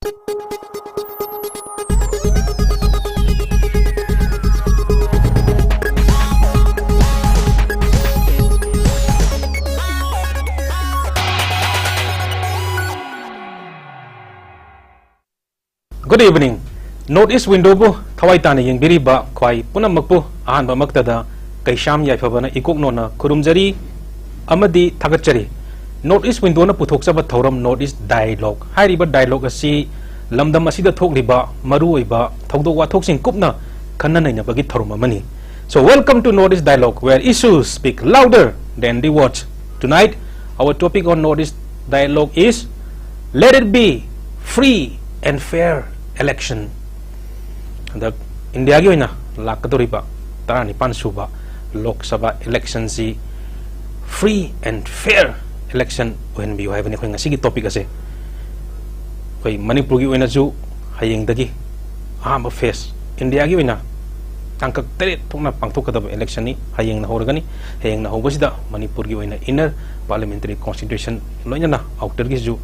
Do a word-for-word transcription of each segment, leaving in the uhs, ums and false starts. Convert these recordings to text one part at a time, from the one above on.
Good evening. North East Window ꯕꯨ ꯊꯋꯥꯏ ꯇꯥꯅ ꯌꯦꯡꯕꯤꯔꯤꯕ ꯈ꯭ꯋꯥꯏ ꯄꯨꯝꯅꯃꯛꯄꯨ ꯑꯍꯥꯟꯕꯃꯛꯇꯗ ꯀꯩꯁꯥꯝ ꯌꯥꯏꯐꯕꯅ ꯏꯀꯣꯛ ꯅꯣꯟꯅ ꯈꯨꯔꯨꯝꯖꯔꯤ ꯑꯃꯗꯤ ꯊꯥꯒꯠꯆꯔꯤ꯫ North East Window ꯅ ꯄꯨꯊꯣꯛꯆꯕ ꯊꯧꯔꯝ North East Dialogue ꯍꯥꯏꯔꯤꯕ dialogue ꯑꯁꯤ ꯂꯝꯗꯝ ꯑꯁꯤꯗ ꯊꯣꯛꯂꯤꯕ ꯃꯔꯨꯑꯣꯏꯕ ꯊꯧꯗꯣꯛ ꯋꯥꯊꯣꯛꯁꯤꯡ ꯀꯨꯞꯅ ꯈꯟꯅ ꯅꯩꯅꯕꯒꯤ ꯊꯧꯔꯝ ꯑꯃꯅꯤ꯫ So welcome to North East Dialogue, where issues speak louder than the words. Tonight, our topic on North East Dialogue is, let it be free and fair election. ꯍꯟꯗꯛ ꯏꯟꯗꯤꯌꯥꯒꯤ ꯑꯣꯏꯅ ꯂꯥꯛꯀꯗꯧꯔꯤꯕ ꯇꯔꯥꯅꯤꯄꯥꯟ ꯁꯨꯕ ꯂꯣꯛ ꯁꯚꯥ election ꯁꯤ free and fair election ꯑꯣꯏꯍꯟꯕꯤꯌꯨ ꯍꯥꯏꯕꯅꯤ ꯑꯩꯈꯣꯏ ꯉꯁꯤꯒꯤ topic ꯑꯁꯦ꯫ ꯑꯩꯈꯣꯏ ꯃꯅꯤꯄꯨꯔꯒꯤ ꯑꯣꯏꯅꯁꯨ ꯍꯌꯦꯡꯗꯒꯤ ꯑꯍꯥꯟꯕ phase, ꯏꯟꯗꯤꯌꯥꯒꯤ ꯑꯣꯏꯅ ꯇꯥꯡꯀꯛ ꯇꯔꯦꯠ ꯊꯣꯛꯅ ꯄꯥꯡꯊꯣꯛꯀꯗꯕ election ꯅꯤ꯫ ꯍꯌꯦꯡꯅ ꯍꯧꯔꯒꯅꯤ꯫ ꯍꯌꯦꯡꯅ ꯍꯧꯕꯁꯤꯗ ꯃꯅꯤꯄꯨꯔꯒꯤ ꯑꯣꯏꯅ inner parliamentary constitution, ꯂꯣꯏꯅꯅ outer ꯒꯤꯁꯨ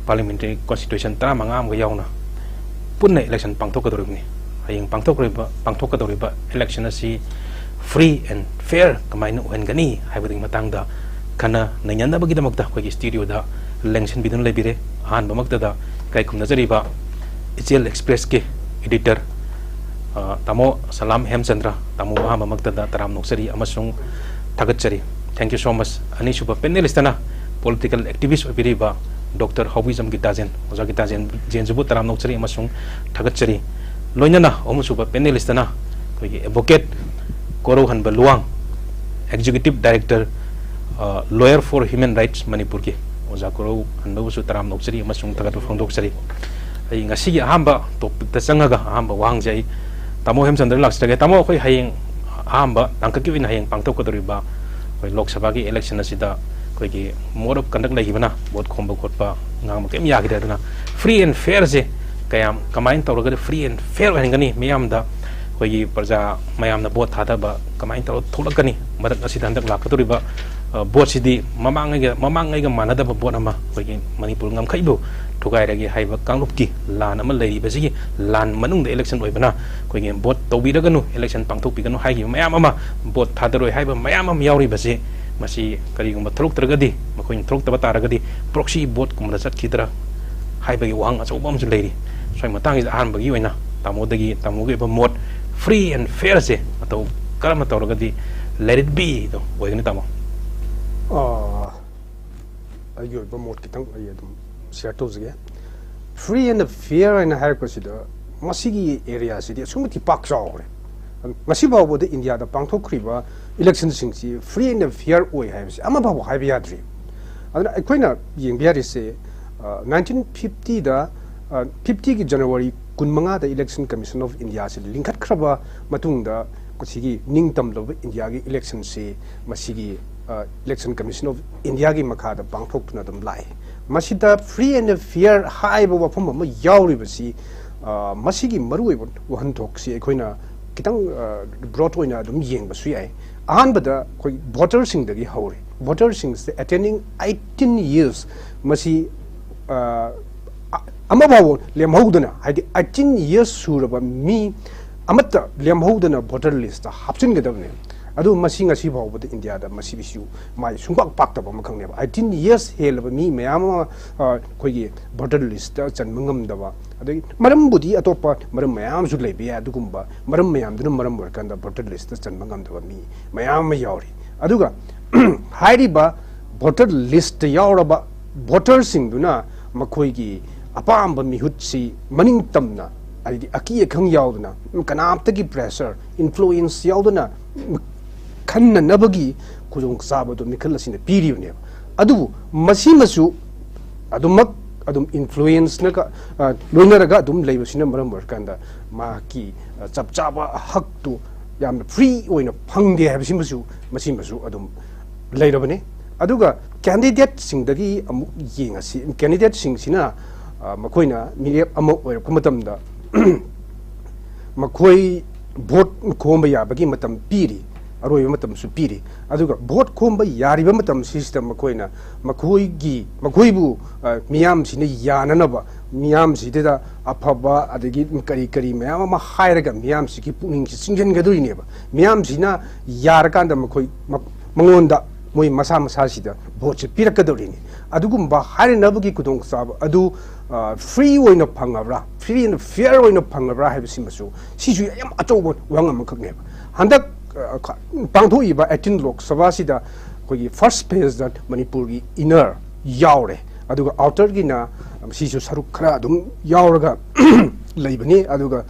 parliamentary constitution ꯇꯔꯥꯃꯉꯥ ꯑꯃꯒ ꯌꯥꯎꯅ ꯄꯨꯟꯅ election ꯄꯥꯡꯊꯣꯛꯀꯗꯧꯔꯤꯕꯅꯤ꯫ ꯍꯌꯦꯡ ꯄꯥꯡꯊꯣꯛꯀꯗꯧꯔꯤꯕ, ꯄꯥꯡꯊꯣꯛꯀꯗꯧꯔꯤꯕ election ꯑꯁꯤ free and fair ꯀꯃꯥꯏꯅ ꯑꯣꯏꯍꯟꯒꯅꯤ ꯍꯥꯏꯕꯗꯨꯒꯤ ꯃꯇꯥꯡꯗ ꯈꯟꯅ ꯅꯩꯅꯅꯕꯒꯤꯗꯃꯛꯇ ꯑꯩꯈꯣꯏꯒꯤ studio ꯗ ꯂꯦꯡꯁꯤꯟꯕꯤꯗꯨꯅ ꯂꯩꯕꯤꯔꯦ꯫ ꯑꯍꯥꯟꯕꯃꯛꯇꯗ ꯏꯀꯥꯏ ꯈꯨꯝꯅꯖꯔꯤꯕ ꯏꯆꯦꯜ Express ꯀꯤ editor, ꯑ, ꯇꯥꯃꯣ ꯁꯂꯥꯝ ꯍꯦꯝꯆꯟꯗ꯭ꯔ, ꯇꯥꯃꯣ ꯑꯍꯥꯟꯕꯃꯛꯇꯗ ꯇꯔꯥꯝꯅ ꯑꯣꯛꯆꯔꯤ ꯑꯃꯁꯨꯡ ꯊꯥꯒꯠꯆꯔꯤ꯫ Thank you so much꯫ ꯑꯅꯤꯁꯨꯕ panelist ꯇꯅ political activist ꯑꯣꯏꯕꯤꯔꯤꯕ Doctor ꯍꯥꯎꯕꯤꯖꯝ ꯒꯤꯇꯥꯖꯦꯟ, ꯑꯣꯖꯥ ꯒꯤꯇꯥꯖꯦꯟ, ꯖꯦꯟꯖꯤꯕꯨ ꯇꯔꯥꯝꯅ ꯑꯣꯛꯆꯔꯤ ꯑꯃꯁꯨꯡ ꯊꯥꯒꯠꯆꯔꯤ꯫ ꯂꯣꯏꯅꯅ ꯑꯍꯨꯝꯁꯨꯕ panelist ꯇꯅ ꯑꯩꯈꯣꯏꯒꯤ advocate ꯀꯣꯔꯧꯍꯟꯕ ꯂꯨꯋꯥꯡ, executive director, ꯑ, Lawyer for Human Rights ꯃꯅꯤꯄꯨꯔꯒꯤ ꯑꯣꯖꯥ ꯀꯣꯔꯧꯍꯟꯕꯕꯨꯁꯨ ꯇꯔꯥꯝꯅ ꯑꯣꯛꯆꯔꯤ ꯑꯃꯁꯨꯡ ꯊꯥꯒꯠꯄ ꯐꯣꯡꯗꯣꯛꯆꯔꯤ꯫ ꯑꯩ ꯉꯁꯤꯒꯤ ꯑꯍꯥꯟꯕ topic ꯇ ꯆꯪꯉꯒ ꯑꯍꯥꯟꯕ ꯋꯥꯍꯪꯁꯦ ꯑꯩ ꯇꯥꯃꯣ ꯍꯦꯝꯆꯟꯗ꯭ꯔ ꯂꯥꯛꯆꯔꯒꯦ꯫ ꯇꯥꯃꯣ, ꯑꯩꯈꯣꯏ ꯍꯌꯦꯡ ꯑꯍꯥꯟꯕ ꯇꯥꯡꯀꯛꯀꯤ ꯑꯣꯏꯅ ꯍꯌꯦꯡ ꯄꯥꯡꯊꯣꯛꯀꯗꯧꯔꯤꯕ ꯑꯩꯈꯣꯏ ꯂꯣꯛ ꯁꯚꯥꯒꯤ election ꯑꯁꯤꯗ ꯑꯩꯈꯣꯏꯒꯤ mode of conduct ꯂꯩꯈꯤꯕꯅ vote ꯈꯣꯝꯕ ꯈꯣꯠꯄ ꯉꯥꯡꯕ ꯀꯔꯤꯝ ꯌꯥꯈꯤꯗ꯭ꯔꯦ꯫ ꯑꯗꯨꯅ free and fair ꯁꯦ ꯀꯌꯥꯝ, ꯀꯃꯥꯏꯅ ꯇꯧꯔꯒꯗꯤ free and fair ꯑꯣꯏꯍꯟꯒꯅꯤ? ꯃꯤꯌꯥꯝꯗ ꯑꯩꯈꯣꯏꯒꯤ ꯄ꯭ꯔꯖꯥ ꯃꯌꯥꯝꯅ vote ꯊꯥꯗꯕ ꯀꯃꯥꯏꯅ ꯇꯧꯔ ꯊꯣꯛꯂꯛꯀꯅꯤ? ꯃꯔꯛ ꯑꯁꯤꯗ ꯍꯟꯗꯛ ꯂꯥꯛꯀꯗꯧꯔꯤꯕ ꯚꯣꯠꯁꯤꯗꯤ ꯃꯃꯥꯡꯉꯩꯒ ꯃꯃꯥꯡꯉꯩꯒ ꯃꯥꯟꯅꯗꯕ ꯚꯣꯠ ꯑꯃ, ꯑꯩꯈꯣꯏꯒꯤ ꯃꯅꯤꯄꯨꯔ ꯉꯝꯈꯩꯕꯨ ꯊꯨꯒꯥꯏꯔꯒꯦ ꯍꯥꯏꯕ ꯀꯥꯡꯂꯨꯞꯀꯤ ꯂꯥꯟ ꯑꯃ ꯂꯩꯔꯤꯕꯁꯤꯒꯤ ꯂꯥꯟ ꯃꯅꯨꯡꯗ ꯏꯂꯦꯛꯁꯟ ꯑꯣꯏꯕꯅ, ꯑꯩꯈꯣꯏꯒꯤ ꯚꯣꯠ ꯇꯧꯕꯤꯔꯒꯅꯨ, ꯏꯂꯦꯛꯁꯟ ꯄꯥꯡꯊꯣꯛꯄꯤꯒꯅꯨ ꯍꯥꯏꯈꯤꯕ ꯃꯌꯥꯝ ꯑꯃ, ꯚꯣꯠ ꯊꯥꯗꯔꯣꯏ ꯍꯥꯏꯕ ꯃꯌꯥꯝ ꯑꯃ ꯌꯥꯎꯔꯤꯕꯁꯤ, ꯃꯁꯤ ꯀꯔꯤꯒꯨꯝꯕ ꯊꯣꯛꯂꯛꯇ꯭ꯔꯒꯗꯤ, ꯃꯈꯣꯏꯅ ꯊꯣꯛꯂꯛꯇꯕ ꯇꯥꯔꯒꯗꯤ ꯄ꯭ꯔꯣꯛꯁꯤ ꯚꯣꯠꯀꯨꯝꯕꯗ ꯆꯠꯈꯤꯗ꯭ꯔꯥ ꯍꯥꯏꯕꯒꯤ ꯋꯥꯍꯪ ꯑꯆꯧꯕ ꯑꯃꯁꯨ ꯂꯩꯔꯤ꯫ ꯁ꯭ꯋꯥꯏ ꯃꯇꯥꯡꯁꯤꯗ ꯑꯍꯥꯟꯕꯒꯤ ꯑꯣꯏꯅ ꯇꯥꯃꯣꯗꯒꯤ, ꯇꯥꯃꯣꯒꯤ ꯑꯣꯏꯕ ꯃꯣꯠ, ꯐ꯭ꯔꯤ ꯑꯦꯟ ꯐꯤꯌꯔꯁꯦ ꯃꯇꯧ ꯀꯔꯝꯅ ꯇꯧꯔꯒꯗꯤ ꯂꯦꯠ ꯏꯠ ꯕꯤꯗꯣ ꯑꯣꯏꯒꯅꯤ, ꯇꯥꯃꯣ? ꯑꯥ, ꯑꯩꯒꯤ ꯑꯣꯏꯕ ꯃꯣꯠ ꯈꯤꯇꯪ ꯑꯩ ꯑꯗꯨꯝ ꯁꯤꯌꯔ ꯇꯧꯖꯒꯦ꯫ ꯐ꯭ꯔꯤ ꯑꯦꯟ ꯐꯤꯌꯔ ꯍꯥꯏꯅ ꯍꯥꯏꯔꯛꯄꯁꯤꯗ, ꯃꯁꯤꯒꯤ ꯑꯦꯔꯤꯌꯥꯁꯤꯗꯤ ꯑꯁꯨꯛꯀꯤ ꯃꯇꯤꯛ ꯄꯥꯛ ꯆꯥꯎꯈ꯭ꯔꯦ꯫ ꯉꯁꯤ ꯐꯥꯎꯕꯗ ꯏꯟꯗꯤꯌꯥꯗ ꯄꯥꯡꯊꯣꯛꯈ꯭ꯔꯤꯕ ꯏꯂꯦꯛꯁꯟꯁꯤꯡꯁꯤ ꯐ꯭ꯔꯤ ꯑꯦꯟ ꯐꯤꯌꯔ ꯑꯣꯏ ꯍꯥꯏꯕꯁꯤ ꯑꯃ ꯐꯥꯎꯕ ꯍꯥꯏꯕ ꯌꯥꯗ꯭ꯔꯤ꯫ ꯑꯗꯨꯅ ꯑꯩꯈꯣꯏꯅ ꯌꯦꯡꯕ ꯌꯥꯔꯤꯁꯦ, ꯅꯥꯏꯟꯇꯤꯟ ꯐꯤꯐꯇꯤꯗ, ꯐꯤꯐꯇꯤꯒꯤ ꯖꯅꯋꯥꯔꯤ ꯀꯨꯟꯃꯉꯥꯗ Election Commission of India ꯁꯤ ꯂꯤꯡꯈꯠꯈ꯭ꯔꯕ ꯃꯇꯨꯡꯗ, ꯃꯁꯤꯒꯤ ꯅꯤꯡꯇꯝꯂꯕ ꯏꯟꯗꯤꯌꯥꯒꯤ ꯏꯂꯦꯛꯁꯟꯁꯤ ꯃꯁꯤꯒꯤ Election Commission of India ꯒꯤ ꯃꯈꯥꯗ ꯄꯥꯡꯊꯣꯛꯇꯨꯅ ꯑꯗꯨꯝ ꯂꯥꯛꯑꯦ꯫ ꯃꯁꯤꯗ ꯐ꯭ꯔꯤ ꯑꯦꯟ ꯐꯤꯌꯔ ꯍꯥꯏꯕ ꯋꯥꯐꯝ ꯑꯃ ꯌꯥꯎꯔꯤꯕꯁꯤ, ꯑ, ꯃꯁꯤꯒꯤ ꯃꯔꯨꯑꯣꯏꯕ ꯋꯥꯍꯟꯊꯣꯛꯁꯤ ꯑꯩꯈꯣꯏꯅ ꯈꯤꯇꯪ, ꯑ, ꯕ꯭ꯔꯣꯗ ꯑꯣꯏꯅ ꯑꯗꯨꯝ ꯌꯦꯡꯕꯁꯨ ꯌꯥꯏ꯫ ꯑꯍꯥꯟꯕꯗ ꯑꯩꯈꯣꯏ ꯚꯣꯇꯔꯁꯤꯡꯗꯒꯤ ꯍꯧꯔꯦ꯫ ꯚꯣꯇꯔꯁꯤꯡꯁꯦ attaining eighteen years, ꯃꯁꯤ, ꯑ, ꯑ-, ꯑꯃꯐꯥꯎꯕ ꯂꯦꯝꯍꯧꯗꯅ, ꯍꯥꯏꯗꯤ eighteen years ꯁꯨꯔꯕ ꯃꯤ ꯑꯃꯠꯇ ꯂꯦꯝꯍꯧꯗꯅ ꯚꯣꯇꯔ ꯂꯤꯁꯇ ꯍꯥꯞꯆꯤꯟꯒꯗꯕꯅꯦ꯫ ꯑꯗꯨ ꯃꯁꯤ ꯉꯁꯤ ꯐꯥꯎꯕꯗ ꯏꯟꯗꯤꯌꯥꯗ ꯃꯁꯤ ꯏꯁꯨ ꯃꯥꯏ ꯁꯨꯡꯄꯥꯛ ꯄꯥꯛꯇꯕ ꯑꯃꯈꯛꯅꯦꯕ꯫ Eighteen years ꯍꯦꯜꯂꯕ ꯃꯤ ꯃꯌꯥꯝ ꯑꯃ, ꯑ, ꯑꯩꯈꯣꯏꯒꯤ ꯚꯣꯇꯔ ꯂꯤꯁꯇ ꯆꯟꯕ ꯉꯝꯗꯕ, ꯑꯗꯒꯤ ꯃꯔꯝꯕꯨꯗꯤ ꯑꯇꯣꯞꯄ ꯃꯔꯝ ꯃꯌꯥꯝ ꯑꯃꯁꯨ ꯂꯩꯕ ꯌꯥꯏ꯫ ꯑꯗꯨꯒꯨꯝꯕ ꯃꯔꯝ ꯃꯌꯥꯝꯗꯨꯅ ꯃꯔꯝ ꯑꯣꯏꯔꯀꯥꯟꯗ ꯚꯣꯇꯔ ꯂꯤꯁꯇ ꯆꯟꯕ ꯉꯝꯗꯕ ꯃꯤ ꯃꯌꯥꯝ ꯑꯃ ꯌꯥꯎꯔꯤ꯫ ꯑꯗꯨꯒ ꯍꯥꯏꯔꯤꯕ ꯚꯣꯇꯔ ꯂꯤꯁꯇ ꯌꯥꯎꯔꯕ ꯚꯣꯇꯔꯁꯤꯡꯗꯨꯅ ꯃꯈꯣꯏꯒꯤ ꯑꯄꯥꯝꯕ ꯃꯤꯍꯨꯠꯁꯤ ꯃꯅꯤꯡ ꯇꯝꯅ, ꯍꯥꯏꯗꯤ ꯑꯀꯤ ꯑꯈꯪ ꯌꯥꯎꯗꯅ, ꯀꯅꯥꯝꯇꯒꯤ ꯄ꯭ꯔꯦꯁꯔ, ꯏꯟꯐ꯭ꯂꯨꯌꯦꯟꯁ ꯌꯥꯎꯗꯅ ꯈꯟꯅꯅꯕꯒꯤ ꯈꯨꯗꯣꯡꯆꯥꯕꯗꯨ ꯃꯤꯈꯜ ꯑꯁꯤꯅ ꯄꯤꯔꯤꯕꯅꯦꯕ꯫ ꯑꯗꯨꯕꯨ ꯃꯁꯤꯃꯁꯨ ꯑꯗꯨꯃꯛ ꯑꯗꯨꯝ ꯏꯟꯐ꯭ꯂꯨꯌꯦꯟꯁꯅꯒ, ꯑ, ꯂꯣꯏꯅꯔꯒ ꯑꯗꯨꯝ ꯂꯩꯕꯁꯤꯅ ꯃꯔꯝ ꯑꯣꯏꯔꯀꯥꯟꯗ ꯃꯍꯥꯛꯀꯤ, ꯑ, ꯆꯞ ꯆꯥꯕ ꯍꯛꯇꯨ ꯌꯥꯝꯅ ꯐ꯭ꯔꯤ ꯑꯣꯏꯅ ꯐꯪꯗꯦ ꯍꯥꯏꯕꯁꯤꯃꯁꯨ, ꯃꯁꯤꯃꯁꯨ ꯑꯗꯨꯝ ꯂꯩꯔꯕꯅꯤ꯫ ꯑꯗꯨꯒ ꯀꯦꯟꯗꯤꯗꯦꯠꯁꯤꯡꯗꯒꯤ ꯑꯃꯨꯛ ꯌꯦꯡꯉꯁꯤ꯫ ꯀꯦꯟꯗꯤꯗꯦꯠꯁꯤꯡꯁꯤꯅ, ꯑ, ꯃꯈꯣꯏꯅ ꯃꯤꯔꯦꯞ ꯑꯃ ꯑꯣꯏꯔꯛꯄ ꯃꯇꯝꯗ ꯃꯈꯣꯏ ꯚꯣꯠ ꯈꯣꯝꯕ ꯌꯥꯕꯒꯤ ꯃꯇꯝ ꯄꯤꯔꯤ꯫ ꯑꯔꯣꯏꯕ ꯃꯇꯝꯁꯨ ꯄꯤꯔꯤ꯫ ꯑꯗꯨꯒ ꯚꯣꯠ ꯈꯣꯝꯕ ꯌꯥꯔꯤꯕ ꯃꯇꯝꯁꯤꯁꯤꯗ ꯃꯈꯣꯏꯅ ꯃꯈꯣꯏꯒꯤ, ꯃꯈꯣꯏꯕꯨ, ꯑ, ꯃꯤꯌꯥꯝꯁꯤꯅ ꯌꯥꯅꯅꯕ, ꯃꯤꯌꯥꯝꯁꯤꯗ ꯑꯐꯕ ꯑꯗꯒꯤ ꯀꯔꯤ ꯀꯔꯤ ꯃꯌꯥꯝ ꯑꯃ ꯍꯥꯏꯔꯒ ꯃꯤꯌꯥꯝꯁꯤꯒꯤ ꯄꯨꯛꯅꯤꯡꯁꯤ ꯆꯤꯡꯁꯤꯟꯒꯗꯣꯔꯤꯅꯦꯕ꯫ ꯃꯤꯌꯥꯝꯁꯤꯅ ꯌꯥꯔꯀꯥꯟꯗ ꯃꯈꯣꯏ ꯃ-, ꯃꯉꯣꯟꯗ ꯃꯣꯏ ꯃꯁꯥ ꯃꯁꯥꯁꯤꯗ ꯚꯣꯠꯁꯦ ꯄꯤꯔꯛꯀꯗꯧꯔꯤꯅꯤ꯫ ꯑꯗꯨꯒꯨꯝꯕ ꯍꯥꯏꯔꯅꯕꯒꯤ ꯈꯨꯗꯣꯡꯆꯥꯕ ꯑꯗꯨ, ꯑ, free ꯑꯣꯏꯅ ꯐꯪꯉꯕ꯭ꯔꯥ, free and fair ꯑꯣꯏꯅ ꯐꯪꯉꯕ꯭ꯔꯥ ꯍꯥꯏꯕꯁꯤꯃꯁꯨ, ꯁꯤꯁꯨ ꯌꯥꯝ ꯑꯆꯧꯕ ꯋꯥꯍꯪ ꯑꯃꯈꯛꯅꯦꯕ꯫ ꯍꯟꯗꯛ, ꯑ, ꯈ-, ꯄꯥꯡꯊꯣꯛꯏꯕ eighteen ꯂꯣꯛ ꯁꯚꯥꯁꯤꯗ ꯑꯩꯈꯣꯏꯒꯤ first phaseꯇ ꯃꯅꯤꯄꯨꯔꯒꯤ inner ꯌꯥꯎꯔꯦ, ꯑꯗꯨꯒ outerꯒꯤꯅ ꯁꯤꯁꯨ ꯁꯔꯨꯛ ꯈꯔ ꯑꯗꯨꯝ ꯌꯥꯎꯔꯒ ꯂꯩꯕꯅꯤ꯫ ꯑꯗꯨꯒ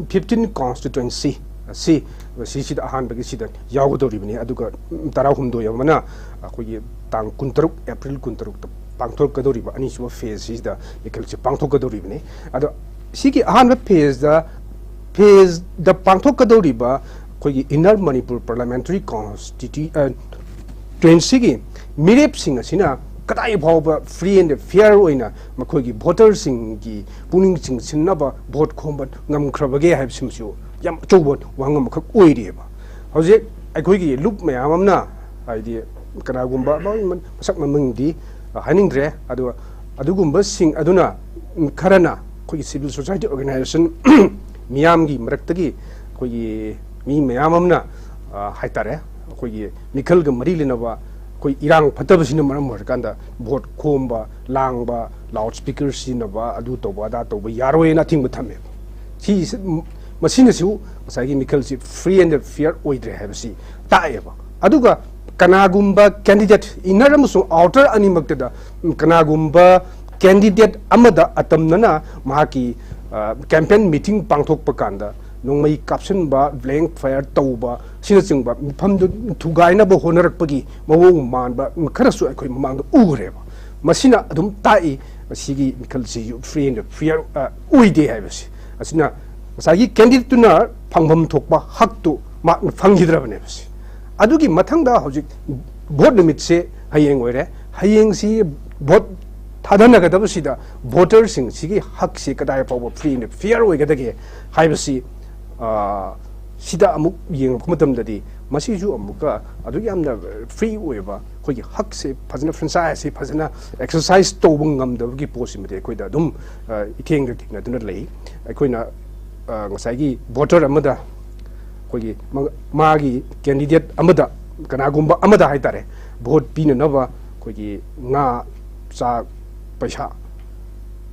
fifteen constituency ꯁꯤ, ꯁꯤꯁꯤꯗ ꯑꯍꯥꯟꯕꯒꯤ ꯁꯤꯗ ꯌꯥꯎꯒꯗꯧꯔꯤꯕꯅꯤ꯫ ꯑꯗꯨꯒ ꯇꯔꯥꯍꯨꯝꯗꯣꯏ ꯑꯃꯅ ꯑꯩꯈꯣꯏꯒꯤ ꯇꯥꯡ ꯀꯨꯟꯇꯔꯨꯛ, ꯑꯦꯄ꯭ꯔꯤꯜ ꯀꯨꯟꯇꯔꯨꯛꯇ ꯄꯥꯡꯊꯣꯛꯀꯗꯧꯔꯤꯕ ꯑꯅꯤꯁꯨꯕ phaseꯁꯤꯗ ꯃꯤꯈꯜꯁꯦ ꯄꯥꯡꯊꯣꯛꯀꯗꯧꯔꯤꯕꯅꯤ꯫ ꯑꯗꯣ ꯁꯤꯒꯤ ꯑꯍꯥꯟꯕ phaseꯇ, phaseꯇ ꯄꯥꯡꯊꯣꯛꯀꯗꯧꯔꯤꯕ ꯑꯩꯈꯣꯏꯒꯤ Inner Manipur Parliamentary Constitu-, ꯑ, ꯇ꯭ꯔꯦꯟꯁꯤꯒꯤ ꯃꯤꯔꯦꯞꯁꯤꯡ ꯑꯁꯤꯅ ꯀꯗꯥꯏ ꯐꯥꯎꯕ free and fair ꯑꯣꯏꯅ ꯃꯈꯣꯏꯒꯤ voterꯁꯤꯡꯒꯤ ꯄꯨꯛꯅꯤꯡ ꯆꯤꯡꯁꯤꯟꯅꯕ ꯚꯣꯠ ꯈꯣꯝꯕ ꯉꯝꯈ꯭ꯔꯕꯒꯦ ꯍꯥꯏꯕꯁꯤꯃꯁꯨ ꯌꯥꯝ ꯑꯆꯧꯕ ꯋꯥꯍꯪ ꯑꯃꯈꯛ ꯑꯣꯏꯔꯤꯑꯕ꯫ ꯍꯧꯖꯤꯛ ꯑꯩꯈꯣꯏꯒꯤ ꯂꯨꯞ ꯃꯌꯥꯝ ꯑꯃꯅ, ꯍꯥꯏꯗꯤ ꯀꯅꯥꯒꯨꯝꯕ ꯑꯃ ꯃꯁꯛ ꯃꯃꯤꯡꯗꯤ ꯍꯥꯏꯅꯤꯡꯗ꯭ꯔꯦ, ꯑꯗꯨꯒ ꯑꯗꯨꯒꯨꯝꯕꯁꯤꯡ ꯑꯗꯨꯅ ꯈꯔꯅ ꯑꯩꯈꯣꯏꯒꯤ civil society organization ꯃꯤꯌꯥꯝꯒꯤ ꯃꯔꯛꯇꯒꯤ ꯑꯩꯈꯣꯏꯒꯤ ꯃꯤ ꯃꯌꯥꯝ ꯑꯃꯅ, ꯑ, ꯍꯥꯏꯇꯥꯔꯦ, ꯑꯩꯈꯣꯏꯒꯤ ꯃꯤꯈꯜꯒ ꯃꯔꯤ ꯂꯩꯅꯕ ꯑꯩꯈꯣꯏ ꯏꯔꯥꯡ ꯐꯠꯇꯕꯁꯤꯅ ꯃꯔꯝ ꯑꯣꯏꯔꯀꯥꯟꯗ ꯚꯣꯠ ꯈꯣꯝꯕ, ꯂꯥꯡꯕ, loudspeaker ꯁꯤꯖꯤꯟꯅꯕ, ꯑꯗꯨ ꯇꯧꯕ ꯑꯗꯥ ꯇꯧꯕ ꯌꯥꯔꯣꯏꯅ ꯑꯊꯤꯡꯕ ꯊꯝꯃꯦꯕ꯫ ꯁꯤ, ꯃꯁꯤꯅꯁꯨ ꯉꯁꯥꯏꯒꯤ ꯃꯤꯈꯜꯁꯤ free and fair ꯑꯣꯏꯗ꯭ꯔꯦ ꯍꯥꯏꯕꯁꯤ ꯇꯥꯛꯑꯦꯕ꯫ ꯑꯗꯨꯒ ꯀꯅꯥꯒꯨꯝꯕ candidate, inner ꯑꯃꯁꯨꯡ outer ꯑꯅꯤꯃꯛꯇꯗ ꯀꯅꯥꯒꯨꯝꯕ candidate ꯑꯃꯗ ꯑꯇꯝꯅꯅ ꯃꯍꯥꯛꯀꯤ, ꯑ, campaign meeting ꯄꯥꯡꯊꯣꯛꯄ ꯀꯥꯟꯗ ꯅꯣꯡꯃꯩ ꯀꯥꯞꯁꯤꯟꯕ, blank fire ꯇꯧꯕ ꯑꯁꯤꯅꯆꯤꯡꯕ ꯃꯤꯐꯝꯗꯨ ꯊꯨꯒꯥꯏꯅꯕ ꯍꯣꯠꯅꯔꯛꯄꯒꯤ ꯃꯑꯣꯡ ꯃꯥꯟꯕ ꯈꯔꯁꯨ ꯑꯩꯈꯣꯏ ꯃꯃꯥꯡꯗ ꯎꯈ꯭ꯔꯦꯕ꯫ ꯃꯁꯤꯅ ꯑꯗꯨꯝ ꯇꯥꯛꯏ ꯃꯁꯤꯒꯤ ꯃꯤꯈꯜꯁꯤꯁꯨ free and fair, ꯑ, ꯑꯣꯏꯗꯦ ꯍꯥꯏꯕꯁꯤ꯫ ꯑꯁꯤꯅ ꯉꯁꯥꯏꯒꯤ candidateꯇꯨꯅ ꯐꯪꯐꯝ ꯊꯣꯛꯄ ꯍꯛꯇꯨ ꯃꯍꯥꯛꯅ ꯐꯪꯈꯤꯗ꯭ꯔꯕꯅꯦꯕ꯫ ꯑꯗꯨꯒꯤ ꯃꯊꯪꯗ ꯍꯧꯖꯤꯛ ꯚꯣꯠ ꯅꯨꯃꯤꯠꯁꯦ ꯍꯌꯦꯡ ꯑꯣꯏꯔꯦ꯫ ꯍꯌꯦꯡꯁꯤ ꯚꯣꯠ ꯊꯥꯗꯅꯒꯗꯕꯁꯤꯗ voterꯁꯤꯡꯁꯤꯒꯤ ꯍꯛꯁꯤ ꯀꯗꯥꯏ ꯐꯥꯎꯕ free and fair ꯑꯣꯏꯒꯗꯒꯦ ꯍꯥꯏꯕꯁꯤ, ꯑ, ꯁꯤꯗ ꯑꯃꯨꯛ ꯌꯦꯡꯉꯛꯄ ꯃꯇꯝꯗꯗꯤ ꯃꯁꯤꯁꯨ ꯑꯃꯨꯛꯀ ꯑꯗꯨꯛ ꯌꯥꯝꯅ ꯐ꯭ꯔꯤ ꯑꯣꯏꯕ, ꯑꯩꯈꯣꯏꯒꯤ ꯍꯛꯁꯦ ꯐꯖꯅ, ꯐ꯭ꯔꯦꯟꯆꯥꯏꯁꯁꯦ ꯐꯖꯅ ꯑꯦꯛꯁꯔꯁꯥꯏꯁ ꯇꯧꯕ ꯉꯝꯗꯕꯒꯤ ꯄꯣꯠꯁꯤꯃꯗꯤ ꯑꯩꯈꯣꯏꯗ ꯑꯗꯨꯝ, ꯑ, ꯏꯊꯦꯡꯗ ꯊꯦꯡꯅꯗꯨꯅ ꯂꯩ꯫ ꯑꯩꯈꯣꯏꯅ, ꯑ, ꯉꯁꯥꯏꯒꯤ ꯚꯣꯇꯔ ꯑꯃꯗ, ꯑꯩꯈꯣꯏꯒꯤ ꯃꯥ-, ꯃꯥꯒꯤ ꯀꯦꯟꯗꯤꯗꯦꯠ ꯑꯃꯗ, ꯀꯅꯥꯒꯨꯝꯕ ꯑꯃꯗ ꯍꯥꯏꯇꯥꯔꯦ, ꯚꯣꯠ ꯄꯤꯅꯅꯕ ꯑꯩꯈꯣꯏꯒꯤ ꯉꯥ, ꯆꯥꯛ, ꯄꯩꯁꯥ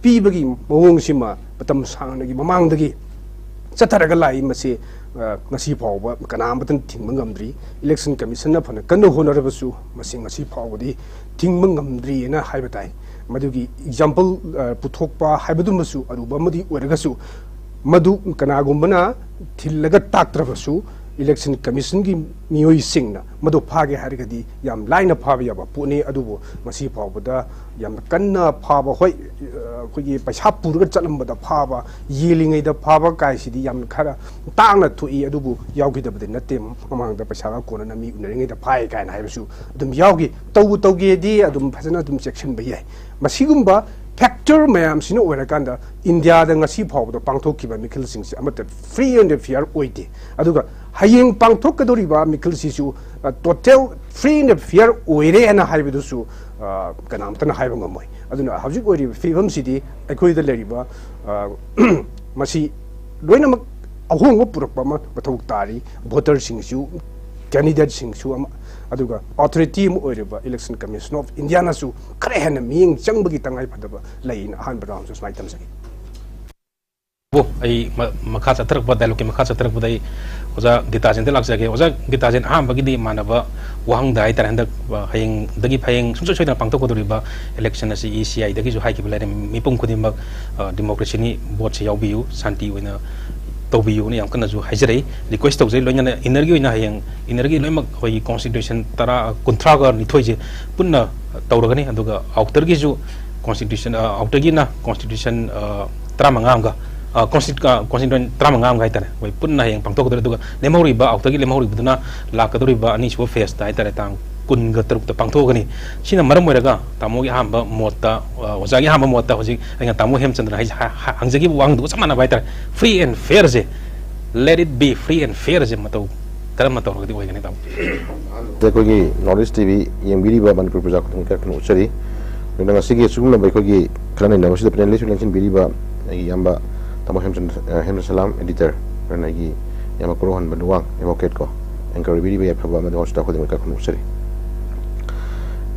ꯄꯤꯕꯒꯤ ꯃꯑꯣꯡꯁꯤꯃ ꯃꯇꯝ ꯁꯥꯡꯅꯒꯤ ꯃꯃꯥꯡꯗꯒꯤ ꯆꯠꯊꯔꯒ ꯂꯥꯛꯏ꯫ ꯃꯁꯤ, ꯑ, ꯉꯁꯤ ꯐꯥꯎꯕ ꯀꯅꯥ ꯑꯃꯠꯇꯅ ꯊꯤꯡꯕ ꯉꯝꯗ꯭ꯔꯤ꯫ ꯏꯂꯦꯛꯁꯟ ꯀꯃꯤꯁꯟꯅ ꯐꯅ ꯀꯟꯅ ꯍꯣꯠꯅꯔꯕꯁꯨ ꯃꯁꯤ ꯉꯁꯤ ꯐꯥꯎꯕꯗꯤ ꯊꯤꯡꯕ ꯉꯝꯗ꯭ꯔꯤꯅ ꯍꯥꯏꯕ ꯇꯥꯏ꯫ ꯃꯗꯨꯒꯤ ꯑꯦꯛꯖꯥꯝꯄꯜ, ꯑ, ꯄꯨꯊꯣꯛꯄ ꯍꯥꯏꯕꯗꯨꯃꯁꯨ ꯑꯔꯨꯕ ꯑꯃꯗꯤ ꯑꯣꯏꯔꯒꯁꯨ, ꯃꯗꯨ ꯀꯅꯥꯒꯨꯝꯕꯅ ꯊꯤꯜꯂꯒ ꯇꯥꯛꯇ꯭ꯔꯕꯁꯨ, ꯏꯂꯦꯛꯁꯟ ꯀꯃꯤꯁꯟꯒꯤ ꯃꯤꯑꯣꯏꯁꯤꯡꯅ ꯃꯗꯨ ꯐꯥꯒꯦ ꯍꯥꯏꯔꯒꯗꯤ ꯌꯥꯝ ꯂꯥꯏꯅ ꯐꯥꯕ ꯌꯥꯕ ꯄꯣꯠꯅꯤ꯫ ꯑꯗꯨꯕꯨ ꯉꯁꯤ ꯐꯥꯎꯕꯗ ꯌꯥꯝꯅ ꯀꯟꯅ ꯐꯥꯕ, ꯍꯣꯏ, ꯑꯩꯈꯣꯏꯒꯤ ꯄꯩꯁꯥ ꯄꯨꯔꯒ ꯆꯠꯂꯝꯕꯗ ꯐꯥꯕ, ꯌꯦꯜꯂꯤꯉꯩꯗ ꯐꯥꯕ ꯀꯥꯏꯁꯤꯗꯤ ꯌꯥꯝꯅ ꯈꯔ ꯇꯥꯡꯅ ꯊꯣꯛꯏ꯫ ꯑꯗꯨꯕꯨ ꯌꯥꯎꯈꯤꯗꯕꯗꯤ ꯅꯠꯇꯦ, ꯃꯃꯥꯡꯗ ꯄꯩꯁꯥꯒ ꯀꯣꯟꯅꯅ ꯃꯤ ꯎꯅꯔꯤꯉꯩꯗ ꯐꯥꯏ ꯀꯥꯏꯅ ꯍꯥꯏꯕꯁꯨ ꯑꯗꯨꯝ ꯌꯥꯎꯈꯤ꯫ ꯇꯧꯕꯨ ꯇꯧꯒꯦꯗꯤ ꯑꯗꯨꯝ ꯐꯖꯅ ꯑꯗꯨꯝ ꯆꯦꯛꯁꯤꯟꯕ ꯌꯥꯏ꯫ ꯃꯁꯤꯒꯨꯝꯕ ꯐꯦꯛꯇꯔ ꯃꯌꯥꯝꯁꯤꯅ ꯑꯣꯏꯔꯀꯥꯟꯗ ꯏꯟꯗꯤꯌꯥꯗ ꯉꯁꯤ ꯐꯥꯎꯕꯗ ꯄꯥꯡꯊꯣꯛꯈꯤꯕ ꯃꯤꯈꯜꯁꯤꯡꯁꯦ ꯑꯃꯠꯇ ꯐ꯭ꯔꯤ ꯑꯦꯟ ꯐꯤꯌꯔ ꯑꯣꯏꯗꯦ꯫ ꯑꯗꯨꯒ ꯍꯌꯦꯡ ꯄꯥꯡꯊꯣꯛꯀꯗꯧꯔꯤꯕ ꯃꯤꯈꯜꯁꯤꯁꯨ, ꯑ, ꯇꯣꯇꯦꯜ ꯐ꯭ꯔꯤ ꯑꯦꯟ ꯐꯤꯌꯔ ꯑꯣꯏꯔꯦꯅ ꯍꯥꯏꯕꯗꯨꯁꯨ, ꯑ, ꯀꯅꯥꯝꯇꯅ ꯍꯥꯏꯕ ꯉꯝꯃꯣꯏ꯫ ꯑꯗꯨꯅ ꯍꯧꯖꯤꯛ ꯑꯣꯏꯔꯤꯕ ꯐꯤꯕꯝꯁꯤꯗꯤ ꯑꯩꯈꯣꯏꯗ ꯂꯩꯔꯤꯕ, ꯑ, ꯃꯁꯤ ꯂꯣꯏꯅꯃꯛ ꯑꯍꯣꯡꯕ ꯄꯨꯔꯛꯄ ꯑꯃ ꯃꯊꯧ ꯇꯥꯔꯤ꯫ ꯚꯣꯇꯔꯁꯤꯡꯁꯨ, ꯀꯦꯟꯗꯤꯗꯦꯠꯁꯤꯡꯁꯨ ꯑꯃ, ꯑꯗꯨꯒ ꯑꯣꯊꯣꯔꯤꯇꯤ ꯑꯃ ꯑꯣꯏꯔꯤꯕ ꯏꯂꯦꯛꯁꯟ ꯀꯃꯤꯁꯟ ꯑꯣꯐ ꯏꯟꯗꯤꯌꯥꯅꯁꯨ ꯈꯔ ꯍꯦꯟꯅ ꯃꯤꯠꯌꯦꯡ ꯆꯪꯕꯒꯤ ꯇꯉꯥꯏ ꯐꯗꯕ ꯂꯩꯅ ꯑꯍꯥꯟꯕ ꯔꯥꯎꯟꯁꯨ ꯁꯨꯃꯥꯏꯅ ꯊꯝꯖꯒꯦ꯫ ꯑꯣ, ꯑꯩ ꯃ-, ꯃꯈꯥ ꯆꯠꯊꯔꯛꯄ, ꯗꯥꯏꯂꯣꯒꯀꯤ ꯃꯈꯥ ꯆꯠꯊꯔꯛꯄꯗ ꯑꯩ ꯑꯣꯖꯥ ꯒꯤꯇꯥꯖꯦꯟꯗ ꯂꯥꯛꯆꯒꯦ꯫ ꯑꯣꯖꯥ ꯒꯤꯇꯥꯖꯦꯟ, ꯑꯍꯥꯟꯕꯒꯤꯗꯤ ꯏꯃꯥꯟꯅꯕ ꯋꯥꯍꯪꯗ ꯍꯥꯏꯇꯥꯔꯦ, ꯍꯟꯗꯛ, ꯑ, ꯍꯌꯦꯡꯗꯒꯤ ꯍꯌꯦꯡ ꯁꯨꯡꯁꯣꯏ ꯁꯣꯏꯗꯅ ꯄꯥꯡꯊꯣꯛꯀꯗꯧꯔꯤꯕ ꯏꯂꯦꯛꯁꯟ ꯑꯁꯤ ꯏ ꯁꯤ ꯑꯥꯏꯗꯒꯤꯁꯨ ꯍꯥꯏꯈꯤꯕ ꯂꯩꯔꯦ, ꯃꯤꯄꯨꯝ ꯈꯨꯗꯤꯡꯃꯛ, ꯑ, ꯗꯤꯃꯣꯀ꯭ꯔꯦꯁꯤꯅꯤ, ꯚꯣꯠꯁꯤ ꯌꯥꯎꯕꯤꯌꯨ, ꯁꯥꯟꯇꯤ ꯑꯣꯏꯅ ꯇꯧꯕꯤꯌꯨꯅ ꯌꯥꯝ ꯀꯟꯅꯁꯨ ꯍꯥꯏꯖꯔꯛꯏ, ꯔꯤꯀ꯭ꯋꯦꯁ ꯇꯧꯖꯩ꯫ ꯂꯣꯏꯅꯅ ꯏꯟꯅꯔꯒꯤ ꯑꯣꯏꯅ ꯍꯌꯦꯡ ꯏꯟꯅꯔꯒꯤ ꯂꯣꯏꯅꯃꯛ ꯑꯩꯈꯣꯏꯒꯤ ꯀꯣꯟꯁꯇꯤꯇ꯭ꯌꯨꯁꯟ ꯇꯔꯥ, ꯀꯨꯟꯊ꯭ꯔꯥꯒ ꯅꯤꯊꯣꯏꯁꯦ ꯄꯨꯟꯅ ꯇꯧꯔꯒꯅꯤ, ꯑꯗꯨꯒ ꯑꯥꯎꯇꯔꯒꯤꯁꯨ ꯀꯣꯟꯁꯇꯤꯇ꯭ꯌꯨꯁꯟ, ꯑ, ꯑꯥꯎꯇꯔꯒꯤꯅ ꯀꯣꯟꯁꯇꯤꯇ꯭ꯌꯨꯁꯟ, ꯑ, ꯇꯔꯥꯃꯉꯥ ꯑꯃꯒ, ꯑ, ꯀꯣꯟꯁꯇꯤ-, ꯑ, ꯀꯣꯟꯁꯇꯤꯇ꯭ꯌꯨꯁꯟ ꯇꯔꯥꯃꯉꯥ ꯑꯃꯒ ꯍꯥꯏꯇꯥꯔꯦ, ꯑꯩꯈꯣꯏ ꯄꯨꯟꯅ ꯍꯌꯦꯡ ꯄꯥꯡꯊꯣꯛꯀꯗꯧꯔꯦ꯫ ꯑꯗꯨꯒ ꯂꯦꯝꯍꯧꯔꯤꯕ, ꯑꯥꯎꯇꯔꯒꯤ ꯂꯦꯝꯍꯧꯔꯤꯕꯗꯨꯅ ꯂꯥꯛꯀꯗꯧꯔꯤꯕ ꯑꯅꯤꯁꯨꯕ ꯐꯦꯁꯇ ꯍꯥꯏꯇꯥꯔꯦ, ꯇꯥꯡ ꯀꯨꯟꯒ ꯇꯔꯨꯛꯇ ꯄꯥꯡꯊꯣꯛꯑꯒꯅꯤ꯫ ꯁꯤꯅ ꯃꯔꯝ ꯑꯣꯏꯔꯒ ꯇꯥꯃꯣꯒꯤ ꯑꯍꯥꯟꯕ ꯃꯣꯠꯇ, ꯑ, ꯑꯣꯖꯥꯒꯤ ꯑꯍꯥꯟꯕ ꯃꯣꯠꯇ ꯍꯧꯖꯤꯛ ꯑꯩꯅ ꯇꯥꯃꯣ ꯍꯦꯝꯆꯟꯗ꯭ꯔꯅ ꯍꯥꯏ-, ꯍ-, ꯍ-, ꯍꯪꯖꯈꯤꯕ ꯋꯥꯍꯪꯗꯨꯒ ꯆꯞ ꯃꯥꯟꯅꯕ ꯍꯥꯏꯇꯥꯔꯦ, ꯐ꯭ꯔꯤ ꯑꯦꯟ ꯐꯤꯌꯔꯁꯦ Let it be free and fair ꯁꯦ ꯃꯇꯧ ꯀꯔꯝꯅ ꯇꯧꯔꯒꯗꯤ ꯑꯣꯏꯒꯅꯤ, ꯇꯥꯃꯣ? ꯑꯩꯈꯣꯏꯒꯤ North East T V ꯌꯦꯡꯕꯤꯔꯤꯕ Manipur ꯄ꯭ꯔꯖꯥ ꯈꯨꯗꯤꯡꯃꯛ ꯏꯀꯥꯏ ꯈꯨꯝꯅꯕ ꯎꯠꯆꯔꯤ꯫ ꯑꯗꯨꯅ ꯉꯁꯤꯒꯤ ꯑꯁꯤꯒꯨꯝꯂꯕ ꯑꯩꯈꯣꯏꯒꯤ ꯈꯟꯅ ꯅꯩꯅꯕꯁꯤꯗ panelist ꯑꯣꯏꯅ ꯂꯦꯡꯁꯤꯟꯕꯤꯔꯤꯕ ꯑꯩꯒꯤ ꯏꯌꯥꯝꯕ ꯇꯥꯃꯣ ꯍꯦꯝꯆꯟ-, ꯑ, ꯍꯦꯝꯆꯟ ꯁꯂꯥꯝ, editor, ꯑꯗꯨꯅ ꯑꯩꯒꯤ ꯏꯌꯥꯝꯕ ꯀꯣꯔꯧꯍꯟꯕ ꯂꯨꯋꯥꯡ, advocate ꯀꯣ, anchor ꯑꯣꯏꯕꯤꯔꯤꯕ ꯌꯥꯏꯐꯕ ꯑꯃꯗꯤ ꯍꯣꯁꯇꯥ ꯈꯨꯗꯤꯡꯃꯛ ꯏꯀꯥꯏ ꯈꯨꯝꯅꯕ ꯎꯠꯆꯔꯤ꯫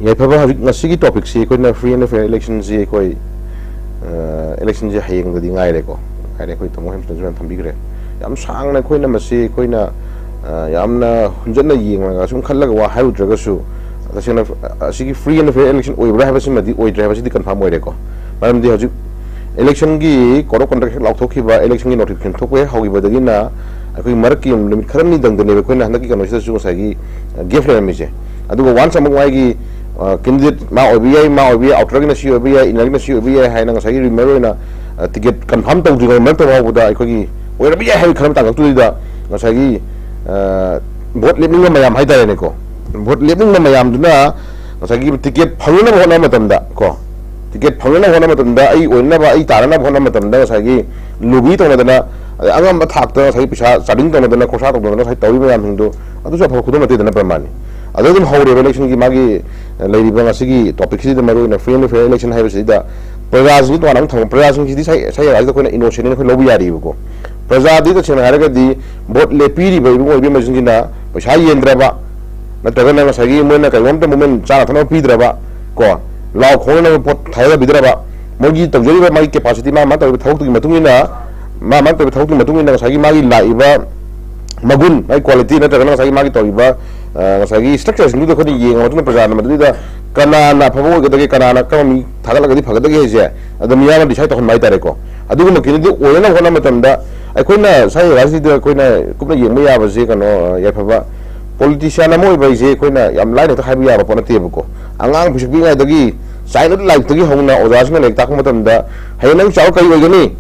ꯌꯥꯏꯐꯕ, ꯍꯧꯖꯤꯛ ꯉꯁꯤꯒꯤ topicꯁꯤ ꯑꯩꯈꯣꯏꯅ free and fair electionꯁꯤ ꯑꯩꯈꯣꯏ, ꯑ, electionꯁꯤ ꯍꯌꯦꯡꯗꯗꯤ ꯉꯥꯏꯔꯦꯀꯣ꯫ ꯉꯥꯏꯔꯦ, ꯑꯩꯈꯣꯏ ꯇꯥꯃꯣ ꯍꯦꯝꯆꯟꯁꯨ ꯌꯥꯝ ꯊꯝꯕꯤꯈ꯭ꯔꯦ꯫ ꯌꯥꯝ ꯁꯥꯡꯅ ꯑꯩꯈꯣꯏꯅ ꯃꯁꯤ ꯑꯩꯈꯣꯏꯅ, ꯑ, ꯌꯥꯝꯅ ꯍꯨꯟꯖꯠꯅ ꯌꯦꯡꯂꯒ ꯁꯨꯝ ꯈꯜꯂꯒ ꯋꯥ ꯍꯥꯏꯔꯨꯗ꯭ꯔꯒꯁꯨ, ꯇꯁꯦꯡꯅ, ꯑ, ꯑꯁꯤꯒꯤ free and fair election ꯑꯣꯏꯕ꯭ꯔꯥ ꯍꯥꯏꯕꯁꯤꯃꯗꯤ ꯑꯣꯏꯗ꯭ꯔꯦ ꯍꯥꯏꯕꯁꯤꯗꯤ confirm ꯑꯣꯏꯔꯦꯀꯣ꯫ ꯃꯔꯝꯗꯤ ꯍꯧꯖꯤꯛ electionꯒꯤ code of conduct ꯍꯦꯛ ꯂꯥꯎꯊꯣꯛꯈꯤꯕ, electionꯒꯤ notification ꯊꯣꯛꯄ ꯍꯦꯛ ꯍꯧꯈꯤꯕꯗꯒꯤꯅ ꯑꯩꯈꯣꯏ ꯃꯔꯛꯀꯤ ꯅꯨꯃꯤꯠ ꯈꯔꯅꯤꯗꯪꯗꯅꯦꯕ ꯑꯩꯈꯣꯏꯅ ꯍꯟꯗꯛꯀꯤ ꯀꯩꯅꯣꯁꯤꯗꯁꯨ ꯉꯁꯥꯏꯒꯤ, ꯑ, gap ꯂꯩꯔꯝꯃꯤꯁꯦ꯫ ꯑꯗꯨꯒ once ꯑꯃꯨꯛ ꯃꯥꯒꯤ, ꯑ, candidate ꯃꯥ ꯑꯣꯏꯕ ꯌꯥꯏ, ꯃꯥ ꯑꯣꯏꯕ ꯌꯥꯏ, outerꯒꯤꯅ ꯁꯤ ꯑꯣꯏꯕ ꯌꯥꯏ, innerꯒꯤꯅ ꯁꯤ ꯑꯣꯏꯕ ꯌꯥꯏ ꯍꯥꯏꯅ ꯉꯁꯥꯏꯒꯤ rumor ꯑꯣꯏꯅ, ꯑ, ticket confirm ꯇꯧꯗ꯭ꯔꯤꯉꯩ ꯃꯔꯛꯇ ꯐꯥꯎꯕꯗ ꯑꯩꯈꯣꯏꯒꯤ ꯑꯣꯏꯔꯕ ꯌꯥꯏ ꯍꯥꯏꯕꯒꯤ ꯈꯔ ꯇꯥꯡꯀꯛꯇꯨꯗ ꯉꯁꯥꯏꯒꯤ, ꯑ, vote ꯂꯦꯞꯅꯤꯡꯕ ꯃꯌꯥꯝ ꯍꯥꯏꯇꯥꯔꯦꯅꯦꯀꯣ, vote ꯂꯦꯞꯅꯤꯡꯕ ꯃꯌꯥꯝꯗꯨꯅ ꯉꯁꯥꯏꯒꯤ ticket ꯐꯪꯅꯅꯕ ꯍꯣꯠꯅꯕ ꯃꯇꯝꯗ ꯀꯣ, ticket ꯐꯪꯅꯅꯕ ꯍꯣꯠꯅꯕ ꯃꯇꯝꯗ, ꯑꯩ ꯑꯣꯏꯅꯅꯕ, ꯑꯩ ꯇꯥꯅꯅꯕ ꯍꯣꯠꯅꯕ ꯃꯇꯝꯗ ꯉꯁꯥꯏꯒꯤ lobby ꯇꯧꯅꯗꯅ, ꯑꯗꯩ ꯑꯉꯝꯕ ꯊꯥꯛꯇ ꯉꯁꯥꯏꯒꯤ ꯄꯩꯁꯥ charging ꯇꯧꯅꯗꯅ, ꯈꯣꯔꯁꯥ ꯇꯧꯅꯗꯅ ꯉꯁꯥꯏ ꯇꯧꯔꯤꯕ ꯃꯌꯥꯝꯁꯤꯡꯗꯣ, ꯑꯗꯨꯁꯨ ꯑꯐꯕ ꯈꯨꯗꯝ ꯅꯠꯇꯦꯗꯅ ꯄ꯭ꯔꯃꯥꯟꯅꯤ꯫ ꯑꯗꯨ ꯑꯗꯨꯝ ꯍꯧꯔꯦꯕ electionꯒꯤ ꯃꯥꯒꯤ, ꯑ, ꯂꯩꯔꯤꯕ ꯉꯁꯤꯒꯤ topicꯁꯤꯗ ꯃꯔꯨꯑꯣꯏꯅ free and fair election ꯍꯥꯏꯕꯁꯤꯗ ꯄ꯭ꯔꯖꯥꯁꯤꯡꯁꯤ ꯇꯣꯉꯥꯟꯅ ꯑꯃꯨꯛ ꯊꯝꯃ, ꯄ꯭ꯔꯖꯥꯁꯤꯡꯁꯤꯗꯤ ꯁꯥꯏ-, ꯁꯥꯏ ꯑꯩꯈꯣꯏꯅ innocentꯅꯦꯅ ꯑꯩꯈꯣꯏ ꯂꯧꯕ ꯌꯥꯔꯤꯕꯀꯣ꯫ ꯄ꯭ꯔꯖꯥꯗꯤ ꯇꯁꯦꯡꯅ ꯍꯥꯏꯔꯒꯗꯤ vote ꯂꯦꯞꯄꯤꯔꯤꯕ ꯏꯕꯨꯡꯉꯣ ꯏꯕꯦꯝꯃꯁꯤꯡꯁꯤꯅ ꯄꯩꯁꯥ ꯌꯦꯟꯗ꯭ꯔꯕ, ꯅꯠꯇ꯭ꯔꯒꯅ ꯉꯁꯥꯏꯒꯤ ꯃꯣꯏꯅ ꯀꯩꯅꯣꯝꯇ movement ꯆꯥꯅ ꯊꯛꯅꯕ ꯄꯤꯗ꯭ꯔꯕ ꯀꯣ, ꯂꯥꯎ ꯈꯣꯡꯅꯅꯕ ꯄꯣꯠ ꯊꯥꯗꯕꯤꯗ꯭ꯔꯕ, ꯃꯣꯏꯒꯤ ꯇꯧꯖꯔꯤꯕ ꯃꯥꯒꯤ capacity, ꯃꯥ ꯃꯥ ꯇꯧꯔꯤꯕ ꯊꯕꯛꯇꯨꯒꯤ ꯃꯇꯨꯡ ꯏꯟꯅ, ꯃꯥ ꯃꯥ ꯇꯧꯔꯤꯕ ꯊꯕꯛꯇꯨꯒꯤ ꯃꯇꯨꯡ ꯏꯟꯅ ꯉꯁꯥꯏꯒꯤ ꯃꯥꯒꯤ ꯂꯥꯛꯏꯕ ꯃꯒꯨꯟ, ꯃꯥꯒꯤ quality ꯅꯠꯇ꯭ꯔꯒꯅ ꯉꯁꯥꯏꯒꯤ ꯃꯥꯒꯤ ꯇꯧꯔꯤꯕ, ꯑ, ꯉꯁꯥꯏꯒꯤ structureꯁꯤꯡꯗꯨꯗ ꯑꯩꯈꯣꯏꯅ ꯌꯦꯡꯉ ꯃꯇꯨꯡꯗ ꯄ꯭ꯔꯖꯥꯅ ꯃꯗꯨꯗꯩꯗ ꯀꯅꯥꯅ ꯑꯐꯕ ꯑꯣꯏꯒꯗꯒꯦ, ꯀꯅꯥꯅ ꯀꯔꯝꯕ ꯃꯤ ꯊꯥꯒꯠꯂꯒꯗꯤ ꯐꯒꯗꯒꯦ ꯍꯥꯏꯁꯦ ꯑꯗꯨꯝ ꯃꯤꯌꯥꯝꯅ decide ꯇꯧꯍꯟꯕ ꯍꯥꯏꯇꯥꯔꯦꯀꯣ꯫ ꯑꯗꯨꯒꯨꯝꯕ candidate ꯑꯣꯏꯅꯅꯕ ꯍꯣꯠꯅꯕ ꯃꯇꯝꯗ ꯑꯩꯈꯣꯏꯅ ꯁ꯭ꯋꯥꯏ ꯖꯒꯥꯁꯤꯗ ꯑꯩꯈꯣꯏꯅ ꯀꯨꯞꯅ ꯌꯦꯡꯕ ꯌꯥꯕꯁꯦ, ꯀꯩꯅꯣ, ꯌꯥꯏꯐꯕ, politician ꯑꯃ ꯑꯣꯏꯕ ꯍꯥꯏꯁꯦ ꯑꯩꯈꯣꯏꯅ ꯌꯥꯝ ꯂꯥꯏꯅ ꯍꯦꯛꯇ ꯍꯥꯏꯕ ꯌꯥꯕ ꯄꯣꯠ ꯅꯠꯇꯦꯕꯀꯣ꯫ ꯑꯉꯥꯡ ꯄꯤꯁꯛ ꯄꯤꯛꯏꯉꯩꯗꯒꯤ, childhood lifeꯇꯒꯤ ꯍꯧꯅ ꯑꯣꯖꯥꯁꯤꯡꯅ ꯂꯥꯏꯔꯤꯛ ꯇꯥꯛꯄ ꯃꯇꯝꯗ, "ꯍꯌꯦꯡ ꯅꯪ ꯆꯥꯎꯔ ꯀꯔꯤ ꯑꯣꯏꯒꯅꯤ?"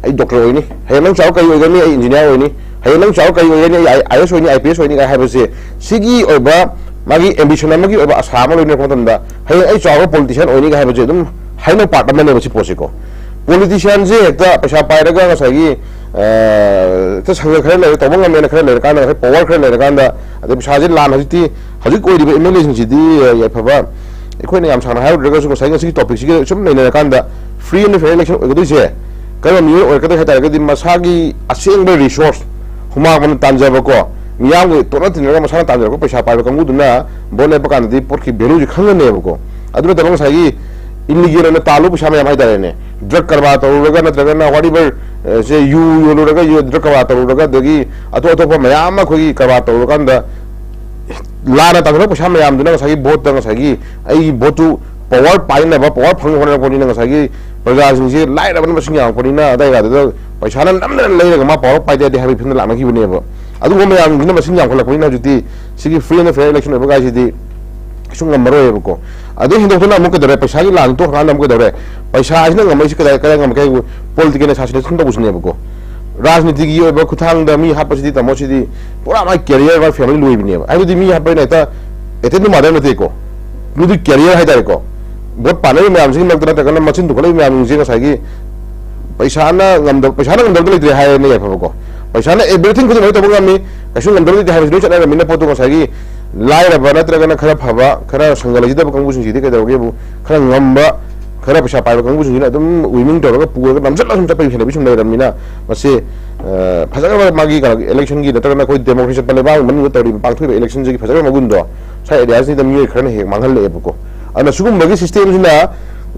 "ꯑꯩ doctor ꯑꯣꯏꯅꯤ"꯫ "ꯍꯌꯦꯡ ꯅꯪ ꯆꯥꯎꯔ ꯀꯔꯤ ꯑꯣꯏꯒꯅꯤ?" "ꯑꯩ engineer ꯑꯣꯏꯅꯤ"꯫ "ꯍꯌꯦꯡ ꯅꯪ ꯆꯥꯎꯔ ꯀꯔꯤ ꯑꯣꯏꯒꯅꯤ?" "ꯑꯩ I-, IAS ꯑꯣꯏꯅꯤ, IPS ꯑꯣꯏꯅꯤ" ꯀꯥꯏ ꯍꯥꯏꯕꯁꯦ, ꯁꯤꯒꯤ ꯑꯣꯏꯕ ꯃꯥꯒꯤ ambition ꯑꯃꯒꯤ ꯑꯣꯏꯕ ꯑꯁꯥ ꯑꯃ ꯂꯣꯏꯅꯔꯛꯄ ꯃꯇꯝꯗ, "ꯍꯌꯦꯡ ꯑꯩ ꯆꯥꯎꯔꯒ politician ꯑꯣꯏꯅꯤ" ꯀꯥꯏ ꯍꯥꯏꯕꯁꯦ ꯑꯗꯨꯝ ꯍꯥꯏꯅꯕ part ꯑꯃꯅꯦꯕ ꯁꯤ ꯄꯣꯠꯁꯤꯀꯣ꯫ Politicianꯁꯦ ꯍꯦꯛꯇ ꯄꯩꯁꯥ ꯄꯥꯏꯔꯒ ꯉꯁꯥꯏꯒꯤ ꯍꯦꯛꯇ ꯁꯪꯒ ꯈꯔ ꯂꯩꯔꯦ, ꯇꯧꯕ ꯉꯝꯃꯦꯅ ꯈꯔ ꯂꯩꯔꯀꯥꯟꯗ, ꯉꯁꯥꯏ ꯄꯋꯥꯔ ꯈꯔ ꯂꯩꯔꯀꯥꯟꯗ, ꯑꯗꯩ ꯄꯩꯁꯥꯁꯦ ꯂꯥꯟ ꯍꯧꯖꯤꯛꯇꯤ, ꯍꯧꯖꯤꯛ ꯑꯣꯏꯔꯤꯕ ꯑꯦꯝ ꯑꯦꯜ ꯑꯦꯁꯤꯡꯁꯤꯗꯤ, ꯌꯥꯏꯐꯕ, ꯑꯩꯈꯣꯏꯅ ꯌꯥꯝ ꯁꯥꯡꯅ ꯍꯥꯏꯔꯨꯗ꯭ꯔꯒꯁꯨ ꯉꯁꯥꯏ ꯉꯁꯤꯒꯤ ꯇꯣꯄꯤꯛꯁꯤꯒ ꯁꯨꯝ ꯅꯩꯅꯔꯀꯥꯟꯗ, ꯐ꯭ꯔꯤ ꯑꯦꯟ ꯐꯦꯌꯔ ꯏꯂꯦꯛꯁꯟ ꯑꯣꯏꯒꯗꯣꯏꯁꯦ ꯀꯔꯝꯕ ꯃꯤꯑꯣꯏ ꯑꯣꯏꯔꯛꯀꯗꯒꯦ ꯍꯥꯏ ꯇꯥꯔꯒꯗꯤ, ꯃꯁꯥꯒꯤ ꯑꯁꯦꯡꯕ ꯔꯤꯁꯣꯔꯁ, ꯍꯨꯃꯥꯡ ꯃꯃꯟꯅ ꯇꯥꯟꯖꯕꯀꯣ, ꯃꯤꯌꯥꯝꯒꯤ ꯇꯣꯠꯅ ꯇꯤꯟꯅꯔꯒ ꯃꯁꯥꯅ ꯇꯥꯟꯖꯔꯛꯄ ꯄꯩꯁꯥ ꯄꯥꯏꯕ ꯀꯥꯡꯕꯨꯗꯨꯅ ꯚꯣꯠ ꯂꯦꯞꯄ ꯀꯥꯟꯗꯗꯤ ꯚꯣꯠꯀꯤ ꯚꯦꯂꯨꯁꯤ ꯈꯪꯒꯅꯦꯕꯀꯣ꯫ ꯑꯗꯨ ꯅꯠꯇꯕ ꯉꯁꯥꯏꯒꯤ ꯏꯜꯂꯤꯒꯦꯜ ꯑꯣꯏꯅ ꯇꯥꯜꯂꯨꯕ ꯄꯩꯁꯥ ꯃꯌꯥꯝ ꯍꯥꯏꯇꯥꯔꯦꯅꯦ, ꯗ꯭ꯔꯒ ꯀꯔꯕꯥꯔ ꯇꯧꯔꯨꯔꯒ ꯅꯠꯇ꯭ꯔꯒꯅ ꯋꯥꯠ ꯑꯦꯚꯔ, ꯁꯦ ꯌꯨ ꯌꯣꯜꯂꯨꯔꯒ, ꯌꯨ ꯗ꯭ꯔꯒ ꯀꯔꯕꯥꯔ ꯇꯧꯔꯨꯔꯒ, ꯑꯗꯒꯤ ꯑꯇꯣꯞ ꯑꯇꯣꯞꯄ ꯃꯌꯥꯝ ꯑꯃ ꯑꯩꯈꯣꯏꯒꯤ ꯀꯔꯕꯥꯔ ꯇꯧꯔꯨꯔꯀꯥꯟꯗ ꯂꯥꯟꯅ ꯇꯥꯟꯊꯣꯔꯛꯄ ꯄꯩꯁꯥ ꯃꯌꯥꯝꯗꯨꯅ ꯉꯁꯥꯏꯒꯤ ꯚꯣꯠꯇ, ꯉꯁꯥꯏꯒꯤ ꯑꯩꯒꯤ ꯚꯣꯠꯇꯨ ꯄꯋꯥꯔ ꯄꯥꯏꯅꯕ, ꯄꯋꯥꯔ ꯐꯪꯅꯕ ꯍꯣꯠꯅꯔꯛꯄꯅꯤꯅ ꯉꯁꯥꯏꯒꯤ ꯄ꯭ꯔꯖꯥꯁꯤꯡꯁꯦ ꯂꯥꯏꯔꯕꯅ ꯃꯁꯤꯡ ꯌꯥꯝꯃꯛꯄꯅꯤꯅ ꯑꯗꯥꯏ ꯀꯥꯗꯨꯗ ꯄꯩꯁꯥꯅ ꯅꯝꯗꯅ ꯂꯩꯔꯒ ꯃꯥ ꯄꯋꯥꯔ ꯄꯥꯏꯗ ꯌꯥꯗꯦ ꯍꯥꯏꯕꯒꯤ ꯐꯤꯕꯝꯗ ꯂꯥꯛꯅꯈꯤꯕꯅꯦꯕ꯫ ꯑꯗꯨꯒꯨꯝꯕ ꯃꯌꯥꯝꯁꯤꯅ ꯃꯁꯤꯡ ꯌꯥꯝꯈꯠꯂꯛꯄꯅꯤꯅ ꯍꯧꯖꯤꯛꯇꯤ ꯁꯤꯒꯤ ꯐ꯭ꯔꯤ ꯑꯦꯟ ꯐꯦꯌꯔ ꯏꯂꯦꯛꯁꯟ ꯑꯣꯏꯕ ꯀꯥꯏꯁꯤꯗꯤ ꯀꯩꯁꯨ ꯉꯝꯃꯔꯣꯏꯕꯀꯣ꯫ ꯑꯗꯩ ꯍꯦꯟꯗꯣꯛꯇꯅ ꯑꯃꯨꯛ ꯀꯩꯗꯧꯔꯦ, ꯄꯩꯁꯥꯒꯤ ꯂꯥꯟ ꯇꯣꯛꯈ꯭ꯔꯀꯥꯟꯗ ꯑꯃꯨꯛ ꯀꯩꯗꯧꯔꯦ, ꯄꯩꯁꯥꯁꯤꯅ ꯉꯝꯃꯛꯏꯁꯤ ꯀꯗꯥꯏ, ꯀꯗꯥꯏ ꯉꯝꯃꯛꯀꯦ ꯍꯥꯏꯕꯨ ꯄꯣꯂꯤꯇꯤꯀꯦꯜ ꯑꯦꯁꯥꯁꯤꯅꯦꯁꯟ ꯇꯧꯕꯁꯤꯅꯦꯕꯀꯣ꯫ ꯔꯥꯖꯅꯤꯇꯤꯒꯤ ꯑꯣꯏꯕ ꯈꯨꯠꯊꯥꯡꯗ ꯃꯤ ꯍꯥꯠꯄꯁꯤꯗꯤ ꯇꯥꯃꯣ ꯁꯤꯗꯤ ꯄꯨꯔꯥ ꯃꯥꯏ ꯀꯦꯔꯤꯌꯔ, ꯃꯥꯏ ꯐꯦꯃꯤꯂꯤ ꯂꯣꯏꯕꯅꯦꯕ꯫ ꯍꯥꯏꯕꯗꯤ ꯃꯤ ꯍꯥꯠꯄ ꯍꯥꯏꯅ ꯍꯦꯛꯇ ꯑꯦꯇꯦꯝ ꯇꯨ ꯃꯔꯗꯔ ꯅꯠꯇꯦꯀꯣ, ꯃꯤꯗꯨ ꯀꯦꯔꯤꯌꯔ ꯍꯥꯏꯇꯥꯔꯦꯀꯣ꯫ ꯚꯣꯠ ꯄꯥꯟꯅꯔꯤꯕ ꯃꯌꯥꯝꯁꯤꯒꯤ ꯃꯔꯛꯇ ꯅꯠꯇ꯭ꯔꯒꯅ ꯃꯆꯤꯟ ꯇꯨꯈꯠꯂꯛꯏꯕ ꯃꯌꯥꯝꯁꯤꯡꯁꯦ ꯉꯁꯥꯏꯒꯤ ꯄꯩꯁꯥꯅ ꯉꯝꯗꯕ, ꯄꯩꯁꯥꯅ ꯉꯝꯗꯕꯗꯤ ꯂꯩꯇ꯭ꯔꯦ ꯍꯥꯏꯔꯦꯅꯦ ꯌꯥꯏꯐꯕꯀꯣ꯫ ꯄꯩꯁꯥꯅ everything ꯈꯨꯗꯤꯡꯃꯛ ꯇꯧꯕ ꯉꯝꯃꯤ, ꯀꯩꯁꯨ ꯉꯝꯗꯕ ꯂꯩꯇꯦ ꯍꯥꯏꯕꯁꯤ ꯂꯣꯏ ꯆꯠꯅꯔꯕꯅꯤꯅ ꯄꯣꯠꯇꯣ ꯉꯁꯥꯏꯒꯤ ꯂꯥꯏꯔꯕ ꯅꯠꯇ꯭ꯔꯒꯅ ꯈꯔ ꯐꯕ, ꯈꯔ ꯁꯪꯒ ꯂꯩꯖꯗꯕ ꯀꯥꯡꯕꯨꯁꯤꯡꯁꯤꯗꯤ ꯀꯩꯗꯧꯔꯒꯦꯕꯨ, ꯈꯔ ꯉꯝꯕ, ꯈꯔ ꯄꯩꯁꯥ ꯄꯥꯏꯕ ꯀꯥꯡꯕꯨꯁꯤꯡꯁꯤꯅ ꯑꯗꯨꯝ ꯋꯤꯃꯤꯡ ꯇꯧꯔꯒ ꯄꯨꯔꯒ ꯅꯝꯁꯤꯜꯂ ꯁꯨꯝ ꯆꯠꯄꯒꯤ ꯍꯦꯟꯅꯕꯤ ꯁꯨꯝ ꯂꯩꯔꯕꯅꯤꯅ ꯃꯁꯤ, ꯑ, ꯐꯖꯈ꯭ꯔꯕ ꯃꯥꯒꯤ ꯀꯩꯅꯣ ꯏꯂꯦꯛꯁꯟꯒꯤ ꯅꯠꯇ꯭ꯔꯒꯅ ꯑꯩꯈꯣꯏ ꯗꯦꯃꯣꯀ꯭ꯔꯦꯁꯤ ꯆꯠꯄ ꯂꯩꯕꯥꯛ ꯑꯃꯒꯤ ꯃꯅꯨꯡꯗ ꯇꯧꯔꯤꯕ ꯄꯥꯡꯊꯣꯛꯏꯕ ꯏꯂꯦꯛꯁꯟꯁꯤꯒꯤ ꯐꯖꯈ꯭ꯔꯕ ꯃꯒꯨꯟꯗꯣ ꯁ꯭ꯋꯥꯏ ꯑꯦꯔꯤꯌꯥꯁꯤꯗ ꯃꯤꯑꯣꯏ ꯈꯔꯅ ꯍꯦꯛ ꯃꯥꯡꯍꯜꯂꯛꯑꯦꯕꯀꯣ꯫ ꯑꯗꯨꯅ ꯁꯤꯒꯨꯝꯕꯒꯤ ꯁꯤꯁꯇꯦꯝꯁꯤꯅ, ꯑ,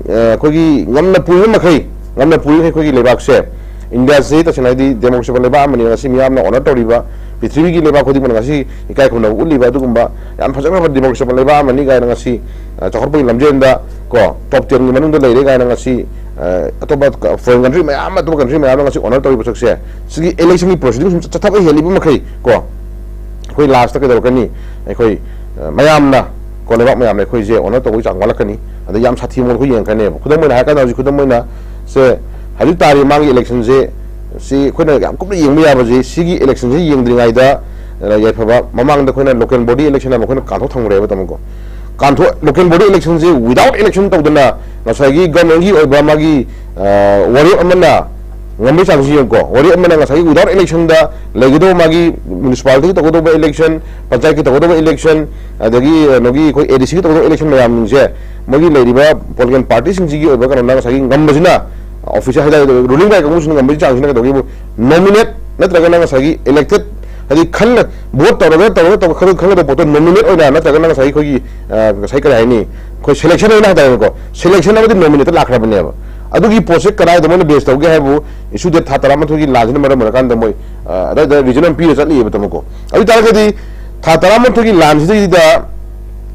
ꯑꯩꯈꯣꯏꯒꯤ ꯉꯝꯅ ꯄꯨꯔꯤꯕ ꯃꯈꯩ, ꯉꯝꯅ ꯄꯨꯔꯤꯕ ꯃꯈꯩ ꯑꯩꯈꯣꯏꯒꯤ ꯂꯩꯕꯥꯛꯁꯦ, ꯏꯟꯗꯤꯌꯥꯁꯤ ꯇꯁꯦꯡꯅ ꯍꯥꯏꯗꯤ ꯗꯦꯃꯣꯀ꯭ꯔꯦꯁꯤ ꯂꯩꯕꯥꯛ ꯑꯃꯅꯤ, ꯉꯁꯤ ꯃꯤꯌꯥꯝꯅ ꯑꯣꯅꯔ ꯇꯧꯔꯤꯕ, ꯄ꯭ꯔꯤꯊꯤꯕꯤꯒꯤ ꯂꯩꯕꯥꯛ ꯈꯨꯗꯤꯡꯃꯛꯅ ꯉꯁꯤ ꯏꯀꯥꯏ ꯈꯨꯝꯅꯕ ꯎꯠꯂꯤꯕ ꯑꯗꯨꯒꯨꯝꯕ ꯌꯥꯝ ꯐꯖꯈ꯭ꯔꯕ ꯗꯦꯃꯣꯀ꯭ꯔꯦꯁꯤ ꯂꯩꯕꯥꯛ ꯑꯃꯅꯤ ꯀꯥꯏꯅ ꯉꯁꯤ, ꯑ, ꯆꯥꯎꯈꯠꯄꯒꯤ ꯂꯝꯖꯦꯟꯗ ꯀꯣ ꯇꯣꯞ ꯇꯦꯟꯒꯤ ꯃꯅꯨꯡꯗ ꯂꯩꯔꯦ ꯀꯥꯏꯅ ꯉꯁꯤ, ꯑ, ꯑꯇꯣꯞꯄ ꯐꯣꯔꯦꯟ ꯀꯟꯇ꯭ꯔꯤ ꯃꯌꯥꯝ ꯑꯃ, ꯑꯇꯣꯞꯄ ꯀꯟꯇ꯭ꯔꯤ ꯃꯌꯥꯝ ꯑꯃ ꯉꯁꯤ ꯑꯣꯅꯔ ꯇꯧꯔꯤꯕ ꯁꯛꯁꯦ, ꯁꯤꯒꯤ ꯏꯂꯦꯛꯁꯟꯒꯤ ꯄ꯭ꯔꯣꯁꯤꯗꯤꯡ ꯁꯨꯝ ꯆꯠꯊꯕ ꯍꯦꯜꯂꯤꯕ ꯃꯈꯩ ꯀꯣ, ꯑꯩꯈꯣꯏ ꯂꯥꯁꯇ ꯀꯩꯗꯧꯔꯛꯀꯅꯤ? ꯑꯩꯈꯣꯏ, ꯑ, ꯃꯌꯥꯝꯅ ꯀꯣ ꯂꯩꯕꯥꯛ ꯃꯌꯥꯝꯅ ꯑꯩꯈꯣꯏꯁꯦ ꯑꯣꯅꯔ ꯇꯧꯕꯒꯤ ꯆꯥꯡ ꯋꯥꯠꯂꯛꯀꯅꯤ꯫ ꯑꯗ ꯌꯥꯝ ꯁꯥꯊꯤꯕ ꯃꯑꯣꯡꯗ ꯑꯩꯈꯣꯏ ꯌꯦꯡꯉꯛꯀꯅꯦꯕ꯫ ꯈꯨꯗꯝ ꯑꯣꯏꯅ ꯍꯥꯏꯔꯀꯥꯟꯗ ꯍꯧꯖꯤꯛ ꯈꯨꯗꯝ ꯑꯣꯏꯅ ꯁꯦ ꯍꯧꯖꯤꯛ ꯇꯥꯔꯤꯕ ꯃꯥꯒꯤ ꯏꯂꯦꯛꯁꯟꯁꯦ ꯁꯤ ꯑꯩꯈꯣꯏꯅ ꯌꯥꯝ ꯀꯨꯞꯅ ꯌꯦꯡꯕ ꯌꯥꯕꯁꯦ ꯁꯤꯒꯤ ꯏꯂꯦꯛꯁꯟꯁꯦ ꯌꯦꯡꯗ꯭ꯔꯤꯉꯩꯗ, ꯑ, ꯌꯥꯏꯐꯕ ꯃꯃꯥꯡꯗ ꯑꯩꯈꯣꯏꯅ ꯂꯣꯀꯦꯜ ꯕꯣꯗꯤ ꯏꯂꯦꯛꯁꯟ ꯑꯃ ꯑꯩꯈꯣꯏꯅ ꯀꯥꯟꯊꯣꯛ ꯊꯝꯈ꯭ꯔꯦꯕ ꯇꯥꯃꯣꯀꯣ꯫ ꯀꯥꯟꯊꯣꯛ, ꯂꯣꯀꯦꯜ ꯕꯣꯗꯤ ꯏꯂꯦꯛꯁꯟꯁꯦ ꯋꯤꯗꯥꯎꯠ ꯏꯂꯦꯛꯁꯟ ꯇꯧꯗꯅ ꯉꯁꯥꯏꯒꯤ ꯒꯚꯔꯟꯃꯦꯟꯒꯤ ꯑꯣꯏꯕ ꯃꯥꯒꯤ, ꯑ, ꯋꯥꯔꯦꯞ ꯑꯃꯅ ꯉꯝꯕꯒꯤ ꯆꯥꯡꯁꯤ ꯌꯦꯡꯉꯨꯀꯣ꯫ ꯋꯥꯔꯤ ꯑꯃꯅ ꯉꯁꯥꯏꯒꯤ without election ꯗ ꯂꯩꯒꯗꯧꯕ ꯃꯥꯒꯤ municipality ꯒꯤ ꯇꯧꯒꯗꯧꯕ election, ꯄꯟꯆꯥꯌꯠꯀꯤ ꯇꯧꯒꯗꯧꯕ election, ꯑꯗꯒꯤ ꯀꯩꯅꯣꯒꯤ ꯑꯩꯈꯣꯏ A D C ꯒꯤ ꯇꯧꯒꯗꯧꯕ election ꯃꯌꯥꯝꯁꯤꯡꯁꯦ ꯃꯣꯏꯒꯤ ꯂꯩꯔꯤꯕ political party ꯁꯤꯡꯁꯤꯒꯤ ꯑꯣꯏꯕ ꯀꯩꯅꯣꯅ ꯉꯁꯥꯏꯒꯤ ꯉꯝꯕꯁꯤꯅ, office ꯍꯥꯏꯇꯥꯔꯦ, ruling party ꯀꯥꯡꯕꯨꯁꯤꯅ ꯉꯝꯕꯒꯤ ꯆꯥꯡꯁꯤꯅ ꯀꯩꯗꯧꯒꯦꯕꯨ, nominate ꯅꯠꯇ꯭ꯔꯒꯅ ꯉꯁꯥꯏꯒꯤ elected, ꯍꯥꯏꯗꯤ ꯈꯜꯂ vote ꯇꯧꯔꯒ ꯇꯧꯔꯒ ꯇꯧꯔꯒ ꯈꯪꯒꯗꯕ ꯄꯣꯠꯇꯣ nominate ꯑꯣꯏꯅ ꯅꯠꯇ꯭ꯔꯒꯅ ꯉꯁꯥꯏꯒꯤ ꯑꯩꯈꯣꯏꯒꯤ, ꯑ, ꯉꯁꯥꯏ ꯀꯔꯤ ꯍꯥꯏꯅꯤ, ꯑꯩꯈꯣꯏ selection ꯑꯣꯏꯅ ꯍꯥꯏꯇꯥꯔꯦꯀꯣ, selection ꯑꯃꯗꯤ nominate ꯂꯥꯛꯈ꯭ꯔꯕꯅꯦꯕ꯫ ꯑꯗꯨꯒꯤ ꯄꯣꯠꯁꯦ ꯀꯗꯥꯏꯗ ꯃꯣꯏꯅ base ꯇꯧꯒꯦ ꯍꯥꯏꯕꯨ, issue date ꯊꯥ ꯇꯔꯥꯃꯥꯊꯣꯏꯒꯤ ꯂꯥꯟꯁꯤꯅ ꯃꯔꯝ ꯑꯣꯏꯔꯀꯥꯟꯗ ꯃꯣꯏ, ꯑ, ꯑꯗꯥꯏꯗ region ꯑꯃ ꯄꯤꯔ ꯆꯠꯂꯤꯑꯕ ꯇꯥꯃꯣꯀꯣ꯫ ꯑꯗꯨ ꯑꯣꯏꯇꯥꯔꯒꯗꯤ ꯊꯥ ꯇꯔꯥꯃꯥꯊꯣꯏꯒꯤ ꯂꯥꯟꯁꯤꯗꯩꯗ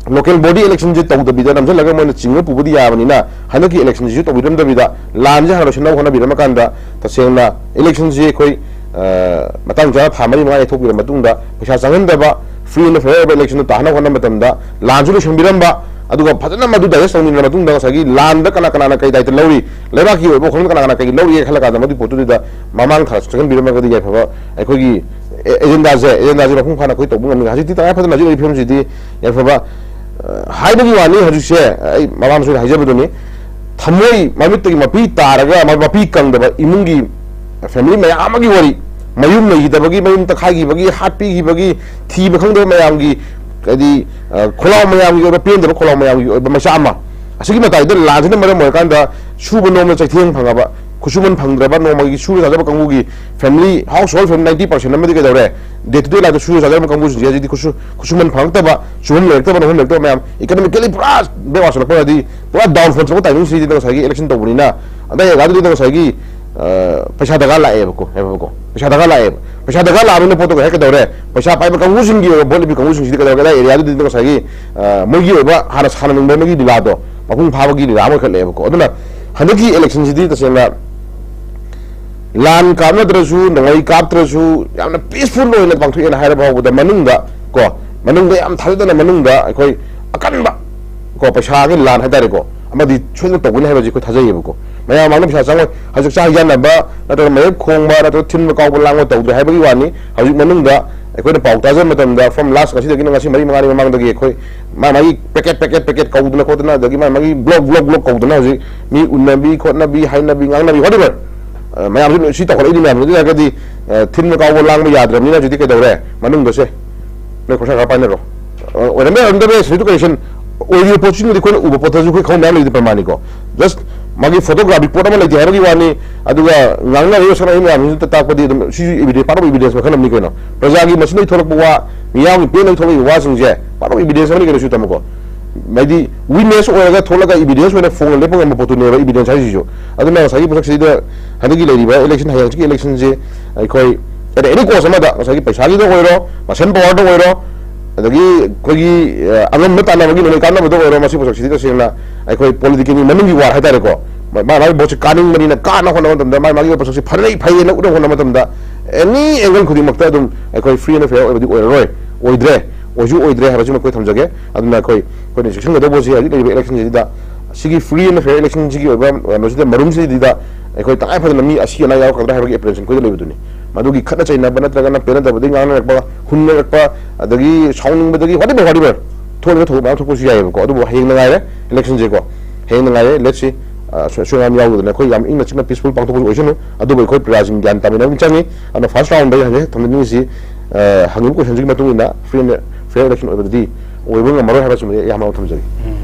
local body election ꯁꯦ ꯇꯧꯗꯕꯤꯗ ꯅꯝꯁꯤꯜꯂꯒ ꯃꯣꯏꯅ ꯆꯤꯡꯉ ꯄꯨꯕꯗꯤ ꯌꯥꯕꯅꯤꯅ, ꯍꯟꯗꯛꯀꯤ election ꯁꯤꯁꯨ ꯇꯧꯕꯤꯔꯝꯗꯕꯤꯗ ꯂꯥꯟꯁꯦ ꯍꯥꯟꯅ ꯂꯣꯏꯁꯤꯟꯅꯕ ꯍꯣꯠꯅꯕꯤꯔꯝꯃ ꯀꯥꯟꯗ, ꯇꯁꯦꯡꯅ election ꯁꯤ ꯑꯩꯈꯣꯏ, ꯑ, ꯃꯇꯥꯡ ꯆꯥꯅ ꯊꯥ ꯃꯔꯤ ꯃꯉꯥ ꯌꯩꯊꯣꯛꯄꯤꯔ ꯃꯇꯨꯡꯗ ꯄꯩꯁꯥ ꯆꯪꯍꯟꯗꯕ, free and fair ꯑꯣꯏꯕ election ꯗꯨ ꯇꯥꯍꯟꯅꯕ ꯍꯣꯠꯅꯕ ꯃꯇꯝꯗ ꯂꯥꯟꯁꯨ ꯂꯣꯏꯁꯤꯟꯕꯤꯔꯝꯕ, ꯑꯗꯨꯒ ꯐꯖꯅ ꯃꯗꯨ digest ꯇꯧꯃꯤꯟꯅꯔ ꯃꯇꯨꯡꯗ ꯉꯁꯥꯏꯒꯤ ꯂꯥꯟꯗ ꯀꯅꯥ ꯀꯅꯥꯅ ꯀꯩ ꯗꯥꯏꯇ ꯂꯧꯔꯤ, ꯂꯩꯕꯥꯛꯀꯤ ꯑꯣꯏꯕ ꯋꯥꯈꯜꯗ ꯀꯅꯥ ꯀꯅꯥ ꯀꯩ ꯂꯧꯔꯤꯒꯦ ꯈꯜꯂ ꯀꯥꯟꯗ ꯃꯗꯨꯒꯤ ꯄꯣꯠꯇꯨꯗ ꯃꯃꯥꯡ ꯊꯥ ꯆꯪꯍꯟꯕꯤꯔꯝꯃꯒꯗꯤ ꯌꯥꯏꯐꯕ ꯑꯩꯈꯣꯏꯒꯤ ꯑꯦ-, agenda ꯁꯦ, agenda ꯁꯦ ꯃꯄꯨꯡ ꯐꯥꯅ ꯑꯩꯈꯣꯏ ꯇꯧꯕ ꯉꯝꯃꯤ꯫ ꯍꯧꯖꯤꯛꯇꯤ ꯇꯉꯥꯏ ꯐꯗꯅ ꯍꯧꯖꯤꯛ ꯂꯩꯔꯤꯕ ꯐꯤꯕꯝꯁꯤꯗꯤ ꯌꯥꯏꯐꯕ, ꯑ, ꯍꯥꯏꯕꯒꯤ ꯋꯥꯅꯤ꯫ ꯍꯧꯖꯤꯛꯁꯦ ꯑꯩ ꯃꯃꯥꯡꯗꯁꯨ ꯍꯥꯏꯖꯕꯗꯨꯅꯤ, ꯊꯃꯣꯏ ꯃꯃꯤꯠꯇꯒꯤ ꯃꯄꯤ ꯇꯥꯔꯒ ꯃ-, ꯃꯄꯤ ꯀꯪꯗꯕ ꯏꯃꯨꯡꯒꯤ family ꯃꯌꯥꯝ ꯑꯃꯒꯤ ꯋꯥꯔꯤ, ꯃꯌꯨꯝ ꯂꯩꯈꯤꯗꯕꯒꯤ, ꯃꯌꯨꯝ ꯇꯛꯈꯥꯏꯈꯤꯕꯒꯤ, ꯍꯥꯠꯄꯤꯈꯤꯕꯒꯤ, ꯊꯤꯕ ꯈꯪꯗꯕ ꯃꯌꯥꯝꯒꯤ, ꯍꯥꯏꯗꯤ, ꯑ, ꯈꯣꯜꯂꯥꯎ ꯃꯌꯥꯝꯒꯤ ꯑꯣꯏꯕ, ꯄꯦꯟꯗꯕ ꯈꯣꯜꯂꯥꯎ ꯃꯌꯥꯝꯒꯤ ꯑꯣꯏꯕ ꯃꯆꯥ ꯑꯃ, ꯑꯁꯤꯒꯤ ꯃꯇꯥꯏꯗ ꯂꯥꯟꯁꯤꯅ ꯃꯔꯝ ꯑꯣꯏꯔꯀꯥꯟꯗ ꯁꯨꯕ ꯅꯣꯝꯕ ꯆꯩꯊꯦꯡ ꯐꯪꯉꯕ, ꯈꯨꯠꯁꯨꯃꯟ ꯐꯪꯗ꯭ꯔꯕ, ꯅꯣꯡꯃꯒꯤ ꯁꯨꯔ ꯆꯥꯖꯕ ꯀꯥꯡꯕꯨꯒꯤ family, household family ninety percent ꯑꯃꯗꯤ ꯀꯩꯗꯧꯔꯦ, day to day life ꯇ ꯁꯨꯔ ꯆꯥꯖꯔꯝꯕ ꯀꯥꯡꯕꯨꯁꯤꯡꯁꯦ ꯍꯧꯖꯤꯛꯇꯤ ꯈꯨꯠꯁꯨ-, ꯈꯨꯠꯁꯨꯃꯟ ꯐꯪꯉꯛꯇꯕ, ꯁꯨꯐꯝ ꯂꯩꯔꯛꯇꯕ, ꯅꯣꯝꯐꯝ ꯂꯩꯔꯛꯇꯕ ꯃꯌꯥꯝ, economically ꯄꯨꯔꯥ backward ꯆꯠꯂꯛꯄ, ꯍꯥꯏꯗꯤ ꯄꯨꯔꯥ downfall ꯆꯠꯂꯛꯄ timing ꯁꯤꯗ ꯉꯁꯥꯏꯒꯤ election ꯇꯧꯕꯅꯤꯅ, ꯑꯗꯥꯏ ꯑꯣꯏꯇꯥꯔꯒꯗꯤ ꯉꯁꯥꯏꯒꯤ, ꯑ, ꯄꯩꯁꯥ ꯗꯔꯀꯥꯔ ꯂꯥꯛꯑꯦꯕꯀꯣ, ꯍꯥꯏꯕꯀꯣ, ꯄꯩꯁꯥ ꯗꯔꯀꯥꯔ ꯂꯥꯛꯑꯦꯕ꯫ ꯄꯩꯁꯥ ꯗꯔꯀꯥꯔ ꯂꯥꯛꯑꯕꯅꯤꯅ ꯄꯣꯠꯇꯣ ꯀꯩ ꯀꯩꯗꯧꯔꯦ, ꯄꯩꯁꯥ ꯄꯥꯏꯕ ꯀꯥꯡꯕꯨꯁꯤꯡꯒꯤ ꯑꯣꯏꯕ vote ꯂꯦꯞꯄꯤ ꯀꯥꯡꯕꯨꯁꯤꯡꯁꯤꯗꯤ ꯀꯩꯗꯧꯔꯦ, ꯑꯗꯥꯏ area ꯗꯨꯗꯤ ꯉꯁꯥꯏꯒꯤ, ꯑ, ꯃꯣꯏꯒꯤ ꯑꯣꯏꯕ ꯍꯥꯟꯅ ꯁꯥꯟꯅꯅꯤꯡꯕ ꯑꯃꯒꯤ ꯂꯤꯂꯥꯗꯣ ꯃꯄꯨꯡ ꯐꯥꯕꯒꯤ ꯂꯤꯂꯥ ꯑꯃ ꯑꯣꯏꯈꯠꯂꯛꯑꯦꯕꯀꯣ꯫ ꯑꯗꯨꯅ ꯍꯟꯗꯛꯀꯤ election ꯁꯤꯗꯤ ꯇꯁꯦꯡꯅ ꯂꯥꯟ ꯀꯥꯞꯅꯗ꯭ꯔꯁꯨ, ꯅꯣꯡꯃꯩ ꯀꯥꯞꯇ꯭ꯔꯁꯨ, ꯌꯥꯝꯅ peaceful ꯑꯣꯏꯅ ꯄꯥꯡꯊꯣꯛꯑꯦꯅ ꯍꯥꯏꯔꯕ ꯐꯥꯎꯕꯗ ꯃꯅꯨꯡꯗ ꯀꯣ, ꯃꯅꯨꯡꯗ ꯌꯥꯝ ꯊꯥꯖꯗꯅ ꯃꯅꯨꯡꯗ ꯑꯩꯈꯣꯏ ꯑꯀꯟꯕ ꯀꯣ, ꯄꯩꯁꯥꯒꯤ ꯂꯥꯟ ꯍꯥꯏꯇꯥꯔꯦꯀꯣ, ꯑꯃꯗꯤ ꯁꯣꯏꯗꯅ ꯇꯧꯒꯅꯤ ꯍꯥꯏꯕꯁꯤ ꯑꯩꯈꯣꯏ ꯊꯥꯖꯩꯌꯦꯕꯀꯣ꯫ ꯃꯌꯥꯝ ꯃꯥꯡꯗ ꯄꯩꯁꯥ ꯆꯪꯉꯣꯏ꯫ ꯍꯧꯖꯤꯛ ꯆꯥꯛ ꯍꯩꯖꯥꯟꯅꯕ ꯅꯠꯇ꯭ꯔꯒ ꯃꯌꯦꯛ ꯈꯣꯡꯕ ꯅꯠꯇ꯭ꯔꯒ ꯊꯤꯟꯕ ꯀꯥꯎꯕ ꯂꯥꯡꯕ ꯇꯧꯗ꯭ꯔꯦ ꯍꯥꯏꯕꯒꯤ ꯋꯥꯅꯤ꯫ ꯍꯧꯖꯤꯛ ꯃꯅꯨꯡꯗ ꯑꯩꯈꯣꯏꯅ ꯄꯥꯎ ꯇꯥꯖꯕ ꯃꯇꯝꯗ, from last, ꯉꯁꯤꯗꯒꯤꯅ ꯉꯁꯤ ꯃꯔꯤ ꯃꯉꯥꯅꯤ ꯃꯃꯥꯡꯗꯒꯤ ꯑꯩꯈꯣꯏ ꯃꯥ ꯃꯥꯒꯤ packet, packet, packet ꯀꯧꯗꯅ ꯈꯣꯠꯇꯅ, ꯑꯗꯒꯤ ꯃꯥ ꯃꯥꯒꯤ block, block, block ꯀꯧꯗꯅ ꯍꯧꯖꯤꯛ ꯃꯤ ꯎꯅꯕꯤ ꯈꯣꯠꯅꯕꯤ, ꯍꯥꯏꯅꯕꯤ ꯉꯥꯡꯅꯕꯤ, whatever, ꯑ, ꯃꯌꯥꯝꯁꯨ ꯁꯤ ꯇꯧꯈꯠꯂꯛꯏꯅꯤ ꯃꯌꯥꯝ꯫ ꯑꯗꯨ ꯑꯣꯏꯔꯒꯗꯤ, ꯑ, ꯊꯤꯟꯕ ꯀꯥꯎꯕ ꯂꯥꯡꯕ ꯌꯥꯗ꯭ꯔꯕꯅꯤꯅ ꯍꯧꯖꯤꯛꯇꯤ ꯀꯩꯗꯧꯔꯦ? ꯃꯅꯨꯡꯗꯁꯦ ꯅꯣꯏ ꯈꯣꯔꯁꯥ ꯈꯔ ꯄꯥꯏꯅꯔꯣ꯫ ꯑ, ꯑꯣꯏꯔꯝꯕ ꯌꯥꯔꯝꯗꯕ ꯌꯥꯏ, ꯁꯤꯁꯨ ꯀꯔꯦꯛꯁꯟ ꯑꯣꯏꯔꯤꯕ ꯄꯣꯠꯁꯤꯡꯗꯨꯗꯤ ꯑꯩꯈꯣꯏꯅ ꯎꯕ ꯄꯣꯠꯇꯁꯨ ꯑꯩꯈꯣꯏ ꯈꯪꯕ ꯃꯌꯥꯝ ꯂꯩꯗꯤ ꯄ꯭ꯔꯃꯥꯟꯅꯤꯀꯣ꯫ Just ꯃꯥꯒꯤ ꯐꯣꯇꯣꯒ꯭ꯔꯥꯐꯤꯛ ꯄꯣꯠ ꯑꯃ ꯂꯩꯇꯦ ꯍꯥꯏꯕꯒꯤ ꯋꯥꯅꯤ, ꯑꯗꯨꯒ ꯉꯥꯡꯅꯔꯤꯕ ꯁꯛꯅꯔꯤꯕ ꯃꯌꯥꯝꯁꯤꯗ ꯇꯥꯛꯄꯗꯤ ꯑꯗꯨꯝ ꯁꯤꯁꯨ evidence, part of evidence ꯃꯈꯜ ꯑꯃꯅꯤ ꯀꯩꯅꯣ꯫ ꯄ꯭ꯔꯖꯥꯒꯤ ꯃꯆꯤꯟꯗꯒꯤ ꯊꯣꯛꯂꯛꯄ ꯋꯥ, ꯃꯤꯌꯥꯝꯒꯤ ꯄꯦꯟꯗꯒꯤ ꯊꯣꯛꯂꯛꯏꯕ ꯋꯥꯁꯤꯡꯁꯦ part of evidence ꯑꯃꯅꯤ ꯀꯩꯅꯣ, ꯁꯤ ꯇꯝꯃꯨꯀꯣ꯫ ꯍꯥꯏꯗꯤ witness ꯑꯣꯏꯔꯒ ꯊꯣꯛꯂꯒ evidence ꯑꯣꯏꯅ ꯐꯣꯡꯅ ꯂꯦꯞꯄ ꯉꯝꯕ ꯄꯣꯠꯇꯨꯅꯦꯕ evidence ꯍꯥꯏꯁꯤꯁꯨ꯫ ꯑꯗꯨꯅ ꯉꯁꯥꯏꯒꯤ ꯄꯣꯠꯁꯛꯁꯤꯗ ꯍꯟꯗꯛꯀꯤ ꯂꯩꯔꯤꯕ election, ꯍꯌꯦꯡ ꯍꯪꯆꯤꯠꯀꯤ electionꯁꯦ ꯑꯩꯈꯣꯏ at any cost ꯑꯃꯗ, ꯉꯁꯥꯏꯒꯤ ꯄꯩꯁꯥꯒꯤꯗ ꯑꯣꯏꯔꯣ, muscle powerꯗ ꯑꯣꯏꯔꯣ, ꯑꯗꯒꯤ ꯑꯩꯈꯣꯏꯒꯤ, ꯑ, ꯑꯉꯝꯕ ꯇꯥꯟꯅꯕꯒꯤ ꯅꯣꯡꯃꯩ ꯀꯥꯟꯅꯕꯗ ꯑꯣꯏꯔꯣ, ꯃꯁꯤ ꯄꯣꯠꯁꯛꯁꯤꯗꯤ ꯇꯁꯦꯡꯅ ꯑꯩꯈꯣꯏ political ꯃꯅꯨꯡꯒꯤ war ꯍꯥꯏꯇꯥꯔꯦꯀꯣ꯫ ꯃꯥ-, ꯃꯥꯒꯤ ꯃꯥꯒꯤ ꯄꯣꯠꯁꯤ ꯀꯥꯅꯤꯡꯕꯅꯤꯅ ꯀꯥꯅ ꯍꯣꯠꯅꯕ ꯃꯇꯝꯗ, ꯃꯥꯒꯤ ꯃꯥꯒꯤ ꯄꯣꯠꯁꯛꯁꯤ ꯐꯅꯩ ꯐꯩꯌꯦꯅ ꯎꯠꯅꯕ ꯍꯣꯠꯅꯕ ꯃꯇꯝꯗ, any angle ꯈꯨꯗꯤꯡꯃꯛꯇ ꯑꯗꯨꯝ ꯑꯩꯈꯣꯏ free and fair ꯑꯣꯏꯕꯗꯤ ꯑꯣꯏꯔꯔꯣꯏ, ꯑꯣꯏꯗ꯭ꯔꯦ, ꯑꯣꯏꯁꯨ ꯑꯣꯏꯗ꯭ꯔꯦ ꯍꯥꯏꯕꯁꯤꯃ ꯑꯩꯈꯣꯏ ꯊꯝꯖꯒꯦ꯫ ꯑꯗꯨꯅ ꯑꯩꯈꯣꯏ, ꯑꯩꯈꯣꯏꯅ ꯆꯦꯛꯁꯤꯟꯒꯗꯧꯕꯁꯤ ꯍꯧꯖꯤꯛ ꯂꯩꯔꯤꯕ electionꯁꯤꯗ, ꯁꯤꯒꯤ free and fair electionꯁꯤꯒꯤ ꯑꯣꯏꯕ ꯀꯩꯅꯣꯁꯤꯗ, ꯃꯔꯨꯝꯁꯤꯗ ꯑꯩꯈꯣꯏ ꯇꯉꯥꯏ ꯐꯗꯅ ꯃꯤ ꯑꯁꯤ ꯑꯅꯥ ꯌꯥꯎꯔꯛꯀꯗ꯭ꯔꯥ ꯍꯥꯏꯕꯒꯤ apprehension ꯑꯩꯈꯣꯏꯗ ꯂꯩꯕꯗꯨꯅꯤ꯫ ꯃꯗꯨꯒꯤ ꯈꯠꯅ ꯆꯩꯅꯕ ꯅꯠꯇ꯭ꯔꯒꯅ ꯄꯦꯟꯅꯗꯕꯗꯒꯤ ꯉꯥꯡꯅꯔꯛꯄ, ꯍꯨꯟꯅꯔꯛꯄ, ꯑꯗꯒꯤ ꯁꯥꯎꯅꯤꯡꯕꯗꯒꯤ whatever, whatever, ꯊꯣꯛꯂꯤꯕ ꯊꯧꯗꯣꯛ ꯃꯌꯥꯝ ꯊꯣꯛꯄꯁꯨ ꯌꯥꯏꯑꯕꯀꯣ꯫ ꯑꯗꯨꯕꯨ ꯍꯌꯦꯡ ꯉꯥꯏꯔꯦ electionꯁꯦꯀꯣ, ꯍꯌꯦꯡ ꯉꯥꯏꯔꯦ꯫ Let's see, ꯑ, ꯑꯁꯣꯏ-, ꯑꯁꯣꯏ ꯑꯉꯥꯝ ꯌꯥꯎꯗꯅ ꯑꯩꯈꯣꯏ ꯌꯥꯝ ꯏꯪꯅ ꯆꯤꯛꯅ peaceful ꯄꯥꯡꯊꯣꯛꯄꯁꯨ ꯑꯣꯏꯁꯅꯨ꯫ ꯑꯗꯨꯕꯨ ꯑꯩꯈꯣꯏ ꯄ꯭ꯔꯖꯥꯁꯤꯡ ꯒ꯭ꯌꯥꯟ ꯇꯥꯃꯤꯟꯅꯕ ꯆꯪꯉꯤ꯫ ꯑꯗꯨꯅ first roundꯗ ꯑꯩ ꯍꯧꯖꯤꯛ ꯊꯝꯖꯅꯤꯡꯉꯤꯁꯤ, ꯑ, ꯍꯪꯉꯤꯕ questionꯁꯤꯒꯤ ꯃꯇꯨꯡ ꯏꯟꯅ free and fair election ꯑꯣꯏꯕꯗꯗꯤ ꯑꯣꯏꯕ ꯉꯝꯃꯔꯣꯏ ꯍꯥꯏꯕꯁꯤꯃꯗꯤ ꯑꯩ ꯌꯥꯝꯅ ꯊꯝꯖꯒꯦ꯫ ꯎꯝ꯫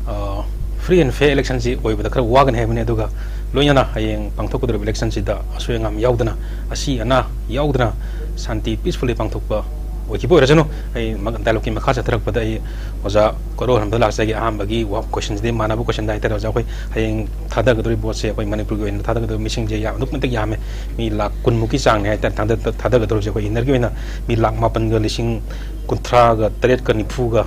ꯑ, free and fair electionꯁꯤ ꯑꯣꯏꯕꯗ ꯈꯔ ꯋꯥꯒꯅꯤ ꯍꯥꯏꯕꯅꯤ, ꯑꯗꯨꯒ ꯂꯣꯏꯅꯅ ꯍꯌꯦꯡ ꯄꯥꯡꯊꯣꯛꯀꯗꯧꯔꯤꯕ electionꯁꯤꯗ ꯑꯁꯣꯏ ꯑꯉꯥꯝ ꯌꯥꯎꯗꯅ, ꯑꯁꯤ ꯑꯅꯥ ꯌꯥꯎꯗꯅ ꯁꯥꯟꯇꯤ peacefully ꯄꯥꯡꯊꯣꯛꯄ ꯑꯣꯏꯈꯤꯕ ꯑꯣꯏꯔꯁꯅꯨ꯫ ꯑꯩ ꯃ-, dialogueꯀꯤ ꯃꯈꯥ ꯆꯠꯊꯔꯛꯄꯗ ꯑꯩ ꯑꯣꯖꯥ ꯀꯣꯔꯧꯍꯟꯕꯗ ꯂꯥꯛꯆꯒꯦ꯫ ꯑꯍꯥꯟꯕꯒꯤ ꯋꯥ-, questionꯁꯤꯗꯤ ꯃꯥꯟꯅꯕ questionꯗ ꯍꯥꯏꯇꯥꯔꯦ ꯑꯣꯖꯥ꯫ ꯑꯩꯈꯣꯏ ꯍꯌꯦꯡ ꯊꯥꯗꯒꯗꯧꯔꯤꯕ voteꯁꯦ, ꯑꯩꯈꯣꯏ ꯃꯅꯤꯄꯨꯔꯒꯤ ꯑꯣꯏꯅ ꯊꯥꯗꯒꯗꯧꯔꯤꯕ ꯃꯤꯁꯤꯡꯁꯦ ꯌꯥꯝ, ꯑꯗꯨꯛꯀꯤ ꯃꯇꯤꯛ ꯌꯥꯝꯃꯦ꯫ ꯃꯤ ꯂꯥꯈ ꯀꯨꯟꯃꯨꯛꯀꯤ ꯆꯥꯡꯅꯤ ꯍꯥꯏꯇꯥꯔꯦ ꯊꯥꯗ-, ꯊꯥꯗꯒꯗꯧꯔꯤꯕꯁꯦ꯫ ꯑꯩꯈꯣꯏ innerꯒꯤ ꯑꯣꯏꯅ ꯃꯤ ꯂꯥꯈ ꯃꯥꯄꯟꯒ ꯂꯤꯁꯤꯡ ꯀꯨꯟꯊ꯭ꯔꯥꯒ ꯇꯔꯦꯠꯀ ꯅꯤꯐꯨꯒ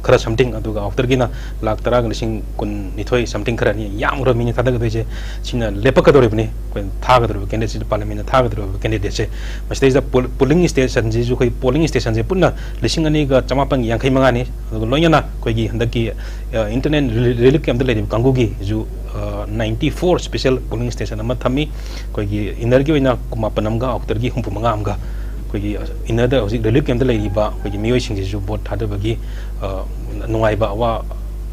ꯈꯔ something, ꯑꯗꯨꯒ outerꯒꯤꯅ ꯂꯥꯈ ꯇꯔꯥꯒ ꯂꯤꯁꯤꯡ ꯀꯨꯟꯅꯤꯊꯣꯏ something ꯈꯔꯅꯤ꯫ ꯌꯥꯝꯈ꯭ꯔꯕ ꯃꯤꯅꯤ ꯊꯥꯗꯒꯗꯣꯏꯁꯦ꯫ ꯁꯤꯅ ꯂꯦꯞꯄꯛꯀꯗꯧꯔꯤꯕꯅꯤ꯫ ꯑꯩꯈꯣꯏ ꯊꯥꯒꯗꯧꯔꯤꯕ candidateꯁꯤꯗ, parliamentꯅ ꯊꯥꯒꯗꯧꯔꯤꯕ candidateꯁꯦ꯫ ꯃꯁꯤꯗꯩꯁꯤꯗ poll-, polling stationꯁꯤꯁꯨ, ꯑꯩꯈꯣꯏ polling stationꯁꯦ ꯄꯨꯟꯅ ꯂꯤꯁꯤꯡ ꯑꯅꯤꯒ ꯆꯃꯥꯄꯟꯒ ꯌꯥꯡꯈꯩ ꯃꯉꯥꯅꯤ꯫ ꯑꯗꯨꯒ ꯂꯣꯏꯅꯅ ꯑꯩꯈꯣꯏꯒꯤ ꯍꯟꯗꯛꯀꯤ, ꯑ, internal reli-, relief campꯇ ꯂꯩꯔꯤꯕ ꯀꯥꯡꯕꯨꯒꯤꯁꯨ, ꯑ, ninety four special polling station ꯑꯃ ꯊꯝꯃꯤ꯫ ꯑꯩꯈꯣꯏꯒꯤ innerꯒꯤ ꯑꯣꯏꯅ ꯀꯨꯟꯃꯥꯄꯟ ꯑꯃꯒ outerꯒꯤ ꯍꯨꯝꯐꯨ ꯃꯉꯥ ꯑꯃꯒ꯫ ꯑꯩꯈꯣꯏꯒꯤ innerꯗ ꯍꯧꯖꯤꯛ relief campꯇ ꯂꯩꯔꯤꯕ ꯑꯩꯈꯣꯏꯒꯤ ꯃꯤꯑꯣꯏꯁꯤꯡꯁꯤꯁꯨ vote ꯊꯥꯗꯕꯒꯤ, ꯑ, ꯅꯨꯡꯉꯥꯏꯕ ꯑꯋꯥ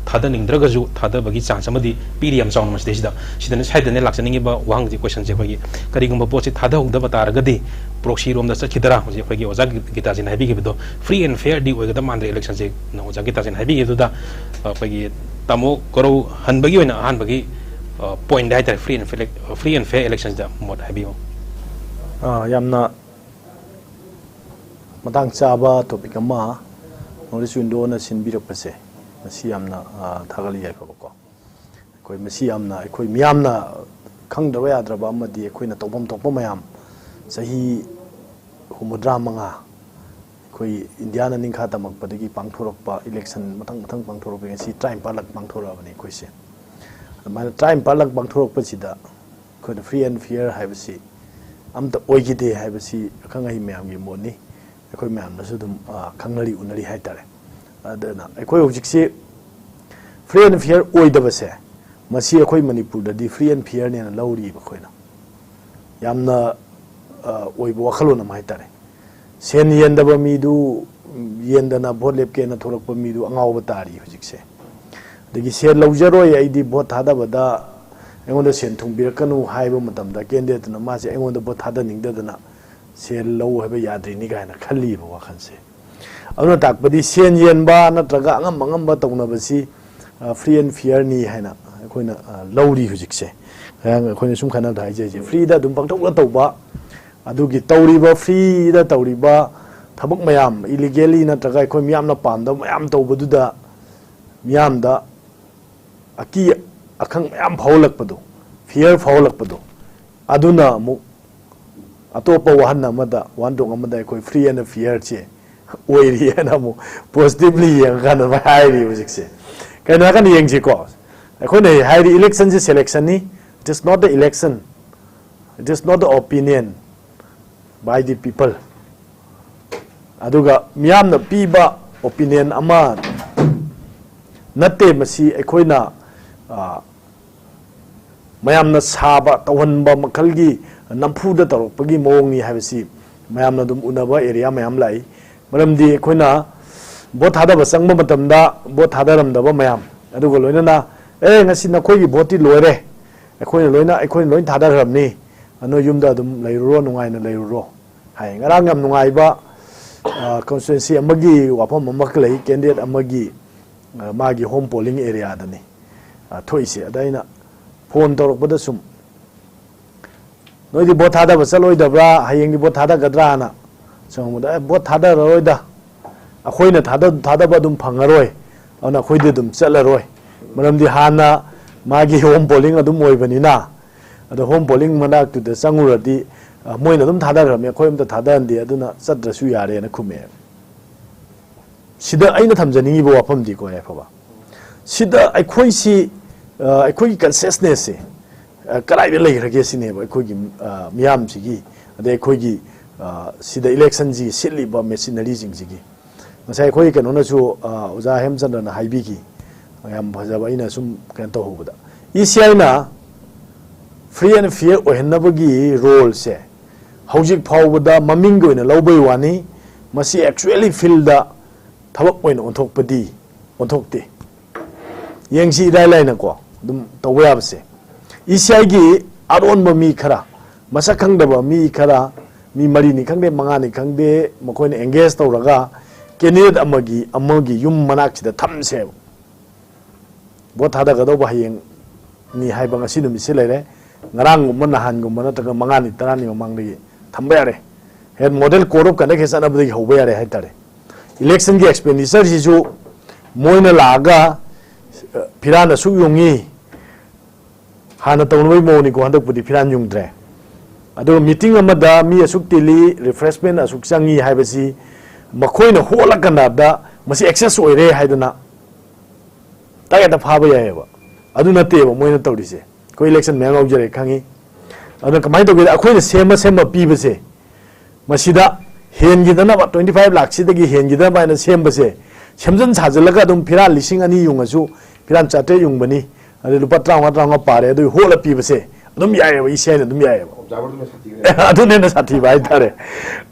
ꯊꯥꯗꯅꯤꯡꯗ꯭ꯔꯒꯁꯨ ꯊꯥꯗꯕꯒꯤ ꯆꯥꯟꯁ ꯑꯃꯗꯤ ꯄꯤꯔꯤ ꯌꯥꯝ ꯆꯥꯎꯅ꯫ ꯃꯁꯤꯗꯩꯁꯤꯗ ꯁꯤꯗꯅ ꯁ꯭ꯋꯥꯏꯗꯅꯦ ꯂꯥꯛꯆꯅꯤꯡꯉꯤꯕ ꯋꯥꯍꯪꯁꯦ, ꯀꯣꯏꯁꯟꯁꯦ꯫ ꯑꯩꯈꯣꯏꯒꯤ ꯀꯔꯤꯒꯨꯝꯕ ꯄꯣꯠꯁꯤ ꯊꯥꯗꯍꯧꯗꯕ ꯇꯥꯔꯒꯗꯤ ꯄ꯭ꯔꯣꯛꯁꯤꯔꯣꯝꯗ ꯆꯠꯈꯤꯗꯔꯥ? ꯍꯧꯖꯤꯛ ꯑꯩꯈꯣꯏꯒꯤ ꯑꯣꯖꯥ ꯒꯤꯇꯥꯖꯤꯅ ꯍꯥꯏꯕꯤꯈꯤꯕꯗꯣ, ꯐ꯭ꯔꯤ ꯑꯦꯟ ꯐꯤꯌꯔꯗꯤ ꯑꯣꯏꯒꯗꯕ ꯃꯥꯟꯗ꯭ꯔꯦ ꯏꯂꯦꯛꯁꯟꯁꯦ꯫ ꯑꯣꯖꯥ ꯒꯤꯇꯥꯖꯤꯅ ꯍꯥꯏꯕꯤꯈꯤꯕꯗꯨꯗ ꯑꯩꯈꯣꯏꯒꯤ ꯇꯥꯃꯣ ꯀꯣꯔꯧꯍꯟꯕꯒꯤ ꯑꯣꯏꯅ ꯑꯍꯥꯟꯕꯒꯤ ꯄꯣꯏꯟꯗ ꯍꯥꯏꯇꯥꯔꯦ, free and fair, free and fair ꯏꯂꯦꯛꯁꯟꯁꯤꯗ ꯃꯣꯠ ꯍꯥꯏꯕꯤꯌꯨ꯫ ꯑꯥ, ꯌꯥꯝꯅ ꯃꯇꯥꯡ ꯆꯥꯕ ꯇꯣꯄꯤꯛ ꯑꯃ ꯅꯣꯔꯠ ꯏꯁ ꯋꯤꯟꯗꯣꯅ ꯁꯤꯟꯕꯤꯔꯛꯄꯁꯦ, ꯃꯁꯤ ꯌꯥꯝꯅ ꯑꯥ, ꯊꯥꯒꯠꯂꯤ ꯌꯥꯏꯐꯕꯀꯣ꯫ ꯑꯩꯈꯣꯏ ꯃꯁꯤ ꯌꯥꯝꯅ, ꯑꯩꯈꯣꯏ ꯃꯤꯌꯥꯝꯅ ꯈꯪꯗ꯭ꯔꯕ ꯌꯥꯗ꯭ꯔꯕ ꯑꯃꯗꯤ ꯑꯩꯈꯣꯏꯅ ꯇꯧꯐꯝ ꯊꯣꯛꯄ ꯃꯌꯥꯝ, ꯆꯍꯤ ꯍꯨꯝꯐꯨꯇꯔꯥ ꯃꯉꯥ ꯑꯩꯈꯣꯏ ꯏꯟꯗꯤꯌꯥꯅ ꯅꯤꯡꯈꯥ ꯇꯝꯃꯛꯄꯗꯒꯤ ꯄꯥꯡꯊꯣꯔꯛꯄ ꯏꯂꯦꯛꯁꯟ ꯃꯊꯪ ꯃꯊꯪ ꯄꯥꯡꯊꯣꯔꯛꯄ, ꯉꯁꯤ ꯇꯔꯥꯅꯤꯄꯥꯜꯂꯛ ꯄꯥꯡꯊꯣꯔꯛꯑꯕꯅꯤ ꯑꯩꯈꯣꯏꯁꯦ꯫ ꯑꯗꯨꯃꯥꯏꯅ ꯇꯔꯥꯅꯤꯄꯥꯜꯂꯛ ꯄꯥꯡꯊꯣꯔꯛꯄꯁꯤꯗ ꯑꯩꯈꯣꯏꯅ ꯐ꯭ꯔꯤ ꯑꯦꯟ ꯐꯤꯌꯔ ꯍꯥꯏꯕꯁꯤ ꯑꯝꯇ ꯑꯣꯏꯈꯤꯗꯦ ꯍꯥꯏꯕꯁꯤ ꯑꯈꯪ ꯑꯍꯩ ꯃꯌꯥꯝꯒꯤ ꯃꯣꯠꯅꯤ꯫ ꯑꯩꯈꯣꯏ ꯃꯌꯥꯝꯅꯁꯨ ꯑꯗꯨꯝ ꯑ, ꯈꯪꯅꯔꯤ ꯎꯅꯔꯤ ꯍꯥꯏꯇꯥꯔꯦ꯫ ꯑꯗꯨꯅ ꯑꯩꯈꯣꯏ ꯍꯧꯖꯤꯛꯁꯤ ꯐ꯭ꯔꯤ ꯑꯦꯟ ꯐꯤꯌꯔ ꯑꯣꯏꯗꯕꯁꯦ, ꯃꯁꯤ ꯑꯩꯈꯣꯏ ꯃꯅꯤꯄꯨꯔꯗꯗꯤ ꯐ꯭ꯔꯤ ꯑꯦꯟ ꯐꯤꯌꯔꯅꯦꯅ ꯂꯧꯔꯤꯕ ꯑꯩꯈꯣꯏꯅ꯫ ꯌꯥꯝꯅ ꯑ, ꯑꯣꯏꯕ ꯋꯥꯈꯜꯂꯣꯟ ꯑꯃ ꯍꯥꯏꯇꯥꯔꯦ꯫ ꯁꯦꯟ ꯌꯦꯟꯗꯕ ꯃꯤꯗꯨ, ꯎꯝ, ꯌꯦꯟꯗꯅ ꯚꯣꯠ ꯂꯦꯞꯀꯦꯅ ꯊꯣꯛꯂꯛꯄ ꯃꯤꯗꯨ ꯑꯉꯥꯎꯕ ꯇꯥꯔꯤ ꯍꯧꯖꯤꯛꯁꯦ꯫ ꯑꯗꯒꯤ ꯁꯦꯟ ꯂꯧꯖꯔꯣꯏ, ꯑꯩꯗꯤ ꯚꯣꯠ ꯊꯥꯗꯕꯗ ꯑꯩꯉꯣꯟꯗ ꯁꯦꯟ ꯊꯨꯡꯕꯤꯔꯛꯀꯅꯨ ꯍꯥꯏꯕ ꯃꯇꯝꯗ ꯀꯦꯟꯗꯤꯗꯦꯠꯇꯨꯅ ꯃꯥꯁꯦ ꯑꯩꯉꯣꯟꯗ ꯚꯣꯠ ꯊꯥꯗꯅꯤꯡꯗꯗꯅ ꯁꯦꯟ ꯂꯧ ꯍꯥꯏꯕ ꯌꯥꯗ꯭ꯔꯤꯅꯤ ꯀꯥꯏꯅ ꯈꯜꯂꯤꯕ ꯋꯥꯈꯜꯁꯦ꯫ ꯑꯗꯨꯅ ꯇꯥꯛꯄꯗꯤ ꯁꯦꯟ ꯌꯦꯟꯕ ꯅꯠꯇ꯭ꯔꯒ ꯑꯉꯝ ꯑꯉꯝꯕ ꯇꯧꯅꯕꯁꯤ ꯐ꯭ꯔꯤ ꯑꯦꯟ ꯐꯤꯌꯔꯅꯤ ꯍꯥꯏꯅ ꯑꯩꯈꯣꯏꯅ ꯑ, ꯂꯧꯔꯤ ꯍꯧꯖꯤꯛꯁꯦ꯫ ꯉꯔꯥꯡ ꯑꯩꯈꯣꯏꯅ ꯁꯨꯝ ꯈꯟꯅꯕꯗ ꯍꯥꯏꯖꯔꯤꯁꯦ, ꯐ꯭ꯔꯤꯗ ꯑꯗꯨꯝ ꯄꯪꯇꯧꯗ ꯇꯧꯕ, ꯑꯗꯨꯒꯤ ꯇꯧꯔꯤꯕ ꯐ꯭ꯔꯤꯗ ꯇꯧꯔꯤꯕ ꯊꯕꯛ ꯃꯌꯥꯝ, ꯏꯂꯤꯒꯦꯜꯂꯤ ꯅꯠꯇ꯭ꯔꯒ ꯑꯩꯈꯣꯏ ꯃꯤꯌꯥꯝꯅ ꯄꯥꯝꯗꯕ ꯃꯌꯥꯝ ꯇꯧꯕꯗꯨꯗ ꯃꯤꯌꯥꯝꯗ ꯑꯀꯤ ꯑꯈꯪ ꯃꯌꯥꯝ ꯐꯥꯎꯍꯜꯂꯛꯄꯗꯣ, ꯐꯤꯌꯔ ꯐꯥꯎꯍꯜꯂꯛꯄꯗꯣ, ꯑꯗꯨꯅ ꯑꯃꯨꯛ ꯑꯇꯣꯞꯄ ꯋꯥꯍꯟ ꯑꯃꯗ, ꯋꯥꯍꯟꯊꯣꯛ ꯑꯃꯗ ꯑꯩꯈꯣꯏ ꯐ꯭ꯔꯤ ꯑꯦꯟ ꯐꯤꯌꯔꯁꯦ ꯑꯣꯏꯔꯤ ꯍꯥꯏꯅ ꯑꯃꯨꯛ ꯄꯣꯖꯤꯇꯤꯚꯂꯤ ꯌꯦꯡꯉꯀꯥꯟꯗ ꯑꯃꯨꯛ ꯍꯥꯏꯔꯤ ꯍꯧꯖꯤꯛꯁꯦ꯫ ꯀꯩꯅꯣ ꯍꯥꯏꯔꯀꯥꯟꯗ ꯌꯦꯡꯁꯤꯀꯣ, ꯑꯩꯈꯣꯏꯅ ꯍꯥꯏꯔꯤ ꯏꯂꯦꯛꯁꯟꯁꯦ ꯁꯦꯂꯦꯛꯁꯟꯅꯤ, it is not the election, it is not the opinion by the people꯫ ꯑꯗꯨꯒ ꯃꯤꯌꯥꯝꯅ ꯄꯤꯕ ꯑꯣꯄꯤꯅꯤꯌꯟ ꯑꯃ ꯅꯠꯇꯦ ꯃꯁꯤ꯫ ꯑꯩꯈꯣꯏꯅ ꯑ, ꯃꯌꯥꯝꯅ ꯁꯥꯕ, ꯇꯧꯍꯟꯕ ꯃꯈꯜꯒꯤ ꯅꯝꯐꯨꯗ ꯇꯧꯔꯛꯄꯒꯤ ꯃꯑꯣꯡꯅꯤ ꯍꯥꯏꯕꯁꯤ ꯃꯌꯥꯝꯅ ꯑꯗꯨꯝ ꯎꯅꯕ ꯑꯦꯔꯤꯌꯥ ꯃꯌꯥꯝ ꯂꯥꯛꯏ꯫ ꯃꯔꯝꯗꯤ ꯑꯩꯈꯣꯏꯅ ꯚꯣꯠ ꯊꯥꯗꯕ ꯆꯪꯕ ꯃꯇꯝꯗ ꯚꯣꯠ ꯊꯥꯗꯔꯝꯗꯕ ꯃꯌꯥꯝ, ꯑꯗꯨꯒ ꯂꯣꯏꯅꯅ, "ꯑꯦ, ꯉꯁꯤ ꯅꯈꯣꯏꯒꯤ ꯚꯣꯠꯇꯤ ꯂꯣꯏꯔꯦ, ꯑꯩꯈꯣꯏꯅ ꯂꯣꯏꯅ, ꯑꯩꯈꯣꯏꯅ ꯂꯣꯏꯅ ꯊꯥꯗꯈ꯭ꯔꯕꯅꯤ, ꯅꯣꯏ ꯌꯨꯝꯗ ꯑꯗꯨꯝ ꯂꯩꯔꯨꯔꯣ, ꯅꯨꯡꯉꯥꯏꯅ ꯂꯩꯔꯨꯔꯣ" ꯍꯥꯏ꯫ ꯉꯔꯥꯡ ꯌꯥꯝ ꯅꯨꯡꯉꯥꯏꯕ ꯀꯣꯟꯁꯇꯤꯇ꯭ꯋꯦꯟꯁꯤ ꯑꯃꯒꯤ ꯋꯥꯐꯝ ꯑꯃꯈꯛ ꯂꯩ꯫ ꯀꯦꯟꯗꯤꯗꯦꯠ ꯑꯃꯒꯤ, ꯑ, ꯃꯥꯒꯤ ꯍꯣꯝ ꯄꯣꯂꯤꯡ ꯑꯦꯔꯤꯌꯥꯗꯅꯤ, ꯑ, ꯊꯣꯛꯏꯁꯦ꯫ ꯑꯗ ꯑꯩꯅ ꯐꯣꯟ ꯇꯧꯔꯛꯄꯗ ꯁꯨꯝ, "ꯅꯣꯏꯗꯤ ꯚꯣꯠ ꯊꯥꯗꯕ ꯆꯠꯂꯣꯏꯗꯕ꯭ꯔꯥ? ꯍꯌꯦꯡꯗꯤ ꯚꯣꯠ ꯊꯥꯗꯒꯗ꯭ꯔꯥꯅ?" ꯁꯨꯝ ꯍꯪꯕꯗ, "ꯑꯦ, ꯚꯣꯠ ꯊꯥꯗꯔꯔꯣꯏꯗ, ꯑꯩꯈꯣꯏꯅ ꯊꯥꯗ-, ꯊꯥꯗꯕ ꯑꯗꯨꯝ ꯐꯪꯉꯔꯣꯏ, ꯑꯗꯨꯅ ꯑꯩꯈꯣꯏꯗꯤ ꯑꯗꯨꯝ ꯆꯠꯂꯔꯣꯏ, ꯃꯔꯝꯗꯤ ꯍꯥꯟꯅ ꯃꯥꯒꯤ ꯍꯣꯝ ꯄꯣꯂꯤꯡ ꯑꯗꯨꯝ ꯑꯣꯏꯕꯅꯤꯅ꯫ ꯑꯗꯣ ꯍꯣꯝ ꯄꯣꯂꯤꯡ ꯃꯅꯥꯛꯇꯨꯗ ꯆꯪꯉꯨꯔꯗꯤ, ꯑ, ꯃꯣꯏꯅ ꯑꯗꯨꯝ ꯊꯥꯗꯈ꯭ꯔꯕꯅꯤ, ꯑꯩꯈꯣꯏ ꯑꯝꯇ ꯊꯥꯗꯍꯟꯗꯦ, ꯑꯗꯨꯅ ꯆꯠꯇ꯭ꯔꯁꯨ ꯌꯥꯔꯦꯅ" ꯈꯨꯝꯃꯛꯑꯦ꯫ ꯁꯤꯗ ꯑꯩꯅ ꯊꯝꯖꯅꯤꯡꯉꯤꯕ ꯋꯥꯐꯝꯗꯤꯀꯣ, ꯌꯥꯏꯐꯕ, ꯁꯤꯗ ꯑꯩꯈꯣꯏꯁꯤ, ꯑ, ꯑꯩꯈꯣꯏꯒꯤ ꯀꯟꯁꯤꯌꯁꯅꯦꯁꯁꯦ, ꯑ, ꯀꯗꯥꯏꯗ ꯂꯩꯈ꯭ꯔꯒꯦ ꯁꯤꯅꯦꯕ ꯑꯩꯈꯣꯏꯒꯤ, ꯑ, ꯃꯤꯌꯥꯝꯁꯤꯒꯤ, ꯑꯗꯩ ꯑꯩꯈꯣꯏꯒꯤ, ꯑ, ꯁꯤꯗ ꯏꯂꯦꯛꯁꯟꯁꯤ ꯁꯤꯠꯂꯤꯕ ꯃꯦꯁꯤꯅꯔꯤꯁꯤꯡꯁꯤꯒꯤ꯫ ꯉꯁꯥꯏ ꯑꯩꯈꯣꯏ ꯀꯩꯅꯣꯅꯁꯨ, ꯑ, ꯑꯣꯖꯥ ꯍꯦꯝꯆꯟꯗ꯭ꯔꯅ ꯍꯥꯏꯕꯤꯈꯤ, ꯌꯥꯝ ꯐꯖꯕ, ꯑꯩꯅ ꯁꯨꯝ ꯀꯩꯅꯣ ꯇꯧꯍꯧꯕꯗ, ꯏ ꯁꯤ ꯑꯥꯏꯅ free and fair ꯑꯣꯏꯍꯟꯅꯕꯒꯤ ꯔꯣꯜꯁꯦ ꯍꯧꯖꯤꯛ ꯐꯥꯎꯕꯗ ꯃꯃꯤꯡꯒꯤ ꯑꯣꯏꯅ ꯂꯧꯕꯩ ꯋꯥꯅꯤ, ꯃꯁꯤ actually ꯐꯤꯜꯗ ꯊꯕꯛ ꯑꯣꯏꯅ ꯑꯣꯟꯊꯣꯛꯄꯗꯤ ꯑꯣꯟꯊꯣꯛꯇꯦ꯫ ꯌꯦꯡꯁꯤ, ꯏꯔꯥꯏ ꯂꯥꯏꯅꯀꯣ ꯑꯗꯨꯝ ꯇꯧꯕ ꯌꯥꯕꯁꯦ, ꯏ ꯁꯤ ꯑꯥꯏꯒꯤ ꯑꯔꯣꯟꯕ ꯃꯤ ꯈꯔ, ꯃꯁꯛ ꯈꯪꯗꯕ ꯃꯤ ꯈꯔ, ꯃꯤ ꯃꯔꯤꯅꯤ ꯈꯪꯗꯦ, ꯃꯉꯥꯅꯤ ꯈꯪꯗꯦ, ꯃꯈꯣꯏꯅ ꯑꯦꯡꯒꯦꯖ ꯇꯧꯔꯒ ꯀꯦꯟꯗꯤꯗꯦꯠ ꯑꯃꯒꯤ, ꯑꯃꯒꯤ ꯌꯨꯝ ꯃꯅꯥꯛꯁꯤꯗ ꯊꯝꯁꯦꯕ꯫ ꯚꯣꯠ ꯊꯥꯗꯒꯗꯧꯕ ꯍꯌꯦꯡꯅꯤ ꯍꯥꯏꯕ ꯉꯁꯤ ꯅꯨꯃꯤꯠꯁꯤ ꯂꯩꯔꯦ꯫ ꯉꯔꯥꯡꯒꯨꯝꯕ, ꯅꯍꯥꯟꯒꯨꯝꯕ ꯅꯠꯇ꯭ꯔꯒ ꯃꯉꯥꯅꯤ, ꯇꯔꯥꯅꯤ ꯃꯃꯥꯡꯗꯒꯤ ꯊꯝꯕ ꯌꯥꯔꯦ꯫ ꯍꯦꯛ ꯃꯣꯗꯦꯜ ꯀꯣꯗ ꯑꯣꯐ ꯀꯟꯗꯛ ꯍꯦꯛ ꯆꯠꯅꯕꯗꯒꯤ ꯍꯧꯕ ꯌꯥꯔꯦ ꯍꯥꯏꯇꯥꯔꯦ꯫ ꯏꯂꯦꯛꯁꯟꯒꯤ ꯑꯦꯛꯁꯄꯦꯟꯗꯤꯆꯔꯁꯤꯁꯨ ꯃꯣꯏꯅ ꯂꯥꯛꯑꯒ, ꯑ, ꯐꯤꯔꯥꯟ ꯑꯁꯨꯛ ꯌꯨꯡꯉꯤ, ꯍꯥꯟꯅ ꯇꯧꯅꯕꯒꯤ ꯃꯑꯣꯡꯅꯤꯀꯣ, ꯍꯟꯗꯛꯄꯨꯗꯤ ꯐꯤꯔꯥꯟ ꯌꯨꯡꯗ꯭ꯔꯦ꯫ ꯑꯗꯨꯒ ꯃꯤꯇꯤꯡ ꯑꯃꯗ ꯃꯤ ꯑꯁꯨꯛ ꯇꯤꯜꯂꯤ, ꯔꯤꯐ꯭ꯔꯦꯁꯃꯦꯟ ꯑꯁꯨꯛ ꯆꯪꯉꯤ ꯍꯥꯏꯕꯁꯤ ꯃꯈꯣꯏꯅ ꯍꯣꯠꯂꯀꯥꯟꯗ ꯃꯁꯤ ꯑꯦꯛꯁꯦꯁ ꯑꯣꯏꯔꯦ ꯍꯥꯏꯗꯅ ꯇꯥꯔꯒꯦꯠꯇ ꯐꯥꯕ ꯌꯥꯏꯑꯕ꯫ ꯑꯗꯨ ꯅꯠꯇꯦꯕ ꯃꯣꯏꯅ ꯇꯧꯔꯤꯁꯦ꯫ ꯑꯩꯈꯣꯏ ꯏꯂꯦꯛꯁꯟ ꯃꯌꯥꯝ ꯌꯥꯎꯖꯔꯦ ꯈꯪꯉꯤ꯫ ꯑꯗꯨꯅ ꯀꯃꯥꯏꯅ ꯇꯧꯒꯦꯗ, ꯑꯩꯈꯣꯏꯅ ꯁꯦꯝꯃ ꯁꯦꯝꯃ ꯄꯤꯕꯁꯦ, ꯃꯁꯤꯗ ꯍꯦꯟꯈꯤꯗꯅꯕ, twenty five ꯂꯥꯛꯁꯤꯗꯒꯤ ꯍꯦꯟꯈꯤꯗꯅꯕ ꯍꯥꯏꯅ ꯁꯦꯝꯕꯁꯦ, ꯁꯦꯝꯖꯤꯟ ꯁꯥꯖꯤꯜꯂꯒ ꯑꯗꯨꯝ ꯐꯤꯔꯥꯜ ꯂꯤꯁꯤꯡ ꯑꯅꯤ ꯌꯨꯡꯉꯁꯨ, ꯐꯤꯔꯥꯜ ꯆꯥꯇ꯭ꯔꯦꯠ ꯌꯨꯡꯕꯅꯤ, ꯑꯗꯩ ꯂꯨꯄꯥ ꯇꯔꯥꯃꯉꯥ, ꯇꯔꯥꯃꯉꯥ ꯄꯥꯔꯦ, ꯑꯗꯨ ꯍꯣꯠꯂ ꯄꯤꯕꯁꯦ ꯑꯗꯨꯝ ꯌꯥꯏꯑꯕ, ꯏ ꯁꯤ ꯑꯥꯏꯅ ꯑꯗꯨꯝ ꯌꯥꯏꯑꯕ꯫ ꯑꯣꯕꯖꯥꯔꯚꯔꯗꯨꯅ ꯁꯥꯊꯤꯈ꯭ꯔꯦ꯫ ꯑꯗꯨꯅ ꯍꯦꯟꯅ ꯁꯥꯊꯤꯕ ꯍꯥꯏꯇꯥꯔꯦ꯫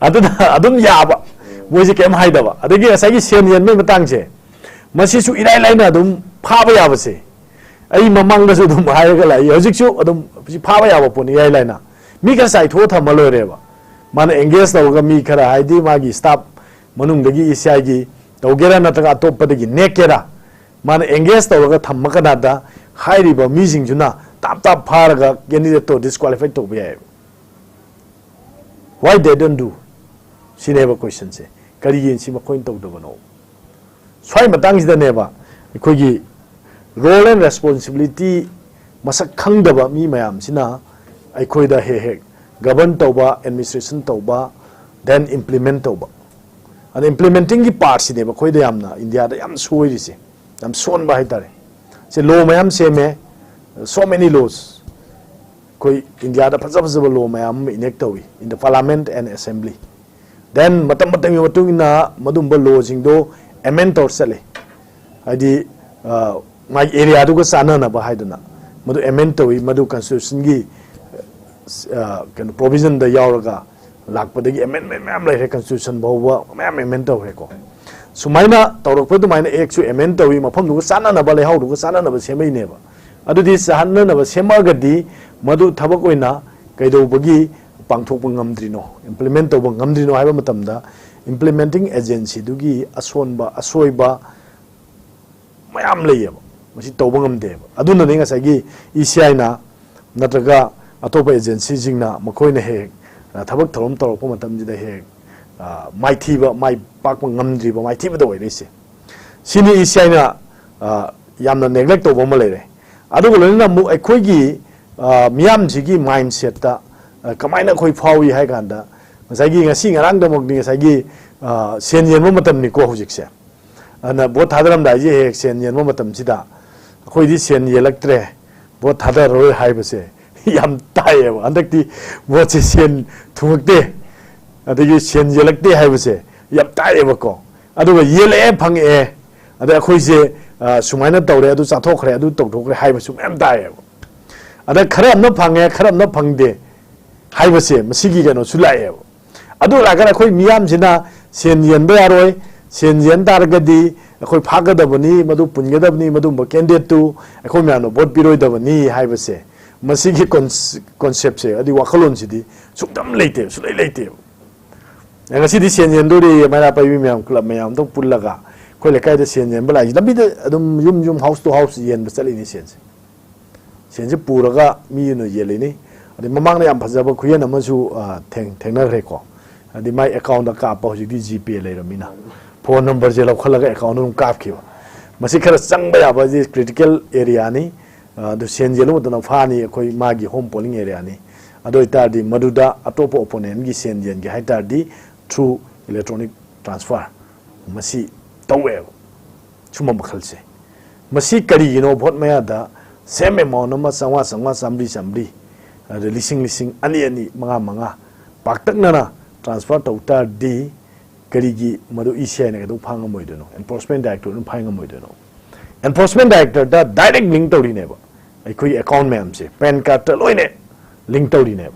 ꯑꯗꯨꯅ ꯑꯗꯨꯝ ꯌꯥꯕ, ꯃꯣꯏꯁꯦ ꯀꯩꯝ ꯍꯥꯏꯗꯕ꯫ ꯑꯗꯒꯤ ꯉꯁꯥꯏꯒꯤ ꯁꯦꯟ ꯌꯦꯟꯕꯒꯤ ꯃꯇꯥꯡꯁꯦ, ꯃꯁꯤꯁꯨ ꯏꯔꯥꯏ ꯂꯥꯏꯅ ꯑꯗꯨꯝ ꯐꯥꯕ ꯌꯥꯕꯁꯦ, ꯑꯩ ꯃꯃꯥꯡꯗꯁꯨ ꯑꯗꯨꯝ ꯍꯥꯏꯔꯒ ꯂꯥꯛꯏ, ꯍꯧꯖꯤꯛꯁꯨ ꯑꯗꯨꯝ ꯁꯤ ꯐꯥꯕ ꯌꯥꯕ ꯄꯣꯠꯅꯤ ꯏꯔꯥꯏ ꯂꯥꯏꯅ꯫ ꯃꯤ ꯈꯔ ꯆꯥꯏꯊꯣꯛꯑ ꯊꯝꯃ ꯂꯣꯏꯔꯦꯕ꯫ ꯃꯥꯅ ꯑꯦꯡꯒꯦꯖ ꯇꯧꯔꯒ ꯃꯤ ꯈꯔ, ꯍꯥꯏꯗꯤ ꯃꯥꯒꯤ ꯁ꯭ꯇꯥꯐ ꯃꯅꯨꯡꯗꯒꯤ ꯏ ꯁꯤ ꯑꯥꯏꯒꯤ ꯇꯧꯒꯦꯔꯥ ꯅꯠꯇ꯭ꯔꯒ ꯑꯇꯣꯞꯄꯗꯒꯤ ꯅꯦꯛꯀꯦꯔꯥ, ꯃꯥꯅ ꯑꯦꯡꯒꯦꯖ ꯇꯧꯔꯒ ꯊꯝꯃ ꯀꯅꯥꯗ ꯍꯥꯏꯔꯤꯕ ꯃꯤꯁꯤꯡꯁꯤꯅ ꯇꯥꯞ ꯇꯥꯞ ꯐꯥꯔꯒ ꯀꯦꯟꯗꯤꯗꯦꯠꯇꯣ ꯗꯤꯁꯀ꯭ꯋꯥꯂꯤꯐꯥꯏ ꯇꯧꯕ ꯌꯥꯏꯑꯕ꯫ Why they don't do? ꯁꯤꯅꯦꯕ ꯀꯣꯏꯁꯟꯁꯦ꯫ ꯀꯔꯤꯒꯤ ꯁꯤ ꯃꯈꯣꯏꯅ ꯇꯧꯗꯕꯅꯣ? ꯁ꯭ꯋꯥꯏ ꯃꯇꯥꯡꯁꯤꯗꯅꯦꯕ ꯑꯩꯈꯣꯏꯒꯤ role and responsibility ꯃꯁꯛ ꯈꯪꯗꯕ ꯃꯤ ꯃꯌꯥꯝꯁꯤꯅ ꯑꯩꯈꯣꯏꯗ ꯍꯦꯛ ꯍꯦꯛ ꯒꯕꯔꯟ ꯇꯧꯕ, ꯑꯦꯗꯃꯤꯅꯤꯁꯇ꯭ꯔꯦꯁꯟ ꯇꯧꯕ, then implement ꯇꯧꯕ꯫ ꯑꯗ ꯏꯝꯄ꯭ꯂꯤꯃꯦꯟꯇꯤꯡꯒꯤ ꯄꯥꯔꯠꯁꯤꯅꯦꯕ ꯑꯩꯈꯣꯏꯗ ꯌꯥꯝꯅ ꯏꯟꯗꯤꯌꯥꯗ ꯌꯥꯝ ꯁꯣꯏꯔꯤꯁꯦ, ꯌꯥꯝ ꯁꯣꯟꯕ ꯍꯥꯏꯇꯥꯔꯦ꯫ ꯁꯦ ꯂꯣ ꯃꯌꯥꯝ ꯁꯦꯝꯃꯦ, so many laws꯫ ꯑꯩꯈꯣꯏ ꯏꯟꯗꯤꯌꯥꯗ ꯐꯖ ꯐꯖꯕ ꯂꯣ ꯃꯌꯥꯝ ꯑꯃ ꯏꯅꯦꯛ ꯇꯧꯏ in the parliament and assembly꯫ Then ꯃꯇꯝ ꯃꯇꯝꯒꯤ ꯃꯇꯨꯡ ꯏꯟꯅ ꯃꯗꯨꯝꯕ ꯂꯣꯁꯤꯡꯗꯣ ꯑꯦꯃꯦꯟ ꯇꯧꯔ ꯆꯠꯂꯤ꯫ ꯍꯥꯏꯗꯤ ꯑ, ꯃꯥꯒꯤ ꯑꯦꯔꯤꯌꯥꯗꯨꯒ ꯆꯥꯟꯅꯅꯕ ꯍꯥꯏꯗꯅ ꯃꯗꯨ ꯑꯦꯃꯦꯟ ꯇꯧꯏ꯫ ꯃꯗꯨ ꯀꯟꯁꯇꯤꯇ꯭ꯌꯨꯁꯟꯒꯤ ꯀꯩꯅꯣ ꯄ꯭ꯔꯣꯕꯤꯖꯟꯗ ꯌꯥꯎꯔꯒ ꯂꯥꯛꯄꯗꯒꯤ ꯑꯦꯃꯦꯟꯃꯦꯟ ꯃꯌꯥꯝ ꯂꯩꯔꯦ, ꯀꯟꯁꯇꯤꯇ꯭ꯌꯨꯁꯟ ꯐꯥꯎꯕ ꯃꯌꯥꯝ ꯑꯦꯃꯦꯟ ꯇꯧꯈ꯭ꯔꯦꯀꯣ꯫ ꯁꯨꯃꯥꯏꯅ ꯇꯧꯔꯛꯄ ꯑꯗꯨꯃꯥꯏꯅ ꯑꯦꯛꯁꯨ ꯑꯦꯃꯦꯟ ꯇꯧꯏ, ꯃꯐꯝꯗꯨꯒ ꯆꯥꯟꯅꯅꯕ, ꯂꯩꯍꯥꯎꯗꯨꯒ ꯆꯥꯟꯅꯅꯕ ꯁꯦꯝꯃꯛꯏꯅꯦꯕ꯫ ꯑꯗꯨꯗꯤ ꯆꯥꯟꯅꯅꯕ ꯁꯦꯝꯃꯛꯑꯒꯗꯤ ꯃꯗꯨ ꯊꯕꯛ ꯑꯣꯏꯅ ꯀꯩꯗꯧꯕꯒꯤ ꯄꯥꯡꯊꯣꯛꯄ ꯉꯝꯗ꯭ꯔꯤꯅꯣ, ꯏꯝꯄ꯭ꯂꯤꯃꯦꯟ ꯇꯧꯕ ꯉꯝꯗ꯭ꯔꯤꯅꯣ ꯍꯥꯏꯕ ꯃꯇꯝꯗ, ꯏꯝꯄ꯭ꯂꯤꯃꯦꯟꯇꯤꯡ ꯑꯦꯖꯦꯟꯁꯤꯗꯨꯒꯤ ꯑꯁꯣꯟꯕ, ꯑꯁꯣꯏꯕ ꯃꯌꯥꯝ ꯂꯩꯌꯦꯕ꯫ ꯃꯁꯤ ꯇꯧꯕ ꯉꯝꯗꯦꯕ꯫ ꯑꯗꯨꯅꯅꯤ ꯉꯁꯥꯏꯒꯤ ꯏ ꯁꯤ ꯑꯥꯏꯅ ꯅꯠꯇ꯭ꯔꯒ ꯑꯇꯣꯞꯄ ꯑꯦꯖꯦꯟꯁꯤꯁꯤꯡꯅ ꯃꯈꯣꯏꯅ ꯍꯦꯛ ꯍꯦꯛ, ꯑ, ꯊꯕꯛ ꯊꯧꯔꯝ ꯇꯧꯔꯛꯄ ꯃꯇꯝꯁꯤꯗ ꯍꯦꯛ ꯍꯦꯛ, ꯑ, ꯃꯥꯏꯊꯤꯕ, ꯃꯥꯏ ꯄꯥꯛꯄ ꯉꯝꯗ꯭ꯔꯤꯕ, ꯃꯥꯏꯊꯤꯕꯗ ꯑꯣꯏꯔꯛꯏꯁꯦ꯫ ꯁꯤꯅꯤ ꯏ ꯁꯤ ꯑꯥꯏꯅ, ꯑ, ꯌꯥꯝꯅ ꯅꯦꯒ꯭ꯂꯦꯛ ꯇꯧꯕ ꯑꯃ ꯂꯩꯔꯦ꯫ ꯑꯗꯨꯒ ꯂꯣꯏꯅꯅ ꯑꯃꯨꯛ ꯑꯩꯈꯣꯏꯒꯤ, ꯑ, ꯃꯤꯌꯥꯝꯁꯤꯒꯤ ꯃꯥꯏꯟꯁꯦꯠꯇ, ꯑ, ꯀꯃꯥꯏꯅ ꯑꯩꯈꯣꯏ ꯐꯥꯎꯏ ꯍꯥꯏ ꯀꯥꯟꯗ, ꯉꯁꯥꯏꯒꯤ ꯉꯁꯤ ꯉꯔꯥꯡꯗꯃꯛꯇꯤ ꯉꯁꯥꯏꯒꯤ, ꯑ, ꯁꯦꯟ ꯌꯦꯟꯕ ꯃꯇꯝꯅꯤꯀꯣ ꯍꯧꯖꯤꯛꯁꯦ꯫ ꯑꯗꯨꯅ ꯚꯣꯠ ꯊꯥꯗꯔꯝꯗꯥꯏꯁꯦ ꯍꯦꯛ ꯍꯦꯛ ꯁꯦꯟ ꯌꯦꯟꯕ ꯃꯇꯝꯁꯤꯗ ꯑꯩꯈꯣꯏꯗꯤ ꯁꯦꯟ ꯌꯦꯜꯂꯛꯇ꯭ꯔꯦ, ꯚꯣꯠ ꯊꯥꯗꯔꯔꯣꯏ ꯍꯥꯏꯕꯁꯦ ꯌꯥꯝ ꯇꯥꯏꯌꯦꯕ꯫ ꯍꯟꯗꯛꯇꯤ ꯚꯣꯠꯁꯦ ꯁꯦꯟ ꯊꯨꯡꯉꯛꯇꯦ, ꯑꯗꯒꯤ ꯁꯦꯟ ꯌꯦꯜꯂꯛꯇꯦ ꯍꯥꯏꯕꯁꯦ ꯌꯥꯝ ꯇꯥꯏꯌꯦꯕꯀꯣ꯫ ꯑꯗꯨꯒ ꯌꯦꯜꯂꯛꯑꯦ, ꯐꯪꯉꯛꯑꯦ, ꯑꯗ ꯑꯩꯈꯣꯏꯁꯦ, ꯑ, ꯁꯨꯃꯥꯏꯅ ꯇꯧꯔꯦ, ꯑꯗꯨ ꯆꯥꯊꯣꯛꯈ꯭ꯔꯦ, ꯑꯗꯨ ꯇꯧꯊꯣꯛꯈ꯭ꯔꯦ ꯍꯥꯏꯕꯁꯨ ꯃꯌꯥꯝ ꯇꯥꯏꯌꯦꯕ꯫ ꯑꯗ ꯈꯔ ꯑꯃꯅ ꯐꯪꯉꯦ, ꯈꯔ ꯑꯃꯅ ꯐꯪꯗꯦ ꯍꯥꯏꯕꯁꯦ ꯃꯁꯤꯒꯤ ꯀꯩꯅꯣꯁꯨ ꯂꯥꯛꯑꯦꯕ꯫ ꯑꯗꯨ ꯂꯥꯛꯑꯒꯅ ꯑꯩꯈꯣꯏ ꯃꯤꯌꯥꯝꯁꯤꯅ ꯁꯦꯟ ꯌꯦꯟꯕ ꯌꯥꯔꯣꯏ, ꯁꯦꯟ ꯌꯦꯟ ꯇꯥꯔꯒꯗꯤ, ꯑꯩꯈꯣꯏ ꯐꯥꯒꯗꯕꯅꯤ, ꯃꯗꯨ ꯄꯨꯟꯒꯗꯕꯅꯤ, ꯃꯗꯨꯒꯨꯝꯕ ꯀꯦꯟꯗꯤꯗꯦꯠꯇꯨ ꯑꯩꯈꯣꯏ ꯃꯌꯥꯝꯅ ꯚꯣꯠ ꯄꯤꯔꯣꯏꯗꯕꯅꯤ ꯍꯥꯏꯕꯁꯦ, ꯃꯁꯤꯒꯤ ꯀꯣꯟꯁ-, ꯀꯣꯟꯁꯦꯞꯁꯦ, ꯑꯗꯩ ꯋꯥꯈꯜꯂꯣꯟꯁꯤꯗꯤ ꯁꯨꯡꯇꯝ ꯂꯩꯇꯦꯕ, ꯁꯨꯡꯂꯩ ꯂꯩꯇꯦꯕ꯫ ꯑꯦ, ꯉꯁꯤꯗꯤ ꯁꯦꯟ ꯌꯦꯟꯗꯣꯔꯤ, ꯃꯩꯔꯥ ꯄꯥꯏꯕꯤ ꯃꯌꯥꯝ, ꯀ꯭ꯂꯕ ꯃꯌꯥꯝ ꯑꯃꯇꯪ ꯄꯨꯜꯂꯒ ꯑꯩꯈꯣꯏ ꯂꯩꯀꯥꯏꯗ ꯁꯦꯟ ꯌꯦꯟꯕ ꯂꯥꯛꯏꯁꯦ꯫ ꯂꯝꯕꯤꯗ ꯑꯗꯨꯝ ꯌꯨꯝ ꯌꯨꯝ, house to house ꯌꯦꯟꯕ ꯆꯠꯂꯤꯅꯤ ꯁꯦꯟꯁꯦ꯫ ꯁꯦꯟꯁꯦ ꯄꯨꯔꯒ ꯃꯤ ꯑꯣꯏꯅ ꯌꯦꯜꯂꯤꯅꯤ꯫ ꯑꯗꯩ ꯃꯃꯥꯡꯗ ꯌꯥꯝ ꯐꯖꯕ ꯈꯨꯌꯦꯟ ꯑꯃꯁꯨ, ꯑ, ꯊꯦꯡ-, ꯊꯦꯡꯅꯈ꯭ꯔꯦꯀꯣ꯫ ꯍꯥꯏꯗꯤ ꯃꯥꯏ account ꯀꯥꯞꯄ, ꯍꯧꯖꯤꯛꯇꯤ GPay ꯂꯩꯔꯃꯤꯅ꯫ Phone numberꯁꯦ ꯂꯧꯈꯠꯂꯒ accountꯇ ꯑꯗꯨꯝ ꯀꯥꯞꯈꯤꯕ꯫ ꯃꯁꯤ ꯈꯔ ꯆꯪꯕ ꯌꯥꯕ, ꯍꯧꯖꯤꯛ critical areaꯅꯤ꯫ ꯑ, ꯑꯗꯨ ꯁꯦꯟ ꯌꯦꯜꯂꯨ ꯃꯇꯝꯗ ꯐꯥꯅꯤ, ꯑꯩꯈꯣꯏ ꯃꯥꯒꯤ home polling areaꯅꯤ꯫ ꯑꯗꯨ ꯑꯣꯏꯇꯥꯔꯗꯤ ꯃꯗꯨꯗ ꯑꯇꯣꯞꯄ opponentꯒꯤ ꯁꯦꯟ ꯌꯦꯟꯒꯦ ꯍꯥꯏ ꯇꯥꯔꯗꯤ through electronic transfer ꯃꯁꯤ ꯇꯧꯋꯦꯕ꯫ ꯁꯨꯝꯕ ꯃꯈꯜꯁꯦ꯫ ꯃꯁꯤ ꯀꯔꯤꯒꯤꯅꯣ? ꯚꯣꯠ ꯃꯌꯥꯗ same amount ꯑꯃ, ꯆꯥꯝꯃꯉꯥ ꯆꯥꯝꯃꯉꯥ, ꯆꯥꯝꯃꯔꯤ ꯆꯥꯝꯃꯔꯤ, ꯑꯗ ꯂꯤꯁꯤꯡ ꯂꯤꯁꯤꯡ, ꯑꯅꯤ ꯑꯅꯤ, ꯃꯉꯥ ꯃꯉꯥ ꯄꯥꯛꯇꯛꯅꯅ transfer ꯇꯧ ꯇꯥꯔꯗꯤ, ꯀꯔꯤꯒꯤ ꯃꯗꯨ ECIꯅ ꯀꯩꯗꯧ ꯐꯥ ꯉꯝꯃꯣꯏꯗꯣꯏꯅꯣ? Enforcement Directorateꯅ ꯐꯥ ꯉꯝꯃꯣꯏꯗꯣꯏꯅꯣ? Enforcement Directorateꯇ direct link ꯇꯧꯔꯤꯅꯦꯕ꯫ ꯑꯩꯈꯣꯏꯒꯤ account ꯃꯌꯥꯝꯁꯦ PAN cardꯇ ꯂꯣꯏꯅ link ꯇꯧꯔꯤꯅꯦꯕ꯫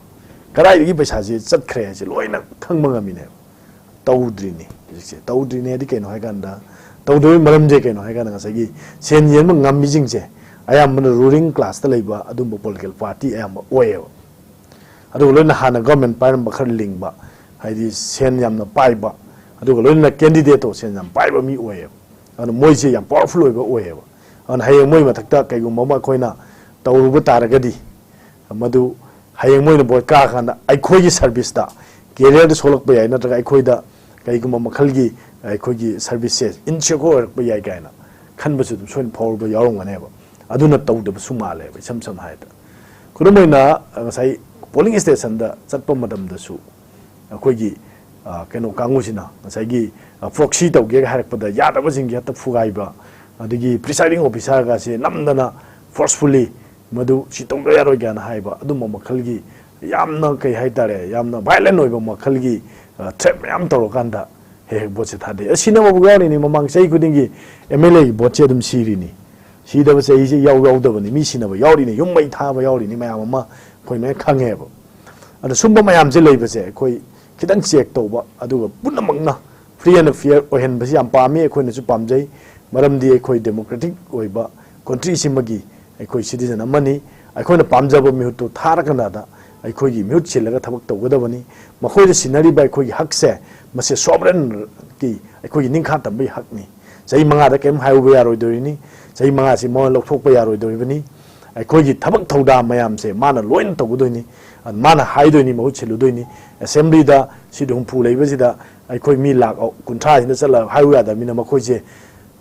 ꯀꯗꯥꯏꯗꯒꯤ ꯄꯩꯁꯥꯁꯦ ꯆꯠꯈ꯭ꯔꯦ ꯍꯥꯏꯁꯦ ꯂꯣꯏꯅ ꯈꯪꯕ ꯉꯝꯃꯤꯅꯦꯕ꯫ ꯇꯧꯗ꯭ꯔꯤꯅꯤ ꯍꯧꯖꯤꯛꯁꯦ꯫ ꯇꯧꯗ꯭ꯔꯤꯅꯦ ꯍꯥꯏꯗꯤ ꯀꯩꯅꯣ ꯍꯥꯏꯀꯥꯟꯗ, ꯇꯧꯗꯕꯒꯤ ꯃꯔꯝꯁꯦ ꯀꯩꯅꯣ ꯍꯥꯏꯀꯥꯟꯗ, ꯉꯁꯥꯏꯒꯤ ꯁꯦꯟ ꯌꯦꯟꯕ ꯉꯝꯃꯤꯁꯤꯡꯁꯦ ꯑꯌꯥꯝꯕꯅ ruling classꯇ ꯂꯩꯕ ꯑꯗꯨꯝꯕ political party ꯑꯌꯥꯝꯕ ꯑꯣꯏꯌꯦꯕ꯫ ꯑꯗꯨꯒ ꯂꯣꯏꯅ ꯍꯥꯟꯅ government ꯄꯥꯏꯔꯝꯕ ꯈꯔ ꯂꯤꯡꯕ, ꯍꯥꯏꯗꯤ ꯁꯦꯟ ꯌꯥꯝꯅ ꯄꯥꯏꯕ, ꯑꯗꯨꯒ ꯂꯣꯏꯅꯅ candidateꯇꯣ ꯁꯦꯟ ꯌꯥꯝ ꯄꯥꯏꯕ ꯃꯤ ꯑꯣꯏꯌꯦꯕ꯫ ꯑꯗꯨꯅ ꯃꯣꯏꯁꯦ ꯌꯥꯝ powerful ꯑꯣꯏꯕ ꯑꯣꯏꯌꯦꯕ꯫ ꯑꯗꯨꯅ ꯍꯌꯦꯡ ꯃꯣꯏ ꯃꯊꯛꯇ ꯀꯩꯒꯨꯝꯕ ꯑꯃ ꯑꯩꯈꯣꯏꯅ ꯇꯧꯔꯨꯕ ꯇꯥꯔꯒꯗꯤ, ꯃꯗꯨ ꯍꯌꯦꯡ ꯃꯣꯏꯅ ꯚꯣꯠ ꯀꯥꯔꯀꯥꯟꯗ ꯑꯩꯈꯣꯏꯒꯤ serviceꯇ, careerꯗ ꯁꯣꯛꯂꯛꯄ ꯌꯥꯏ, ꯅꯠꯇ꯭ꯔꯒ ꯑꯩꯈꯣꯏꯗ ꯀꯩꯒꯨꯝꯕ ꯃꯈꯜꯒꯤ ꯑꯩꯈꯣꯏꯒꯤ serviceꯁꯦ insecure ꯑꯣꯏꯔꯛꯄ ꯌꯥꯏ ꯀꯥꯏꯅ ꯈꯟꯕꯁꯨ ꯑꯗꯨꯝ ꯁꯣꯏꯅ ꯐꯥꯎꯔꯕ ꯌꯥꯎꯔꯝꯒꯅꯦꯕ꯫ ꯑꯗꯨꯅ ꯇꯧꯗꯕꯁꯨ ꯃꯥꯜꯂꯦꯕ, ꯏꯁꯝ ꯁꯝꯅ ꯍꯥꯏꯔꯕꯗ꯫ ꯈꯨꯗꯝ ꯑꯣꯏꯅ, ꯉꯁꯥꯏ polling stationꯗ ꯆꯠꯄ ꯃꯇꯝꯗꯁꯨ ꯑꯩꯈꯣꯏꯒꯤ, ꯑ, ꯀꯩꯅꯣ ꯀꯥꯡꯕꯨꯁꯤꯅ ꯉꯁꯥꯏꯒꯤ, ꯑ, proxy ꯇꯧꯒꯦꯒ ꯍꯥꯏꯔꯛꯄꯗ ꯌꯥꯗꯕꯁꯤꯡꯁꯦ ꯍꯦꯛꯇ ꯐꯨꯒꯥꯏꯕ, ꯑꯗꯒꯤ presiding officerꯒꯁꯦ ꯅꯝꯗꯅ forcefully ꯃꯗꯨ ꯁꯤ ꯇꯧꯗ ꯌꯥꯔꯣꯏ ꯀꯥꯏꯅ ꯍꯥꯏꯕ, ꯑꯗꯨꯝꯕ ꯃꯈꯜꯒꯤ ꯌꯥꯝꯅ, ꯀꯩ ꯍꯥꯏꯇꯥꯔꯦ, ꯌꯥꯝꯅ violent ꯑꯣꯏꯕ ꯃꯈꯜꯒꯤ, ꯑ, threat ꯃꯌꯥꯝ ꯇꯧꯔꯀꯥꯟꯗ ꯍꯦꯛ ꯍꯦꯛ ꯚꯣꯠꯁꯦ ꯊꯥꯗꯩ꯫ ꯑꯁ, ꯁꯤꯅꯕꯕꯨ ꯌꯥꯎꯔꯤꯅꯤ, ꯃꯃꯥꯡ ꯆꯍꯤ ꯈꯨꯗꯤꯡꯒꯤ MLAꯒꯤ ꯚꯣꯠꯁꯦ ꯑꯗꯨꯝ ꯁꯤꯔꯤꯅꯤ꯫ ꯁꯤꯗꯕ ꯆꯍꯤꯁꯦ ꯌꯥꯎ ꯌꯥꯎꯗꯕꯅꯤ, ꯃꯤ ꯁꯤꯅꯕ ꯌꯥꯎꯔꯤꯅꯤ, ꯌꯨꯝ ꯃꯩ ꯊꯥꯕ ꯌꯥꯎꯔꯤꯅꯤ, ꯃꯌꯥꯝ ꯑꯃ ꯑꯩꯈꯣꯏ ꯂꯣꯏꯅ ꯈꯪꯉꯦꯕ꯫ ꯑꯗꯣ ꯁꯨꯝꯕ ꯃꯌꯥꯝꯁꯦ ꯂꯩꯕꯁꯦ ꯑꯩꯈꯣꯏ ꯈꯤꯇꯪ check ꯇꯧꯕ, ꯑꯗꯨꯒ ꯄꯨꯝꯅꯃꯛꯅ Free and fair ꯑꯣꯏꯍꯟꯕꯁꯤ ꯌꯥꯝ ꯄꯥꯝꯃꯤ, ꯑꯩꯈꯣꯏꯅꯁꯨ ꯄꯥꯝꯖꯩ꯫ ꯃꯔꯝꯗꯤ ꯑꯩꯈꯣꯏ democratic ꯑꯣꯏꯕ country ꯁꯤꯃꯒꯤ ꯑꯩꯈꯣꯏ citizen ꯑꯃꯅꯤ꯫ ꯑꯩꯈꯣꯏꯅ ꯄꯥꯝꯖꯕ ꯃꯤꯍꯨꯠꯇꯨ ꯊꯥꯔꯀꯥꯟꯗ ꯑꯩꯈꯣꯏꯒꯤ ꯃꯤꯍꯨꯠ ꯁꯤꯜꯂꯒ ꯊꯕꯛ ꯇꯧꯒꯗꯕꯅꯤ꯫ ꯃꯈꯣꯏꯗ ꯁꯤꯟꯅꯔꯤꯕ ꯑꯩꯈꯣꯏꯒꯤ ꯍꯛꯁꯦ, ꯃꯁꯤ sovereignꯀꯤ, ꯑꯩꯈꯣꯏꯒꯤ ꯅꯤꯡꯈꯥ ꯇꯝꯕꯒꯤ ꯍꯛꯅꯤ꯫ ꯆꯍꯤ ꯃꯉꯥꯗ ꯀꯔꯤꯝ ꯍꯥꯏꯔꯨꯕ ꯌꯥꯔꯣꯏꯗꯣꯔꯤꯅꯤ꯫ ꯆꯍꯤ ꯃꯉꯥꯁꯤ ꯃꯉꯣꯟꯗ ꯂꯧꯊꯣꯛꯄ ꯌꯥꯔꯣꯏꯗꯣꯔꯤꯕꯅꯤ꯫ ꯑꯩꯈꯣꯏꯒꯤ ꯊꯕꯛ ꯊꯧꯗꯥꯡ ꯃꯌꯥꯝꯁꯦ ꯃꯥꯅ ꯂꯣꯏꯅ ꯇꯧꯒꯗꯣꯏꯅꯤ꯫ ꯃꯥꯅ ꯍꯥꯏꯗꯣꯏꯅꯤ, ꯃꯍꯨꯠ ꯁꯤꯜꯂꯨꯗꯣꯏꯅꯤ꯫ Assemblyꯗ seat ꯍꯨꯝꯐꯨ ꯂꯩꯕꯁꯤꯗ ꯑꯩꯈꯣꯏ ꯃꯤ ꯂꯥꯈ ꯀꯨꯟꯊ꯭ꯔꯥꯁꯤꯅ ꯆꯠꯂꯒ ꯍꯥꯏꯌꯨ ꯌꯥꯗꯕꯅꯤꯅ, ꯃꯈꯣꯏꯁꯦ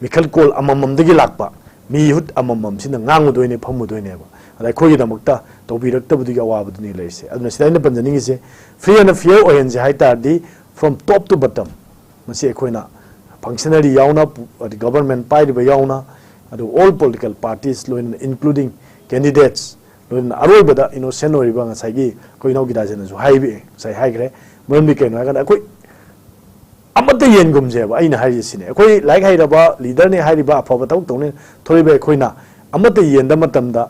ꯃꯤꯈꯜ ꯀꯣꯜ ꯑꯃꯃꯝꯗꯒꯤ ꯂꯥꯛꯄ ꯃꯤꯍꯨꯠ ꯑꯃꯃꯝꯁꯤꯅ ꯉꯥꯡꯉꯨꯗꯣꯏꯅꯦ, ꯐꯝꯃꯨꯗꯣꯏꯅꯦꯕ꯫ ꯑꯗ ꯑꯩꯈꯣꯏꯒꯤꯗꯃꯛꯇ ꯇꯧꯕꯤꯔꯛꯇꯕꯗꯨꯒꯤ ꯑꯋꯥꯕꯗꯨꯅꯤ ꯂꯩꯔꯤꯁꯦ꯫ ꯑꯗꯨꯅ ꯁꯤꯗ ꯑꯩꯅ ꯄꯟꯖꯅꯤꯡꯉꯤꯁꯦ, free and fair ꯑꯣꯏꯍꯟꯁꯦ ꯍꯥꯏ ꯇꯥꯔꯗꯤ, from top to bottom, ꯃꯁꯤ ꯑꯩꯈꯣꯏꯅ functionary ꯌꯥꯎꯅ, ꯄꯨ-, ꯑꯗꯩ government ꯄꯥꯏꯔꯤꯕ ꯌꯥꯎꯅ, ꯑꯗꯨ all political parties ꯂꯣꯏꯅꯅ, including candidates, ꯂꯣꯏꯅꯅ ꯑꯔꯣꯏꯕꯗ innocent ꯑꯣꯏꯔꯤꯕ ꯉꯁꯥꯏꯒꯤ ꯑꯩꯈꯣꯏ ꯏꯅꯥꯎ ꯒꯤꯗꯥꯖꯟꯅꯁꯨ ꯍꯥꯏꯕꯤ-, ꯉꯁꯥꯏ ꯍꯥꯏꯈ꯭ꯔꯦ꯫ ꯃꯔꯝꯗꯤ ꯀꯩꯅꯣ ꯍꯥꯏꯔꯀꯥꯟꯗ, ꯑꯩꯈꯣꯏ ꯑꯃꯠꯇ ꯌꯦꯟꯒꯨꯝꯁꯦꯕ꯫ ꯑꯩꯅ ꯍꯥꯏꯔꯤꯁꯦ ꯁꯤꯅꯦ, ꯑꯩꯈꯣꯏ ꯂꯥꯏꯔꯤꯛ ꯍꯩꯔꯕ leaderꯅꯦ ꯍꯥꯏꯔꯤꯕ, ꯑꯐꯕ ꯊꯕꯛ ꯇꯧꯅꯤ ꯊꯣꯔꯛꯏꯕ ꯑꯩꯈꯣꯏꯅ ꯑꯃꯠꯇ ꯌꯦꯟꯗ ꯃꯇꯝꯗ,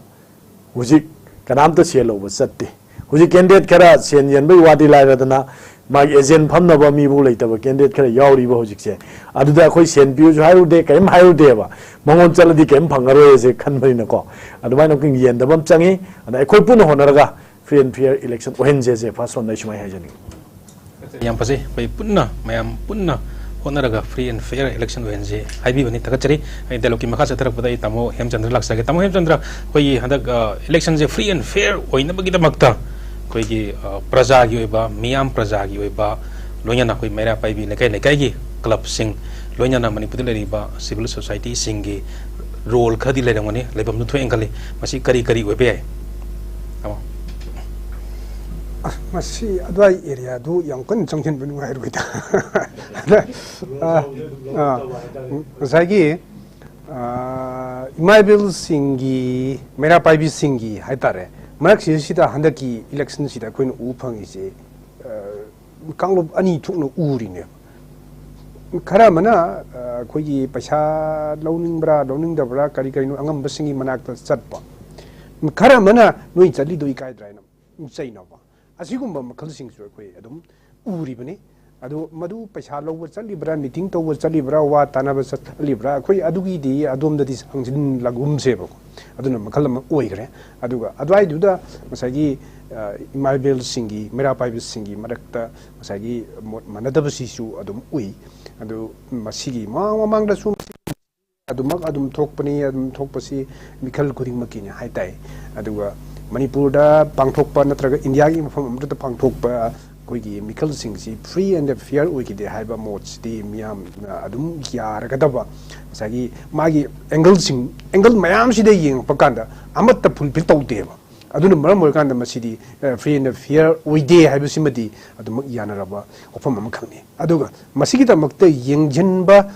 ꯍꯧꯖꯤꯛ ꯀꯅꯥꯝꯇ ꯁꯦꯜ ꯂꯧꯕ ꯆꯠꯇꯦ꯫ ꯍꯧꯖꯤꯛ candidate ꯈꯔ ꯁꯦꯟ ꯌꯦꯟꯕꯒꯤ ꯋꯥꯗꯤ ꯂꯥꯏꯔꯗꯅ, ꯃꯥꯒꯤ agent ꯐꯝꯅꯕ ꯃꯤꯕꯨ ꯂꯩꯇꯕ candidate ꯈꯔ ꯌꯥꯎꯔꯤꯕ ꯍꯧꯖꯤꯛꯁꯦ꯫ ꯑꯗꯨꯗ ꯑꯩꯈꯣꯏ ꯁꯦꯟ ꯄꯤꯌꯨꯁꯨ ꯍꯥꯏꯔꯨꯗꯦ, ꯀꯔꯤꯝ ꯍꯥꯏꯔꯨꯗꯦꯕ꯫ ꯃꯉꯣꯟ ꯆꯠꯂꯗꯤ ꯀꯔꯤꯝ ꯐꯪꯉꯔꯣꯏꯁꯦ ꯈꯟꯕꯅꯤꯅꯀꯣ꯫ ꯑꯗꯨꯃꯥꯏꯅ ꯑꯩꯈꯣꯏ ꯌꯦꯟꯗꯕ ꯑꯃ ꯆꯪꯉꯤ꯫ ꯑꯗ ꯑꯩꯈꯣꯏ ꯄꯨꯟꯅ ꯍꯣꯠꯅꯔꯒ free and fair election ꯑꯣꯏꯍꯟꯁꯦꯁꯦ first one ꯑꯩ ꯁꯨꯃꯥꯏꯅ ꯍꯥꯏꯖꯅꯤꯡꯉꯤ꯫ ꯌꯥꯝ ꯐꯖꯩ꯫ ꯑꯩꯈꯣꯏ ꯄꯨꯟꯅ, ꯃꯌꯥꯝ ꯄꯨꯟꯅ ꯍꯣꯠꯅꯔꯒ free and fair election ꯑꯣꯏꯍꯟꯁꯦ ꯍꯥꯏꯕꯤꯕꯅꯤ꯫ ꯊꯥꯒꯠꯆꯔꯤ꯫ ꯑꯩ dialogueꯀꯤ ꯃꯈꯥ ꯆꯠꯊꯔꯛꯄꯗ ꯑꯩ ꯇꯥꯃꯣ ꯍꯦꯝꯆꯟꯗ꯭ꯔ ꯂꯥꯛꯆꯒꯦ꯫ ꯇꯥꯃꯣ ꯍꯦꯝꯆꯟꯗ꯭ꯔ, ꯑꯩꯈꯣꯏꯒꯤ ꯍꯟꯗꯛ, ꯑ, electionꯁꯦ free and fair ꯑꯣꯏꯅꯕꯒꯤꯗꯃꯛꯇ ꯑꯩꯈꯣꯏꯒꯤ, ꯑ, ꯄ꯭ꯔꯖꯥꯒꯤ ꯑꯣꯏꯕ, ꯃꯤꯌꯥꯝ ꯄ꯭ꯔꯖꯥꯒꯤ ꯑꯣꯏꯕ, ꯂꯣꯏꯅꯅ ꯑꯩꯈꯣꯏ ꯃꯩꯔꯥ ꯄꯥꯏꯕꯤ ꯂꯩꯀꯥꯏ ꯂꯩꯀꯥꯏꯒꯤ clubꯁꯤꯡ, ꯂꯣꯏꯅꯅ ꯃꯅꯤꯄꯨꯔꯗ ꯂꯩꯔꯤꯕ civil societyꯁꯤꯡꯒꯤ role ꯈꯔꯗꯤ ꯂꯩꯔꯝꯒꯅꯤ, ꯂꯩꯐꯝꯗꯨ ꯊꯣꯛꯑꯦꯅ ꯈꯜꯂꯤ꯫ ꯃꯁꯤ ꯀꯔꯤ ꯀꯔꯤ ꯑꯣꯏꯕ ꯌꯥꯏ, ꯇꯥꯃꯣ? ꯑꯁ, ꯃꯁꯤ ꯑꯗꯨꯋꯥꯏ areaꯗꯨ ꯌꯥꯝ ꯀꯟꯅ ꯆꯪꯁꯤꯟꯕ ꯅꯨꯡꯉꯥꯏꯔꯣꯏꯗ꯫ ꯑꯗ, ꯑ, ꯑ, ꯉꯁꯥꯏꯒꯤ, ꯑ, ꯏꯃꯥ ꯏꯕꯦꯜꯁꯤꯡꯒꯤ, ꯃꯩꯔꯥ ꯄꯥꯏꯕꯤꯁꯤꯡꯒꯤ ꯍꯥꯏꯇꯥꯔꯦ, ꯃꯔꯛꯁꯤꯗ ꯍꯟꯗꯛꯀꯤ electionꯁꯤꯗ ꯑꯩꯈꯣꯏꯅ ꯎꯕ ꯐꯪꯉꯤꯁꯦ, ꯑ, ꯀꯥꯡꯂꯨꯞ ꯑꯅꯤ ꯊꯣꯛꯅ ꯎꯔꯤꯅꯦꯕ꯫ ꯈꯔ ꯑꯃꯅ, ꯑ, ꯑꯩꯈꯣꯏꯒꯤ ꯄꯩꯁꯥ ꯂꯧꯅꯤꯡꯕ꯭ꯔꯥ ꯂꯧꯅꯤꯡꯗꯕ꯭ꯔꯥ, ꯀꯔꯤ ꯀꯔꯤꯅꯣ, ꯑꯉꯝꯕꯁꯤꯡꯒꯤ ꯃꯅꯥꯛꯇ ꯆꯠꯄ꯫ ꯈꯔ ꯑꯃꯅ ꯅꯣꯏ ꯆꯠꯂꯤꯗꯣ ꯏꯀꯥꯏꯗ꯭ꯔꯥ ꯍꯥꯏꯅ ꯆꯩꯅꯕ꯫ ꯑꯁꯤꯒꯨꯝꯕ ꯃꯈꯜꯁꯤꯡꯁꯨ ꯑꯩꯈꯣꯏ ꯑꯗꯨꯝ ꯎꯔꯤꯕꯅꯤ꯫ ꯑꯗꯨ ꯃꯗꯨ ꯄꯩꯁꯥ ꯂꯧꯕ ꯆꯠꯂꯤꯕ꯭ꯔꯥ, ꯃꯤꯇꯤꯡ ꯇꯧꯕ ꯆꯠꯂꯤꯕ꯭ꯔꯥ, ꯋꯥ ꯇꯥꯟꯅꯕ ꯆꯠꯂꯤꯕ꯭ꯔꯥ, ꯑꯩꯈꯣꯏ ꯑꯗꯨꯒꯤꯗꯤ ꯑꯗꯣꯝꯗꯗꯤ ꯍꯪꯖꯤꯜꯂꯒꯨꯝꯁꯦꯕꯀꯣ꯫ ꯑꯗꯨꯅ ꯃꯈꯜ ꯑꯃ ꯑꯣꯏꯈ꯭ꯔꯦ꯫ ꯑꯗꯨꯒ ꯑꯗꯨꯋꯥꯏꯗꯨꯗ ꯉꯁꯥꯏꯒꯤ, ꯑ, ꯏꯃꯥ ꯏꯕꯦꯜꯁꯤꯡꯒꯤ, ꯃꯩꯔꯥ ꯄꯥꯏꯕꯁꯤꯡꯒꯤ ꯃꯔꯛꯇ ꯉꯁꯥꯏꯒꯤ ꯃꯣꯠ ꯃꯥꯟꯅꯗꯕꯁꯤꯁꯨ ꯑꯗꯨꯝ ꯎꯏ꯫ ꯑꯗꯨ ꯃꯁꯤꯒꯤ ꯃꯃꯥꯡ ꯃꯃꯥꯡꯗꯁꯨ ꯑꯗꯨꯃꯛ ꯑꯗꯨꯝ ꯊꯣꯛꯄꯅꯤ꯫ ꯑꯗꯨꯝ ꯊꯣꯛꯄꯁꯤ ꯃꯤꯈꯜ ꯈꯨꯗꯤꯡꯃꯛꯀꯤꯅꯤ ꯍꯥꯏ ꯇꯥꯏ꯫ ꯑꯗꯨꯒ ꯃꯅꯤꯄꯨꯔꯗ ꯄꯥꯡꯊꯣꯛꯄ ꯅꯠꯇ꯭ꯔꯒ ꯏꯟꯗꯤꯌꯥꯒꯤ ꯃꯐꯝ ꯑꯃꯗ ꯄꯥꯡꯊꯣꯛꯄ ꯑꯩꯈꯣꯏꯒꯤ ꯃꯤꯈꯜꯁꯤꯡꯁꯤ free and fair ꯑꯣꯏꯈꯤꯗꯦ ꯍꯥꯏꯕ ꯃꯣꯠꯁꯤꯗꯤ ꯃꯤꯌꯥꯝꯅ ꯑꯗꯨꯝ ꯌꯥꯔꯒꯗꯕ, ꯉꯁꯥꯏꯒꯤ ꯃꯥꯒꯤ ꯑꯦꯡꯒꯜꯁꯤꯡ, ꯑꯦꯡꯒꯜ ꯃꯌꯥꯝꯁꯤꯗ ꯌꯦꯡꯉꯛꯄ ꯀꯥꯟꯗ ꯑꯃꯠꯇ ꯐꯨꯜꯐꯤꯜ ꯇꯧꯗꯦꯕ꯫ ꯑꯗꯨꯅ ꯃꯔꯝ ꯑꯣꯏꯔꯀꯥꯟꯗ ꯃꯁꯤꯗꯤ, ꯑ, free and fair ꯑꯣꯏꯗꯦ ꯍꯥꯏꯕꯁꯤꯃꯗꯤ ꯑꯗꯨꯃꯛ ꯌꯥꯅꯔꯕ ꯋꯥꯐꯝ ꯑꯃꯈꯛꯅꯤ꯫ ꯑꯗꯨꯒ ꯃꯁꯤꯒꯤꯗꯃꯛꯇ ꯌꯦꯡꯁꯤꯟꯕ,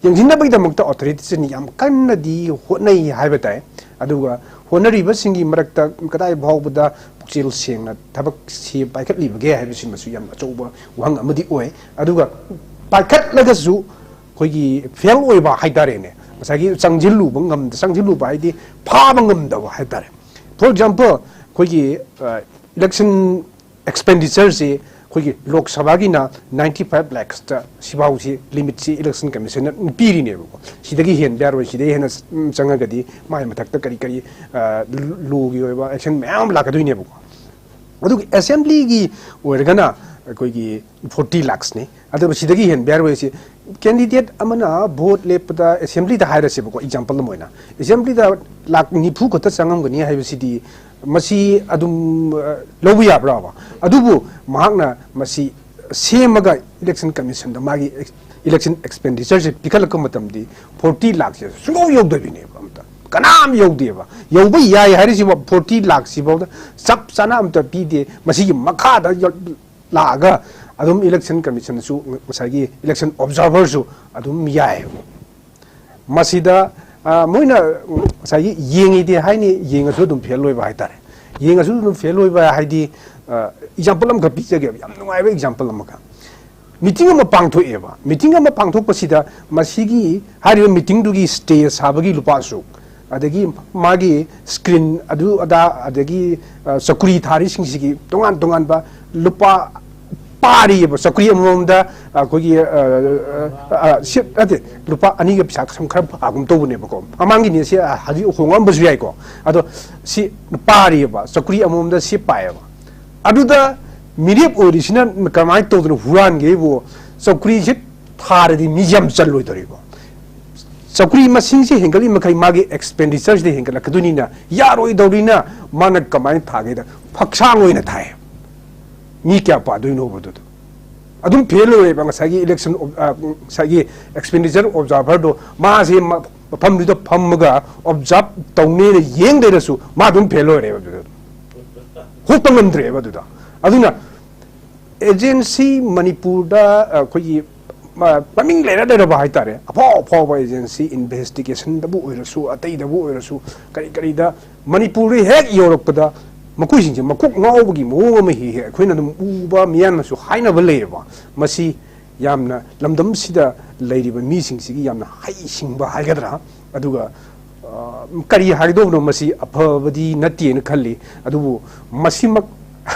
ꯌꯦꯡꯁꯤꯟꯅꯕꯒꯤꯗꯃꯛꯇ ꯑꯣꯊꯣꯔꯤꯇꯤꯁꯤꯡ ꯌꯥꯝ ꯀꯟꯅꯗꯤ ꯍꯣꯠꯅꯩ ꯍꯥꯏꯕ ꯇꯥꯏ꯫ ꯑꯗꯨꯒ ꯍꯣꯠꯅꯔꯤꯕꯁꯤꯡꯒꯤ ꯃꯔꯛꯇ ꯀꯗꯥꯏ ꯐꯥꯎꯕꯗ ꯄꯨꯛꯆꯦꯜ ꯁꯦꯡꯅ ꯊꯕꯛꯁꯤ ꯄꯥꯏꯈꯠꯂꯤꯕꯒꯦ ꯍꯥꯏꯕꯁꯤꯃꯁꯨ ꯌꯥꯝ ꯑꯆꯧꯕ ꯋꯥꯍꯪ ꯑꯃꯗꯤ ꯑꯣꯏ꯫ ꯑꯗꯨꯒ ꯄꯥꯏꯈꯠꯂꯒꯁꯨ ꯑꯩꯈꯣꯏꯒꯤ ꯐꯦꯜ ꯑꯣꯏꯕ ꯍꯥꯏꯇꯥꯔꯦꯅꯦ, ꯉꯁꯥꯏꯒꯤ ꯆꯪꯁꯤꯜꯂꯨꯕ ꯉꯝꯗ, ꯆꯪꯁꯤꯜꯂꯨꯕ ꯍꯥꯏꯗꯤ ꯐꯥꯕ ꯉꯝꯗꯕ ꯍꯥꯏꯇꯥꯔꯦ꯫ For example, ꯑꯩꯈꯣꯏꯒꯤ, ꯑ, election expenditure ꯁꯤ ꯑꯩꯈꯣꯏꯒꯤ ꯂꯣꯛ ꯁꯚꯥꯒꯤꯅ ninety five lakhs ꯇ ꯁꯤꯐꯥꯎꯁꯤ limit ꯁꯤ election commission ꯅ ꯄꯤꯔꯤꯅꯦꯕꯀꯣ꯫ ꯁꯤꯗꯒꯤ ꯍꯦꯟꯕ ꯌꯥꯔꯣꯏ, ꯁꯤꯗꯒꯤ ꯍꯦꯟꯅ, ꯎꯝ, ꯆꯪꯉꯒꯗꯤ ꯃꯥꯏ ꯃꯊꯛꯇ ꯀꯔꯤ ꯀꯔꯤ, ꯑ, ꯂꯣꯒꯤ ꯑꯣꯏꯕ action ꯃꯌꯥꯝ ꯑꯃ ꯂꯥꯛꯀꯗꯣꯏꯅꯦꯕꯀꯣ꯫ ꯑꯗꯨꯒ assembly ꯒꯤ ꯑꯣꯏꯔꯒꯅ ꯑꯩꯈꯣꯏꯒꯤ forty lakhs ꯅꯤ꯫ ꯑꯗꯨꯒ ꯁꯤꯗꯒꯤ ꯍꯦꯟꯕ ꯌꯥꯔꯣꯏ꯫ ꯁꯤ candidate ꯑꯃꯅ vote ꯂꯦꯞꯄꯗ, assembly ꯗ ꯍꯥꯏꯔꯁꯦꯕꯀꯣ, example ꯑꯃ ꯑꯣꯏꯅ, assembly ꯗ ꯂꯥꯛ ꯅꯤꯐꯨ ꯈꯛꯇ ꯆꯪꯉꯝꯒꯅꯤ ꯍꯥꯏꯕꯁꯤꯗꯤ ꯃꯁꯤ ꯑꯗꯨꯝ, ꯑ, ꯂꯧꯕ ꯌꯥꯕ꯭ꯔꯥꯕ? ꯑꯗꯨꯕꯨ ꯃꯍꯥꯛꯅ ꯃꯁꯤ ꯁꯦꯝꯃꯒ election commission ꯗ ꯃꯥꯒꯤ election expenditure ꯁꯦ ꯄꯤꯈꯠꯂꯛꯄ ꯃꯇꯝꯗꯤ forty lakhs ꯁꯦ ꯁꯨꯡꯌꯧ ꯌꯧꯗꯕꯤꯅꯦꯕ꯫ ꯑꯝꯇ ꯀꯅꯥꯝ ꯌꯧꯗꯦꯕ꯫ ꯌꯧꯕ ꯌꯥꯏ ꯍꯥꯏꯔꯤꯁꯤꯕ forty lakhs ꯁꯤꯐꯥꯎꯗ ꯆꯞ ꯆꯥꯅ ꯑꯝꯇ ꯄꯤꯗꯦ꯫ ꯃꯁꯤꯒꯤ ꯃꯈꯥꯗ ꯌ-, ꯂꯥꯛꯑꯒ ꯑꯗꯨꯝ election commission ꯁꯨ, ꯉꯁꯥꯏꯒꯤ election observer ꯁꯨ ꯑꯗꯨꯝ ꯌꯥꯏꯌꯦꯕ꯫ ꯃꯁꯤꯗ, ꯑ, ꯃꯣꯏꯅ ꯉꯁꯥꯏꯒꯤ ꯌꯦꯡꯉꯤꯗꯤ ꯍꯥꯏꯅꯤ, ꯌꯦꯡꯉꯁꯨ ꯑꯗꯨꯝ ꯐꯦꯜ ꯑꯣꯏꯕ ꯍꯥꯏꯇꯥꯔꯦ꯫ ꯌꯦꯡꯉꯁꯨ ꯑꯗꯨꯝ ꯐꯦꯜ ꯑꯣꯏꯕ ꯍꯥꯏꯗꯤ, ꯑ, example ꯑꯃꯈꯛ ꯄꯤꯖꯒꯦꯕ, ꯌꯥꯝ ꯅꯨꯡꯉꯥꯏꯕ example ꯑꯃꯈꯛ꯫ Meeting ꯑꯃ ꯄꯥꯡꯊꯣꯛꯑꯦꯕ꯫ Meeting ꯑꯃ ꯄꯥꯡꯊꯣꯛꯄꯁꯤꯗ ꯃꯁꯤꯒꯤ ꯍꯥꯏꯔꯤꯕ meeting ꯗꯨꯒꯤ stage ꯁꯥꯕꯒꯤ ꯂꯨꯄꯥ ꯑꯁꯨꯛ, ꯑꯗꯒꯤ ꯃꯥꯒꯤ screen ꯑꯗꯨ ꯑꯗꯥ, ꯑꯗꯒꯤ, ꯑ, ꯆꯧꯀ꯭ꯔꯤ ꯊꯥꯔꯤꯁꯤꯡꯁꯤꯒꯤ ꯇꯣꯉꯥꯟ ꯇꯣꯉꯥꯟꯕ ꯂꯨꯄꯥ ꯄꯥꯔꯤꯑꯕ꯫ ꯆꯧꯀ꯭ꯔꯤ ꯑꯃꯃꯝꯗ ꯑꯩꯈꯣꯏꯒꯤ, ꯑ, ꯑ, ꯑ, ꯁꯤ ꯅꯠꯇꯦ, ꯂꯨꯄꯥ ꯑꯅꯤꯒ ꯄꯩꯁꯥ ꯁꯨꯝ ꯈꯔ ꯐꯥꯒꯨꯝ ꯇꯧꯕꯅꯦꯕꯀꯣ꯫ ꯃꯃꯥꯡꯒꯤꯅꯦ ꯁꯤ, ꯑ, ꯍꯧꯖꯤꯛ ꯍꯣꯡꯉꯛꯑꯝꯕꯁꯨ ꯌꯥꯏꯀꯣ꯫ ꯑꯗꯣ ꯁꯤ ꯄꯥꯔꯤꯑꯕ, ꯆꯧꯀ꯭ꯔꯤ ꯑꯃꯃꯝꯗ ꯁꯤ ꯄꯥꯏꯑꯕ꯫ ꯑꯗꯨꯗ ꯃꯤꯔꯦꯞ ꯑꯣꯏꯔꯤꯁꯤꯅ ꯀꯃꯥꯏꯅ ꯇꯧꯗꯅ ꯍꯨꯔꯥꯟꯒꯦꯕꯨ? ꯆꯧꯀ꯭ꯔꯤꯁꯤ ꯊꯥꯔꯗꯤ ꯃꯤ ꯌꯥꯝ ꯆꯜꯂꯣꯏꯗꯧꯔꯤꯀꯣ꯫ ꯆꯧꯀ꯭ꯔꯤ ꯃꯁꯤꯡꯁꯦ ꯍꯦꯟꯒꯠꯂꯤ ꯃꯈꯩ ꯃꯥꯒꯤ ꯑꯦꯛꯁꯄꯦꯟꯗꯤꯆꯔꯁꯤꯗ ꯍꯦꯟꯒꯠꯂꯛꯀꯗꯣꯏꯅꯤꯅ, ꯌꯥꯔꯣꯏꯗꯧꯔꯤꯅ ꯃꯥꯅ ꯀꯃꯥꯏꯅ ꯊꯥꯒꯦꯗ ꯐꯛꯁꯥꯡ ꯑꯣꯏꯅ ꯊꯥꯏ꯫ ꯃꯤ ꯀꯌꯥ ꯄꯥꯗꯣꯏꯅꯣꯕ ꯑꯗꯨꯗꯣ? ꯑꯗꯨꯝ ꯐꯦꯜ ꯑꯣꯏꯔꯦꯕ ꯉꯁꯥꯏꯒꯤ ꯏꯂꯦꯛꯁꯟ ꯑꯣꯕ-, ꯑ, ꯉꯁꯥꯏꯒꯤ ꯑꯦꯛꯁꯄꯦꯟꯗꯤꯆꯔ ꯑꯣꯕꯖꯥꯔꯚꯔꯗꯣ꯫ ꯃꯥꯁꯦ ꯃ-, ꯃꯐꯝꯗꯨꯗ ꯐꯝꯃꯒ ꯑꯣꯕꯖꯥꯔꯚ ꯇꯧꯅꯦꯅ ꯌꯦꯡ ꯂꯩꯔꯁꯨ ꯃꯥ ꯑꯗꯨꯝ ꯐꯦꯜ ꯑꯣꯏꯔꯦꯕ ꯑꯗꯨꯗ꯫ ꯍꯣꯛꯄ ꯉꯝꯗ꯭ꯔꯦꯕ ꯑꯗꯨꯗ꯫ ꯑꯗꯨꯅ ꯑꯦꯖꯦꯟꯁꯤ ꯃꯅꯤꯄꯨꯔꯗ, ꯑ, ꯑꯩꯈꯣꯏꯒꯤ, ꯃ-, ꯃꯃꯤꯡ ꯂꯩꯔ ꯂꯩꯔꯕ ꯍꯥꯏꯇꯥꯔꯦ, ꯑꯐꯥꯎ ꯑꯐꯥꯎꯕ ꯑꯦꯖꯦꯟꯁꯤ, ꯏꯟꯚꯦꯁꯇꯤꯒꯦꯁꯟꯗꯕꯨ ꯑꯣꯏꯔꯁꯨ, ꯑꯇꯩꯗꯕꯨ ꯑꯣꯏꯔꯁꯨ, ꯀꯔꯤ ꯀꯔꯤꯗ ꯃꯅꯤꯄꯨꯔꯗ ꯍꯦꯛ ꯌꯧꯔꯛꯄꯗ ꯃꯈꯣꯏꯁꯤꯡꯁꯦ ꯃꯀꯣꯛ ꯉꯥꯎꯕꯒꯤ ꯃꯑꯣꯡ ꯑꯃ ꯍꯦꯛ ꯍꯦꯛ ꯑꯩꯈꯣꯏꯅ ꯑꯗꯨꯝ ꯎꯕ, ꯃꯤꯌꯥꯝꯅꯁꯨ ꯍꯥꯏꯅꯕ ꯂꯩꯌꯦꯕ꯫ ꯃꯁꯤ ꯌꯥꯝꯅ ꯂꯝꯗꯝꯁꯤꯗ ꯂꯩꯔꯤꯕ ꯃꯤꯁꯤꯡꯁꯤꯒꯤ ꯌꯥꯝꯅ ꯍꯩꯁꯤꯡꯕ ꯍꯥꯏꯒꯗ꯭ꯔꯥ, ꯑꯗꯨꯒ, ꯑ, ꯀꯔꯤ ꯍꯥꯏꯒꯗꯧꯕꯅꯣ, ꯃꯁꯤ ꯑꯐꯕꯗꯤ ꯅꯠꯇꯦꯅ ꯈꯜꯂꯤ꯫ ꯑꯗꯨꯕꯨ ꯃꯁꯤꯃꯛ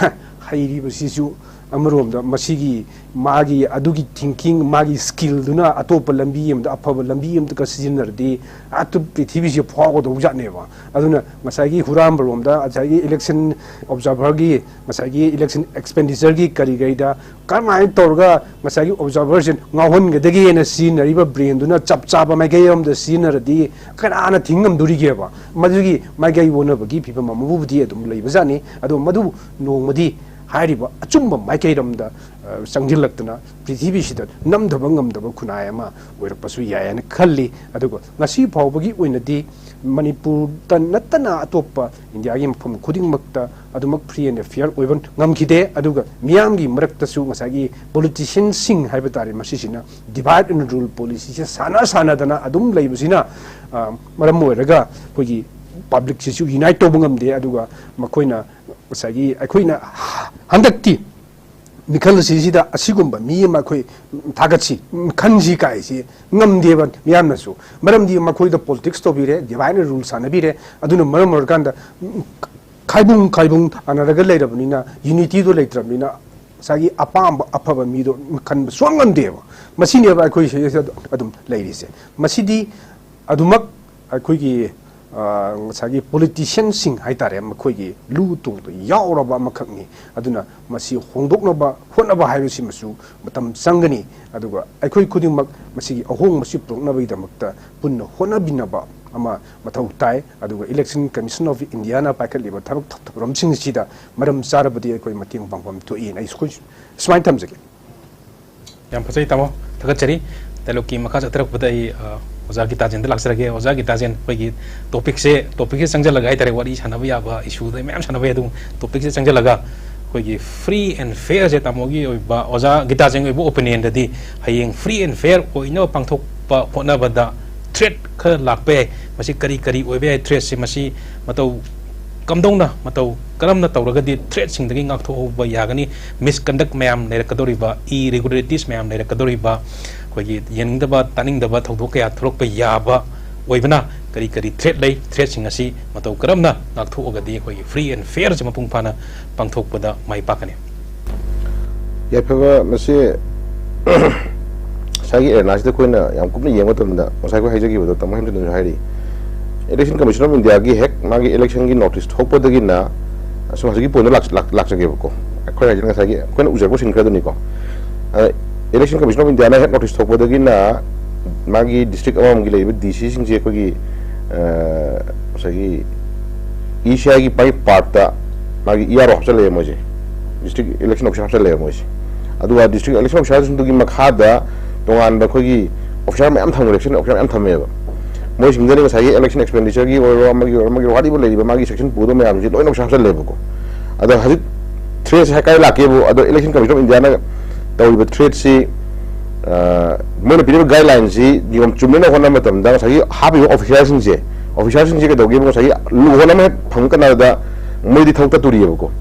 ꯍꯩꯔꯤꯕꯁꯤꯁꯨ ꯑꯃꯔꯣꯝꯗ ꯃꯁꯤꯒꯤ ꯃꯥꯒꯤ ꯑꯗꯨꯒꯤ ꯊꯤꯡꯀꯤꯡ, ꯃꯥꯒꯤ ꯁ꯭ꯀꯤꯜꯗꯨꯅ ꯑꯇꯣꯞꯄ ꯂꯝꯕꯤ ꯑꯃꯗ, ꯑꯐꯕ ꯂꯝꯕꯤ ꯑꯃꯗꯒ ꯁꯤꯖꯤꯟꯅꯔꯗꯤ ꯑꯇꯣꯞꯄ ꯄ꯭ꯔꯤꯊꯤꯕꯤꯁꯦ ꯐꯥꯎꯒꯗꯧꯕ ꯖꯥꯠꯅꯦꯕ꯫ ꯑꯗꯨꯅ ꯉꯁꯥꯏꯒꯤ ꯍꯨꯔꯥꯟꯕꯔꯣꯝꯗ, ꯉꯁꯥꯏꯒꯤ ꯏꯂꯦꯛꯁꯟ ꯑꯣꯕꯖꯥꯔꯚꯔꯒꯤ, ꯉꯁꯥꯏꯒꯤ ꯏꯂꯦꯛꯁꯟ ꯑꯦꯛꯁꯄꯦꯟꯗꯤꯆꯔꯒꯤ ꯀꯔꯤꯈꯩꯗ ꯀꯔꯝꯍꯥꯏꯅ ꯇꯧꯔꯒ ꯉꯁꯥꯏꯒꯤ ꯑꯣꯕꯖꯥꯔꯚꯔꯁꯦ ꯉꯥꯎꯍꯟꯒꯗꯒꯦꯅ ꯁꯤꯖꯤꯟꯅꯔꯤꯕ ꯕ꯭ꯔꯦꯟꯗꯨꯅ ꯆꯞ ꯆꯥꯕ ꯃꯥꯏꯀꯩ ꯑꯃꯗ ꯁꯤꯖꯤꯟꯅꯔꯗꯤ ꯀꯅꯥꯅ ꯊꯤꯡ ꯉꯝꯗꯣꯔꯤꯒꯦꯕ? ꯃꯗꯨꯒꯤ ꯃꯥꯏꯀꯩ ꯑꯣꯟꯅꯕꯒꯤ ꯐꯤꯕꯝ ꯑꯃꯕꯨꯗꯤ ꯑꯗꯨꯝ ꯂꯩꯕꯖꯥꯠꯅꯤ꯫ ꯑꯗꯣ ꯃꯗꯨ ꯅꯣꯡꯃꯗꯤ ꯍꯥꯏꯔꯤꯕ ꯑꯆꯨꯝꯕ ꯃꯥꯏꯀꯩꯔꯣꯝꯗ, ꯑ, ꯆꯪꯁꯤꯜꯂꯛꯇꯅ ꯄ꯭ꯔꯤꯊꯤꯕꯤꯁꯤꯗ ꯅꯝꯊꯕ ꯉꯝꯗꯕ ꯈꯨꯟꯅꯥꯏ ꯑꯃ ꯑꯣꯏꯔꯛꯄꯁꯨ ꯌꯥꯏ ꯍꯥꯏꯅ ꯈꯜꯂꯤ꯫ ꯑꯗꯨꯒ ꯉꯁꯤ ꯐꯥꯎꯕꯒꯤ ꯑꯣꯏꯅꯗꯤ ꯃꯅꯤꯄꯨꯔꯗ ꯅꯠꯇꯅ ꯑꯇꯣꯞꯄ ꯏꯟꯗꯤꯌꯥꯒꯤ ꯃꯐꯝ ꯈꯨꯗꯤꯡꯃꯛꯇ ꯑꯗꯨꯃꯛ free and fair ꯑꯣꯏꯕ ꯉꯝꯈꯤꯗꯦ꯫ ꯑꯗꯨꯒ ꯃꯤꯌꯥꯝꯒꯤ ꯃꯔꯛꯇꯁꯨ ꯉꯁꯥꯏꯒꯤ ꯄꯣꯂꯤꯇꯤꯁꯤꯌꯟꯁꯤꯡ ꯍꯥꯏꯕ ꯇꯥꯔꯦ, ꯃꯁꯤꯁꯤꯅ divide and rule policyꯁꯦ ꯁꯥꯟꯅ ꯁꯥꯟꯅꯗꯅ ꯑꯗꯨꯝ ꯂꯩꯕꯁꯤꯅ, ꯑ, ꯃꯔꯝ ꯑꯣꯏꯔꯒ ꯑꯩꯈꯣꯏꯒꯤ ꯄꯕ꯭ꯂꯤꯛꯁꯤꯁꯨ unite ꯇꯧꯕ ꯉꯝꯗꯦ꯫ ꯑꯗꯨꯒ ꯃꯈꯣꯏꯅ ꯉꯁꯥꯏꯒꯤ ꯑꯩꯈꯣꯏꯅ ꯍꯟꯗꯛꯇꯤ ꯃꯤꯈꯜ ꯑꯁꯤꯁꯤꯗ ꯑꯁꯤꯒꯨꯝꯕ ꯃꯤ ꯑꯃ ꯑꯩꯈꯣꯏ ꯊꯥꯒꯠꯁꯤ, ꯈꯟꯁꯤ ꯀꯥꯏꯁꯤ ꯉꯝꯗꯦꯕ ꯃꯤꯌꯥꯝꯅꯁꯨ꯫ ꯃꯔꯝꯗꯤ ꯃꯈꯣꯏꯗ ꯄꯣꯂꯤꯇꯤꯛꯁ ꯇꯧꯕꯤꯔꯦ, divide and rule ꯁꯥꯟꯅꯕꯤꯔꯦ꯫ ꯑꯗꯨꯅ ꯃꯔꯝ ꯑꯣꯏꯔꯀꯥꯟꯗ ꯈꯥꯏꯕꯨꯡ ꯈꯥꯏꯕꯨꯡ ꯇꯥꯟꯅꯔꯒ ꯂꯩꯔꯕꯅꯤꯅ, ꯌꯨꯅꯤꯇꯤꯗꯣ ꯂꯩꯇ꯭ꯔꯕꯅꯤꯅ, ꯉꯁꯥꯏꯒꯤ ꯑꯄꯥꯝꯕ ꯑꯐꯕ ꯃꯤꯗꯣ ꯈꯟꯕ ꯁꯨꯡꯉꯝ ꯉꯝꯗꯦꯕ꯫ ꯃꯁꯤꯅꯦꯕ ꯑꯩꯈꯣꯏ ꯁꯤꯗꯩꯁꯤꯗ ꯑꯗꯨꯝ ꯂꯩꯔꯤꯁꯦ꯫ ꯃꯁꯤꯗꯤ ꯑꯗꯨꯃꯛ ꯑꯩꯈꯣꯏꯒꯤ, ꯑ, ꯉꯁꯥꯏꯒꯤ ꯄꯣꯂꯤꯇꯤꯁꯤꯌꯟꯁꯤꯡ ꯍꯥꯏꯇꯥꯔꯦ, ꯃꯈꯣꯏꯒꯤ ꯂꯨ ꯇꯣꯡꯗ ꯌꯥꯎꯔꯕ ꯑꯃꯈꯛꯅꯤ꯫ ꯑꯗꯨꯅ ꯃꯁꯤ ꯍꯣꯡꯗꯣꯛꯅꯕ ꯍꯣꯠꯅꯕ ꯍꯥꯏꯕꯁꯤꯃꯁꯨ ꯃꯇꯝ ꯆꯪꯒꯅꯤ꯫ ꯑꯗꯨꯒ ꯑꯩꯈꯣꯏ ꯈꯨꯗꯤꯡꯃꯛ ꯃꯁꯤꯒꯤ ꯑꯍꯣꯡꯕꯁꯤ ꯄꯨꯔꯛꯅꯕꯒꯤꯗꯃꯛꯇ ꯄꯨꯟꯅ ꯍꯣꯠꯅꯕꯤꯅꯕ ꯑꯃ ꯃꯊꯧ ꯇꯥꯏ꯫ ꯑꯗꯨꯒ Election Commission of Indiaꯅ ꯄꯥꯏꯈꯠꯂꯤꯕ ꯊꯕꯛ ꯊꯧꯔꯝꯁꯤꯡ ꯑꯁꯤꯗ ꯃꯔꯝ ꯆꯥꯔꯕꯗꯤ ꯑꯩꯈꯣꯏ ꯃꯇꯦꯡ ꯄꯥꯡꯐꯝ ꯊꯣꯛꯏꯅ ꯑꯩ ꯁꯨꯃꯥꯏꯅ ꯊꯝꯖꯒꯦ꯫ ꯌꯥꯝ ꯐꯖꯩ ꯇꯥꯃꯣ, ꯊꯥꯒꯠꯆꯔꯤ꯫ ꯗꯥꯏꯂꯣꯛꯀꯤ ꯃꯈꯥ ꯆꯠꯊꯔꯛꯄꯗ ꯑꯩ, ꯑ, ꯑꯣꯖꯥ ꯒꯤꯇꯥꯖꯦꯟꯗ ꯂꯥꯛꯆꯔꯒꯦ꯫ ꯑꯣꯖꯥ ꯒꯤꯇꯥꯖꯦꯟ, ꯑꯩꯈꯣꯏꯒꯤ ꯇꯣꯄꯤꯛꯁꯦ, ꯇꯣꯄꯤꯛꯁꯦ ꯆꯪꯁꯤꯜꯂꯒ ꯍꯥꯏꯇꯥꯔꯦ, ꯋꯥꯔꯤ ꯁꯥꯟꯅꯕ ꯌꯥꯕ ꯏꯁꯨꯗ ꯃꯌꯥꯝ ꯁꯥꯟꯅꯕ ꯌꯥꯏ꯫ ꯑꯗꯨꯝ ꯇꯣꯄꯤꯛꯁꯦ ꯆꯪꯁꯤꯜꯂꯒ ꯑꯩꯈꯣꯏꯒꯤ free and fairꯁꯦ ꯇꯥꯃꯣꯒꯤ ꯑꯣꯏꯕ, ꯑꯣꯖꯥ ꯒꯤꯇꯥꯖꯦꯟꯒꯤ ꯑꯣꯏꯕ opinionꯗꯗꯤ ꯍꯌꯦꯡ free and fair ꯑꯣꯏꯅꯕ ꯄꯥꯡꯊꯣꯛꯄ ꯍꯣꯠꯅꯕꯗ threat ꯈꯔ ꯂꯥꯛꯄ ꯌꯥꯏ꯫ ꯃꯁꯤ ꯀꯔꯤ ꯀꯔꯤ ꯑꯣꯏꯕ ꯌꯥꯏ threatꯁꯦ? ꯃꯁꯤ ꯃꯇꯧ ꯀꯝꯗꯧꯅ, ꯃꯇꯧ ꯀꯔꯝꯅ ꯇꯧꯔꯒꯗꯤ threatꯁꯤꯡꯗꯒꯤ ꯉꯥꯛꯊꯣꯛꯍꯧꯕ ꯌꯥꯒꯅꯤ? Misconduct ꯃꯌꯥꯝ ꯂꯩꯔꯛꯀꯗꯧꯔꯤꯕ, irregularities ꯃꯌꯥꯝ ꯂꯩꯔꯛꯀꯗꯧꯔꯤꯕ, ꯑꯩꯈꯣꯏꯒꯤ ꯌꯦꯡꯅꯤꯡꯗꯕ ꯇꯥꯅꯤꯡꯗꯕ ꯊꯧꯗꯣꯛ ꯀꯌꯥ ꯊꯣꯛꯂꯛꯄ ꯌꯥꯕ ꯑꯣꯏꯕꯅ ꯀꯔꯤ ꯀꯔꯤ threat ꯂꯩ? Threatꯁꯤꯡ ꯑꯁꯤ ꯃꯇꯧ ꯀꯔꯝꯅ ꯉꯥꯛꯊꯣꯛꯑꯒꯗꯤ ꯑꯩꯈꯣꯏꯒꯤ free and fairꯁꯦ ꯃꯄꯨꯡ ꯐꯥꯅ ꯄꯥꯡꯊꯣꯛꯄꯗ ꯃꯥꯏ ꯄꯥꯛꯀꯅꯤ? ꯌꯥꯏꯐꯕ, ꯃꯁꯤ ꯉꯁꯥꯏꯒꯤ ꯑꯦꯔꯦꯅꯥꯁꯤꯗ ꯑꯩꯈꯣꯏꯅ ꯌꯥꯝ ꯀꯨꯞꯅ ꯌꯦꯡꯕ ꯃꯇꯝꯗ, ꯉꯁꯥꯏ ꯑꯩꯈꯣꯏ ꯍꯥꯏꯖꯈꯤꯕꯗꯣ, ꯇꯥꯃꯣ ꯍꯦꯝꯆꯟꯗ꯭ꯔꯁꯨ ꯍꯥꯏꯔꯤ, Election Commission of Indiaꯒꯤ ꯍꯦꯛ ꯃꯥꯒꯤ electionꯒꯤ notice ꯊꯣꯛꯄꯗꯒꯤꯅ ꯑꯁꯨꯝ ꯍꯧꯖꯤꯛꯀꯤ pointꯗ ꯂꯥꯛ-, ꯂꯥꯛ-, ꯂꯥꯛꯆꯒꯦꯕꯀꯣ꯫ ꯑꯩꯈꯣꯏꯅ ꯍꯥꯏꯁꯤꯅ ꯉꯁꯥꯏꯒꯤ ꯑꯩꯈꯣꯏꯅ ꯎꯖꯔꯛꯄ ꯁꯤꯟ ꯈꯔꯗꯨꯅꯤꯀꯣ꯫ ꯑ, Election Commission of Indiaꯅ ꯍꯦꯛ notice ꯊꯣꯛꯄꯗꯒꯤꯅ ꯃꯥꯒꯤ district ꯑꯃꯃꯝꯒꯤ ꯂꯩꯔꯤꯕ DCꯁꯤꯡꯁꯦ ꯑꯩꯈꯣꯏꯒꯤ, ꯑ, ꯉꯁꯥꯏꯒꯤ ECIꯒꯤ ꯃꯥꯒꯤ partꯇ ꯃꯥꯒꯤ ERO ꯍꯥꯞꯆꯜꯂꯛꯑꯦ ꯃꯣꯏꯁꯦ, District Election Officer ꯍꯥꯞꯆꯜꯂꯛꯑꯦ ꯃꯣꯏꯁꯦ꯫ ꯑꯗꯨꯒ District Election Officerꯁꯤꯡꯗꯨꯒꯤ ꯃꯈꯥꯗ ꯇꯣꯉꯥꯟꯕ ꯑꯩꯈꯣꯏꯒꯤ officer ꯃꯌꯥꯝ ꯊꯝꯈ꯭ꯔꯦ, election officer ꯃꯌꯥꯝ ꯊꯝꯃꯦꯕ꯫ ꯃꯣꯏꯁꯤꯡꯗꯨꯗꯅꯦ ꯉꯁꯥꯏꯒꯤ election expenditure ꯒꯤ ꯑꯣꯏꯔꯣ, ꯑꯃꯒꯤ ꯑꯣꯏꯔꯣ, ꯑꯃꯒꯤ ꯑꯣꯏꯔꯣ, whatever ꯂꯩꯔꯤꯕ ꯃꯥꯒꯤ section ꯄꯨꯗꯕ ꯃꯌꯥꯝꯁꯦ ꯂꯣꯏꯅ ꯑꯣꯐꯤꯁꯥꯔ ꯍꯥꯞꯆꯜꯂꯦꯕꯀꯣ꯫ ꯑꯗꯣ ꯍꯧꯖꯤꯛ threatꯁꯦ ꯀꯥꯏ ꯂꯥꯛꯀꯦꯕꯨ, ꯑꯗꯣ Election Commission of Indiaꯅ ꯇꯧꯔꯤꯕ threatꯁꯤ, ꯑ, ꯃꯣꯏꯅ ꯄꯤꯔꯤꯕ guidelineꯁꯤ ꯅꯤꯌꯣꯝ ꯆꯨꯝꯅꯅ ꯍꯣꯠꯅꯕ ꯃꯇꯝꯗ ꯉꯁꯥꯏꯒꯤ ꯍꯥꯞꯄꯤꯕ officerꯁꯤꯡꯁꯦ, officerꯁꯤꯡꯁꯦ ꯀꯩꯗꯧꯒꯦꯕꯨ, ꯉꯁꯥꯏꯒꯤ ꯂꯨꯍꯣꯟ ꯑꯃ ꯍꯦꯛ ꯐꯪ ꯀꯥꯟꯗ ꯃꯣꯏꯗꯤ ꯊꯕꯛ ꯇꯠꯇꯣꯔꯤꯑꯕꯀꯣ꯫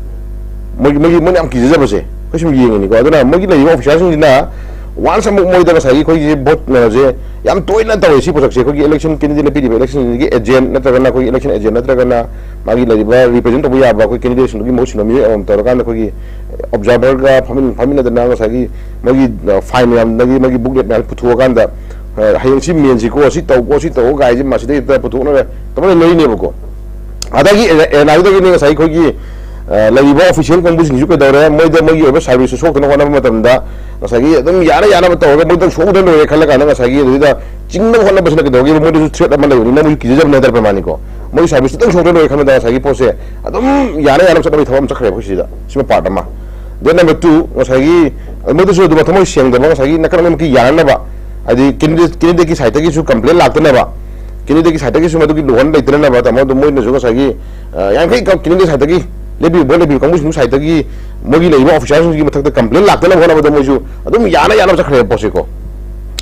ꯃꯣꯏꯒꯤ, ꯃꯣꯏꯒꯤ, ꯃꯣꯏꯅ ꯌꯥꯝ ꯀꯤꯖꯖꯕꯁꯦ ꯑꯩꯈꯣꯏ ꯁꯨꯝ ꯌꯦꯡꯉꯤꯅꯤꯀꯣ꯫ ꯑꯗꯨꯅ ꯃꯣꯏꯒꯤ ꯂꯩꯔꯤꯕ officerꯁꯤꯡꯁꯤꯅ Once ꯑꯃꯨꯛ ꯃꯣꯏꯗ ꯉꯁꯥꯏꯒꯤ ꯑꯩꯈꯣꯏꯒꯤ vote ꯁꯦ ꯌꯥꯝ ꯇꯣꯏꯅ ꯇꯧꯋꯦ꯫ ꯁꯤ ꯄꯣꯠꯁꯛꯁꯦ ꯑꯩꯈꯣꯏꯒꯤ election candidate ꯄꯤꯔꯤꯕ election ꯒꯤ agent ꯅꯠꯇ꯭ꯔꯒꯅ ꯑꯩꯈꯣꯏꯒꯤ election agent ꯅꯠꯇ꯭ꯔꯒꯅ ꯃꯥꯒꯤ ꯂꯩꯔꯤꯕ represent ꯇꯧꯕ ꯌꯥꯕ ꯑꯩꯈꯣꯏ candidate ꯁꯤꯡꯗꯨꯒꯤ ꯃꯍꯨꯠ ꯁꯤꯟꯕ ꯃꯤꯑꯣꯏ ꯑꯃꯃꯝ ꯇꯧꯔꯀꯥꯟꯗ ꯑꯩꯈꯣꯏꯒꯤ observer ꯒ ꯐꯝꯃꯤꯟ-, ꯐꯝꯃꯤꯟꯅꯗꯅ ꯉꯁꯥꯏꯒꯤ ꯃꯣꯏꯒꯤ, ꯑ, file ꯃꯌꯥꯝꯗꯒꯤ ꯃꯣꯏꯒꯤ booklet ꯃꯌꯥꯝ ꯄꯨꯊꯣꯛꯑꯀꯥꯟꯗ, ꯑ, "ꯍꯌꯦꯡ ꯁꯤ ꯃꯦꯟꯁꯤꯀꯣ, ꯁꯤ ꯇꯧꯀꯣ, ꯁꯤ ꯇꯧꯀꯣ" ꯀꯥꯏꯁꯦ ꯃꯁꯤꯗꯩꯗ ꯄꯨꯊꯣꯛꯅꯔ ꯀꯃꯥꯏꯅ ꯂꯩꯅꯦꯕꯀꯣ꯫ ꯑꯗꯒꯤ ꯑꯦ-, ꯑꯦꯅꯥꯗꯨꯗꯒꯤꯅꯦ ꯉꯁꯥꯏ ꯑꯩꯈꯣꯏꯒꯤ, ꯑ, ꯂꯩꯔꯤꯕ official ꯀꯥꯡꯕꯨꯁꯤꯡꯁꯨ ꯀꯩꯗꯧꯔꯦ, ꯃꯣꯏꯗ ꯃꯣꯏꯒꯤ ꯑꯣꯏꯕ service ꯁꯨ ꯁꯣꯛꯇꯅ ꯍꯣꯠꯅꯕ ꯃꯇꯝꯗ ꯉꯁꯥꯏꯒꯤ ꯑꯗꯨꯝ ꯌꯥꯅ ꯌꯥꯅꯕ ꯇꯧꯔꯒ ꯃꯣꯏꯗꯪ ꯁꯣꯛꯇꯅ ꯂꯣꯏꯔꯦ ꯈꯜꯂ ꯀꯥꯟꯗ ꯉꯁꯥꯏꯒꯤ ꯑꯗꯨꯗ ꯆꯤꯡꯅꯕ ꯍꯣꯠꯅꯕꯁꯤꯅ ꯀꯩꯗꯧꯒꯦꯕ? ꯃꯣꯏꯗꯁꯨ threat ꯑꯃ ꯂꯩꯕꯅꯤꯅ ꯃꯣꯏꯁꯨ ꯀꯤꯖꯖꯕꯅꯦ ꯍꯥꯏꯇꯥꯔꯦ ꯄ꯭ꯔꯃꯥꯅꯤꯀꯣ꯫ ꯃꯣꯏ service ꯇꯨꯇꯪ ꯁꯣꯛꯇꯅ ꯂꯣꯏꯔꯦ ꯈꯟꯕꯗ ꯉꯁꯥꯏꯒꯤ ꯄꯣꯠꯁꯦ ꯑꯗꯨꯝ ꯌꯥꯅ ꯌꯥꯅꯕ ꯆꯠꯅꯕꯒꯤ ꯊꯕꯛ ꯑꯃ ꯆꯠꯈ꯭ꯔꯦꯕ ꯑꯩꯈꯣꯏ ꯁꯤꯗ꯫ ꯁꯤꯃ part ꯑꯃ꯫ Then number two, ꯉꯁꯥꯏꯒꯤ ꯃꯣꯏꯗꯁꯨ ꯑꯗꯨꯝ ꯊꯃꯣꯏ ꯁꯦꯡꯗꯕ, ꯉꯁꯥꯏꯒꯤ ꯅꯥꯀꯟ ꯑꯅꯤꯃꯛꯀꯤ ꯌꯥꯅꯅꯕ, ꯍꯥꯏꯗꯤ candidate, candidate ꯀꯤ side ꯇꯒꯤꯁꯨ complain ꯂꯥꯛꯇꯅꯕ, candidate ꯀꯤ side ꯇꯒꯤꯁꯨ ꯃꯗꯨꯒꯤ ꯂꯨꯍꯣꯟ ꯂꯩꯇꯅꯅꯕ, ꯇꯥꯃꯣ, ꯑꯗꯨꯝ ꯃꯣꯏꯅꯁꯨ ꯉꯁꯥꯏꯒꯤ, ꯑ, ꯌꯥꯡꯈꯩ ꯀ-, candidate side ꯇꯒꯤ ꯂꯦꯞꯄꯤꯕ, vote ꯂꯦꯞꯄꯤꯕ ꯀꯥꯡꯕꯨꯁꯤꯡꯒꯤ side ꯇꯒꯤ ꯃꯣꯏꯒꯤ ꯂꯩꯔꯤꯕ officer ꯁꯤꯡꯒꯤ ꯃꯊꯛꯇ complain ꯂꯥꯛꯇꯅꯕ ꯍꯣꯠꯅꯕꯗ ꯃꯣꯏꯁꯨ ꯑꯗꯨꯝ ꯌꯥꯅ ꯌꯥꯅꯕ ꯆꯠꯈ꯭ꯔꯦꯕ ꯄꯣꯠꯁꯦꯀꯣ꯫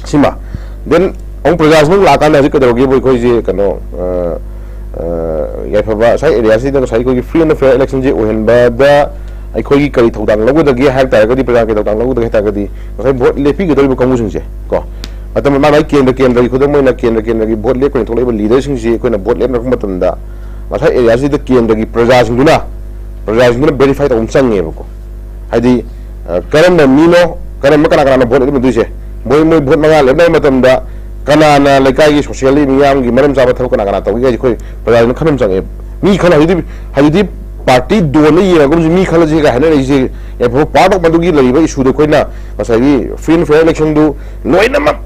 ꯁꯤꯃ꯫ Then ꯑꯃꯨꯛ ꯄ꯭ꯔꯖꯥꯁꯤꯡ ꯑꯃꯨꯛ ꯂꯥꯛꯑꯀꯥꯟꯗ ꯍꯧꯖꯤꯛ ꯀꯩꯗꯧꯔꯒꯦꯕꯨ ꯑꯩꯈꯣꯏꯁꯦ ꯀꯩꯅꯣ, ꯑ, ꯑ, ꯌꯥꯏꯐꯕ ꯉꯁꯥꯏ area ꯁꯤꯗ ꯉꯁꯥꯏ ꯑꯩꯈꯣꯏꯒꯤ free and fair election ꯁꯦ ꯑꯣꯏꯍꯟꯕꯗ ꯑꯩꯈꯣꯏꯒꯤ ꯀꯔꯤ ꯊꯧꯗꯥꯡ ꯂꯧꯒꯗꯒꯦ ꯍꯥꯏꯕ ꯇꯥꯔꯒꯗꯤ, ꯄ꯭ꯔꯖꯥ ꯀꯔꯤ ꯊꯧꯗꯥꯡ ꯂꯧꯒꯗꯒꯦ ꯍꯥꯏ ꯇꯥꯔꯒꯗꯤ, ꯉꯁꯥꯏ vote ꯂꯦꯞꯄꯤꯒꯗꯧꯔꯤꯕ ꯀꯥꯡꯕꯨꯁꯤꯡꯁꯦ ꯀꯣ, ꯃꯇꯝ ꯃꯥ ꯃꯥꯒꯤ ꯀꯦꯟꯗ꯭ꯔ ꯀꯦꯟꯗ꯭ꯔꯒꯤ, ꯈꯨꯗꯝ ꯑꯣꯏꯅ ꯀꯦꯟꯗ꯭ꯔ ꯀꯦꯟꯗ꯭ꯔꯒꯤ vote ꯂꯦꯞꯀꯅꯤ ꯊꯣꯛꯂꯛꯏꯕ leader ꯁꯤꯡꯁꯤ ꯑꯩꯈꯣꯏꯅ vote ꯂꯦꯞꯅꯔꯛꯄ ꯃꯇꯝꯗ ꯉꯁꯥꯏ area ꯁꯤꯗ ꯀꯦꯟꯗ꯭ꯔꯒꯤ ꯄ꯭ꯔꯖꯥꯁꯤꯡꯗꯨꯅ, ꯄ꯭ꯔꯖꯥꯁꯤꯡꯗꯨꯅ verify ꯇꯧꯕ ꯑꯃ ꯆꯪꯉꯦꯕꯀꯣ꯫ ꯍꯥꯏꯗꯤ, ꯑ, ꯀꯔꯝꯕ ꯃꯤꯅꯣ, ꯀꯔꯝꯕ, ꯀꯅꯥ ꯀꯅꯥꯅꯣ vote ꯂꯦꯞꯅꯗꯣꯏꯁꯦ? ꯃꯣꯏ, ꯃꯣꯏ vote ꯃꯉꯥ ꯂꯦꯞꯅꯕ ꯃꯇꯝꯗ ꯀꯅꯥꯅ ꯂꯩꯀꯥꯏꯒꯤ socially ꯃꯤꯌꯥꯝꯒꯤ ꯃꯔꯝ ꯆꯥꯕ ꯊꯕꯛ ꯀꯅꯥ ꯀꯅꯥ ꯇꯧꯒꯦ ꯍꯥꯏꯁꯦ ꯑꯩꯈꯣꯏ ꯄ꯭ꯔꯖꯥꯁꯤꯡꯅ ꯈꯟꯕ ꯑꯃ ꯆꯪꯉꯦꯕ꯫ ꯃꯤ ꯈꯜꯂ ꯍꯧꯖꯤꯛꯇꯤ, ꯍꯧꯖꯤꯛꯇꯤ party ꯗꯣꯟꯗ ꯌꯦꯡꯉꯒꯨꯝꯁꯤ ꯃꯤ ꯈꯜꯂꯁꯤ ꯀꯥꯏ ꯍꯥꯏꯅꯔꯛꯏꯁꯦ꯫ ꯌꯥꯏꯐꯕ part of ꯃꯗꯨꯒꯤ ꯂꯩꯔꯤꯕ issue ꯗꯣ ꯑꯩꯈꯣꯏꯅ ꯉꯁꯥꯏꯒꯤ free and fair election ꯗꯨ ꯂꯣꯏꯅꯃꯛ,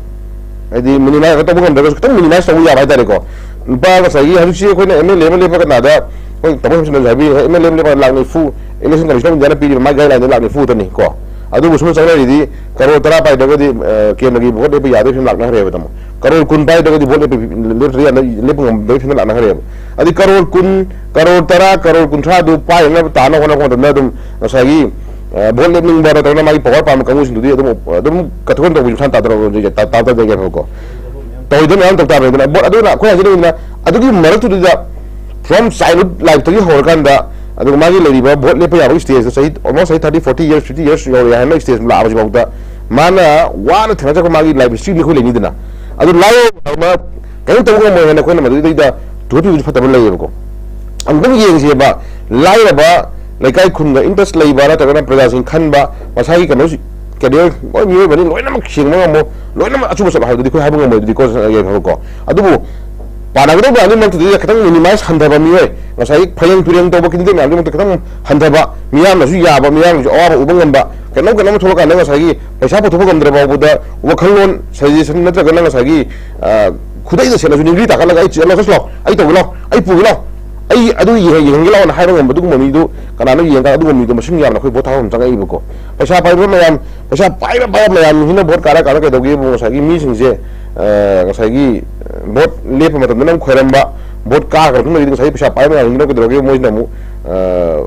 ꯍꯥꯏꯗꯤ, minimize ꯇꯧꯕ ꯉꯝꯗ꯭ꯔꯒꯁꯨ ꯈꯤꯇꯪ minimize ꯇꯧꯕ ꯌꯥꯕ ꯍꯥꯏꯇꯥꯔꯦꯀꯣ꯫ ꯂꯨꯄꯥ ꯉꯁꯥꯏꯒꯤ ꯍꯧꯖꯤꯛꯁꯤ ꯑꯩꯈꯣꯏꯅ MLA ꯑꯃ ꯂꯦꯞꯄ ꯀꯥꯟꯗ, ꯑꯩꯈꯣꯏ ꯇꯥꯃꯣ ꯍꯦꯝꯆꯟꯗ꯭ꯔꯁꯨ ꯍꯥꯏꯕꯤꯔꯦ, MLA ꯑꯃ ꯂꯦꯞꯄ ꯂꯥꯛ ꯅꯤꯐꯨ, election commission of India ꯅ ꯄꯤꯔꯤꯕ ꯃꯥꯒꯤ guideline ꯗ ꯂꯥꯛ ꯅꯤꯐꯨ ꯈꯛꯇꯅꯤ ꯀꯣ꯫ ꯑꯗꯨꯕꯨ ꯁꯨꯝ ꯆꯪꯅꯔꯤꯗꯤ ꯀꯔꯣꯔ ꯇꯔꯥ ꯄꯥꯏꯗ꯭ꯔꯒꯗꯤ, ꯑ, ꯀꯦꯟꯗ꯭ꯔꯒꯤ vote ꯂꯦꯞꯄ ꯌꯥꯗꯕꯒꯤ ꯐꯤꯕꯝ ꯂꯥꯛꯅꯈ꯭ꯔꯦꯕ, ꯇꯥꯃꯣ꯫ ꯀꯔꯣꯔ ꯀꯨꯟ ꯄꯥꯏꯗ꯭ꯔꯒꯗꯤ vote ꯂꯦꯞꯄ, ꯂꯦꯞꯄ ꯌꯥꯗ-, ꯂꯦꯞꯄ ꯉꯝꯗꯕꯒꯤ ꯐꯤꯕꯝ ꯂꯥꯛꯅꯈ꯭ꯔꯦꯕ꯫ ꯑꯗꯩ ꯀꯔꯣꯔ ꯀꯨꯟ, ꯀꯔꯣꯔ ꯇꯔꯥ, ꯀꯔꯣꯔ ꯀꯨꯟꯊ꯭ꯔꯥꯗꯨ ꯄꯥꯏꯅꯕ ꯇꯥꯅ ꯍꯣꯠꯅꯕ ꯃꯇꯝꯗ ꯑꯗꯨꯝ ꯉꯁꯥꯏꯒꯤ, ꯑ, vote ꯂꯦꯞꯅꯤꯡꯕ ꯅꯠꯇ꯭ꯔꯒꯅ ꯃꯥꯒꯤ power ꯄꯥꯝꯕ ꯀꯥꯡꯕꯨꯁꯤꯡꯗꯨꯗꯤ ꯑꯗꯨꯝ, ꯑꯗꯨꯝ ꯀꯠꯊꯣꯛ ꯀꯠꯊꯣꯛ ꯇꯧꯕꯁꯨ ꯃꯁꯥꯅ ꯇꯥꯗꯧꯔꯕ ꯇꯥ-, ꯇꯥꯗꯧꯔꯦ ꯍꯥꯏꯕꯀꯣ꯫ ꯇꯧꯔꯤꯗꯣ ꯃꯌꯥꯝ ꯇꯧ ꯇꯥꯕꯅꯤ꯫ ꯑꯗꯨꯅ vote, ꯑꯗꯨꯅ ꯑꯩꯈꯣꯏ ꯍꯥꯏꯖꯅꯤꯡꯉꯤꯁꯤꯅ ꯑꯗꯨꯒꯤ ꯃꯔꯛꯇꯨꯗ from childhood life ꯇꯒꯤ ꯍꯧꯔꯀꯥꯟꯗ ꯑꯗꯨꯒ ꯃꯥꯒꯤ ꯂꯩꯔꯤꯕ vote ꯂꯦꯞꯄ ꯌꯥꯕꯒꯤ stage ꯇ ꯆꯍꯤ almost ꯆꯍꯤ thirty, forty years, fifty years ꯌꯧꯔꯦ ꯍꯥꯏꯅ stage ꯂꯥꯛꯑꯕꯁꯤꯐꯥꯎꯗ ꯃꯥꯅ ꯋꯥꯅ ꯊꯦꯡꯅꯖꯔꯛꯄ ꯃꯥꯒꯤ ꯂꯥꯏꯐ ꯍꯤꯁꯇ꯭ꯔꯤꯗꯤ ꯑꯩꯈꯣꯏ ꯂꯩꯅꯤꯗꯅ꯫ ꯑꯗꯨ ꯂꯥꯏꯔꯕ ꯑꯃ ꯀꯔꯤꯝ ꯇꯧꯕ ꯉꯝꯃꯣꯏ ꯍꯥꯏꯅ ꯑꯩꯈꯣꯏꯅ ꯃꯗꯨꯗꯩꯗ ꯊꯨꯒꯠꯄꯤꯕꯁꯨ ꯐꯠꯇꯕ ꯂꯩꯌꯦꯕꯀꯣ꯫ ꯑꯃꯨꯛꯇꯪ ꯌꯦꯡꯁꯦꯕ, ꯂꯥꯏꯔꯕ ꯂꯩꯀꯥꯏ ꯈꯨꯟꯒ ꯏꯟꯇꯔꯦꯁ ꯂꯩꯕ ꯅꯠꯇ꯭ꯔꯒꯅ ꯄ꯭ꯔꯖꯥꯁꯤꯡ ꯈꯟꯕ, ꯃꯁꯥꯒꯤ ꯀꯩꯅꯣꯁꯤ, ꯀꯦꯔꯤꯌꯔ, ꯂꯣꯏ ꯃꯤꯑꯣꯏꯕꯅꯤ, ꯂꯣꯏꯅꯃꯛ ꯁꯦꯡꯕ ꯉꯝꯃꯣ, ꯂꯣꯏꯅꯃꯛ ꯑꯆꯨꯝꯕ ꯆꯠꯂꯣ ꯍꯥꯏꯕꯗꯨꯗꯤ ꯑꯩꯈꯣꯏ ꯍꯥꯏꯕ ꯉꯝꯃꯣꯏ꯫ ꯑꯗꯨꯗꯤ ꯀꯣ ꯌꯥꯏꯐꯕꯀꯣ꯫ ꯑꯗꯨꯕꯨ ꯄꯥꯟꯅꯒꯗꯧꯕ ꯃꯌꯥꯝꯗꯨꯒꯤ ꯃꯔꯛꯇꯨꯗ ꯈꯤꯇꯪ ꯃꯤꯅꯤꯃꯥꯏꯁ ꯍꯟꯊꯕ ꯃꯤꯑꯣꯏ, ꯉꯁꯥꯏꯒꯤ ꯐꯌꯦꯡ ꯇꯨꯔꯦꯡ ꯇꯧꯕ ꯀꯦꯟꯗꯤꯗꯦꯠ ꯃꯌꯥꯝꯗꯨꯒꯤ ꯃꯔꯛꯇ ꯈꯤꯇꯪ ꯍꯟꯊꯕ, ꯃꯤꯌꯥꯝꯅꯁꯨ ꯌꯥꯕ, ꯃꯤꯌꯥꯝꯅꯁꯨ ꯑꯋꯥꯕ ꯎꯕ ꯉꯝꯕ, ꯀꯩꯅꯣꯝ ꯀꯩꯅꯣꯝ ꯊꯣꯛꯂꯀꯥꯟꯗ ꯉꯁꯥꯏꯒꯤ ꯄꯩꯁꯥ ꯄꯨꯊꯣꯛꯄ ꯉꯝꯗ꯭ꯔ ꯐꯥꯎꯕꯗ ꯋꯥꯈꯜꯂꯣꯟ, ꯁꯖꯦꯁꯟ ꯅꯠꯇ꯭ꯔꯒꯅ ꯉꯁꯥꯏꯒꯤ, ꯑ, ꯈꯨꯗꯩꯗ ꯁꯦꯠꯂꯁꯨ ꯅꯤꯡꯒ꯭ꯔꯤ ꯇꯥꯈꯠꯂꯒ "ꯑꯩ ꯆꯠꯂꯣ, ꯆꯠꯁꯤ ꯂꯥꯎ, ꯑꯩ ꯇꯧꯒꯦ ꯂꯥꯎ, ꯑꯩ ꯄꯨꯒꯦ ꯂꯥꯎ, ꯑꯩ ꯑꯗꯨ ꯌꯦꯡ-, ꯌꯦꯡꯍꯟꯒꯦ ꯂꯥꯎꯅ" ꯍꯥꯏꯕ ꯉꯝꯕ ꯑꯗꯨꯒꯨꯝꯕ ꯃꯤꯗꯨ ꯀꯅꯥꯅꯣ ꯌꯦꯡꯉꯀꯥꯟꯗ ꯑꯗꯨꯒꯨꯝꯕ ꯃꯤꯗꯨ ꯃꯁꯤꯡ ꯌꯥꯝꯅ ꯑꯩꯈꯣꯏ ꯚꯣꯠ ꯊꯥꯕ ꯑꯃ ꯆꯪꯉꯛꯏꯕꯀꯣ꯫ ꯄꯩꯁꯥ ꯄꯥꯏꯕ ꯃꯌꯥꯝ, ꯄꯩꯁꯥ ꯄꯥꯏꯕ ꯄꯥꯏꯕ ꯃꯌꯥꯝꯁꯤꯅ ꯚꯣꯠ ꯀꯥꯔ ꯀꯥꯔ ꯀꯩꯗꯧꯒꯦꯕꯨ ꯉꯁꯥꯏꯒꯤ ꯃꯤꯁꯤꯡꯁꯦ, ꯑ, ꯉꯁꯥꯏꯒꯤ, ꯑ, ꯚꯣꯠ ꯂꯦꯞꯄ ꯃꯇꯝꯗꯅ ꯑꯃꯨꯛ ꯈꯣꯏꯔꯝꯕ, ꯚꯣꯠ ꯀꯥꯈ꯭ꯔ ꯃꯇꯨꯡꯗꯗꯤ ꯉꯁꯥꯏꯒꯤ ꯄꯩꯁꯥ ꯄꯥꯏꯕ ꯃꯌꯥꯝꯁꯤꯅ ꯀꯩꯗꯧꯔꯒꯦ, ꯃꯣꯏꯁꯤꯅ ꯑꯃꯨꯛ, ꯑ,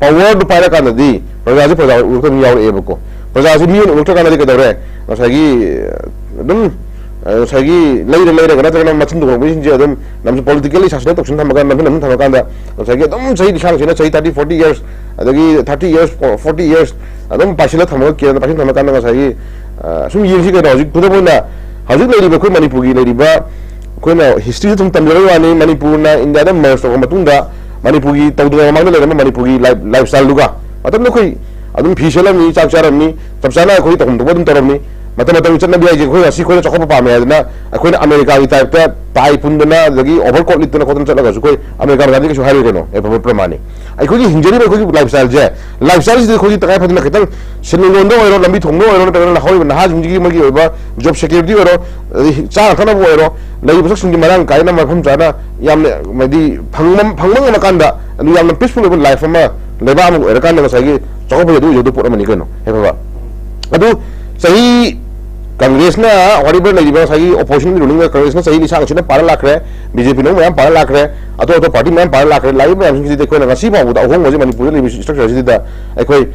ꯄꯋꯔꯗꯨ ꯄꯥꯏꯔꯀꯥꯟꯗꯗꯤ ꯄ꯭ꯔꯖꯥꯁꯦ ꯄ꯭ꯔꯖꯥ ꯑꯣꯏꯔꯛꯇꯕ ꯑꯗꯨꯝ ꯌꯥꯎꯔꯛꯑꯦꯕꯀꯣ꯫ ꯄ꯭ꯔꯖꯥꯁꯦ ꯃꯤ ꯑꯣꯏꯅ ꯑꯣꯏꯔꯛꯇ꯭ꯔꯀꯥꯟꯗꯗꯤ ꯀꯩꯗꯧꯔꯦ? ꯉꯁꯥꯏꯒꯤ, ꯑ, ꯑꯗꯨꯝ, ꯑ, ꯉꯁꯥꯏꯒꯤ ꯂꯩꯔ ꯂꯩꯔꯒ ꯅꯠꯇ꯭ꯔꯒꯅ ꯃꯆꯤꯟ ꯇꯣꯡꯂꯛꯄꯁꯤꯡꯁꯦ ꯑꯗꯨꯝ ꯅꯝꯁꯨ ꯄꯣꯂꯤꯇꯤꯀꯦꯜꯂꯤ ꯁꯥꯁꯟ ꯇꯧꯁꯤꯟ ꯊꯝꯃꯀꯥꯟꯗ, ꯅꯝꯁꯤꯟ ꯅꯝꯁꯤꯟ ꯊꯝꯃꯀꯥꯟꯗ ꯉꯁꯥꯏꯒꯤ ꯑꯗꯨꯝ ꯆꯍꯤ ꯂꯤꯁꯥꯡꯁꯤꯅ ꯆꯍꯤ thirty forty years, ꯑꯗꯒꯤ thirty years, forty years ꯑꯗꯨꯝ ꯄꯥꯏꯁꯤꯜꯂ ꯊꯝꯃꯒ ꯀꯦꯟꯗ ꯄꯥꯏꯁꯤꯜ ꯊꯝꯃꯀꯥꯟꯗ ꯉꯁꯥꯏꯒꯤ, ꯑ, ꯁꯨꯝ ꯌꯦꯡꯁꯤ ꯀꯩꯅꯣ, ꯍꯧꯖꯤꯛ ꯈꯨꯗꯝ ꯑꯣꯏꯅ ꯍꯧꯖꯤꯛ ꯂꯩꯔꯤꯕ ꯑꯩꯈꯣꯏ ꯃꯅꯤꯄꯨꯔꯒꯤ ꯂꯩꯔꯤꯕ ꯑꯩꯈꯣꯏꯅ ꯍꯤꯁꯇ꯭ꯔꯤꯗ ꯁꯨꯝ ꯇꯝꯖꯕꯒꯤ ꯋꯥꯅꯤ, ꯃꯅꯤꯄꯨꯔꯅ ꯏꯟꯗꯤꯌꯥꯗ ꯃꯔꯁ ꯇꯧꯔꯕ ꯃꯇꯨꯡꯗ ꯃꯅꯤꯄꯨꯔꯒꯤ ꯇꯧꯗ꯭ꯔꯤꯉꯩ ꯃꯃꯥꯡꯗ ꯂꯩꯔꯝꯕ ꯃꯅꯤꯄꯨꯔꯒꯤ ꯂꯥꯏꯐ, ꯂꯥꯏꯐ ꯁ꯭ꯇꯥꯏꯜꯗꯨꯒ ꯃꯇꯝꯗ ꯑꯩꯈꯣꯏ ꯑꯗꯨꯝ ꯐꯤ ꯁꯦꯠꯂꯝꯃꯤ, ꯆꯥꯛ ꯆꯥꯔꯝꯃꯤ, ꯆꯞ ꯆꯥꯅ ꯑꯩꯈꯣꯏ ꯇꯧꯐꯝ ꯊꯣꯛꯄ ꯑꯗꯨꯝ ꯇꯧꯔꯝꯃꯤ꯫ ꯃꯇꯝ ꯃꯇꯝꯒꯤ ꯆꯠꯅꯕꯤ ꯍꯥꯏꯁꯦ ꯑꯩꯈꯣꯏ ꯉꯁꯤ ꯑꯩꯈꯣꯏꯅ ꯆꯥꯎꯈꯠꯄ ꯄꯥꯝꯃꯦ ꯍꯥꯏꯗꯅ ꯑꯩꯈꯣꯏꯅ ꯑꯃꯦꯔꯤꯀꯥꯒꯤ ꯇꯥꯏꯞꯇ ꯇꯥꯏ ꯄꯨꯟꯗꯅ ꯑꯗꯒꯤ ꯑꯣꯚꯔ ꯀꯣꯠ ꯂꯤꯠꯇꯅ ꯈꯣꯠꯇꯅ ꯆꯠꯂꯒꯁꯨ ꯑꯩꯈꯣꯏ ꯑꯃꯦꯔꯤꯀꯥ ꯃꯆꯥꯗꯤ ꯀꯩꯁꯨ ꯍꯥꯏꯔꯣꯏ ꯀꯩꯅꯣ, ꯑꯦ, ꯄ꯭ꯔꯃꯥꯅꯤ꯫ ꯑꯩꯈꯣꯏꯒꯤ ꯍꯤꯡꯖꯔꯤꯕ ꯑꯩꯈꯣꯏꯒꯤ ꯂꯥꯏꯐ ꯁ꯭ꯇꯥꯏꯜꯁꯦ, ꯂꯥꯏꯐ ꯁ꯭ꯇꯥꯏꯜꯁꯤꯗ ꯑꯩꯈꯣꯏꯒꯤ ꯇꯉꯥꯏ ꯐꯗꯅ ꯈꯤꯇꯪ ꯁꯦꯟꯃꯤꯠꯂꯣꯟꯗ ꯑꯣꯏꯔꯣ, ꯂꯝꯕꯤ ꯊꯣꯡꯗ ꯑꯣꯏꯔꯣ, ꯅꯠꯇ꯭ꯔꯒꯅ ꯍꯧꯔꯤꯕ ꯅꯍꯥꯁꯤꯡꯁꯤꯒꯤ ꯃꯣꯏꯒꯤ ꯑꯣꯏꯕ ꯖꯣꯕ ꯁꯦꯀ꯭ꯌꯨꯔꯤꯇꯤ ꯑꯣꯏꯔꯣ, ꯑꯗꯩ ꯆꯥꯅ ꯊꯛꯅꯕ ꯑꯣꯏꯔꯣ, ꯂꯩꯔꯤꯕ ꯄꯣꯠꯁꯛꯁꯤꯡꯁꯤ ꯃꯔꯥꯡ ꯀꯥꯏꯅ ꯃꯐꯝ ꯆꯥꯅ ꯌꯥꯝꯅ ꯍꯥꯏꯗꯤ ꯐꯪꯕ, ꯐꯪꯕ ꯉꯝꯃꯀꯥꯟꯗ ꯑꯗꯨ ꯌꯥꯝꯅ ꯄꯤꯁꯐꯨꯜ ꯑꯣꯏꯕ ꯂꯥꯏꯐ ꯑꯃ ꯂꯩꯕꯥꯛ ꯑꯃ ꯑꯣꯏꯔꯀꯥꯟꯗ ꯉꯁꯥꯏꯒꯤ ꯆꯥꯎꯈꯠꯄ ꯑꯗꯨ ꯑꯣꯏꯖꯗꯧꯕ ꯄꯣꯠ ꯑꯃꯅꯤ ꯀꯩꯅꯣ, ꯍꯦ ꯕꯕꯥ꯫ ꯑꯗꯨ ꯆꯍꯤ ꯀꯪꯒ꯭ꯔꯦꯁꯅ ꯍꯣꯔꯤꯕ ꯂꯩꯔꯤꯕ ꯉꯁꯥꯏꯒꯤ ꯑꯣꯄꯣꯖꯤꯁꯟꯒꯤ ꯔꯨꯂꯤꯡꯗ ꯀꯪꯒ꯭ꯔꯦꯁꯅ ꯆꯍꯤ ꯂꯤꯁꯥꯡ ꯑꯁꯤꯅ ꯄꯥꯔ ꯂꯥꯛꯈ꯭ꯔꯦ, ꯕꯤ ꯖꯦ ꯄꯤꯅ ꯃꯌꯥꯝ ꯄꯥꯔ ꯂꯥꯛꯈ꯭ꯔꯦ, ꯑꯇꯣꯞ ꯑꯇꯣꯞꯄ ꯄꯥꯔꯇꯤ ꯃꯌꯥꯝ ꯄꯥꯔ ꯂꯥꯛꯈ꯭ꯔꯦ꯫ ꯂꯥꯛꯏꯕ ꯃꯌꯥꯝꯁꯤꯡꯁꯤꯗꯤ ꯑꯩꯈꯣꯏꯅ ꯉꯁꯤ ꯐꯥꯎꯕꯗ ꯑꯍꯣꯡꯕꯁꯦ ꯃꯅꯤꯄꯨꯔꯗ ꯂꯩꯔꯤꯕ ꯏꯁꯇ꯭ꯔꯛꯆꯔꯁꯤꯗ ꯑꯩꯈꯣꯏ,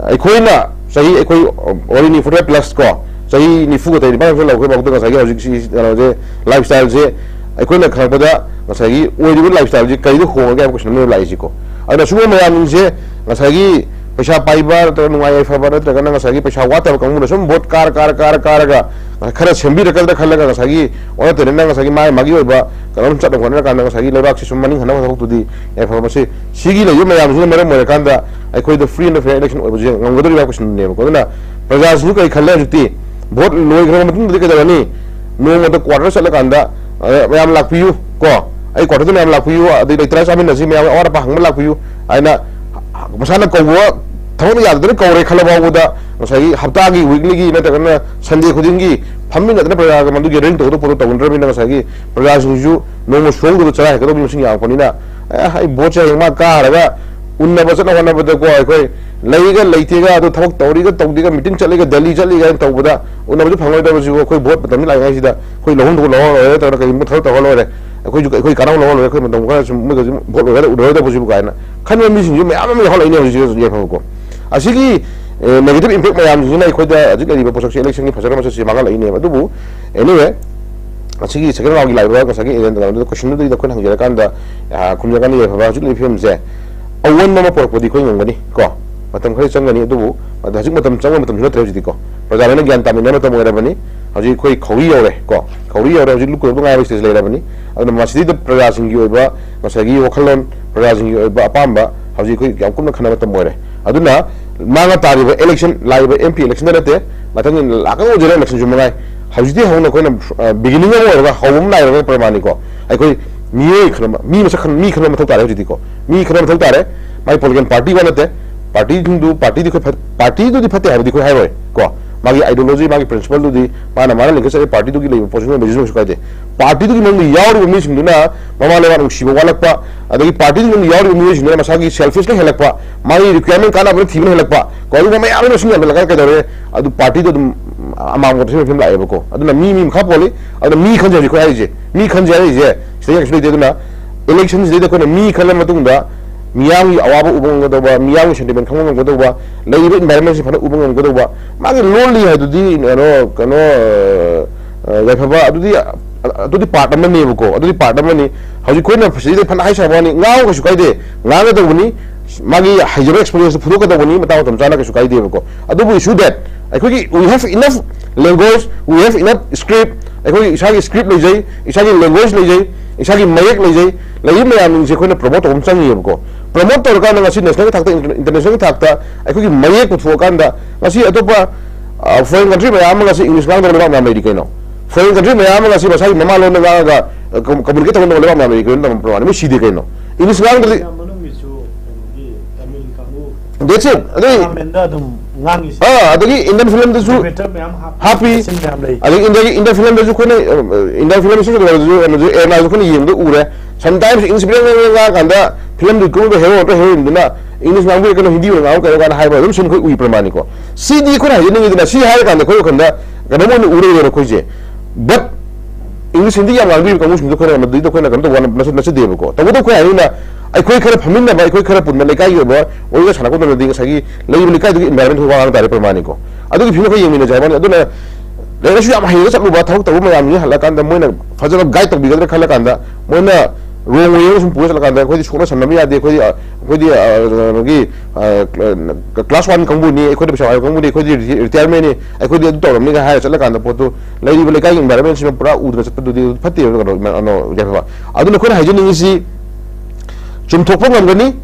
ꯑꯩꯈꯣꯏꯅ ꯆꯍꯤ ꯑꯩꯈꯣꯏ already forty plus ꯀꯣ, ꯆꯍꯤ ꯅꯤꯐꯨꯒ ꯇꯔꯦꯠ ꯅꯤꯄꯥꯟ ꯂꯧꯈ꯭ꯔꯦ ꯐꯥꯎꯗ ꯉꯁꯥꯏꯒꯤ ꯍꯧꯖꯤꯛꯁꯤ ꯀꯩꯅꯣꯁꯦ, ꯂꯥꯏꯐ ꯁ꯭ꯇꯥꯏꯜꯁꯦ ꯑꯩꯈꯣꯏꯅ ꯈꯪꯉꯛꯄꯗ ꯉꯁꯥꯏꯒꯤ ꯑꯣꯏꯔꯤꯕ ꯂꯥꯏꯐ ꯁ꯭ꯇꯥꯏꯜꯁꯦ ꯀꯔꯤꯗ ꯍꯣꯡꯉꯒꯦ ꯍꯥꯏꯕ ꯀꯣꯏꯁꯟ ꯑꯃ ꯂꯥꯛꯏꯁꯤꯀꯣ꯫ ꯑꯗꯨꯅ ꯁꯤꯒꯨꯝꯕ ꯃꯌꯥꯝꯁꯦ ꯉꯁꯥꯏꯒꯤ ꯄꯩꯁꯥ ꯄꯥꯏꯕ ꯅꯠꯇ꯭ꯔꯒ ꯅꯨꯡꯉꯥꯏ ꯌꯥꯏꯐꯕ ꯅꯠꯇ꯭ꯔꯒꯅ ꯉꯁꯥꯏꯒꯤ ꯄꯩꯁꯥ ꯋꯥꯠꯇꯕ ꯀꯥꯡꯕꯨꯅ ꯁꯨꯝ ꯚꯣꯠ ꯀꯥꯔ ꯀꯥꯔ ꯀꯥꯔ ꯀꯥꯔꯒ ꯈꯔ ꯁꯦꯝꯕꯤꯔꯛꯀꯗ꯭ꯔꯥ ꯈꯜꯂꯒ ꯉꯁꯥꯏꯒꯤ ꯑꯣꯟꯅ ꯇꯩꯅꯅ ꯉꯁꯥꯏꯒꯤ ꯃꯥꯒꯤ ꯃꯥꯒꯤ ꯑꯣꯏꯕ ꯀꯩꯅꯣꯝ ꯆꯠꯅ ꯍꯣꯠꯅꯔꯀꯥꯟꯗ ꯉꯁꯥꯏꯒꯤ ꯂꯩꯕꯥꯛꯁꯤ ꯁꯨꯝ ꯃꯅꯤꯡ ꯍꯟꯅꯕ ꯊꯕꯛꯇꯨꯗꯤ ꯌꯥꯏꯐꯕ ꯃꯁꯤ ꯁꯤꯒꯤ ꯂꯩꯕ ꯃꯌꯥꯝꯁꯤꯅ ꯃꯔꯝ ꯑꯣꯏꯔꯀꯥꯟꯗ ꯑꯩꯈꯣꯏꯗ free and fair election ꯑꯣꯏꯕꯁꯦ ꯉꯝꯒꯗꯧꯔꯤꯕ ꯀꯣꯏꯁꯟꯗꯨꯅꯦꯕꯀꯣ꯫ ꯑꯗꯨꯅ ꯄ꯭ꯔꯖꯥꯁꯤꯡꯁꯨ ꯀꯔꯤ ꯈꯜꯂꯦ ꯍꯧꯖꯤꯛꯇꯤ? ꯚꯣꯠ ꯂꯣꯏꯈ꯭ꯔꯕ ꯃꯇꯨꯡꯗꯗꯤ ꯀꯩꯗꯧꯔꯅꯤ? ꯅꯣꯡꯃꯗ quarter ꯆꯠꯂꯀꯥꯟꯗ, ꯑ, "ꯃꯌꯥꯝ ꯂꯥꯛꯄꯤꯌꯨ ꯀꯣ, ꯑꯩ quarterꯗ ꯃꯌꯥꯝ ꯂꯥꯛꯄꯤꯌꯨ, ꯑꯗꯩ ꯂꯩꯇ꯭ꯔꯥ ꯆꯥꯃꯤꯟꯅꯁꯤ, ꯃꯌꯥꯝ ꯑꯋꯥꯠ ꯑꯄꯥ ꯍꯪꯕ ꯂꯥꯛꯄꯤꯌꯨ" ꯍꯥꯏꯅ ꯃꯁꯥꯅ ꯀꯧꯕ ꯊꯕꯛꯅ ꯌꯥꯗꯗꯅ ꯀꯧꯔꯦ ꯈꯜꯂ ꯐꯥꯎꯕꯗ ꯉꯁꯥꯏꯒꯤ ꯍꯞꯇꯥꯒꯤ, weeklyꯒꯤ ꯅꯠꯇ꯭ꯔꯒꯅ Sunday ꯈꯨꯗꯤꯡꯒꯤ ꯐꯝꯃꯤꯟꯅꯗꯅ ꯄ꯭ꯔꯖꯥꯒ ꯃꯗꯨꯒꯤ arrange ꯇꯧꯒꯗꯕ ꯄꯣꯠꯇꯣ ꯇꯧꯅꯗ꯭ꯔꯕꯅꯤꯅ ꯉꯁꯥꯏꯒꯤ ꯄ꯭ꯔꯖꯥꯁꯤꯡꯁꯨ ꯅꯣꯡꯃ ꯁꯨꯍꯧꯗꯕ ꯆꯔꯥ ꯍꯦꯛꯀꯗꯕꯒꯤ ꯃꯁꯤꯡ ꯌꯥꯝꯃꯛꯄꯅꯤꯅ, ꯑꯦ, ꯑꯩ ꯚꯣꯠꯁꯦ ꯍꯌꯦꯡ ꯃꯥ ꯀꯥꯔꯒ ꯎꯟꯅꯕ ꯆꯠꯅ ꯍꯣꯠꯅꯕꯗꯀꯣ, ꯑꯩꯈꯣꯏ ꯂꯩꯒ ꯂꯩꯇꯦꯒ, ꯑꯗꯨ ꯊꯕꯛ ꯇꯧꯔꯤꯒ ꯇꯧꯗꯦꯒ, meeting ꯆꯠꯂꯤꯒ, ꯗꯦꯜꯂꯤ ꯆꯠꯂꯤꯒ ꯍꯥꯏꯅ ꯇꯧꯕꯗ ꯎꯟꯅꯕꯁꯨ ꯐꯪꯂꯣꯏꯗꯕꯁꯤꯕꯨ ꯑꯩꯈꯣꯏ ꯚꯣꯠ ꯃꯇꯝꯁꯤ ꯂꯥꯛꯏꯉꯩꯁꯤꯗ ꯑꯩꯈꯣꯏ ꯂꯧꯍꯣꯟꯗꯨ ꯂꯧꯍꯧꯔ ꯂꯣꯏꯔꯦ, ꯅꯠꯇ꯭ꯔꯒ ꯀꯩꯒꯨꯝꯕ ꯊꯕꯛ ꯇꯧꯍꯧꯔ ꯂꯣꯏꯔꯦ, ꯑꯩꯈꯣꯏꯁꯨ ꯑꯩꯈꯣꯏ ꯀꯥꯟꯅꯕ ꯂꯧꯍꯧꯔ ꯂꯣꯏꯔꯦ, ꯑꯩꯈꯣꯏ ꯃꯇꯝ ꯈꯔ ꯁꯨꯝ ꯃꯣꯏꯒꯁꯨ ꯚꯣꯠ ꯂꯣꯏꯔꯒ ꯎꯅꯔꯣꯏꯗꯕꯁꯤꯕꯨ ꯀꯥꯏꯅ ꯈꯟꯕ ꯃꯤꯁꯤꯡꯁꯨ ꯃꯌꯥꯝ ꯑꯃ ꯌꯥꯎꯍꯜꯂꯛꯏꯅꯦ ꯍꯧꯖꯤꯛ ꯍꯧꯖꯤꯛ ꯌꯥꯏꯐꯕꯀꯣ꯫ ꯑꯁꯤꯒꯤ, ꯑꯦ, negative impact ꯃꯌꯥꯝꯁꯤꯅ ꯑꯩꯈꯣꯏꯗ ꯍꯧꯖꯤꯛ ꯂꯩꯔꯤꯕ ꯄꯣꯠꯁꯛꯁꯦ electionꯒꯤ ꯐꯖꯅ ꯃꯁꯛꯁꯦ ꯃꯥꯡꯍꯜꯂꯛꯏꯅꯦꯕ꯫ ꯑꯗꯨꯕꯨ anyway, ꯑꯁꯤꯒꯤ second roundꯒꯤ ꯂꯥꯛꯏꯕ ꯉꯁꯥꯏꯒꯤ agenda ꯑꯗꯨꯗ questionꯗꯨꯗ ꯑꯩꯈꯣꯏꯅ ꯍꯪꯖꯔꯀꯥꯟꯗ, ꯑ, ꯈꯨꯝꯖꯔꯀꯥꯟꯗ ꯌꯥꯏꯐꯕ ꯍꯧꯖꯤꯛ ꯂꯩꯔꯤꯕ ꯐꯤꯕꯝꯁꯦ ꯑꯑꯣꯟꯕ ꯑꯃ ꯄꯨꯔꯛꯄꯗꯤ ꯑꯩꯈꯣꯏ ꯉꯝꯒꯅꯤ ꯀꯣ꯫ ꯃꯇꯝ ꯈꯔ ꯆꯪꯒꯅꯤ, ꯑꯗꯨꯕꯨ ꯑꯗ ꯍꯧꯖꯤꯛ ꯃꯇꯝ ꯆꯪꯕ ꯃꯇꯝꯁꯨ ꯅꯠꯇ꯭ꯔꯦ ꯍꯧꯖꯤꯛꯇꯤ ꯀꯣ꯫ ꯄ꯭ꯔꯖꯥ ꯂꯣꯏꯅ ꯒ꯭ꯌꯥꯟ ꯇꯥꯃꯤꯟꯅꯕ ꯃꯇꯝ ꯑꯣꯏꯔꯕꯅꯤ꯫ ꯍꯧꯖꯤꯛ ꯑꯩꯈꯣꯏ ꯈꯧꯔꯤ ꯌꯧꯔꯦ ꯀꯣ꯫ ꯈꯧꯔꯤ ꯌꯧꯔꯦ, ꯍꯧꯖꯤꯛ ꯂꯨꯞꯀꯗꯕ ꯉꯥꯏꯕ stage ꯂꯩꯔꯕꯅꯤ꯫ ꯑꯗꯨꯅ ꯃꯁꯤꯗꯩꯗ ꯄ꯭ꯔꯖꯥꯁꯤꯡꯒꯤ ꯑꯣꯏꯕ ꯉꯁꯥꯏꯒꯤ ꯋꯥꯈꯜꯂꯣꯟ, ꯄ꯭ꯔꯖꯥꯁꯤꯡꯒꯤ ꯑꯣꯏꯕ ꯑꯄꯥꯝꯕ ꯍꯧꯖꯤꯛ ꯑꯩꯈꯣꯏ ꯌꯥꯝ ꯀꯨꯞꯅ ꯈꯟꯅꯕ ꯃꯇꯝ ꯑꯣꯏꯔꯦ꯫ ꯑꯗꯨꯅ ꯃꯥꯡꯉ ꯇꯥꯔꯤꯕ election, ꯂꯥꯛꯏꯕ MP electionꯗ ꯅꯠꯇꯦ, ꯃꯊꯪꯒꯤ ꯂꯥꯛꯀꯗꯧꯕ general electionꯁꯨ ꯃꯉꯥꯏ꯫ ꯍꯧꯖꯤꯛꯇꯤ ꯍꯧꯅ ꯑꯩꯈꯣꯏꯅ, ꯑ, beginning ꯑꯃ ꯑꯣꯏꯔꯒ, ꯍꯧꯕ ꯑꯃ ꯅꯥꯏꯔꯒ ꯄ꯭ꯔꯃꯥꯅꯤꯀꯣ꯫ ꯑꯩꯈꯣꯏ ꯃꯤꯑꯣꯏ ꯈꯟꯕ, ꯃꯤ ꯃꯁꯛ ꯈꯟ-, ꯃꯤ ꯈꯟꯕ ꯃꯊꯧ ꯇꯥꯔꯦ ꯍꯧꯖꯤꯛꯇꯤꯀꯣ꯫ ꯃꯤ ꯈꯟꯕ ꯃꯊꯧ ꯇꯥꯔꯦ꯫ ꯃꯥꯒꯤ political party ꯋꯥ ꯅꯠꯇꯦ꯫ Partyꯁꯤꯡꯗꯨ, partyꯗꯤ ꯑꯩꯈꯣꯏ ꯐꯠ-, partyꯗꯨꯗꯤ ꯐꯠꯇꯦ ꯍꯥꯏꯕꯗꯤ ꯑꯩꯈꯣꯏ ꯍꯥꯏꯔꯣꯏ ꯀꯣ꯫ ꯃꯥꯒꯤ ideology, ꯃꯥꯒꯤ principleꯗꯨꯗꯤ ꯃꯥꯅ, ꯃꯥꯅ ꯂꯤꯡꯈꯠꯆꯔꯤꯕ partyꯗꯨꯒꯤ ꯂꯩꯕ position ꯑꯣꯏꯕꯁꯤꯁꯨ ꯀꯩꯁꯨ ꯀꯥꯏꯗꯦ꯫ Partyꯗꯨꯒꯤ ꯃꯅꯨꯡꯗ ꯌꯥꯎꯔꯤꯕ ꯃꯤꯁꯤꯡꯗꯨꯅ ꯃꯃꯥ ꯂꯩꯕꯥꯛ ꯅꯨꯡꯁꯤꯕ ꯋꯥꯠꯂꯛꯄ, ꯑꯗꯒꯤ partyꯗꯨꯒꯤ ꯃꯅꯨꯡꯗ ꯌꯥꯎꯔꯤꯕ ꯃꯤꯑꯣꯏꯁꯤꯡꯗꯨꯅ ꯃꯁꯥꯒꯤ selfishꯅ ꯍꯦꯜꯂꯛꯄ, ꯃꯥꯒꯤ requirement ꯀꯥꯟꯅꯕꯅ ꯊꯤꯕꯅ ꯍꯦꯜꯂꯛꯄ ꯀꯣ꯫ ꯑꯗꯨꯒꯨꯝꯕ ꯃꯌꯥꯝ ꯑꯃ ꯃꯁꯤꯡ ꯌꯥꯝꯁꯤꯜꯂꯛꯑꯒ ꯀꯩꯗꯧꯔꯦ? ꯑꯗꯨ partyꯗꯨ ꯑꯗꯨꯝ ꯑꯃꯥꯡꯕ ꯐꯤꯕꯝ ꯂꯥꯛꯑꯦꯕꯀꯣ꯫ ꯑꯗꯨꯅ ꯃꯤ, ꯃꯤ ꯃꯈꯥ ꯄꯣꯜꯂꯤ꯫ ꯑꯗꯨꯅ ꯃꯤ ꯈꯟꯁꯦ ꯍꯧꯖꯤꯛ ꯑꯩꯈꯣꯏ ꯍꯥꯏꯔꯤꯁꯦ, ꯃꯤ ꯈꯟꯁꯦ ꯍꯥꯏꯔꯤꯁꯦ ꯁꯤꯗꯩ ꯀꯩꯁꯨ ꯂꯩꯇꯦ꯫ ꯑꯗꯨꯅ electionꯁꯤꯗꯩꯗ ꯑꯩꯈꯣꯏꯅ ꯃꯤ ꯈꯜꯂ ꯃꯇꯨꯡꯗ ꯃꯤꯌꯥꯝꯒꯤ ꯑꯋꯥꯕ ꯎꯕ ꯉꯝꯒꯗꯧꯕ, ꯃꯤꯌꯥꯝꯒꯤ sentiment ꯈꯪꯕ ꯉꯝꯒꯗꯧꯕ, ꯂꯩꯔꯤꯕ environmentꯁꯤ ꯐꯅ ꯎꯕ ꯉꯝꯒꯗꯧꯕ, ꯃꯥꯒꯤ ꯂꯣꯜꯂꯤ ꯍꯥꯏꯗꯨꯗꯤ ꯀꯩꯅꯣ, ꯀꯩꯅꯣ, ꯑ, ꯌꯥꯏꯐꯕ, ꯑꯗꯨꯗꯤ, ꯑꯗꯨꯗꯤ part ꯑꯃꯅꯦꯕꯀꯣ, ꯑꯗꯨꯗꯤ part ꯑꯃꯅꯤ꯫ ꯍꯧꯖꯤꯛ ꯑꯩꯈꯣꯏꯅ ꯁꯤꯗꯩꯗ ꯐꯅ ꯍꯥꯏ ꯁꯥꯕ ꯋꯥꯅꯤ, ꯉꯥꯡꯉꯨ ꯀꯩꯁꯨ ꯀꯥꯏꯗꯦ, ꯉꯥꯡꯒꯗꯧꯕꯅꯤ꯫ ꯃꯥꯒꯤ ꯍꯩꯖꯕ experience ꯐꯨꯗꯣꯛꯀꯗꯧꯕꯅꯤ, ꯃꯇꯥꯡ ꯃꯇꯝ ꯆꯥꯅ ꯀꯩꯁꯨ ꯀꯥꯏꯗꯦꯕꯀꯣ꯫ ꯑꯗꯨꯕꯨ issue that ꯑꯩꯈꯣꯏꯒꯤ we have enough language, we have enough script, ꯑꯩꯈꯣꯏꯒꯤ ꯏꯁꯥꯒꯤ script ꯂꯩꯖꯩ, ꯏꯁꯥꯒꯤ language ꯂꯩꯖꯩ, ꯏꯁꯥꯒꯤ ꯃꯌꯦꯛ ꯂꯩꯖꯩ, ꯂꯩꯔꯤꯕ ꯃꯌꯥꯝꯁꯤꯡꯁꯦ ꯑꯩꯈꯣꯏꯅ promote ꯇꯧꯕ ꯑꯃ ꯆꯪꯉꯤꯕꯀꯣ꯫ Promote ꯇꯧꯔꯀꯥꯟꯗ ꯉꯁꯤ national ꯒꯤ ꯊꯥꯛꯇ, international ꯒꯤ ꯊꯥꯛꯇ ꯑꯩꯈꯣꯏꯒꯤ ꯃꯌꯦꯛ ꯄꯨꯊꯣꯛꯑꯀꯥꯟꯗ ꯉꯁꯤ ꯑꯇꯣꯞꯄ foreign country ꯃꯌꯥꯝ ꯑꯃ ꯉꯁꯤ English ꯉꯥꯡꯗꯕ ꯂꯩꯕꯥꯛ ꯃꯌꯥꯝ ꯂꯩꯔꯤ ꯀꯩꯅꯣ꯫ Foreign country ꯃꯌꯥꯝ ꯑꯃ ꯉꯁꯤ ꯃꯁꯥꯒꯤ ꯃꯃꯥ ꯂꯣꯟꯗ ꯉꯥꯡꯉꯒ communicate ꯇꯧꯕ ꯉꯝꯕ ꯂꯩꯕꯥꯛ ꯃꯌꯥꯝ ꯂꯩꯔꯤ ꯀꯩꯅꯣ, ꯃꯣꯏ ꯁꯤꯗꯦ ꯀꯩꯅꯣ꯫ English ꯉꯥꯡꯗ꯭ꯔꯗꯤ That's it. ꯑꯗꯩ ꯑꯗꯒꯤ Indian film ꯗꯁꯨ ꯍꯥꯞꯄꯤ꯫ ꯑꯗꯒꯤ India ꯒꯤ Indian film ꯗꯁꯨ ꯑꯩꯈꯣꯏꯅ Indian film ꯁꯨ ꯀꯩꯅꯣꯁꯨ ꯑꯦꯔꯅꯥꯁꯨ ꯑꯩꯈꯣꯏꯅ ꯌꯦꯡꯕꯗ ꯎꯔꯦ꯫ Sometimes English ꯐꯤꯂꯝ ꯉꯥꯡꯉꯀꯥꯟꯗ ꯐꯤꯂꯝꯗꯨꯒꯤ ꯀꯨꯝꯕ ꯍꯦꯔꯣ ꯅꯠꯇ꯭ꯔ ꯍꯦꯔꯣꯏꯟꯗꯨꯅ English ꯉꯥꯡꯕꯤꯔꯒꯅ ꯍꯤꯟꯗꯤ ꯑꯣꯏꯅ ꯉꯥꯡꯉꯨ ꯀꯩꯅꯣ ꯀꯥꯏꯅ ꯍꯥꯏꯕ ꯑꯗꯨꯝ ꯁꯤꯟ ꯑꯩꯈꯣꯏ ꯎꯏ ꯄ꯭ꯔꯃꯥꯅꯤꯀꯣ꯫ ꯁꯤꯗꯤ ꯑꯩꯈꯣꯏꯅ ꯍꯥꯏꯖꯅꯤꯡꯉꯤꯗꯅ ꯁꯤ ꯍꯥꯏꯔꯀꯥꯟꯗ ꯑꯩꯈꯣꯏ ꯋꯥꯈꯜꯗ ꯀꯩꯅꯣꯝ ꯑꯣꯏꯅ ꯎꯔ ꯂꯩꯔꯦꯕ ꯑꯩꯈꯣꯏꯁꯦ꯫ But English ꯍꯤꯟꯗꯤ ꯌꯥꯝ ꯉꯥꯡꯕꯤꯕ ꯀꯥꯡꯕꯨꯁꯤꯡꯗꯣ ꯑꯩꯈꯣꯏꯅ ꯃꯗꯨꯗꯩꯗ ꯑꯩꯈꯣꯏꯅ ꯀꯩꯅꯣ ꯇꯧꯕ ꯅꯠꯆ- ꯅꯠꯆꯗꯦꯕꯀꯣ꯫ ꯇꯧꯕꯇꯕꯨ ꯑꯩꯈꯣꯏ ꯍꯥꯏꯅꯤꯡꯅ ꯑꯩꯈꯣꯏ ꯈꯔ ꯐꯝꯃꯤꯟꯅꯕ, ꯑꯩꯈꯣꯏ ꯈꯔ ꯄꯨꯟꯕ ꯂꯩꯀꯥꯏꯒꯤ ꯑꯣꯏꯕ ꯋꯥꯔꯤꯒ ꯁꯥꯟꯅ ꯈꯣꯠꯅꯕꯗꯤ ꯉꯁꯥꯏꯒꯤ ꯂꯩꯔꯤꯕ ꯂꯩꯀꯥꯏꯗꯨꯒꯤ environment ꯈꯔ ꯋꯥ ꯉꯥꯡ ꯇꯥꯔꯦ ꯄ꯭ꯔꯃꯥꯅꯤꯀꯣ꯫ ꯑꯗꯨꯒꯤ ꯐꯤꯕꯝ ꯑꯩꯈꯣꯏ ꯌꯦꯡꯃꯤꯟꯅꯁꯦ ꯍꯥꯏꯕꯅꯤ꯫ ꯑꯗꯨꯅ ꯂꯥꯏꯔꯤꯛ ꯂꯥꯏꯁꯨ ꯌꯥꯝ ꯍꯩꯔꯒ ꯆꯠꯂꯨꯕ ꯊꯕꯛ ꯇꯧꯕ ꯃꯌꯥꯝꯁꯤꯡꯁꯤ ꯍꯜꯂꯛꯑꯀꯥꯟꯗ ꯃꯣꯏꯅ ꯐꯖꯅ guide ꯇꯧꯕꯤꯒꯗ꯭ꯔꯥ ꯈꯜꯂꯀꯥꯟꯗ ꯃꯣꯏꯅ wrong way ꯁꯨꯝ ꯄꯨꯔ ꯆꯠꯂꯀꯥꯟꯗ ꯑꯩꯈꯣꯏꯗꯤ ꯁꯣꯛꯅ ꯁꯝꯅꯕ ꯌꯥꯗꯦ꯫ ꯑꯩꯈꯣꯏꯗꯤ ꯑꯩꯈꯣꯏꯗꯤ ꯀ꯭ꯂꯥꯁ ꯋꯥꯟ ꯀꯥꯡꯕꯨꯅꯤ, ꯑꯩꯈꯣꯏꯗꯤ ꯄꯩꯁꯥ ꯄꯥꯏꯕ ꯀꯥꯡꯕꯨꯅꯤ, ꯑꯩꯈꯣꯏꯗꯤ retirement ꯅꯤ, ꯑꯩꯈꯣꯏꯗꯤ ꯑꯗꯨ ꯇꯧꯔꯝꯅꯤꯒ ꯍꯥꯏꯔ ꯆꯠꯂꯀꯥꯟꯗ ꯄꯣꯠꯇꯨ ꯂꯩꯔꯤꯕ ꯂꯩꯀꯥꯏꯒꯤ environment ꯁꯤꯃ ꯄꯨꯔꯥ ꯎꯗꯅ ꯆꯠꯄꯗꯨꯗꯤ ꯐꯠꯇꯦꯕ ꯀꯩꯅꯣ ꯏꯃꯥ- ꯀꯩꯅꯣ ꯌꯥꯏꯐꯕ꯫ ꯑꯗꯨꯅ ꯑꯩꯈꯣꯏꯅ ꯍꯥꯏꯖꯅꯤꯡꯉꯤꯁꯤ ꯆꯨꯝꯊꯣꯛꯄ ꯉꯝꯒꯅꯤ,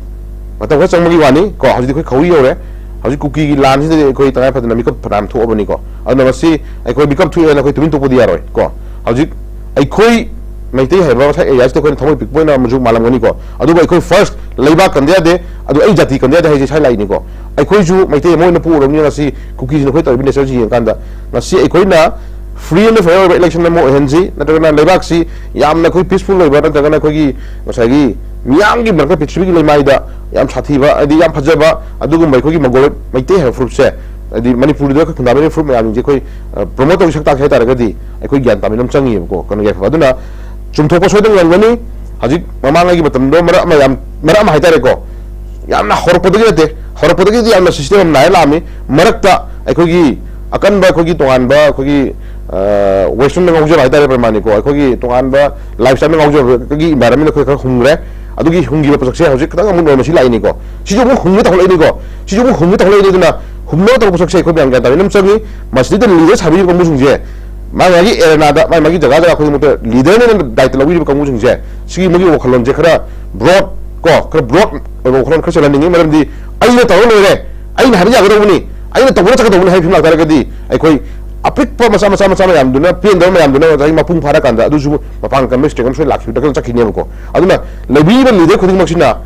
ꯃꯇꯝ ꯈꯔ ꯆꯪꯕꯒꯤ ꯋꯥꯅꯤ ꯀꯣ꯫ ꯍꯧꯖꯤꯛꯇꯤ ꯑꯩꯈꯣꯏ ꯈꯧꯔꯤ ꯌꯧꯔꯦ꯫ ꯍꯧꯖꯤꯛ ꯀꯨꯀꯤꯒꯤ ꯂꯥꯟꯁꯤꯗꯗꯤ ꯑꯩꯈꯣꯏ ꯇꯉꯥꯏ ꯐꯗꯅ ꯃꯤꯀꯞ ꯐꯅꯌꯥꯝ ꯊꯣꯛꯑꯕꯅꯤꯀꯣ꯫ ꯑꯗꯨꯅ ꯃꯁꯤ ꯑꯩꯈꯣꯏ ꯃꯤꯀꯞ ꯊꯣꯛꯑꯦꯅ ꯑꯩꯈꯣꯏ ꯇꯨꯃꯤꯟ ꯊꯣꯛꯄꯗꯤ ꯌꯥꯔꯣꯏ ꯀꯣ꯫ ꯍꯧꯖꯤꯛ ꯑꯩꯈꯣꯏ ꯃꯩꯇꯩ ꯍꯥꯏꯕ ꯉꯁꯥꯏ areaꯁꯤꯗ ꯑꯩꯈꯣꯏꯅ ꯊꯃꯣꯏ ꯄꯤꯛꯄ ꯑꯣꯏꯅ ꯑꯃꯁꯨ ꯃꯥꯜꯂꯝꯒꯅꯤꯀꯣ꯫ ꯑꯗꯨꯕꯨ ꯑꯩꯈꯣꯏ first ꯂꯩꯕꯥꯛ ꯀꯟꯗ ꯌꯥꯗꯦ, ꯑꯗꯨ ꯑꯩ ꯖꯥꯇꯤ ꯀꯟꯗ ꯌꯥꯗꯦ ꯍꯥꯏꯁꯦ ꯁ꯭ꯋꯥꯏ ꯂꯥꯛꯏꯅꯤꯀꯣ꯫ ꯑꯩꯈꯣꯏꯁꯨ ꯃꯩꯇꯩ ꯑꯃ ꯑꯣꯏꯅ ꯄꯣꯛꯎꯔꯕꯅꯤꯅ ꯉꯁꯤ ꯀꯨꯀꯤꯁꯤꯅ ꯑꯩꯈꯣꯏ ꯇꯧꯔꯤꯕ natureꯁꯤ ꯌꯦꯡꯉꯀꯥꯟꯗ ꯉꯁꯤ ꯑꯩꯈꯣꯏꯅ free and fair ꯑꯣꯏꯕ election ꯑꯃ ꯑꯣꯏꯍꯟꯁꯤ, ꯅꯠꯇ꯭ꯔꯒꯅ ꯂꯩꯕꯥꯛꯁꯤ ꯌꯥꯝꯅ ꯑꯩꯈꯣꯏ peaceful ꯑꯣꯏꯕ, ꯅꯠꯇ꯭ꯔꯒꯅ ꯑꯩꯈꯣꯏꯒꯤ ꯉꯁꯥꯏꯒꯤ ꯃꯤꯌꯥꯝꯒꯤ ꯃꯔꯛꯇ ꯄ꯭ꯔꯤꯊꯤꯕꯤꯒꯤ ꯂꯩꯃꯥꯏꯗ ꯌꯥꯝ ꯁꯥꯊꯤꯕ, ꯍꯥꯏꯗꯤ ꯌꯥꯝ ꯐꯖꯕ ꯑꯗꯨꯒꯨꯝꯕ ꯑꯩꯈꯣꯏꯒꯤ ꯃꯪꯒꯣꯂꯣꯏꯗ ꯃꯩꯇꯩ ꯍꯥꯏꯕ ꯐꯨꯔꯨꯞꯁꯦ, ꯍꯥꯏꯗꯤ ꯃꯅꯤꯄꯨꯔꯗ ꯈꯨꯟꯗꯥꯃꯤꯟꯅꯔꯤꯕ ꯐꯨꯔꯨꯞ ꯃꯌꯥꯝꯁꯤꯡꯁꯦ ꯑꯩꯈꯣꯏ promote ꯇꯧꯁꯤ, ꯁꯛ ꯇꯥꯛꯁꯤ ꯍꯥꯏ ꯇꯥꯔꯒꯗꯤ ꯑꯩꯈꯣꯏ ꯒ꯭ꯌꯥꯟ ꯇꯥꯃꯤꯟ ꯑꯃ ꯆꯪꯉꯤꯕꯀꯣ, ꯀꯩꯅꯣ ꯌꯥꯏꯐꯕ꯫ ꯑꯗꯨꯅ ꯆꯨꯝꯊꯣꯛꯄ ꯁꯣꯏꯗꯅ ꯉꯝꯒꯅꯤ꯫ ꯍꯧꯖꯤꯛ ꯃꯃꯥꯡꯉꯩꯒꯤ ꯃꯇꯝꯗꯣ ꯃꯔꯛ ꯑꯃ ꯌꯥꯝ, ꯃꯔꯛ ꯑꯃ ꯍꯥꯏꯇꯥꯔꯦꯀꯣ, ꯌꯥꯝꯅ ꯍꯧꯔꯛꯄꯗꯒꯤ ꯅꯠꯇꯦ, ꯍꯧꯔꯛꯄꯗꯒꯤꯗꯤ ꯌꯥꯝꯅ system ꯑꯃ ꯅꯥꯏꯔ ꯂꯥꯛꯑꯝꯃꯤ꯫ ꯃꯔꯛꯇ ꯑꯩꯈꯣꯏꯒꯤ ꯑꯀꯟꯕ ꯑꯩꯈꯣꯏꯒꯤ ꯇꯣꯉꯥꯟꯕ ꯑꯩꯈꯣꯏꯒꯤ westernꯗ ꯉꯥꯎꯖꯕ ꯍꯥꯏꯇꯥꯔꯦ ꯄ꯭ꯔꯃꯥꯅꯤꯀꯣ, ꯑꯩꯈꯣꯏꯒꯤ ꯇꯣꯉꯥꯟꯕ lifestyleꯗ ꯉꯥꯎꯖꯕꯒꯤ environment ꯑꯩꯈꯣꯏ ꯈꯔ ꯍꯨꯝꯈ꯭ꯔꯦ꯫ ꯑꯗꯨꯒꯤ ꯍꯨꯝꯈꯤꯕ ꯄꯣꯠꯁꯛꯁꯦ ꯍꯧꯖꯤꯛ ꯈꯤꯇꯪ ꯑꯃꯨꯛ normalcy ꯂꯥꯛꯏꯅꯤꯀꯣ꯫ ꯁꯤꯁꯨ ꯑꯃꯨꯛ ꯍꯨꯝꯒꯦ ꯇꯧꯈꯠꯂꯛꯏꯅꯤꯀꯣ꯫ ꯁꯤꯁꯨ ꯑꯃꯨꯛ ꯍꯨꯝꯒꯦ ꯇꯧꯈꯠꯂꯛꯏꯅꯤ꯫ ꯑꯗꯨꯅ ꯍꯨꯝꯅꯕ ꯇꯧꯕ ꯄꯣꯠꯁꯛꯁꯦ ꯑꯩꯈꯣꯏ ꯃꯌꯥꯝ ꯒ꯭ꯌꯥꯟ ꯇꯥꯃꯤꯟꯅꯕ ꯆꯪꯉꯤ꯫ ꯃꯁꯤꯗꯩꯗ leader ꯁꯥꯕꯤꯔꯤꯕ ꯀꯥꯡꯕꯨꯁꯤꯡꯁꯦ ꯃꯥꯒꯤ ꯃꯥꯒꯤ arenaꯗ, ꯃꯥꯒꯤ ꯃꯥꯒꯤ ꯖꯒꯥ ꯖꯒꯥ ꯈꯨꯗꯤꯡꯃꯛꯇ leaderꯅ ꯗꯥꯏꯇ ꯂꯧꯕꯤꯔꯤꯕ ꯀꯥꯡꯕꯨꯁꯤꯡꯁꯦ, ꯁꯤꯒꯤ ꯃꯣꯏꯒꯤ ꯋꯥꯈꯜꯂꯣꯟꯁꯦ ꯈꯔ broad ꯀꯣ, ꯈꯔ broad ꯑꯣꯏꯕ ꯋꯥꯈꯜꯂꯣꯟ ꯈꯔ ꯆꯦꯜꯍꯟꯅꯤꯡꯉꯤ꯫ ꯃꯔꯝꯗꯤ ꯑꯩꯅ ꯇꯧꯔ ꯂꯣꯏꯔꯦ, ꯑꯩꯅ ꯍꯥꯏꯕ ꯌꯥꯒꯗꯧꯕꯅꯤ, ꯑꯩꯅ ꯇꯧꯕꯅ ꯆꯠꯀꯗꯧꯕꯅꯤ ꯍꯥꯏꯕ ꯐꯤꯕꯝ ꯂꯥꯛꯇꯥꯔꯒꯗꯤ, ꯑꯩꯈꯣꯏ ꯑꯄꯤꯛꯄ ꯃꯆꯥ ꯃꯆꯥ ꯃꯆꯥ ꯃꯌꯥꯝꯗꯨꯅ, ꯄꯦꯟꯗꯕ ꯃꯌꯥꯝꯗꯨꯅ ꯉꯁꯥꯏ ꯃꯄꯨꯡ ꯐꯥꯔꯀꯥꯟꯗ ꯑꯗꯨꯁꯨ ꯃꯄꯥꯡꯒꯜ ꯀꯟꯕ state ꯑꯃ ꯁꯣꯏ ꯂꯥꯛꯈꯤꯕꯗ ꯆꯠꯈꯤꯅꯦꯕꯀꯣ꯫ ꯑꯗꯨꯅ ꯂꯩꯕꯤꯔꯤꯕ leader ꯈꯨꯗꯤꯡꯃꯛꯁꯤꯅ,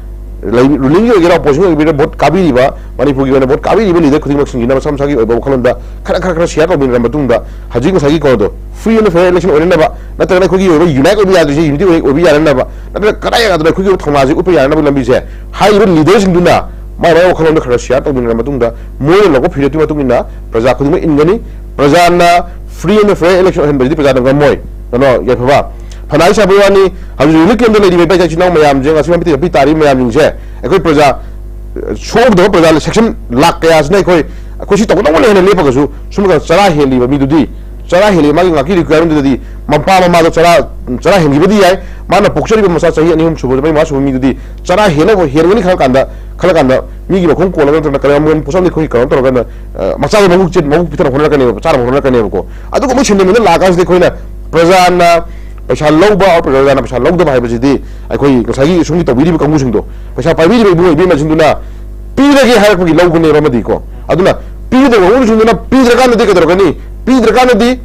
ꯂꯩ-, rulingꯒꯤ ꯑꯣꯏꯒꯦꯔꯥ oppositionꯒꯤ ꯑꯣꯏꯒꯦꯔꯥ, vote ꯀꯥꯕꯤꯔꯤꯕ, ꯃꯅꯤꯄꯨꯔꯒꯤ ꯑꯣꯏꯅ vote ꯀꯥꯕꯤꯔꯤꯕ leader ꯈꯨꯗꯤꯡꯃꯛꯁꯤꯡꯁꯤꯅ ꯃꯁꯥ ꯃꯁꯥꯒꯤ ꯑꯣꯏꯕ ꯋꯥꯈꯜꯂꯣꯟꯗ ꯈꯔ ꯈꯔ ꯈꯔ share ꯇꯧꯃꯤꯟꯅꯔ ꯃꯇꯨꯡꯗ, ꯍꯧꯖꯤꯛ ꯉꯁꯥꯏꯒꯤ ꯀꯩꯅꯣꯗꯣ, free and fair election ꯑꯣꯏꯅꯅꯕ, ꯅꯠꯇ꯭ꯔꯒꯅ ꯑꯩꯈꯣꯏꯒꯤ ꯑꯣꯏꯕ unite ꯑꯣꯏꯕ ꯌꯥꯗ꯭ꯔꯤꯁꯦ unity ꯑꯣꯏ-, ꯑꯣꯏꯕ ꯌꯥꯅꯅꯕ, ꯅꯠꯇ꯭ꯔꯒ ꯀꯗꯥꯏ ꯀꯗꯥꯏꯗ ꯑꯩꯈꯣꯏꯒꯤ ꯑꯣꯏꯕ ꯊꯧꯅꯥꯁꯦ ꯎꯠꯄ ꯌꯥꯅꯅꯕ ꯂꯝꯕꯤꯁꯦ ꯍꯥꯏꯔꯤꯕ leaderꯁꯤꯡꯗꯨꯅ ꯃꯥꯏ ꯃꯥꯏ ꯋꯥꯈꯜꯂꯣꯟꯗ ꯈꯔ share ꯇꯧꯃꯤꯟꯅꯔ ꯃꯇꯨꯡꯗ, ꯃꯣꯏꯅ ꯂꯧꯕ ꯐꯤꯔꯦꯞꯀꯤ ꯃꯇꯨꯡ ꯏꯟꯅ ꯄ꯭ꯔꯖꯥ ꯈꯨꯗꯤꯡꯃꯛ ꯏꯟꯒꯅꯤ꯫ ꯄ꯭ꯔꯖꯥꯅ free and fair election ꯑꯣꯏꯍꯟꯕꯁꯤꯗꯤ ꯄ꯭ꯔꯖꯥꯅ ꯉꯝꯃꯣꯏ꯫ ꯀꯩꯅꯣ, ꯌꯥꯏꯐꯕ, ꯐꯅ ꯍꯥꯏ ꯁꯥꯕ ꯋꯥꯅꯤ, ꯍꯧꯖꯤꯛ relief campꯇ ꯂꯩꯔꯤꯕ ꯏꯄꯥ ꯏꯆꯤꯟ ꯏꯅꯥꯎ ꯃꯌꯥꯝꯁꯦ, ꯉꯁꯤ ꯃꯄꯤ ꯇꯥꯔꯤꯕ ꯃꯌꯥꯝꯁꯤꯡꯁꯦ, ꯑꯩꯈꯣꯏ ꯄ꯭ꯔꯖꯥ, ꯁꯣꯛꯑꯝꯗꯕ ꯄ꯭ꯔꯖꯥ section ꯂꯥꯛ ꯀꯌꯥꯁꯤꯅ ꯑꯩꯈꯣꯏ, ꯑꯩꯈꯣꯏ ꯁꯤ ꯇꯧꯒꯗꯧꯕꯅꯦ ꯍꯥꯏꯅ ꯂꯦꯞꯄꯒꯁꯨ, ꯁꯨꯝ ꯆꯔꯥ ꯍꯦꯜꯂꯤꯕ ꯃꯤꯗꯨꯗꯤ, ꯆꯔꯥ ꯍꯦꯜꯂꯤꯕ ꯃꯥꯒꯤ ꯉꯥꯛꯀꯤ requirementꯗꯨꯗꯤ, ꯃꯄꯥ ꯃꯃꯥꯗꯣ ꯆꯔꯥ, ꯆꯔꯥ ꯍꯦꯟꯈꯤꯕꯗꯤ ꯌꯥꯏ, ꯃꯥꯅ ꯄꯣꯛꯆꯔꯤꯕ ꯃꯆꯥ ꯆꯍꯤ ꯑꯅꯤ ꯑꯍꯨꯝ ꯁꯨꯕ, ꯃꯔꯤ ꯃꯉꯥ ꯁꯨꯕ ꯃꯤꯗꯨꯗꯤ ꯆꯔꯥ ꯍꯦꯟꯅꯕ, ꯍꯦꯟꯒꯅꯤ ꯈꯜꯂ ꯀꯥꯟꯗ, ꯈꯜꯂ ꯀꯥꯟꯗ ꯃꯤꯒꯤ ꯃꯈꯣꯡ ꯀꯣꯜꯂꯒ ꯅꯠꯇ꯭ꯔꯒ ꯀꯔꯝꯕ ꯄꯣꯠꯁꯛ ꯑꯃꯗꯤ ꯑꯩꯈꯣꯏ ꯀꯩꯅꯣ ꯇꯧꯔꯀꯥꯟꯗ, ꯑ, ꯃꯆꯥꯗꯣ ꯃꯕꯨꯛ ꯆꯦꯠ-, ꯃꯕꯨꯛ ꯄꯤꯊꯅ ꯍꯣꯠꯅꯔꯛꯀꯅꯦꯕ, ꯆꯥꯅꯕ ꯍꯣꯠꯅꯔꯛꯀꯅꯦꯕꯀꯣ꯫ ꯑꯗꯨꯒꯨꯝꯕ ꯁꯤꯟꯗꯃꯤꯅ ꯂꯥꯛꯑꯀꯥꯟꯁꯤꯗ ꯑꯩꯈꯣꯏꯅ ꯄ꯭ꯔꯖꯥꯅ ꯄꯩꯁꯥ ꯂꯧꯕ, ꯑꯣꯔ ꯄ꯭ꯔꯖꯥꯅ ꯄꯩꯁꯥ ꯂꯧꯗꯕ ꯍꯥꯏꯕꯁꯤꯗꯤ ꯑꯩꯈꯣꯏ ꯉꯁꯥꯏꯒꯤ ꯏꯁꯨꯝꯒꯤ ꯇꯧꯕꯤꯔꯤꯕ ꯀꯥꯡꯕꯨꯁꯤꯡꯗꯣ, ꯄꯩꯁꯥ ꯄꯥꯏꯕꯤꯔꯤꯕ ꯏꯕꯨꯡ ꯏꯕꯦꯝꯃꯁꯤꯡꯗꯨꯅ ꯄꯤꯔꯒꯦ ꯍꯥꯏꯔꯛꯄꯒꯤ ꯂꯧꯕꯅꯦꯕ ꯑꯃꯗꯤꯀꯣ꯫ ꯑꯗꯨꯅ ꯄꯤꯒꯗꯕ ꯀꯥꯡꯕꯨꯁꯤꯡꯗꯨꯅ ꯄꯤꯗ꯭ꯔꯀꯥꯟꯗꯗꯤ ꯀꯩꯗꯧꯔꯛꯀꯅꯤ? ꯄꯤꯗ꯭ꯔꯀꯥꯟꯗꯗꯤ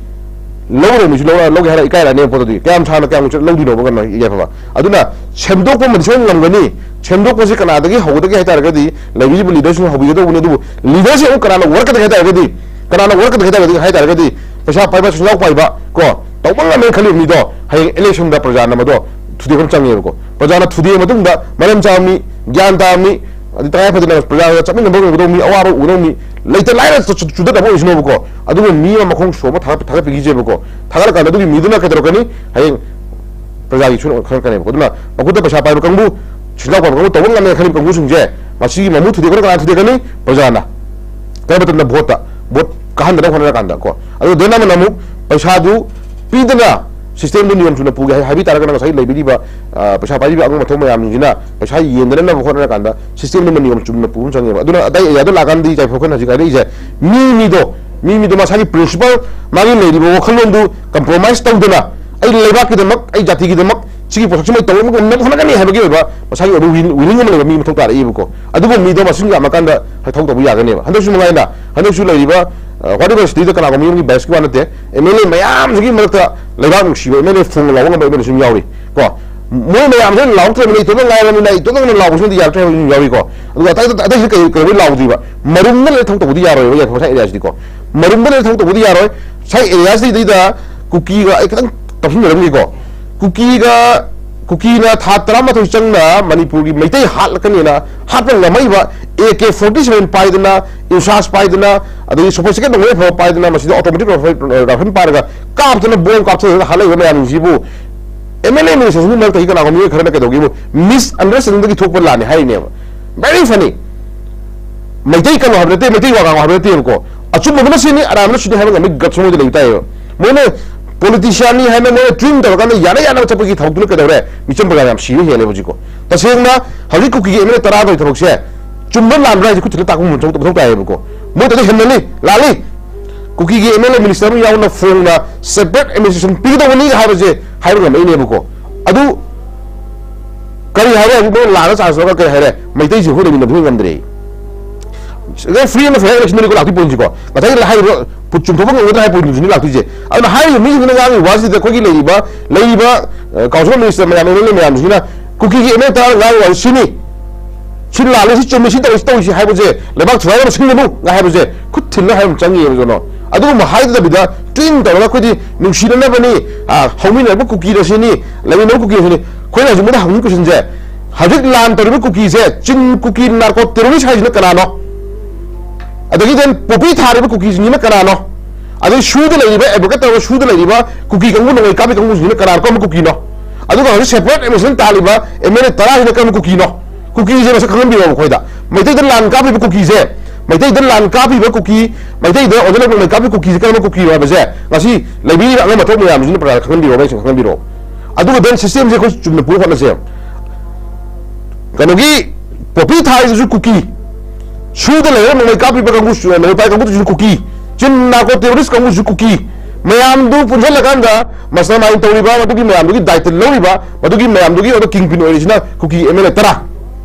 ꯂꯧꯔꯣꯏ ꯃꯤꯁꯨ ꯂꯧꯔ-, ꯂꯧꯒꯦ ꯍꯥꯏꯔ ꯏꯀꯥꯏꯔꯛꯑꯅꯦꯕ ꯄꯣꯠꯇꯨꯗꯤ꯫ ꯀꯌꯥꯝ ꯁꯥꯡꯅ ꯀꯌꯥꯝ ꯀꯨꯏꯅ ꯂꯧꯗꯣꯏꯅꯣꯕ ꯀꯩꯅꯣ ꯌꯥꯏꯐꯕ? ꯑꯗꯨꯅ ꯁꯦꯝꯗꯣꯛꯄ ꯑꯃꯗꯤ ꯁꯣꯏꯗꯅ ꯉꯝꯒꯅꯤ꯫ ꯁꯦꯝꯗꯣꯛꯄꯁꯤ ꯀꯅꯥꯗꯒꯤ ꯍꯧꯒꯗꯒꯦ ꯍꯥꯏ ꯇꯥꯔꯒꯗꯤ ꯂꯩꯕꯤꯔꯤꯕ leaderꯁꯤꯡꯅ ꯍꯧꯕꯤꯒꯗꯧꯕꯅꯤ꯫ ꯑꯗꯨꯕꯨ leaderꯁꯤ ꯑꯃꯨꯛ ꯀꯅꯥꯅ ꯋꯥꯔꯛꯀꯗꯒꯦ ꯍꯥꯏ ꯇꯥꯔꯒꯗꯤ, ꯀꯅꯥꯅ ꯋꯥꯔꯛꯀꯗꯒꯦ ꯍꯥꯏ ꯇꯥꯔꯒꯗꯤ, ꯍꯥꯏ ꯇꯥꯔꯒꯗꯤ ꯄꯩꯁꯥ ꯄꯥꯏꯕ, ꯁꯦꯟꯖꯥꯎ ꯄꯥꯏꯕ ꯀꯣ, ꯇꯧꯕ ꯉꯝꯃꯦꯅ ꯈꯜꯂꯤꯕ ꯃꯤꯗꯣ ꯍꯌꯦꯡ electionꯗ ꯄ꯭ꯔꯖꯥꯅ ꯃꯗꯣ ꯊꯨꯗꯦꯛꯄ ꯆꯪꯉꯦꯕꯀꯣ꯫ ꯄ꯭ꯔꯖꯥꯅ ꯊꯨꯗꯦꯛꯑ ꯃꯇꯨꯡꯗ ꯃꯔꯝ ꯆꯥꯕ ꯃꯤ, ꯒ꯭ꯌꯥꯟ ꯇꯥꯕ ꯃꯤ, ꯑꯗꯩ ꯇꯉꯥꯏ ꯐꯗꯅ ꯄ꯭ꯔꯖꯥꯒ ꯆꯠꯃꯤꯟꯅꯕ ꯎꯒꯗꯧꯕ ꯃꯤ, ꯑꯋꯥꯕ ꯎꯒꯗꯧꯕ ꯃꯤ, ꯂꯩꯇ ꯂꯥꯏꯔ ꯆꯨ-, ꯆꯨ-, ꯆꯨꯗꯠꯅꯕ ꯑꯣꯏꯁꯅꯨꯕꯀꯣ꯫ ꯑꯗꯨꯕꯨ ꯃꯤ ꯑꯃ ꯃꯈꯣꯡ ꯁꯣꯝꯕ ꯊꯥꯒꯠ-, ꯊꯥꯒꯠꯄꯤꯈꯤꯁꯦꯕꯀꯣ꯫ ꯊꯥꯒꯠꯂꯀꯥꯟꯗ ꯑꯗꯨꯒꯤ ꯃꯤꯗꯨꯅ ꯀꯩꯗꯧꯔꯛꯀꯅꯤ? ꯍꯌꯦꯡ ꯄ꯭ꯔꯖꯥꯒꯤ ꯁꯣꯏꯅ ꯈꯪꯉꯛꯀꯅꯦꯕꯀꯣ꯫ ꯑꯗꯨꯅ ꯃꯈꯨꯠꯇ ꯄꯩꯁꯥ ꯄꯥꯏꯕ ꯀꯥꯡꯕꯨ, ꯁꯦꯟꯖꯥꯎ ꯄꯥꯏꯕ ꯀꯥꯡꯕꯨ, ꯇꯧꯕ ꯉꯝꯃꯦ ꯈꯜꯂꯤꯕ ꯀꯥꯡꯕꯨꯁꯤꯡꯁꯦ, ꯃꯁꯤꯒꯤ ꯃꯃꯨ ꯊꯨꯗꯦꯛꯄꯅ ꯀꯅꯥ ꯊꯨꯗꯦꯛꯀꯅꯤ? ꯄ꯭ꯔꯖꯥꯅ꯫ ꯀꯔꯝꯕ ꯃꯇꯝꯗ? Voteꯇ꯫ Vote ꯀꯥꯍꯟꯗꯅꯕ ꯍꯣꯠꯅꯔꯀꯥꯟꯗ ꯀꯣ꯫ ꯑꯗꯨ then ꯑꯃꯅ ꯑꯃꯨꯛ ꯄꯩꯁꯥꯗꯨ ꯄꯤꯗꯅ ꯁꯤꯁꯇꯦꯝꯗꯨ ꯅꯤꯌꯣꯝ ꯆꯨꯝꯅ ꯄꯨꯒꯦ ꯍꯥꯏ-, ꯍꯥꯏꯕꯤ ꯇꯥꯔꯒꯅ ꯉꯁꯥꯏ ꯂꯩꯕꯤꯔꯤꯕ, ꯑ, ꯄꯩꯁꯥ ꯄꯥꯏꯕꯤꯕ ꯑꯉꯝ ꯑꯊꯧ ꯃꯌꯥꯝꯁꯤꯡꯁꯤꯅ ꯄꯩꯁꯥ ꯌꯦꯟꯗꯅꯕ ꯍꯣꯠꯅꯔꯀꯥꯟꯗ ꯁꯤꯁꯇꯦꯝꯗꯨꯃ ꯅꯤꯌꯣꯝ ꯆꯨꯝꯅ ꯄꯨꯕ ꯑꯃ ꯆꯪꯉꯦꯕ꯫ ꯑꯗꯨꯅ ꯑꯗꯥꯏ ꯑꯦꯔꯤꯌꯥꯗ ꯂꯥꯛꯀꯥꯟꯗꯗꯤ ꯌꯥꯏꯐ ꯑꯩꯈꯣꯏꯅ ꯍꯧꯖꯤꯛ ꯍꯥꯏꯔꯛꯏꯁꯦ, ꯃꯤ ꯃꯤꯗꯣ, ꯃꯤ ꯃꯤꯗꯣ ꯃꯁꯥꯒꯤ ꯄ꯭ꯔꯤꯟꯁꯤꯄꯜ, ꯃꯥꯒꯤ ꯂꯩꯔꯤꯕ ꯋꯥꯈꯜꯂꯣꯟꯗꯨ ꯀꯝꯄ꯭ꯔꯣꯃꯥꯏꯁ ꯇꯧꯗꯅ, ꯑꯩ ꯂꯩꯕꯥꯛꯀꯤꯗꯃꯛ, ꯑꯩ ꯖꯥꯇꯤꯒꯤꯗꯃꯛ ꯁꯤꯒꯤ ꯄꯣꯠꯁꯛꯁꯤꯃ ꯇꯧꯕ ꯉꯝꯅꯕ ꯍꯣꯠꯅꯒꯅꯤ ꯍꯥꯏꯕꯒꯤ ꯑꯣꯏꯕ ꯃꯁꯥꯒꯤ ꯑꯣꯏꯕ ꯋꯤꯜ-, ꯋꯤꯂꯤꯡ ꯑꯃ ꯂꯩꯕ ꯃꯤ ꯃꯊꯧ ꯇꯥꯔꯛꯏꯕꯀꯣ꯫ ꯑꯗꯨꯒꯨꯝꯕ ꯃꯤꯗꯣ ꯃꯁꯤꯡ ꯌꯥꯝꯃꯀꯥꯟꯗ ꯊꯕꯛ ꯇꯧꯕ ꯌꯥꯒꯅꯦꯕ꯫ ꯍꯟꯗꯛꯁꯨ ꯃꯉꯥꯏꯅ, ꯍꯟꯗꯛꯁꯨ ꯂꯩꯔꯤꯕ, ꯑ, ꯋꯥꯔꯤꯕ ꯁꯤꯇꯤꯗ ꯀꯅꯥꯒꯨꯝꯕ ꯑꯃꯒꯤ ꯕꯥꯏꯁꯀꯤ ꯋꯥ ꯅꯠꯇꯦ, ꯑꯦꯝ ꯑꯦꯜ ꯑꯦ ꯃꯌꯥꯝꯁꯤꯒꯤ ꯃꯔꯛꯇ ꯂꯩꯕꯥꯛ ꯅꯨꯡꯁꯤꯕ ꯑꯦꯝ ꯑꯦꯜ ꯑꯦ ꯐꯣꯡ ꯂꯥꯎꯕ ꯉꯝꯕ ꯑꯦꯝ ꯑꯦꯜ ꯑꯦꯁꯨ ꯑꯗꯨꯝ ꯌꯥꯎꯔꯤ ꯀꯣ꯫ ꯃꯣꯏ ꯃꯌꯥꯝꯁꯤꯅ ꯂꯥꯎꯔꯛꯇ꯭ꯔꯕꯅꯤꯅ ꯏꯇꯣꯝꯇ ꯉꯥꯏꯔꯕꯅꯤꯅ ꯏꯇꯣꯝꯇ ꯉꯥꯏꯔꯕꯅꯤꯅ ꯂꯥꯎꯕꯁꯤꯅꯗꯤ ꯌꯥꯔꯛꯇ꯭ꯔꯦ ꯍꯥꯏꯕ ꯑꯗꯨꯝ ꯌꯥꯎꯔꯤꯀꯣ꯫ ꯑꯗꯨꯒ ꯑꯇꯩ, ꯑꯇꯩꯁꯤꯅ ꯀꯩ-, ꯀꯩꯗꯧꯕꯩ ꯂꯥꯎꯗ꯭ꯔꯤꯕ? ꯃꯔꯨꯝꯗ ꯂꯩꯔ ꯊꯕꯛ ꯇꯧꯕꯗꯤ ꯌꯥꯔꯣꯏꯕ, ꯌꯥꯏꯐ ꯉꯁꯥꯏ ꯑꯦꯔꯤꯌꯥꯁꯤꯗꯤꯀꯣ꯫ ꯃꯔꯨꯝꯗ ꯂꯩꯔ ꯊꯕꯛ ꯇꯧꯕꯗꯤ ꯌꯥꯔꯣꯏ꯫ ꯉꯁꯥꯏ ꯑꯦꯔꯤꯌꯥꯁꯤꯗꯩꯗ ꯀꯨꯀꯤꯒ ꯑꯩ ꯈꯤꯇꯪ ꯇꯞꯁꯤꯟꯖꯔꯝꯒꯦꯀꯣ꯫ ꯀꯨꯀꯤꯒ, ꯀꯨꯀꯤꯅ ꯊꯥ ꯇꯔꯥꯃꯥꯊꯣꯏ ꯆꯪꯅ ꯃꯅꯤꯄꯨꯔꯒꯤ ꯃꯩꯇꯩ ꯍꯥꯠꯂꯛꯀꯅꯤꯅ ꯍꯥꯠꯄ ꯉꯝꯃꯛꯏꯕ ꯑꯦ ꯀꯦ ꯐꯣꯔꯇꯤ ꯁꯚꯦꯟ ꯄꯥꯏꯗꯅ, ꯏꯟꯁꯥꯁ ꯄꯥꯏꯗꯅ, ꯑꯗꯒꯤ ꯁꯣꯐꯤꯁꯇꯤꯀꯦꯠ ꯅꯣꯡꯃꯩ ꯑꯐꯕ ꯄꯥꯏꯗꯅ, ꯃꯁꯤꯗ ꯑꯣꯇꯣꯃꯦꯇꯤꯛ ꯔꯥꯏꯐꯜ, ꯔꯥꯏꯐꯜ ꯄꯥꯏꯔꯒ ꯀꯥꯞꯇꯅ, ꯕꯣꯝ ꯀꯥꯞꯊꯗꯅ ꯍꯥꯠꯂꯛꯏꯕ ꯃꯌꯥꯝꯁꯤꯕꯨ ꯑꯦꯝ ꯑꯦꯜ ꯑꯦ ꯑꯦꯗꯃꯤꯅꯤꯁꯇ꯭ꯔꯦꯁꯟꯒꯤ ꯃꯔꯛꯇꯒꯤ ꯀꯅꯥꯒꯨꯝꯕ ꯃꯤꯑꯣꯏ ꯈꯔꯅ ꯀꯩꯗꯧꯒꯦꯕꯨ? ꯃꯤꯁꯑꯟꯗꯔꯁꯇꯦꯟꯗꯤꯡꯗꯒꯤ ꯊꯣꯛꯄ ꯂꯥꯟꯅꯤ ꯍꯥꯏꯔꯤꯅꯦꯕ꯫ Very funny. ꯃꯩꯇꯩ ꯀꯜꯂꯣ ꯍꯥꯏꯕ ꯅꯠꯇꯦ, ꯃꯩꯇꯩ ꯋꯥ ꯉꯥꯡꯉꯣ ꯍꯥꯏꯕ ꯅꯠꯇꯦꯕꯀꯣ꯫ ꯑꯆꯨꯝꯕꯗꯨꯅ ꯁꯤꯅꯤ, ꯑꯔꯥꯟꯕꯅ ꯁꯤꯅꯤ ꯍꯥꯏꯕ ꯉꯝꯕꯒꯤ ꯒꯠꯁ ꯃꯣꯏꯗ ꯂꯩꯕ ꯇꯥꯏꯌꯦꯕ꯫ ꯃꯣꯏꯅ ꯄꯣꯂꯤꯇꯤꯁꯤꯌꯥꯟꯅꯤ ꯍꯥꯏꯅ ꯃꯣꯏꯅ ꯇ꯭ꯔꯤꯟ ꯇꯧꯔꯀꯥꯟꯗ ꯌꯥꯅ ꯌꯥꯅꯕ ꯆꯠꯄꯒꯤ ꯊꯕꯛꯇꯨꯅ ꯀꯩꯗꯧꯔꯦ? ꯃꯤꯆꯝ ꯄ꯭ꯔꯖꯥ ꯌꯥꯝ ꯁꯤꯕ ꯍꯦꯜꯂꯦꯕ ꯍꯧꯖꯤꯛꯀꯣ꯫ ꯇꯁꯦꯡꯅ ꯍꯧꯖꯤꯛ ꯀꯨꯀꯤꯒꯤ ꯑꯦꯝ ꯑꯦꯜ ꯑꯦ ꯇꯔꯥ ꯇꯧꯔꯤ ꯊꯕꯛꯁꯦ ꯆꯨꯝꯕ꯭ꯔꯥ ꯂꯥꯟꯕ꯭ꯔꯥ ꯍꯥꯏꯁꯦ ꯈꯨꯠ ꯊꯤꯜꯂ ꯇꯥꯛꯄ ꯃꯊꯧ, ꯃꯊꯧ ꯇꯥꯏꯌꯦꯕꯀꯣ꯫ ꯃꯣꯏ ꯇꯧꯗꯣꯏ ꯍꯦꯟꯃꯜꯂꯤ, ꯂꯥꯜꯂꯤ꯫ ꯀꯨꯀꯤꯒꯤ ꯑꯦꯝ ꯑꯦꯜ ꯑꯦ ꯃꯤꯅꯤꯁꯇꯔ ꯑꯃ ꯌꯥꯎꯅ ꯐꯣꯡꯅ separate administration ꯄꯤꯒꯗꯧꯕꯅꯤ ꯍꯥꯏꯕꯁꯦ ꯍꯥꯏꯕ ꯉꯝꯃꯛꯏꯅꯦꯕꯀꯣ꯫ ꯑꯗꯨ ꯀꯔꯤ ꯍꯥꯏꯔꯦ? ꯍꯧꯖꯤꯛ ꯃꯣꯏ ꯂꯥꯟꯅ ꯆꯥꯟꯁ ꯂꯧꯔꯒ ꯀꯔꯤ ꯍꯥꯏꯔꯦ? ꯃꯩꯇꯩꯁꯤꯡ ꯑꯩꯈꯣꯏ ꯂꯩꯃꯤꯟꯅꯕ ꯉꯝꯗ꯭ꯔꯦ꯫ ꯐ꯭ꯔꯤ ꯑꯦꯟ ꯐꯦꯌꯔ ꯏꯂꯦꯛꯁꯟꯗꯅꯤꯀꯣ ꯂꯥꯛꯇꯣꯏ ꯄꯣꯏꯟꯁꯤꯀꯣ꯫ ꯉꯁꯥꯏ ꯍꯥꯏꯔꯤꯕ ꯄꯣꯠ ꯆꯨꯝꯊꯣꯛꯄ ꯉꯝꯒꯗ꯭ꯔꯥ ꯍꯥꯏꯕ ꯄꯣꯏꯟꯗꯨꯁꯤꯅꯦ ꯂꯥꯛꯇꯣꯏꯁꯦ꯫ ꯑꯗꯨꯅ ꯍꯥꯏꯔꯤꯕ ꯃꯤꯁꯤꯡꯁꯤꯅ ꯉꯥꯡꯉꯤꯕ ꯋꯥꯁꯤꯗ ꯑꯩꯈꯣꯏꯒꯤ ꯂꯩꯔꯤꯕ, ꯂꯩꯔꯤꯕ, ꯑ, ꯀꯥꯎꯟꯁꯤꯜ ꯃꯤꯅꯤꯁꯇꯔ ꯃꯌꯥꯝ, ꯑꯦꯝ ꯑꯦꯜ ꯑꯦ ꯃꯌꯥꯝꯁꯤꯅ ꯀꯨꯀꯤꯒꯤ ꯑꯦꯝ ꯑꯦꯜ ꯑꯦ ꯇꯔꯥ ꯉꯥꯡꯉꯤꯕ ꯋꯥꯁꯤ ꯁꯤꯅꯤ꯫ ꯁꯤ ꯂꯥꯜꯂꯦ, ꯁꯤ ꯆꯨꯝꯃꯦ, ꯁꯤ ꯇꯧꯔꯤ, ꯁꯤ ꯇꯧꯔꯤꯁꯤ ꯍꯥꯏꯕꯁꯦ, ꯂꯩꯕꯥꯛ ꯊꯨꯒꯥꯏꯅꯕ ꯁꯤꯟꯒꯅꯨ ꯉꯥꯏ ꯍꯥꯏꯕꯁꯦ ꯈꯨꯠ ꯊꯤꯜꯂ ꯍꯥꯏꯕ ꯑꯃ ꯆꯪꯉꯤꯑꯕ ꯖꯣꯅꯣ꯫ ꯑꯗꯨꯒꯨꯝꯕ ꯍꯥꯏꯗꯕꯤꯗ ꯇ꯭ꯔꯤꯟ ꯇꯧꯔꯒ ꯑꯩꯈꯣꯏꯗꯤ ꯅꯨꯡꯁꯤꯅꯅꯕꯅꯤ, ꯑ, ꯍꯧꯃꯤꯟꯅꯔꯛꯄ ꯀꯨꯀꯤꯅ ꯁꯤꯅꯤ, ꯂꯩꯃꯤꯟꯅꯕ ꯀꯨꯀꯤꯅ ꯁꯤꯅꯤ꯫ ꯑꯩꯈꯣꯏꯅ ꯍꯧꯖꯤꯛ ꯃꯣꯏꯗ ꯍꯪꯅꯤꯡꯉꯤ ꯀꯣꯏꯁꯟꯁꯦ, ꯍꯧꯖꯤꯛ ꯂꯥꯟ ꯇꯧꯔꯤꯕ ꯀꯨꯀꯤꯁꯦ, ꯆꯤꯟ ꯀꯨꯀꯤ ꯅꯥꯔꯀꯣ ꯇꯦꯔꯣꯔꯤꯁ ꯍꯥꯏꯁꯤꯅ ꯀꯅꯥꯅꯣ? ꯑꯗꯒꯤ then ꯄꯣꯄꯤ ꯊꯥꯔꯤꯕ ꯀꯨꯀꯤꯁꯤꯡꯁꯤꯅ ꯀꯅꯥꯅꯣ? ꯑꯗꯩ ꯁꯨꯗ ꯂꯩꯔꯤꯕ, ꯑꯦꯗꯚꯣꯀꯦꯠ ꯇꯧꯔꯒ ꯁꯨꯗ ꯂꯩꯔꯤꯕ ꯀꯨꯀꯤ ꯀꯥꯡꯕꯨ, ꯅꯣꯡꯃꯩ ꯀꯥꯞꯄꯤ ꯀꯥꯡꯕꯨꯁꯤꯡꯁꯤꯅ ꯀꯅꯥꯅꯣ, ꯀꯔꯝꯕ ꯀꯨꯀꯤꯅꯣ? ꯑꯗꯨꯒ ꯍꯧꯖꯤꯛ ꯁꯦꯄꯔꯦꯠ ꯑꯦꯗꯃꯤꯅꯤꯁꯇ꯭ꯔꯦꯁꯟ ꯇꯥꯜꯂꯤꯕ ꯑꯦꯝ ꯑꯦꯜ ꯑꯦ ꯇꯔꯥꯁꯤꯅ ꯀꯔꯝꯕ ꯀꯨꯀꯤꯅꯣ? ꯀꯨꯀꯤꯁꯦ ꯃꯁꯛ ꯈꯪꯍꯟꯕꯤꯔꯣ ꯑꯩꯈꯣꯏꯗ꯫ ꯃꯩꯇꯩꯗ ꯂꯥꯟ ꯀꯥꯞꯄꯤꯕ ꯀꯨꯀꯤꯁꯦ ꯃꯩꯇꯩꯗ ꯂꯥꯟ ꯀꯥꯞꯄꯤꯕ ꯀꯨꯀꯤ, ꯃꯩꯇꯩꯗ ꯑꯣꯟꯖꯜꯂꯛꯄ ꯅꯣꯡꯃꯩ ꯀꯥꯞꯄꯤ ꯀꯨꯀꯤꯁꯦ ꯀꯔꯝꯕ ꯀꯨꯀꯤꯅꯣ ꯍꯥꯏꯕꯁꯦ ꯉꯁꯤ ꯂꯩꯕꯤꯔꯤꯕ ꯑꯉꯝ ꯑꯊꯧ ꯃꯌꯥꯝꯁꯤꯅ ꯄ꯭ꯔꯖꯥꯗ ꯈꯪꯍꯟꯕꯤꯔꯛꯑꯣ, ꯃꯌꯦꯛꯁꯦꯡꯅ ꯈꯪꯍꯟꯕꯤꯔꯛꯑꯣ꯫ ꯑꯗꯨꯒ then systemꯁꯦ ꯑꯩꯈꯣꯏ ꯆꯨꯝꯅ ꯄꯨꯅꯕ ꯍꯣꯠꯅꯁꯦꯕ꯫ ꯀꯩꯅꯣꯒꯤ ꯄꯣꯄꯤ ꯊꯥꯏꯗꯨꯁꯨ ꯀꯨꯀꯤ, ꯁꯨꯗ ꯂꯩꯔꯒ ꯅꯣꯡꯃꯩ ꯀꯥꯞꯄꯤꯕ ꯀꯥꯡꯕꯨꯁꯨ, ꯅꯣꯡꯃꯩ ꯄꯥꯏ ꯀꯥꯡꯕꯨꯗꯨꯁꯨ ꯀꯨꯀꯤ, ꯆꯤꯟ ꯅꯥꯔꯀꯣ ꯇꯦꯔꯣꯔꯤꯁ ꯀꯥꯡꯕꯨꯁꯨ ꯀꯨꯀꯤ, ꯃꯌꯥꯝꯗꯨ ꯄꯨꯟꯁꯤꯜꯂꯀꯥꯟꯗ mastermind ꯇꯧꯔꯤꯕ, ꯃꯗꯨꯒꯤ ꯃꯌꯥꯝꯗꯨꯒꯤ ꯗꯥꯏꯇ ꯂꯧꯔꯤꯕ, ꯃꯗꯨꯒꯤ ꯃꯌꯥꯝꯗꯨꯒꯤ ꯑꯣꯏꯕ ꯀꯤꯡ ꯄꯤꯟ ꯑꯣꯏꯔꯤꯁꯤꯅ ꯀꯨꯀꯤ ꯑꯦꯝ ꯑꯦꯜ ꯑꯦ ꯇꯔꯥ꯫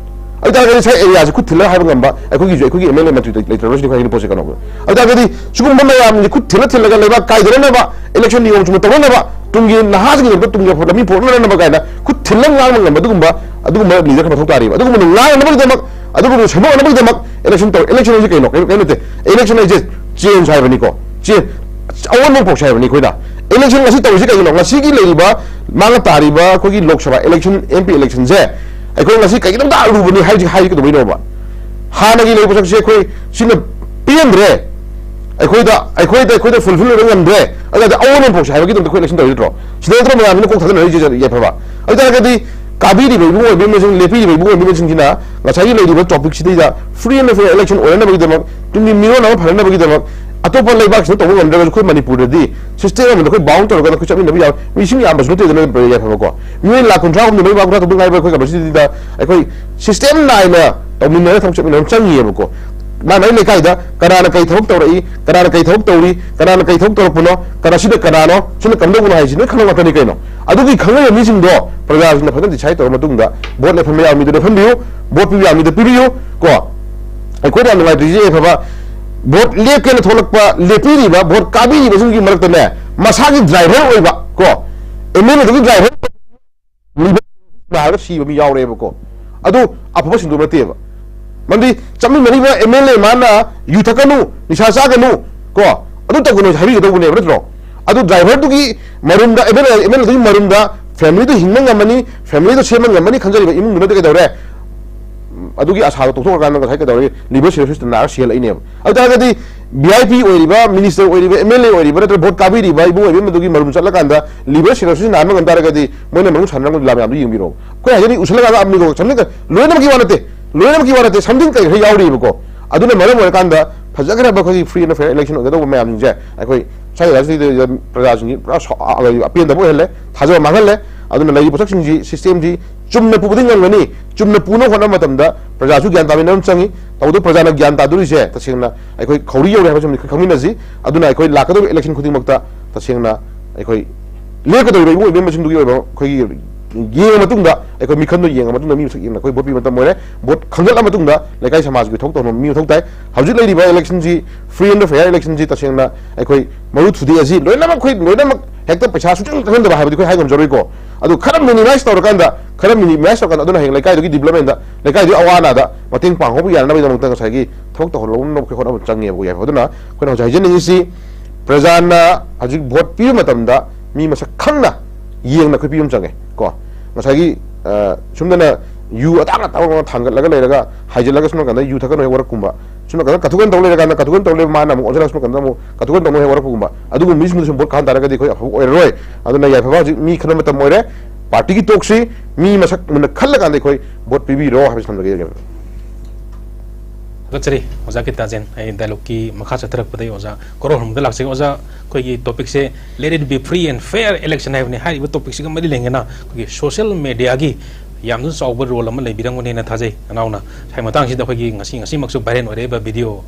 ꯑꯗꯨ ꯇꯥꯔꯒꯗꯤ ꯉꯁꯥꯏ ꯑꯦꯔꯤꯌꯥꯁꯤ ꯈꯨꯠ ꯊꯤꯜꯂꯒ ꯍꯥꯏꯕ ꯉꯝꯕ ꯑꯩꯈꯣꯏꯒꯤꯁꯨ, ꯑꯩꯈꯣꯏꯒꯤ ꯑꯦꯝ ꯑꯦꯜ ꯑꯦ ꯃꯟꯇ꯭ꯔꯤ ꯂꯩ-, ꯂꯩꯇ꯭ꯔꯕꯁꯤꯗꯤ ꯑꯩꯈꯣꯏ ꯍꯥꯏꯅ ꯄꯣꯠꯁꯦ ꯀꯩꯅꯣ꯫ ꯑꯗꯨ ꯇꯥꯔꯒꯗꯤ ꯁꯤꯒꯨꯝꯕ ꯃꯌꯥꯝꯁꯤ ꯈꯨꯠ ꯊꯤꯜꯂ ꯊꯤꯜꯂꯒ ꯂꯩꯕꯥꯛ ꯀꯥꯏꯗꯅꯅꯕ, ꯏꯂꯦꯛꯁꯟ ꯅꯤꯌꯣꯝ ꯆꯨꯝꯅ ꯇꯧꯅꯅꯕ, ꯇꯨꯡꯒꯤ ꯅꯍꯥꯁꯤꯡꯒꯤꯗꯃꯛꯇ ꯇꯨꯡꯒꯤ ꯑꯐꯕ ꯂꯝꯕꯤ ꯄꯨꯔꯛꯅꯅꯕ ꯀꯥꯏꯅ ꯈꯨꯠ ꯊꯤꯜꯂꯒ ꯉꯥꯡꯕ ꯉꯝꯕ ꯑꯗꯨꯒꯨꯝꯕ, ꯑꯗꯨꯒꯨꯝꯕ ꯂꯤꯗꯔ ꯈꯔ ꯃꯊꯧ ꯇꯥꯔꯤꯕ꯫ ꯑꯗꯨꯒꯨꯝꯕꯗꯨ ꯉꯥꯡꯅꯅꯕꯒꯤꯗꯃꯛ, ꯑꯗꯨꯒꯨꯝꯕꯗꯨ ꯁꯦꯝꯗꯣꯛꯅꯕꯒꯤꯗꯃꯛ ꯏꯂꯦꯛꯁꯟ ꯇꯧ-, ꯏꯂꯦꯛꯁꯟ ꯍꯥꯏꯁꯦ ꯀꯩꯅꯣ? ꯀꯩꯅꯣ, ꯀꯩꯅꯣ ꯅꯠꯇꯦ꯫ ꯏꯂꯦꯛꯁꯟ ꯍꯥꯏꯁꯦ ꯆꯦꯟꯖ ꯍꯥꯏꯕꯅꯤꯀꯣ꯫ ꯆꯦꯟ, ꯑꯑꯣꯟꯕ ꯄꯨꯔꯛꯁꯦ ꯍꯥꯏꯕꯅꯤ ꯑꯩꯈꯣꯏꯅ꯫ ꯏꯂꯦꯛꯁꯟ ꯉꯁꯤ ꯇꯧꯔꯤꯁꯤ ꯀꯩꯒꯤꯅꯣ? ꯉꯁꯤꯒꯤ ꯂꯩꯔꯤꯕ ꯃꯥꯡꯉ ꯇꯥꯔꯤꯕ ꯑꯩꯈꯣꯏꯒꯤ Lok Sabha election, M P ꯏꯂꯦꯛꯁꯟꯁꯦ ꯑꯩꯈꯣꯏ ꯉꯁꯤ ꯀꯩꯒꯤꯅꯣꯝꯇ ꯑꯔꯨꯕꯅꯤ ꯍꯥꯏꯁꯤ, ꯍꯥꯏꯁꯤ ꯀꯩꯗꯧꯕꯩꯅꯣꯕ? ꯍꯥꯟꯅꯒꯤ ꯂꯩꯕ ꯁꯛꯁꯦ ꯑꯩꯈꯣꯏ ꯁꯤꯅ ꯄꯦꯟꯗ꯭ꯔꯦ, ꯑꯩꯈꯣꯏꯗ, ꯑꯩꯈꯣꯏꯗ, ꯑꯩꯈꯣꯏꯗ ꯐꯨꯜꯐꯤꯜ ꯑꯣꯏꯕ ꯉꯝꯗ꯭ꯔꯦ, ꯑꯗꯨꯗꯤ ꯑꯑꯣꯟꯕ ꯄꯨꯔꯛꯁꯦ ꯍꯥꯏꯕꯒꯤꯗꯃꯛꯇ ꯑꯩꯈꯣꯏ ꯏꯂꯦꯛꯁꯟ ꯇꯧꯔꯤꯗ꯭ꯔꯣ? ꯁꯤꯗ ꯅꯠꯇ꯭ꯔꯣ ꯃꯌꯥꯝꯁꯤꯅ ꯀꯣꯛ ꯊꯥꯗꯅꯔꯤꯁꯦ ꯌꯥꯏꯐꯕ? ꯑꯗꯨ ꯇꯥꯔꯒꯗꯤ ꯀꯥꯕꯤꯔꯤꯕ ꯏꯕꯨꯡ ꯑꯣꯏꯕꯤꯃꯁꯤꯡ, ꯂꯦꯞꯄꯤꯔꯤꯕ ꯏꯕꯨꯡ ꯑꯣꯏꯕꯤꯃꯁꯤꯡꯁꯤꯅ ꯉꯁꯥꯏꯒꯤ ꯂꯩꯔꯤꯕ ꯇꯣꯄꯤꯛꯁꯤꯗꯩꯗ ꯐ꯭ꯔꯤ ꯑꯦꯟ ꯐꯦꯌꯔ ꯏꯂꯦꯛꯁꯟ ꯑꯣꯏꯔꯅꯕꯒꯤꯗꯃꯛ, ꯇꯨꯡꯒꯤ ꯃꯤꯔꯣꯟ ꯑꯃ ꯐꯔꯅꯕꯒꯤꯗꯃꯛ ꯑꯇꯣꯞꯄ ꯂꯩꯕꯥꯛꯁꯤꯡꯗ ꯇꯧꯕ ꯉꯝꯗ꯭ꯔꯒꯁꯨ ꯑꯩꯈꯣꯏ ꯃꯅꯤꯄꯨꯔꯗꯗꯤ ꯁꯤꯁꯇꯦꯝ ꯑꯃꯗ ꯑꯩꯈꯣꯏ ꯕꯥꯎꯟ ꯇꯧꯔꯒ ꯑꯩꯈꯣꯏ ꯆꯠꯃꯤꯟꯅꯕ ꯌꯥꯕ ꯃꯤꯁꯤꯡ ꯌꯥꯝꯕꯁꯨ ꯅꯠꯇꯦꯗꯅ ꯌꯥꯏꯐꯕꯀꯣ꯫ ꯃꯤꯑꯣꯏ ꯂꯥꯛ ꯀꯨꯟꯊ꯭ꯔꯥ ꯍꯨꯝꯗꯣꯏ, ꯃꯔꯤ ꯃꯉꯥ ꯇꯔꯨꯛ ꯉꯥꯏꯕ ꯑꯩꯈꯣꯏ ꯀꯦꯄꯥꯁꯤꯇꯤꯗ ꯑꯩꯈꯣꯏ ꯁꯤꯁꯇꯦꯝ ꯅꯥꯏꯅ ꯇꯧꯃꯤꯟꯅꯔꯒ ꯊꯕꯛ ꯆꯠꯃꯤꯟꯅꯕ ꯑꯃ ꯆꯪꯉꯤꯑꯕꯀꯣ꯫ ꯃꯥꯏ ꯃꯥꯏ ꯂꯩꯀꯥꯏꯗ ꯀꯅꯥꯅ ꯀꯩ ꯊꯕꯛ ꯇꯧꯔꯛꯏ, ꯀꯅꯥꯅ ꯀꯩ ꯊꯕꯛ ꯇꯧꯔꯤ, ꯀꯅꯥꯅ ꯀꯩ ꯊꯕꯛ ꯇꯧꯔꯛꯄꯅꯣ, ꯀꯅꯥ ꯁꯤꯅ ꯀꯅꯥꯅꯣ, ꯁꯤꯅ ꯀꯝꯗꯧꯕꯅꯣ ꯍꯥꯏꯁꯤ ꯂꯣꯏ ꯈꯪꯕ ꯉꯥꯛꯇꯅꯤ ꯀꯩꯅꯣ꯫ ꯑꯗꯨꯒꯤ ꯈꯪꯅꯔꯤꯕ ꯃꯤꯁꯤꯡꯗꯣ ꯄ꯭ꯔꯖꯥꯁꯤꯡꯅ ꯐꯖꯅ ꯗꯤꯁꯥꯏꯠ ꯇꯧꯔ ꯃꯇꯨꯡꯗ ꯚꯣꯠ ꯂꯦꯞꯍꯟꯕ ꯌꯥꯕ ꯃꯤꯗꯣ ꯂꯦꯞꯍꯟꯕꯤꯌꯨ, ꯚꯣꯠ ꯄꯤꯕ ꯌꯥꯕ ꯃꯤꯗꯣ ꯄꯤꯕꯤꯌꯨ ꯀꯣ꯫ ꯑꯩꯈꯣꯏꯅ ꯌꯥꯝ ꯅꯨꯡꯉꯥꯏꯇ꯭ꯔꯤꯁꯦ ꯌꯥꯏꯐꯕ, ꯚꯣꯠ ꯂꯦꯞꯀꯦꯅ ꯊꯣꯛꯂꯛꯄ, ꯂꯦꯞꯄꯤꯔꯤꯕ, ꯚꯣꯠ ꯀꯥꯕꯤꯔꯤꯕꯁꯤꯡꯒꯤ ꯃꯔꯛꯇꯅꯦ ꯃꯁꯥꯒꯤ ꯗ꯭ꯔꯥꯏꯚꯔ ꯑꯣꯏꯕ ꯀꯣ, ꯑꯦꯝ ꯑꯦꯜ ꯑꯦꯗꯨꯒꯤ ꯗ꯭ꯔꯥꯏꯚꯔ ꯅꯥꯔꯒ ꯁꯤꯕ ꯃꯤ ꯌꯥꯎꯔꯦꯕꯀꯣ꯫ ꯑꯗꯨ ꯑꯐꯕ ꯁꯤꯟꯗꯣꯛ ꯅꯠꯇꯦꯕ꯫ ꯃꯔꯝꯗꯤ ꯆꯠꯃꯤꯟꯅꯔꯤꯕ ꯑꯦꯝ ꯑꯦꯜ ꯑꯦ ꯃꯥꯅ ꯌꯨ ꯊꯛꯀꯅꯨ, ꯅꯤꯁꯥ ꯆꯥꯒꯅꯨ ꯀꯣ, ꯑꯗꯨ ꯇꯧꯒꯅꯨ ꯍꯥꯏꯕꯤꯒꯗꯧꯕꯅꯦꯕ, ꯅꯠꯇ꯭ꯔꯣ? ꯑꯗꯨ ꯗ꯭ꯔꯥꯏꯚꯔꯗꯨꯒꯤ ꯃꯔꯨꯝꯗ, M L A, M L ꯑꯦꯗꯨꯒꯤ ꯃꯔꯨꯝꯗ ꯐꯦꯃꯤꯂꯤꯗꯨ ꯍꯤꯡꯕ ꯉꯝꯃꯅꯤ, ꯐꯦꯃꯤꯂꯤꯗꯨ ꯁꯦꯝꯕ ꯉꯝꯃꯅꯤ ꯈꯟꯖꯔꯤꯕ ꯏꯃꯨꯡꯗꯨꯅꯗꯤ ꯀꯩꯗꯧꯔꯦ? ꯑꯗꯨꯒꯤ ꯑꯁꯥꯗꯣ ꯇꯣꯛꯊꯣꯛꯈ꯭ꯔꯀꯥꯟꯗ ꯉꯁꯥꯏ ꯀꯩꯗꯧꯔꯦ? ꯂꯤꯚꯔ ꯁꯤꯔꯣꯁꯤꯁꯇ ꯅꯥꯔꯒ ꯁꯤꯍꯜꯂꯛꯏꯅꯦꯕ꯫ ꯑꯗꯨ ꯇꯥꯔꯒꯗꯤ ꯚꯤ ꯑꯥꯏ ꯄꯤ ꯑꯣꯏꯔꯤꯕ, ꯃꯤꯅꯤꯁꯇꯔ ꯑꯣꯏꯔꯤꯕ, ꯑꯦꯝ ꯑꯦꯜ ꯑꯦ ꯑꯣꯏꯔꯤꯕ ꯅꯠꯇ꯭ꯔꯒ ꯚꯣꯠ ꯀꯥꯕꯤꯔꯤꯕ ꯏꯕꯨꯡ ꯑꯣꯏꯕ ꯑꯃꯗꯨꯒꯤ ꯃꯔꯨꯝ ꯆꯠꯂꯀꯥꯟꯗ ꯂꯤꯚꯔ ꯁꯤꯔꯣꯁꯤꯁ ꯅꯥꯍꯟꯕ ꯉꯝ ꯇꯥꯔꯒꯗꯤ ꯃꯣꯏꯅ ꯃꯅꯨꯡ ꯁꯥꯟꯅꯔꯝꯒꯗꯕ ꯂꯤꯂꯥ ꯃꯌꯥꯝꯗꯨ ꯌꯦꯡꯕꯤꯔꯣ꯫ ꯑꯩꯈꯣꯏ ꯍꯥꯏꯖꯔꯤ ꯎꯁꯜꯂꯒ ꯑꯃꯅꯤꯀꯣ, ꯁꯝꯊꯤꯡ ꯂꯣꯏꯅꯃꯛꯀꯤ ꯋꯥ ꯅꯠꯇꯦ, ꯂꯣꯏꯅꯃꯛꯀꯤ ꯋꯥ ꯅꯠꯇꯦ, ꯁꯝꯊꯤꯡ ꯀꯩ ꯈꯔ ꯌꯥꯎꯔꯤꯕꯀꯣ꯫ ꯑꯗꯨꯅ ꯃꯔꯝ ꯑꯣꯏꯔꯀꯥꯟꯗ ꯐꯖꯈ꯭ꯔꯕ ꯑꯩꯈꯣꯏꯒꯤ free and fair election ꯑꯣꯏꯒꯗꯧꯕ ꯃꯌꯥꯝꯁꯤꯡꯁꯦ ꯑꯩꯈꯣꯏ ꯁ꯭ꯋꯥꯏ ꯖꯒꯥꯁꯤꯗ ꯄ꯭ꯔꯖꯥꯁꯤꯡꯁꯤ ꯄꯨꯔꯥ ꯁꯥꯎ-, ꯑ, ꯑꯄꯦꯟꯗꯕ ꯑꯣꯏꯍꯜꯂꯦ, ꯊꯥꯖꯕ ꯃꯥꯡꯍꯜꯂꯦ꯫ ꯑꯗꯨꯅ ꯂꯩꯔꯤꯕ ꯄꯣꯠꯁꯛꯁꯤꯡꯁꯤ, system ꯁꯤ ꯆꯨꯝꯅ ꯄꯨꯕꯗꯤ ꯉꯝꯒꯅꯤ꯫ ꯆꯨꯝꯅ ꯄꯨꯅꯕ ꯍꯣꯠꯅꯕ ꯃꯇꯝꯗ ꯄ꯭ꯔꯖꯥꯁꯨ ꯒ꯭ꯌꯥꯟ ꯇꯥꯃꯤꯟꯅꯕ ꯑꯃ ꯆꯪꯉꯤ꯫ ꯇꯧꯕꯇꯕꯨ ꯄ꯭ꯔꯖꯥꯅ ꯒ꯭ꯌꯥꯟ ꯇꯥꯗꯣꯔꯤꯁꯦ ꯇꯁꯦꯡꯅ ꯑꯩꯈꯣꯏ ꯈꯧꯔꯤ ꯌꯧꯔꯦ ꯍꯥꯏꯕꯁꯤꯃꯗꯤ ꯑꯩꯈꯣꯏ ꯈꯪꯃꯤꯟꯅꯁꯤ꯫ ꯑꯗꯨꯅ ꯑꯩꯈꯣꯏ ꯂꯥꯛꯀꯗꯧꯔꯤꯕ election ꯈꯨꯗꯤꯡꯃꯛꯇ ꯇꯁꯦꯡꯅ ꯑꯩꯈꯣꯏ ꯂꯦꯞꯀꯗꯧꯔꯤꯕ ꯏꯕꯨꯡ ꯏꯕꯦꯝꯃꯁꯤꯡꯗꯨꯒꯤ ꯑꯣꯏꯕ ꯑꯩꯈꯣꯏꯒꯤ ꯌꯦꯡꯉ ꯃꯇꯨꯡꯗ, ꯑꯩꯈꯣꯏ ꯃꯤꯈꯜꯗꯣ ꯌꯦꯡꯉ ꯃꯇꯨꯡꯗ ꯃꯤ ꯃꯁꯛ ꯌꯦꯡꯅ ꯑꯩꯈꯣꯏ vote ꯄꯤꯕ ꯃꯇꯝ ꯑꯣꯏꯔꯦ꯫ Vote ꯈꯟꯒꯠꯂ ꯃꯇꯨꯡꯗ ꯂꯩꯀꯥꯏ ꯁꯃꯥꯖꯒꯤ ꯊꯕꯛ ꯇꯧꯅꯕ ꯃꯤ ꯃꯊꯧ ꯇꯥꯏ꯫ ꯍꯧꯖꯤꯛ ꯂꯩꯔꯤꯕ election ꯁꯤ, free and fair election ꯁꯤ ꯇꯁꯦꯡꯅ ꯑꯩꯈꯣꯏ ꯃꯔꯨ ꯊꯨꯗꯦꯛ ꯑꯁꯤ ꯂꯣꯏꯅꯃꯛ, ꯑꯩꯈꯣꯏ ꯂꯣꯏꯅꯃꯛ ꯍꯦꯛꯇ ꯄꯩꯁꯥ ꯁꯨꯡꯆꯪ ꯆꯪꯍꯟꯗꯕ ꯍꯥꯏꯕꯗꯤ ꯑꯩꯈꯣꯏ ꯍꯥꯏ ꯉꯝꯖꯔꯣꯏꯀꯣ꯫ ꯑꯗꯨ ꯈꯔ minimize ꯇꯧꯔꯀꯥꯟꯗ, ꯈꯔ minimize ꯇꯧꯔꯀꯥꯟꯗ, ꯑꯗꯨꯅ ꯍꯌꯦꯡ ꯂꯩꯀꯥꯏꯗꯨꯒꯤ development ꯇ, ꯂꯩꯀꯥꯏꯗꯨꯒꯤ ꯑꯋꯥ ꯑꯅꯥꯗ ꯃꯇꯦꯡ ꯄꯥꯡꯍꯧꯕ ꯌꯥꯅꯕꯒꯤꯗꯃꯛꯇ ꯉꯁꯥꯏꯒꯤ ꯊꯕꯛ ꯇꯧꯍꯜꯍꯧꯅꯕ ꯑꯩꯈꯣꯏ ꯍꯣꯠꯅꯕ ꯆꯪꯉꯦꯕꯀꯣ, ꯌꯥꯏꯐꯕ꯫ ꯑꯗꯨꯅ ꯑꯩꯈꯣꯏꯅ ꯍꯧꯖꯤꯛ ꯍꯥꯏꯖꯅꯤꯡꯉꯤꯁꯤ, ꯄ꯭ꯔꯖꯥꯅ ꯍꯧꯖꯤꯛ vote ꯄꯤꯕ ꯃꯇꯝꯗ ꯃꯤ ꯃꯁꯛ ꯈꯪꯅ ꯌꯦꯡꯅ ꯑꯩꯈꯣꯏ ꯄꯤꯕ ꯑꯃ ꯆꯪꯉꯦ ꯀꯣ꯫ ꯉꯁꯥꯏꯒꯤ, ꯑ, ꯁꯨꯝꯗꯅ ꯌꯨ ꯑꯇꯥꯡ ꯑꯇꯥꯡꯕ ꯊꯥꯡꯒꯠꯂꯒ ꯂꯩꯔꯒ, ꯍꯥꯏꯖꯤꯜꯂꯒ ꯁꯨꯝ ꯀꯥꯟꯗ ꯌꯨ ꯊꯛꯀꯅꯨ ꯍꯦꯛ ꯋꯥꯔꯛꯀꯨꯝꯕ, ꯁꯨꯝ ꯀꯥꯟꯗ ꯀꯊꯨꯀꯟ ꯇꯧ ꯂꯩꯔꯀꯥꯟꯗ ꯀꯊꯨꯀꯟ ꯇꯧ ꯂꯩꯕ ꯃꯥꯅ ꯑꯃꯨꯛ ꯑꯣꯟꯁꯤꯜꯂꯒ ꯁꯨꯝ ꯀꯥꯟꯗ ꯑꯃꯨꯛ ꯀꯊꯨꯀꯟ ꯇꯧꯅꯨ ꯍꯦꯛ ꯋꯥꯔꯛꯄꯒꯨꯝꯕ, ꯑꯗꯨꯒꯨꯝꯕ ꯃꯤꯁꯤꯡꯗꯨ ꯁꯨꯝ vote ꯈꯥꯍꯟ ꯇꯥꯔꯒꯗꯤ ꯑꯩꯈꯣꯏ ꯑꯐꯕ ꯑꯣꯏꯔꯔꯣꯏ꯫ ꯑꯗꯨꯅ ꯌꯥꯏꯐꯕ, ꯍꯧꯖꯤꯛ ꯃꯤ ꯈꯟꯕ ꯃꯇꯝ ꯑꯣꯏꯔꯦ꯫ Party ꯒꯤ ꯇꯣꯛꯁꯤ, ꯃꯤ ꯃꯁꯛ ꯃꯨꯟꯅ ꯈꯜꯂꯀꯥꯟꯗ ꯑꯩꯈꯣꯏ vote ꯄꯤꯕꯤꯔꯣ ꯍꯥꯏꯕꯁꯤ ꯊꯝꯖꯒꯦ꯫ ꯊꯥꯒꯠꯆꯔꯤ ꯑꯣꯖꯥ ꯀꯤꯇꯥꯖꯦꯟ꯫ ꯑꯩ dialogue ꯀꯤ ꯃꯈꯥ ꯆꯠꯊꯔꯛꯄꯗ ꯑꯩ ꯑꯣꯖꯥ ꯀꯣꯔꯧꯍꯟꯕꯗ ꯂꯥꯛꯆꯒꯦ꯫ ꯑꯣꯖꯥ, ꯑꯩꯈꯣꯏꯒꯤ topic say Let it be free and fair election ꯍꯥꯏꯕꯅꯤ꯫ ꯍꯥꯏꯔꯤꯕ topic ꯁꯤꯒ ꯃꯔꯤ ꯂꯩꯅꯅ ꯑꯩꯈꯣꯏꯒꯤ social media ꯒꯤ ꯌꯥꯝꯅ ꯆꯥꯎꯕ role ꯑꯃ ꯂꯩꯕꯤꯔꯝꯒꯅꯦꯅ ꯊꯥꯖꯩ꯫ ꯅꯅꯥꯎꯅ ꯉꯁꯥꯏ ꯃꯇꯥꯡꯁꯤꯗ ꯑꯩꯈꯣꯏꯒꯤ ꯉꯁꯤ, ꯉꯁꯤꯃꯛꯁꯨ viral ꯑꯣꯏꯔꯛꯏꯕ video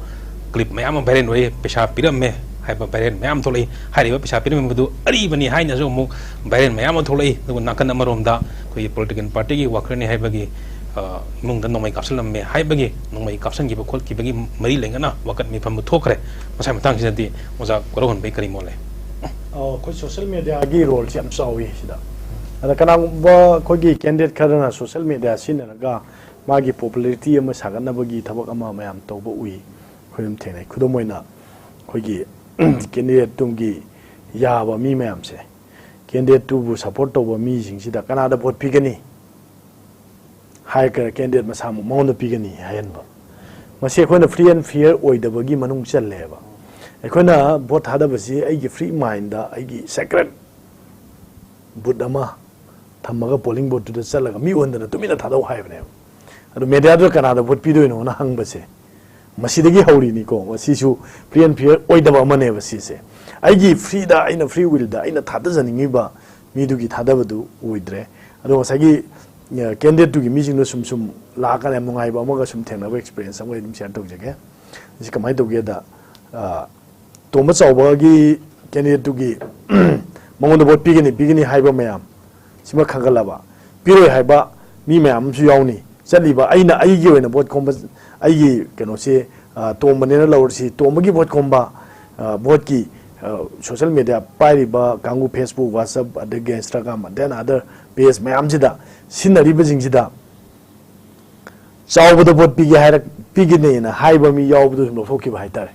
clip ꯃꯌꯥꯝ ꯑꯃ viral ꯑꯣꯏ, ꯄꯩꯁꯥ ꯄꯤꯔꯝꯃꯦ ꯍꯥꯏꯕ viral ꯃꯌꯥꯝ ꯊꯣꯛꯂꯛꯏ꯫ ꯍꯥꯏꯔꯤꯕ ꯄꯩꯁꯥ ꯄꯤꯔꯝꯃꯤꯕꯗꯨ ꯑꯔꯤꯕꯅꯤ ꯍꯥꯏꯅꯁꯨ ꯑꯃꯨꯛ viral ꯃꯌꯥꯝ ꯑꯃ ꯊꯣꯛꯂꯛꯏ꯫ ꯑꯗꯨꯒ ꯅꯥꯀꯟ ꯑꯃꯔꯣꯝꯗ ꯑꯩꯈꯣꯏꯒꯤ political party ꯒꯤ worker ꯅꯤ ꯍꯥꯏꯕꯒꯤ, ꯑ, ꯏꯃꯨꯡꯗ ꯅꯣꯡꯃꯩ ꯀꯥꯞꯁꯤꯜꯂꯝꯃꯦ ꯍꯥꯏꯕꯒꯤ, ꯅꯣꯡꯃꯩ ꯀꯥꯞꯁꯤꯟꯈꯤꯕ ꯈꯣꯠꯈꯤꯕꯒꯤ ꯃꯔꯤ ꯂꯩꯅꯅ ꯋꯥꯀꯠ ꯃꯤꯐꯝꯗꯨ ꯊꯣꯛꯈ꯭ꯔꯦ꯫ ꯃꯁꯥꯏ ꯃꯇꯥꯡꯁꯤꯗꯗꯤ ꯑꯣꯖꯥ ꯀꯣꯔꯧꯍꯟꯕꯩ ꯀꯔꯤ ꯃꯣꯠ ꯂꯩ? ꯑ, ꯑꯩꯈꯣꯏ social media ꯒꯤ role ꯁꯤ ꯌꯥꯝ ꯆꯥꯎꯏ ꯁꯤꯗ꯫ ꯑꯗ ꯀꯅꯥꯒꯨꯝꯕ ꯑꯩꯈꯣꯏꯒꯤ candidate ꯈꯔꯅ social media ꯁꯤꯖꯤꯟꯅꯔꯒ ꯃꯥꯒꯤ popularity ꯑꯃ ꯁꯥꯒꯠꯅꯕꯒꯤ ꯊꯕꯛ ꯑꯃ ꯃꯌꯥꯝ ꯇꯧꯕ ꯎꯏ꯫ ꯑꯩꯈꯣꯏ ꯑꯗꯨꯝ ꯊꯦꯡꯅꯩ꯫ ꯈꯨꯗꯝ ꯑꯣꯏꯅ ꯑꯩꯈꯣꯏꯒꯤ candidate ꯇꯨꯒꯤ ꯌꯥꯕ ꯃꯤ ꯃꯌꯥꯝꯁꯦ, candidate ꯇꯨꯕꯨ support ꯇꯧꯕ ꯃꯤꯁꯤꯡꯁꯤꯗ ꯀꯅꯥꯗ vote ꯄꯤꯒꯅꯤ ꯍꯥꯏꯔꯒ candidate ꯃꯁꯥꯃꯛ ꯃꯉꯣꯟꯗ ꯄꯤꯒꯅꯤ ꯍꯥꯏꯍꯟꯕ꯫ ꯃꯁꯤ ꯑꯩꯈꯣꯏꯅ free and fair ꯑꯣꯏꯗꯕꯒꯤ ꯃꯅꯨꯡ ꯆꯜꯂꯦꯕ꯫ ꯑꯩꯈꯣꯏꯅ vote ꯊꯥꯗꯕꯁꯤ ꯑꯩꯒꯤ free mind ꯗ ꯑꯩꯒꯤ sacred booth ꯑꯃ ꯊꯝꯃꯒ polling booth ꯇꯨꯗ ꯆꯠꯂꯒ ꯃꯤ ꯎꯍꯟꯗꯅ ꯇꯨꯃꯤꯟꯅ ꯊꯥꯗꯧ ꯍꯥꯏꯕꯅꯦꯕ꯫ ꯑꯗꯨ media ꯗꯨꯗ ꯀꯅꯥꯗ vote ꯄꯤꯗꯣꯏꯅꯣꯅ ꯍꯪꯕꯁꯦ, ꯃꯁꯤꯗꯒꯤ ꯍꯧꯔꯤꯅꯤꯀꯣ꯫ ꯃꯁꯤꯁꯨ free and fair ꯑꯣꯏꯗꯕ ꯑꯃꯅꯦꯕ ꯁꯤꯁꯦ꯫ ꯑꯩꯒꯤ freeꯗ, ꯑꯩꯅ free willꯗ ꯑꯩꯅ ꯊꯥꯗꯖꯅꯤꯡꯉꯤꯕ ꯃꯤꯗꯨꯒꯤ ꯊꯥꯗꯕꯗꯨ ꯑꯣꯏꯗ꯭ꯔꯦ꯫ ꯑꯗꯣ ꯉꯁꯥꯏꯒꯤ candidateꯇꯨꯒꯤ ꯃꯤꯁꯤꯡꯗꯣ ꯁꯨꯝ ꯁꯨꯝ ꯂꯥꯛꯑꯀꯥꯟꯗ ꯌꯥꯝ ꯅꯨꯡꯉꯥꯏꯕ ꯑꯃꯒ ꯁꯨꯝ ꯊꯦꯡꯅꯕ experience ꯑꯃꯒ ꯑꯗꯨꯝ share ꯇꯧꯖꯒꯦ꯫ ꯃꯁꯤ ꯀꯃꯥꯏꯅ ꯇꯧꯒꯦꯗ, ꯇꯣꯝꯕ ꯆꯥꯎꯕꯒꯤ candidateꯇꯨꯒꯤ ꯃꯉꯣꯟꯗ vote ꯄꯤꯒꯅꯤ ꯄꯤꯒꯅꯤ ꯍꯥꯏꯕ ꯃꯌꯥꯝ ꯁꯤꯃ ꯈꯪꯒꯠꯂꯕ, ꯄꯤꯔꯣꯏ ꯍꯥꯏꯕ ꯃꯤ ꯃꯌꯥꯝ ꯑꯃꯁꯨ ꯌꯥꯎꯅꯤ꯫ ꯆꯠꯂꯤꯕ ꯑꯩꯅ ꯑꯩꯒꯤ ꯑꯣꯏꯅ vote ꯈꯣꯝꯕ, ꯑꯩꯒꯤ ꯀꯩꯅꯣꯁꯦ, ꯇꯣꯝꯕꯅꯦꯅ ꯂꯧꯔꯁꯤ, ꯇꯣꯝꯕꯒꯤ vote ꯈꯣꯝꯕ, voteꯀꯤ social media ꯄꯥꯏꯔꯤꯕ ꯀꯥꯡꯕꯨ, Facebook, WhatsApp, ꯑꯗꯒꯤ Instagram, then other page ꯃꯌꯥꯝꯁꯤꯗ ꯁꯤꯖꯤꯟꯅꯔꯤꯕꯁꯤꯡꯁꯤꯗ ꯆꯥꯎꯕꯗ vote ꯄꯤꯒꯦ ꯍꯥꯏꯔꯛ ꯄꯤꯒꯅꯦꯅ ꯍꯥꯏꯕ ꯃꯤ ꯌꯥꯎꯕꯗꯨ ꯁꯨꯝ ꯂꯧꯊꯣꯛꯈꯤꯕ ꯍꯥꯏꯇꯥꯔꯦ꯫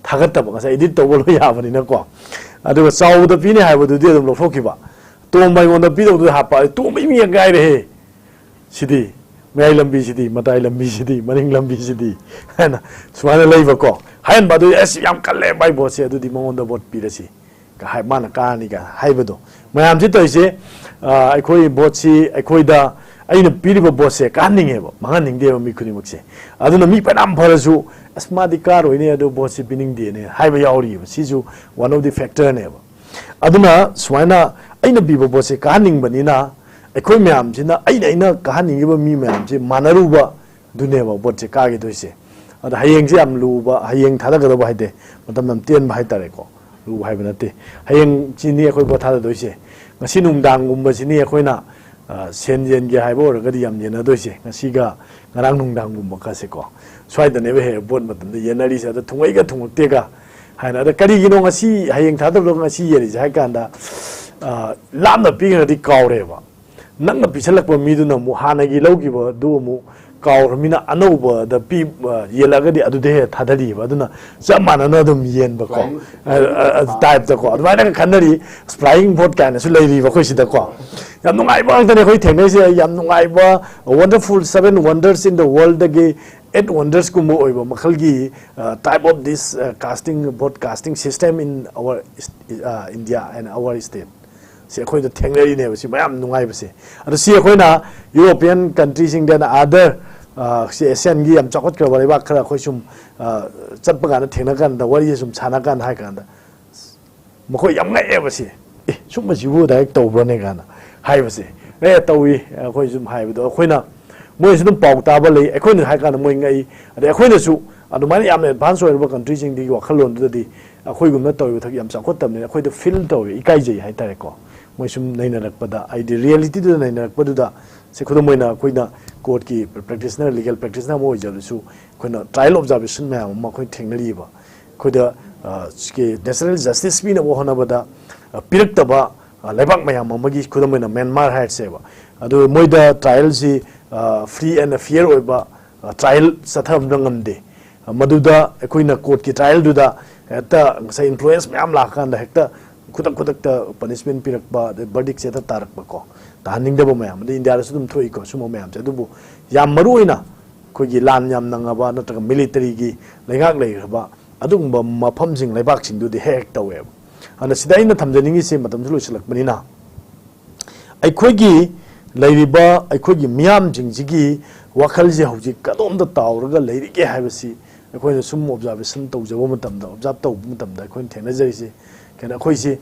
ꯊꯥꯒꯠꯇꯕ, ꯉꯁꯥꯏ edit ꯇꯧꯕ ꯂꯣꯏ ꯌꯥꯕꯅꯤꯅꯀꯣ꯫ ꯑꯗꯨꯒ ꯆꯥꯎꯕꯗ ꯄꯤꯅꯤ ꯍꯥꯏꯕꯗꯨꯗꯤ ꯑꯗꯨꯝ ꯂꯧꯊꯣꯛꯈꯤꯕ꯫ ꯇꯣꯝꯕ ꯑꯩꯉꯣꯟꯗ ꯄꯤꯗꯧꯗꯨ ꯍꯥꯞꯄ, ꯇꯣꯝꯕ ꯏꯃꯤꯡ ꯉꯥꯏꯔꯦꯍꯦ꯫ ꯁꯤꯗꯤ ꯃꯌꯥꯏ ꯂꯝꯕꯤꯁꯤꯗꯤ, ꯃꯇꯥꯏ ꯂꯝꯕꯤꯁꯤꯗꯤ, ꯃꯅꯤꯡ ꯂꯝꯕꯤꯁꯤꯗꯤ ꯍꯥꯏꯅ ꯁꯨꯃꯥꯏꯅ ꯂꯩꯕꯀꯣ꯫ ꯍꯥꯏꯍꯟꯕ ꯑꯗꯨꯗꯤ, "ꯑꯁ, ꯌꯥꯝ ꯀꯜꯂꯦ ꯃꯥꯏ voteꯁꯦ, ꯑꯗꯨꯗꯤ ꯃꯉꯣꯟꯗ vote ꯄꯤꯔꯁꯤ" ꯀ ꯍꯥꯏ, ꯃꯥꯅ ꯀꯥꯔꯅꯤ ꯀ ꯍꯥꯏꯕꯗꯣ꯫ ꯃꯌꯥꯝꯁꯤ ꯇꯧꯔꯤꯁꯦ, ꯑ, ꯑꯩꯈꯣꯏ voteꯁꯤ ꯑꯩꯈꯣꯏꯗ, ꯑꯩꯅ ꯄꯤꯔꯤꯕ voteꯁꯦ ꯀꯥꯍꯟꯅꯤꯡꯉꯦꯕ, ꯃꯥꯡꯍꯟꯅꯤꯡꯗꯦꯕ ꯃꯤ ꯈꯨꯗꯤꯡꯃꯛꯁꯦ꯫ ꯑꯗꯨꯅ ꯃꯤ ꯐꯅꯌꯥꯝ ꯐꯔꯁꯨ, "ꯑꯁ, ꯃꯥꯗꯤ ꯀꯥꯔꯣꯏꯅꯦ, ꯑꯗꯨ voteꯁꯤ ꯄꯤꯅꯤꯡꯗꯦꯅꯦ" ꯍꯥꯏꯕ ꯌꯥꯎꯔꯤꯕ꯫ ꯁꯤꯁꯨ one of the factorꯅꯦꯕ꯫ ꯑꯗꯨꯅ ꯁꯨꯃꯥꯏꯅ ꯑꯩꯅ ꯄꯤꯕ voteꯁꯦ ꯀꯥꯍꯟꯅꯤꯡꯕꯅꯤꯅ, ꯑꯩꯈꯣꯏ ꯃꯌꯥꯝꯁꯤꯅ, ꯑꯩꯅ, ꯑꯩꯅ ꯀꯥꯍꯟꯅꯤꯡꯉꯤꯕ ꯃꯤ ꯃꯌꯥꯝꯁꯦ ꯃꯥꯟꯅꯔꯨꯕ ꯑꯗꯨꯅꯦꯕ voteꯁꯦ ꯀꯥꯈꯤꯗꯣꯏꯁꯦ꯫ ꯑꯗ ꯍꯌꯦꯡꯁꯦ ꯌꯥꯝ ꯂꯨꯕ, ꯍꯌꯦꯡ ꯊꯥꯗꯒꯗꯕ ꯍꯥꯏꯗꯤ ꯃꯇꯝ ꯌꯥꯝ ꯇꯦꯟꯕ ꯍꯥꯏꯇꯥꯔꯦꯀꯣ, ꯂꯨꯕ ꯍꯥꯏꯕ ꯅꯠꯇꯦ꯫ ꯍꯌꯦꯡꯁꯤꯅꯤ ꯑꯩꯈꯣꯏ vote ꯊꯥꯗꯗꯣꯏꯁꯦ꯫ ꯉꯁꯤ ꯅꯨꯡꯗꯥꯡꯒꯨꯝꯕꯁꯤꯅꯤ ꯑꯩꯈꯣꯏꯅ, ꯑ, ꯁꯦꯟ ꯌꯦꯟꯒꯦ ꯍꯥꯏꯕ ꯑꯣꯏꯔꯒꯗꯤ ꯌꯥꯝ ꯌꯦꯟꯅꯗꯣꯏꯁꯦ, ꯉꯁꯤꯒ ꯉꯔꯥꯡ ꯅꯨꯡꯗꯥꯡꯒꯨꯝꯕ ꯀꯁꯦꯀꯣ꯫ ꯁ꯭ꯋꯥꯏꯗꯅꯦꯕ ꯍꯦꯛ vote ꯃꯇꯝꯗ ꯌꯦꯟꯅꯔꯤꯁꯦ꯫ ꯑꯗ ꯊꯨꯡꯉꯩꯒ ꯊꯨꯡꯉꯛꯇꯦꯒ ꯍꯥꯏꯅ꯫ ꯑꯗ ꯀꯔꯤꯒꯤꯅꯣ ꯉꯁꯤ, ꯍꯌꯦꯡ ꯊꯥꯗꯕꯗꯣ ꯉꯁꯤ ꯌꯦꯜꯂꯤꯁꯦ ꯍꯥꯏ ꯀꯥꯟꯗ, ꯑ, ꯂꯥꯞꯅ ꯄꯤꯈ꯭ꯔꯗꯤ ꯀꯥꯎꯔꯦꯕ꯫ ꯅꯪꯅ ꯄꯤꯁꯜꯂꯛꯄ ꯃꯤꯗꯨꯅ ꯑꯃꯨꯛ ꯍꯥꯟꯅꯒꯤ ꯂꯧꯈꯤꯕꯗꯨ ꯑꯃꯨꯛ ꯀꯥꯎꯔꯃꯤꯅ ꯑꯅꯧꯕꯗ ꯄꯤ-, ꯑ, ꯌꯦꯜꯂꯛꯑꯒꯗꯤ ꯑꯗꯨꯗ ꯍꯦꯟꯅ ꯊꯥꯗꯔꯤꯕ꯫ ꯑꯗꯨꯅ ꯆꯞ ꯃꯥꯟꯅꯅ ꯑꯗꯨꯝ ꯌꯦꯟꯕꯀꯣ꯫ Flying. ꯑ, ꯑ, ꯑ, typeꯇꯀꯣ꯫ ꯑꯗꯨꯃꯥꯏꯅ ꯈꯟꯅꯔꯤ꯫ Flying vote ꯀꯥꯏꯅꯁꯨ ꯂꯩꯔꯤꯕ ꯑꯩꯈꯣꯏ ꯁꯤꯗꯀꯣ꯫ ꯌꯥꯝ ꯅꯨꯡꯉꯥꯏꯕ ꯉꯥꯛꯇꯅꯦ ꯑꯩꯈꯣꯏ ꯊꯦꯡꯅꯩꯁꯦ꯫ ꯌꯥꯝ ꯅꯨꯡꯉꯥꯏꯕ, wonderful seven wonders in the worldꯗꯒꯤ eight wondersꯀꯨꯝꯕ ꯑꯣꯏꯕ ꯃꯈꯜꯒꯤ, ꯑ, type of this, ꯑ, casting, vote casting system in our, ꯑ, India and our state꯫ ꯁꯤ ꯑꯩꯈꯣꯏꯗ ꯊꯦꯡꯅꯔꯤꯅꯦꯕ, ꯁꯤ ꯃꯌꯥꯝ ꯅꯨꯡꯉꯥꯏꯕꯁꯦ꯫ ꯑꯗꯣ ꯁꯤ ꯑꯩꯈꯣꯏꯅ European countryꯁꯤꯡꯗ and other, ꯑ, ꯁꯤ ꯑꯦꯁꯤꯌꯥꯟꯒꯤ ꯌꯥꯝ ꯆꯥꯎꯈꯠꯈ꯭ꯔꯕ ꯂꯩꯕꯥꯛ ꯈꯔ ꯑꯩꯈꯣꯏ ꯁꯨꯝ, ꯑ, ꯆꯠꯄ ꯀꯥꯟꯗ ꯊꯦꯡꯅ ꯀꯥꯟꯗ, ꯋꯥꯔꯤꯁꯦ ꯁꯨꯝ ꯁꯥꯟꯅ ꯀꯥꯟꯗ ꯍꯥꯏ ꯀꯥꯟꯗ, ꯃꯈꯣꯏ ꯌꯥꯝ ꯉꯛꯑꯦꯕ ꯁꯤ꯫ "ꯑꯦ, ꯁꯨꯝꯕꯁꯤꯕꯨ ꯗꯥꯏꯔꯦꯛ ꯇꯧꯕ꯭ꯔꯅꯦ?" ꯀꯥꯏꯅ ꯍꯥꯏꯕꯁꯦ꯫ "ꯑꯦ, ꯇꯧꯏ, ꯑꯩꯈꯣꯏ ꯁꯨꯝ ꯍꯥꯏꯕꯗꯣ ꯑꯩꯈꯣꯏꯅ, ꯃꯣꯏꯁꯨ ꯑꯗꯨꯝ ꯄꯥꯎ ꯇꯥꯕ ꯂꯩ, ꯑꯩꯈꯣꯏꯅ ꯍꯥꯏ ꯀꯥꯟꯗ ꯃꯣꯏ ꯉꯛꯏ꯫ ꯑꯗꯩ ꯑꯩꯈꯣꯏꯅꯁꯨ ꯑꯗꯨꯃꯥꯏꯅ ꯌꯥꯝꯅ ꯑꯦꯗꯚꯥꯟꯁ ꯑꯣꯏꯔꯕ ꯀꯟꯇ꯭ꯔꯤꯁꯤꯡꯗꯨꯒꯤ ꯋꯥꯈꯜꯂꯣꯟꯗꯨꯗꯗꯤ ꯑꯩꯈꯣꯏꯒꯨꯝꯅ ꯇꯧꯔꯤꯕ ꯊꯕꯛ ꯌꯥꯝ ꯆꯥꯎꯈꯠꯇꯕꯅꯤꯅ ꯑꯩꯈꯣꯏꯗ ꯐꯤꯜ ꯇꯧꯋꯦ, ꯏꯀꯥꯏꯖꯩ ꯍꯥꯏꯇꯥꯔꯦꯀꯣ꯫ ꯃꯣꯏ ꯁꯨꯝ ꯅꯩꯅꯔꯛꯄꯗ, ꯍꯥꯏꯗꯤ ꯔꯤꯌꯦꯂꯤꯇꯤꯗꯨꯗ ꯅꯩꯅꯔꯛꯄꯗꯨꯗ, ꯁꯤ ꯈꯨꯗꯝ ꯑꯣꯏꯅ ꯑꯩꯈꯣꯏꯅ ꯀꯣꯔꯠꯀꯤ ꯄ꯭ꯔꯦꯛꯇꯤꯁꯅꯔ, ꯂꯤꯒꯦꯜ ꯄ꯭ꯔꯦꯛꯇꯤꯁꯅꯔ ꯑꯃ ꯑꯣꯏꯖꯔꯁꯨ, ꯑꯩꯈꯣꯏꯅ ꯇ꯭ꯔꯥꯏꯌꯦꯜ ꯑꯣꯕꯖꯥꯔꯕꯦꯁꯟ ꯃꯌꯥꯝ ꯑꯃ ꯑꯩꯈꯣꯏꯅ ꯊꯦꯡꯅꯔꯤꯕ꯫ ꯑꯩꯈꯣꯏꯗ, ꯑ, ꯁꯤꯒꯤ ꯅꯦꯆꯔꯦꯜ ꯖꯁꯇꯤꯁ ꯄꯤꯅꯕ ꯍꯣꯠꯅꯕꯗ, ꯑ, ꯄꯤꯔꯛꯇꯕ, ꯑ, ꯂꯩꯕꯥꯛ ꯃꯌꯥꯝ ꯑꯃꯒꯤ, ꯈꯨꯗꯝ ꯑꯣꯏꯅ ꯃ꯭ꯌꯥꯟꯃꯥꯔ ꯍꯥꯏꯔꯁꯦꯕ꯫ ꯑꯗꯨ ꯃꯣꯏꯗ ꯇ꯭ꯔꯥꯏꯌꯦꯜꯁꯤ, ꯑ, ꯐ꯭ꯔꯤ ꯑꯦꯟ ꯐꯤꯌꯔ ꯑꯣꯏꯕ, ꯑ, ꯇ꯭ꯔꯥꯏꯌꯦꯜ ꯆꯠꯊꯍꯟꯕ ꯉꯝꯗꯦ꯫ ꯑ, ꯃꯗꯨꯗ ꯑꯩꯈꯣꯏꯅ ꯀꯣꯔꯠꯀꯤ ꯇ꯭ꯔꯥꯏꯌꯦꯜꯗꯨꯗ ꯍꯦꯛꯇ ꯉꯁꯥꯏ ꯏꯟꯐ꯭ꯂꯨꯌꯦꯟꯁ ꯃꯌꯥꯝ ꯂꯥꯛꯀꯥꯟꯗ ꯍꯦꯛꯇ ꯈꯨꯗꯛ ꯈꯨꯗꯛꯇ ꯄꯅꯤꯁꯃꯦꯟ ꯄꯤꯔꯛꯄ, ꯑꯗꯩ ꯕꯔꯗꯤꯛꯁꯦ ꯍꯦꯛꯇ ꯇꯥꯔꯛꯄꯀꯣ꯫ ꯇꯥꯍꯟꯅꯤꯡꯗꯕ ꯃꯌꯥꯝ, ꯑꯗꯩ ꯏꯟꯗꯤꯌꯥꯗꯁꯨ ꯑꯗꯨꯝ ꯊꯣꯛꯏꯀꯣ ꯁꯨꯝꯕ ꯃꯌꯥꯝꯁꯦ꯫ ꯑꯗꯨꯕꯨ ꯌꯥꯝ ꯃꯔꯨ ꯑꯣꯏꯅ ꯑꯩꯈꯣꯏꯒꯤ ꯂꯥꯟ ꯌꯥꯝ ꯅꯪꯉꯕ ꯅꯠꯇ꯭ꯔꯒ ꯃꯤꯂꯤꯇꯔꯤꯒꯤ ꯂꯩꯉꯥꯛ ꯂꯩꯈ꯭ꯔꯕ ꯑꯗꯨꯒꯨꯝꯕ ꯃꯐꯝꯁꯤꯡ, ꯂꯩꯕꯥꯛꯁꯤꯡꯗꯨꯗꯤ ꯍꯦꯛ ꯍꯦꯛ ꯇꯧꯋꯦꯕ꯫ ꯑꯗꯨꯅ ꯁꯤꯗ ꯑꯩꯅ ꯊꯝꯖꯅꯤꯡꯉꯤꯁꯦ, ꯃꯇꯝꯁꯨ ꯂꯣꯏꯁꯤꯜꯂꯛꯄꯅꯤꯅ, ꯑꯩꯈꯣꯏꯒꯤ ꯂꯩꯔꯤꯕ ꯑꯩꯈꯣꯏꯒꯤ ꯃꯤꯌꯥꯝꯁꯤꯡꯁꯤꯒꯤ ꯋꯥꯈꯜꯁꯦ ꯍꯧꯖꯤꯛ ꯀꯗꯣꯝꯗ ꯇꯥꯎꯔꯒ ꯂꯩꯔꯤꯒꯦ ꯍꯥꯏꯕꯁꯤ ꯑꯩꯈꯣꯏꯅ ꯁꯨꯝ ꯑꯣꯕꯖꯥꯔꯕꯦꯁꯟ ꯇꯧꯖꯕ ꯃꯇꯝꯗ, ꯑꯣꯕꯖꯥꯔꯕ ꯇꯧꯕ ꯃꯇꯝꯗ ꯑꯩꯈꯣꯏꯅ ꯊꯦꯡꯅꯖꯔꯤꯁꯦ, ꯀꯩꯅꯣ, ꯑꯩꯈꯣꯏꯁꯤ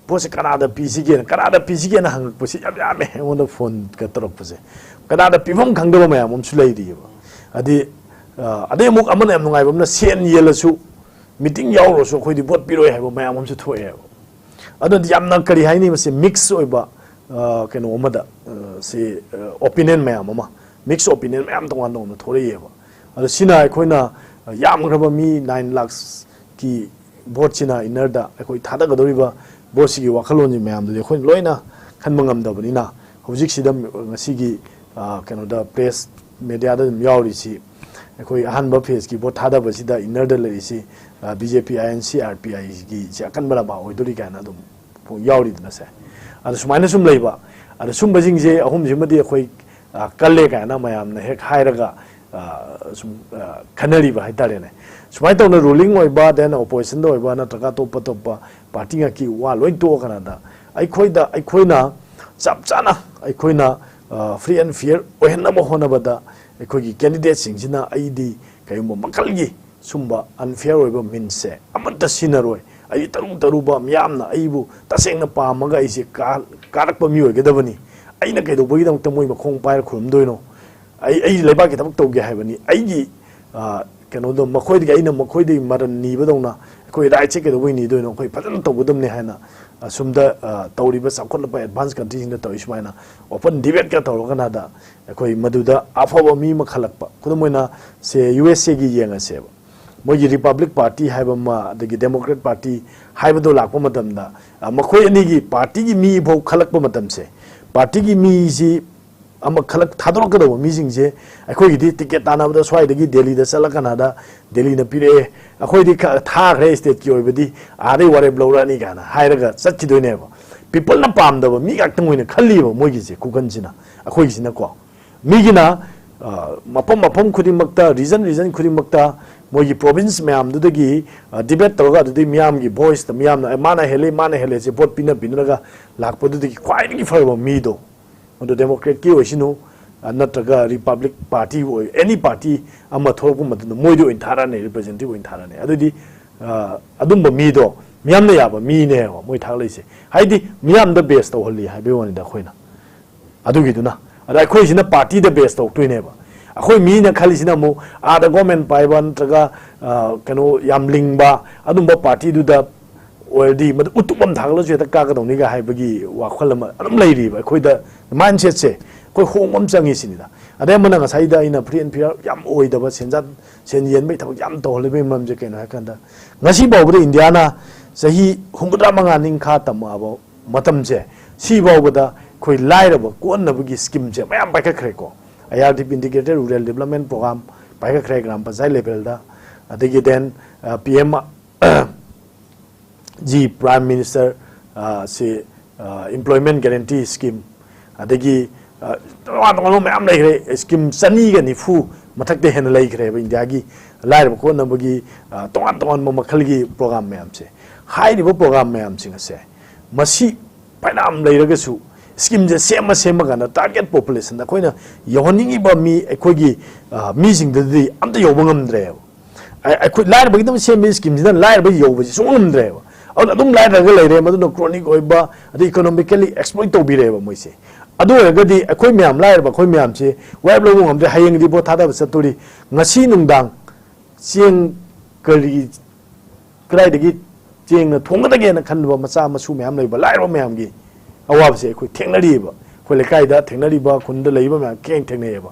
ꯄꯣꯠꯁꯦ ꯀꯅꯥꯗ ꯄꯤꯁꯤꯒꯦꯅ, ꯀꯅꯥꯗ ꯄꯤꯁꯤꯒꯦꯅ ꯍꯪꯉꯛꯄꯁꯤ ꯌꯥꯝ ꯌꯥꯝꯃꯦ꯫ ꯑꯩꯉꯣꯟꯗ ꯐꯣꯟꯒ ꯇꯧꯔꯛꯄꯁꯦ, ꯀꯅꯥꯗ ꯄꯤꯐꯝ ꯈꯪꯗꯕ ꯃꯌꯥꯝ ꯑꯃꯁꯨ ꯂꯩꯔꯤꯑꯕ꯫ ꯍꯥꯏꯗꯤ, ꯑ, ꯑꯗꯩ ꯑꯃꯨꯛ ꯑꯃꯅ ꯌꯥꯝ ꯅꯨꯡꯉꯥꯏꯕ ꯑꯃꯅ, ꯁꯦꯟ ꯌꯦꯜꯂꯁꯨ, ꯃꯤꯇꯤꯡ ꯌꯥꯎꯔꯁꯨ ꯑꯩꯈꯣꯏꯗꯤ ꯚꯣꯠ ꯄꯤꯔꯣꯏ ꯍꯥꯏꯕ ꯃꯌꯥꯝ ꯑꯃꯁꯨ ꯊꯣꯛꯑꯦꯕ꯫ ꯑꯗꯨꯅ ꯌꯥꯝꯅ, ꯀꯔꯤ ꯍꯥꯏꯅꯤ, ꯃꯁꯤ ꯃꯤꯛꯁ ꯑꯣꯏꯕ, ꯑ, ꯀꯩꯅꯣ ꯑꯃꯗ, ꯑ, ꯁꯤ, ꯑ, ꯑꯣꯄꯤꯅꯤꯌꯟ ꯃꯌꯥꯝ ꯑꯃ, ꯃꯤꯛꯁ ꯑꯣꯄꯤꯅꯤꯌꯟ ꯃꯌꯥꯝ ꯇꯣꯉꯥꯟ ꯇꯣꯉꯥꯟꯅ ꯊꯣꯛꯂꯛꯏꯑꯕ꯫ ꯑꯗꯣ ꯁꯤꯅ ꯑꯩꯈꯣꯏꯅ, ꯑ, ꯌꯥꯝꯈ꯭ꯔꯕ ꯃꯤ ꯅꯥꯏꯟ ꯂꯥꯛꯁꯀꯤ ꯚꯣꯠꯁꯤꯅ, ꯏꯟꯅꯔꯗ ꯑꯩꯈꯣꯏ ꯊꯥꯗꯒꯗꯧꯔꯤꯕ ꯚꯣꯠꯁꯤꯒꯤ ꯋꯥꯈꯜꯂꯣꯟꯁꯤ ꯃꯌꯥꯝꯗꯨꯗꯤ ꯑꯩꯈꯣꯏꯅ ꯂꯣꯏꯅ ꯈꯟꯕ ꯉꯝꯗꯕꯅꯤꯅ, ꯍꯧꯖꯤꯛꯁꯤꯗ ꯉꯁꯤꯒꯤ, ꯑ, ꯀꯩꯅꯣꯗ, ꯄ꯭ꯔꯦꯁ ꯃꯦꯗꯤꯌꯥꯗ ꯑꯗꯨꯝ ꯌꯥꯎꯔꯤꯁꯤ, ꯑꯩꯈꯣꯏ ꯑꯍꯥꯟꯕ ꯐꯦꯁꯀꯤ ꯚꯣꯠ ꯊꯥꯗꯕꯁꯤꯗ ꯏꯟꯅꯔꯗ ꯂꯩꯔꯤꯁꯤ, ꯑ, ꯕꯤ ꯖꯦ ꯄꯤ, ꯑꯥꯏ ꯑꯦꯟ ꯁꯤ, ꯑꯥꯔ ꯄꯤ ꯑꯥꯏꯒꯤ ꯁꯤ ꯑꯀꯟꯕ ꯂꯝꯕꯥ ꯑꯣꯏꯗꯣꯔꯤ ꯀꯥꯏꯅ ꯑꯗꯨꯝ ꯌꯥꯎꯔꯤꯗꯅ ꯁꯦ꯫ ꯑꯗ ꯁꯨꯃꯥꯏꯅ ꯁꯨꯝ ꯂꯩꯕ, ꯑꯗ ꯁꯨꯝꯕꯁꯤꯡꯁꯦ ꯑꯍꯨꯝꯁꯤꯃꯗꯤ ꯑꯩꯈꯣꯏ, ꯑ, ꯀꯜꯂꯦ ꯀꯥꯏꯅ ꯃꯌꯥꯝꯅ ꯍꯦꯛ ꯍꯥꯏꯔꯒ, ꯑ, ꯁꯨꯝ, ꯑ, ꯈꯟꯅꯔꯤꯕ ꯍꯥꯏꯇꯥꯔꯦꯅꯦ꯫ ꯁꯨꯃꯥꯏꯅ ꯇꯧꯅ ꯔꯨꯂꯤꯡ ꯑꯣꯏꯕ, ꯗꯦꯟ ꯑꯣꯄꯣꯖꯤꯁꯟꯗ ꯑꯣꯏꯕ, ꯅꯠꯇ꯭ꯔꯒ ꯑꯇꯣꯞ ꯑꯇꯣꯞꯄ ꯄꯥꯔꯇꯤ ꯉꯥꯛꯀꯤ ꯋꯥ ꯂꯣꯏ ꯇꯣꯛꯑꯀꯥꯟꯗ ꯑꯩꯈꯣꯏꯗ, ꯑꯩꯈꯣꯏꯅ ꯆꯞ ꯆꯥꯅ ꯑꯩꯈꯣꯏꯅ, ꯑ, ꯐ꯭ꯔꯤ ꯑꯦꯟ ꯐꯤꯌꯔ ꯑꯣꯏꯍꯟꯅꯕ ꯍꯣꯠꯅꯕꯗ ꯑꯩꯈꯣꯏꯒꯤ ꯀꯦꯟꯗꯤꯗꯦꯠꯁꯤꯡꯁꯤꯅ ꯑꯩꯗꯤ ꯀꯔꯤꯒꯨꯝꯕ ꯃꯈꯜꯒꯤ ꯁꯨꯝꯕ ꯑꯟꯐꯤꯌꯔ ꯑꯣꯏꯕ ꯃꯤꯟꯁꯁꯦ ꯑꯃꯠꯇ ꯁꯤꯖꯤꯟꯅꯔꯣꯏ, ꯑꯩ ꯇꯔꯨ ꯇꯔꯨꯕ ꯃꯤꯌꯥꯝꯅ ꯑꯩꯕꯨ ꯇꯁꯦꯡꯅ ꯄꯥꯝꯃꯒ ꯑꯩꯁꯦ ꯀꯥ-, ꯀꯥꯔꯛꯄ ꯃꯤ ꯑꯣꯏꯒꯗꯕꯅꯤ, ꯑꯩꯅ ꯀꯩꯗꯧꯕꯒꯤꯗꯃꯛꯇ ꯃꯣꯏ ꯃꯈꯣꯡ ꯄꯥꯏꯔ ꯈꯨꯔꯨꯝꯗꯣꯏꯅꯣ? ꯑꯩ, ꯑꯩ ꯂꯩꯕꯥꯛꯀꯤ ꯊꯕꯛ ꯇꯧꯒꯦ ꯍꯥꯏꯕꯅꯤ, ꯑꯩꯒꯤ, ꯑ, ꯀꯩꯅꯣꯗꯣ ꯃꯈꯣꯏꯗꯒꯤ, ꯑꯩꯅ ꯃꯈꯣꯏꯗꯒꯤ ꯃꯔꯟ ꯅꯤꯕꯗꯧꯅ ꯑꯩꯈꯣꯏ ꯔꯥꯏꯠꯁꯦ ꯀꯩꯗꯧꯕꯩ ꯅꯤꯗꯣꯏꯅꯣ? ꯑꯩꯈꯣꯏ ꯐꯖꯅ ꯇꯧꯒꯗꯕꯅꯤ ꯍꯥꯏꯅ ꯑꯁꯨꯝꯗ, ꯑ, ꯇꯧꯔꯤꯕ ꯆꯥꯎꯈꯠꯂꯕ ꯑꯦꯗꯚꯥꯟꯁ ꯀꯟꯇ꯭ꯔꯤꯁꯤꯡꯗ ꯇꯧꯔꯤ ꯁꯨꯃꯥꯏꯅ ꯑꯣꯄꯟ ꯗꯤꯕꯦꯠꯀ ꯇꯧꯔꯀꯥꯟꯗ ꯑꯩꯈꯣꯏ ꯃꯗꯨꯗ ꯑꯐꯕ ꯃꯤ ꯑꯃ ꯈꯜꯂꯛꯄ꯫ ꯈꯨꯗꯝ ꯑꯣꯏꯅ ꯁꯦ ꯌꯨ ꯑꯦꯁ ꯑꯦꯒꯤ ꯌꯦꯡꯉꯁꯦꯕ, ꯃꯣꯏꯒꯤ ꯔꯤꯄꯕ꯭ꯂꯤꯛ ꯄꯥꯔꯇꯤ ꯍꯥꯏꯕ ꯑꯃ ꯑꯗꯒꯤ ꯗꯦꯃꯣꯀ꯭ꯔꯦꯠ ꯄꯥꯔꯇꯤ ꯍꯥꯏꯕꯗꯣ ꯂꯥꯛꯄ ꯃꯇꯝꯗ, ꯑ, ꯃꯈꯣꯏ ꯑꯅꯤꯒꯤ ꯄꯥꯔꯇꯤꯒꯤ ꯃꯤ ꯐꯥꯎ ꯈꯜꯂꯛꯄ ꯃꯇꯝꯁꯦ, ꯄꯥꯔꯇꯤꯒꯤ ꯃꯤꯁꯤ ꯑꯃ ꯈꯜꯂꯛ ꯊꯥꯗꯣꯔꯛꯀꯗꯧꯕ ꯃꯤꯁꯤꯡꯁꯦ ꯑꯩꯈꯣꯏꯒꯤꯗꯤ ꯇꯤꯀꯦꯠ ꯇꯥꯟꯅꯕꯗ ꯁ꯭ꯋꯥꯏꯗꯒꯤ ꯗꯦꯜꯂꯤꯗ ꯆꯠꯂ ꯀꯥꯟꯗ ꯗꯦꯜꯂꯤꯅ ꯄꯤꯔꯛꯑꯦ, ꯑꯩꯈꯣꯏꯗꯤ ꯈ-, ꯊꯥꯈ꯭ꯔꯦ ꯁ꯭ꯇꯦꯠꯀꯤ ꯑꯣꯏꯕꯗꯤ, ꯑꯥꯗꯩ ꯋꯥꯔꯦꯞ ꯂꯧꯔꯛꯑꯅꯤ ꯀꯥꯏꯅ ꯍꯥꯏꯔꯒ ꯆꯠꯈꯤꯗꯣꯏꯅꯦꯕ꯫ ꯄꯤꯄꯜꯅ ꯄꯥꯝꯗꯕ ꯃꯤ ꯉꯥꯛꯇꯪ ꯑꯣꯏꯅ ꯈꯜꯂꯤꯕ ꯃꯣꯏꯒꯤꯁꯦ, ꯈꯨꯀꯟꯁꯤꯅ꯫ ꯑꯩꯈꯣꯏꯒꯤꯁꯤꯅꯀꯣ, ꯃꯤꯒꯤꯅ, ꯑ, ꯃꯐꯝ ꯃꯐꯝ ꯈꯨꯗꯤꯡꯃꯛꯇ, ꯔꯤꯖꯟ ꯔꯤꯖꯟ ꯈꯨꯗꯤꯡꯃꯛꯇ ꯃꯣꯏꯒꯤ ꯄ꯭ꯔꯣꯚꯤꯟꯁ ꯃꯌꯥꯝꯗꯨꯗꯒꯤ, ꯑ, ꯗꯤꯕꯦꯠ ꯇꯧꯔꯒ ꯑꯗꯨꯗꯩ ꯃꯤꯌꯥꯝꯒꯤ ꯚꯣꯏꯁꯇ ꯃꯤꯌꯥꯝꯅ, "ꯑꯦ, ꯃꯥꯅ ꯍꯦꯜꯂꯤ, ꯃꯥꯅ ꯍꯦꯜꯂꯦ" ꯁꯦ ꯚꯣꯠ ꯄꯤꯅ ꯄꯤꯅꯔꯒ ꯂꯥꯛꯄꯗꯨꯗꯒꯤ ꯈ꯭ꯋꯥꯏꯗꯒꯤ ꯐꯔꯕ ꯃꯤꯗꯣ, ꯃꯗꯨ ꯗꯦꯃꯣꯀ꯭ꯔꯦꯠꯀꯤ ꯑꯣꯏꯁꯅꯨ, ꯑ, ꯅꯠꯇ꯭ꯔꯒ ꯔꯤꯄꯕ꯭ꯂꯤꯛ ꯄꯥꯔꯇꯤ ꯑꯣꯏ, ꯑꯦꯅꯤ ꯄꯥꯔꯇꯤ ꯑꯃ ꯊꯣꯛꯂꯛꯄ ꯃꯇꯝꯗ ꯃꯣꯏꯗ ꯑꯣꯏꯅ ꯊꯥꯔꯛꯑꯅꯤ, ꯔꯤꯄ꯭ꯔꯖꯦꯟꯇꯦꯇꯤꯚ ꯑꯣꯏꯅ ꯊꯥꯔꯛꯑꯅꯤ꯫ ꯑꯗꯨꯗꯤ, ꯑ, ꯑꯗꯨꯝꯕ ꯃꯤꯗꯣ ꯃꯤꯌꯥꯝꯅ ꯌꯥꯕ ꯃꯤꯅꯦꯕ ꯃꯣꯏ ꯊꯥꯔꯛꯂꯛꯏꯁꯦ꯫ ꯍꯥꯏꯗꯤ ꯃꯤꯌꯥꯝꯗ ꯕꯦꯁ ꯇꯧꯍꯜꯂꯤ ꯍꯥꯏꯕꯒꯤ ꯋꯥꯅꯤꯗ ꯑꯩꯈꯣꯏꯅ꯫ ꯑꯗꯨꯒꯤꯗꯨꯅ꯫ ꯑꯗ ꯑꯩꯈꯣꯏꯁꯤꯅ ꯄꯥꯔꯇꯤꯗ ꯕꯦꯁ ꯇꯧꯔꯛꯇꯣꯏꯅꯦꯕ꯫ ꯑꯩꯈꯣꯏ ꯃꯤꯅ ꯈꯜꯂꯤꯁꯤꯅ ꯑꯃꯨꯛ ꯑꯥꯗ ꯒꯣꯔꯃꯦꯟ ꯄꯥꯏꯕ ꯅꯠꯇ꯭ꯔꯒ, ꯑ, ꯀꯩꯅꯣ ꯌꯥꯝ ꯂꯤꯡꯕ ꯑꯗꯨꯝꯕ ꯄꯥꯔꯇꯤꯗꯨꯗ ꯑꯣꯏꯔꯗꯤ ꯃꯗꯨ ꯎꯇꯨꯞ ꯑꯃ ꯊꯥꯒꯠꯂꯁꯨ ꯍꯦꯛꯇ ꯀꯥꯒꯗꯧꯅꯤꯒ ꯍꯥꯏꯕꯒꯤ ꯋꯥꯈꯜ ꯑꯃ ꯑꯗꯨꯝ ꯂꯩꯔꯤꯕ ꯑꯩꯈꯣꯏꯗ꯫ ꯃꯥꯏꯟꯁꯦꯠꯁꯦ ꯑꯩꯈꯣꯏ ꯍꯣꯡꯕ ꯑꯃ ꯆꯪꯉꯤ ꯁꯤꯅꯤꯗ꯫ ꯑꯗꯩ ꯑꯃꯅ ꯉꯁꯥꯏꯗ ꯑꯩꯅ free and fair ꯌꯥꯝ ꯑꯣꯏꯗꯕ ꯁꯦꯟꯖꯥ-, ꯁꯦꯟ ꯌꯦꯟꯕꯒꯤ ꯊꯕꯛ ꯌꯥꯝ ꯇꯧꯍꯜꯂꯤꯕꯒꯤ ꯃꯔꯝꯁꯦ ꯀꯩꯅꯣ ꯍꯥꯏ ꯀꯥꯟꯗ, ꯉꯁꯤ ꯐꯥꯎꯕꯗ ꯏꯟꯗꯤꯌꯥꯅ ꯆꯍꯤ ꯍꯨꯝꯐꯨꯇꯔꯥ ꯃꯉꯥ ꯅꯤꯡꯈꯥ ꯇꯝꯃꯛꯑꯕ ꯃꯇꯝꯁꯦ, ꯁꯤ ꯐꯥꯎꯕꯗ ꯑꯩꯈꯣꯏ ꯂꯥꯏꯔꯕ ꯀꯣꯛꯍꯟꯅꯕꯒꯤ ꯁ꯭ꯀꯤꯝꯁꯦ ꯃꯌꯥꯝ ꯄꯥꯏꯈꯠꯈ꯭ꯔꯦꯀꯣ꯫ I R D P, Integrated Rural Development Program, ꯄꯥꯏꯈꯠꯈ꯭ꯔꯦ ꯒ꯭ꯔꯥꯝ ꯄꯟꯆꯥꯌꯠ ꯂꯦꯚꯦꯜꯗ꯫ ꯑꯗꯒꯤ then, ꯑ, P M G, Prime Minister, ꯑ, ꯁꯤ, ꯑ, Employment Guarantee Scheme, ꯑꯗꯒꯤ, ꯑ, ꯇꯣꯉꯥꯟ ꯇꯣꯉꯥꯟꯕ ꯃꯌꯥꯝ ꯂꯩꯈ꯭ꯔꯦ꯫ ꯁ꯭ꯀꯤꯝ ꯆꯅꯤꯒ ꯅꯤꯐꯨ ꯃꯊꯛꯇ ꯍꯦꯟꯅ ꯂꯩꯈ꯭ꯔꯦꯕ ꯏꯟꯗꯤꯌꯥꯒꯤ ꯂꯥꯏꯔꯕ ꯀꯣꯛꯍꯟꯅꯕꯒꯤ, ꯑ, ꯇꯣꯉꯥꯟ ꯇꯣꯉꯥꯟꯕ ꯃꯈꯜꯒꯤ ꯄ꯭ꯔꯣꯒ꯭ꯔꯥꯝ ꯃꯌꯥꯝꯁꯦ꯫ ꯍꯥꯏꯔꯤꯕ ꯄ꯭ꯔꯣꯒ꯭ꯔꯥꯝ ꯃꯌꯥꯝꯁꯤꯡ ꯑꯁꯦ ꯃꯁꯤ ꯐꯅꯌꯥꯝ ꯂꯩꯔꯒꯁꯨ ꯁ꯭ꯀꯤꯝꯁꯦ ꯁꯦꯝꯃ ꯁꯦꯝꯃ ꯀꯥꯟꯗ ꯇꯥꯔꯒꯦꯠ ꯄꯣꯄꯨꯂꯦꯁꯟꯗ ꯑꯩꯈꯣꯏꯅ ꯌꯧꯍꯟꯅꯤꯡꯉꯤꯕ ꯃꯤ, ꯑꯩꯈꯣꯏꯒꯤ, ꯑ, ꯃꯤꯁꯤꯡꯗꯨꯗꯤ ꯑꯝꯇ ꯌꯧꯕ ꯉꯝꯗ꯭ꯔꯦꯕ꯫ ꯑꯩ-, ꯑꯩꯈꯣꯏ ꯂꯥꯏꯔꯕꯒꯤꯗꯃꯛ ꯁꯦꯝꯕ ꯁ꯭ꯀꯤꯝꯁꯤꯅ ꯂꯥꯏꯔꯕ ꯌꯧꯕꯁꯦ ꯁꯨꯡꯉꯝ ꯉꯝꯗ꯭ꯔꯦꯕ꯫ ꯑꯗꯨꯅ ꯑꯗꯨꯝ ꯂꯥꯏꯔꯒ ꯂꯩꯔꯦ, ꯃꯗꯨꯅ ꯀ꯭ꯔꯣꯅꯤꯛ ꯑꯣꯏꯕ, ꯑꯗꯩ ꯏꯀꯣꯅꯣꯃꯤꯀꯦꯂꯤ ꯑꯦꯛꯁꯄ꯭ꯂꯣꯏꯠ ꯇꯧꯕꯤꯔꯦꯕ ꯃꯣꯏꯁꯦ꯫ ꯑꯗꯨ ꯑꯣꯏꯔꯒꯗꯤ ꯑꯩꯈꯣꯏ ꯃꯌꯥꯝ, ꯂꯥꯏꯔꯕ ꯑꯩꯈꯣꯏ ꯃꯌꯥꯝꯁꯦ ꯋꯥꯔꯦꯞ ꯂꯧꯕ ꯉꯝꯗ꯭ꯔꯦ, ꯍꯌꯦꯡꯗꯤ ꯚꯣꯠ ꯊꯥꯗꯕ ꯆꯠꯇꯣꯔꯤ꯫ ꯉꯁꯤ ꯅꯨꯡꯗꯥꯡ ꯆꯦꯡ ꯀꯔꯤ, ꯀꯗꯥꯏꯗꯒꯤ ꯆꯦꯡꯅ ꯊꯣꯡꯒꯗꯒꯦꯅ ꯈꯟꯕ ꯃꯆꯥ ꯃꯁꯨ ꯃꯌꯥꯝ ꯂꯩꯕ, ꯂꯥꯏꯔꯕ ꯃꯌꯥꯝꯒꯤ ꯑꯋꯥꯕꯁꯦ ꯑꯩꯈꯣꯏ ꯊꯦꯡꯅꯔꯤꯑꯕ꯫ ꯑꯩꯈꯣꯏ ꯂꯩꯀꯥꯏꯗ ꯊꯦꯡꯅꯔꯤꯕ, ꯈꯨꯟꯗ ꯂꯩꯕ ꯃꯌꯥꯝ ꯊꯦꯡ-, ꯊꯦꯡꯅꯩꯑꯕ꯫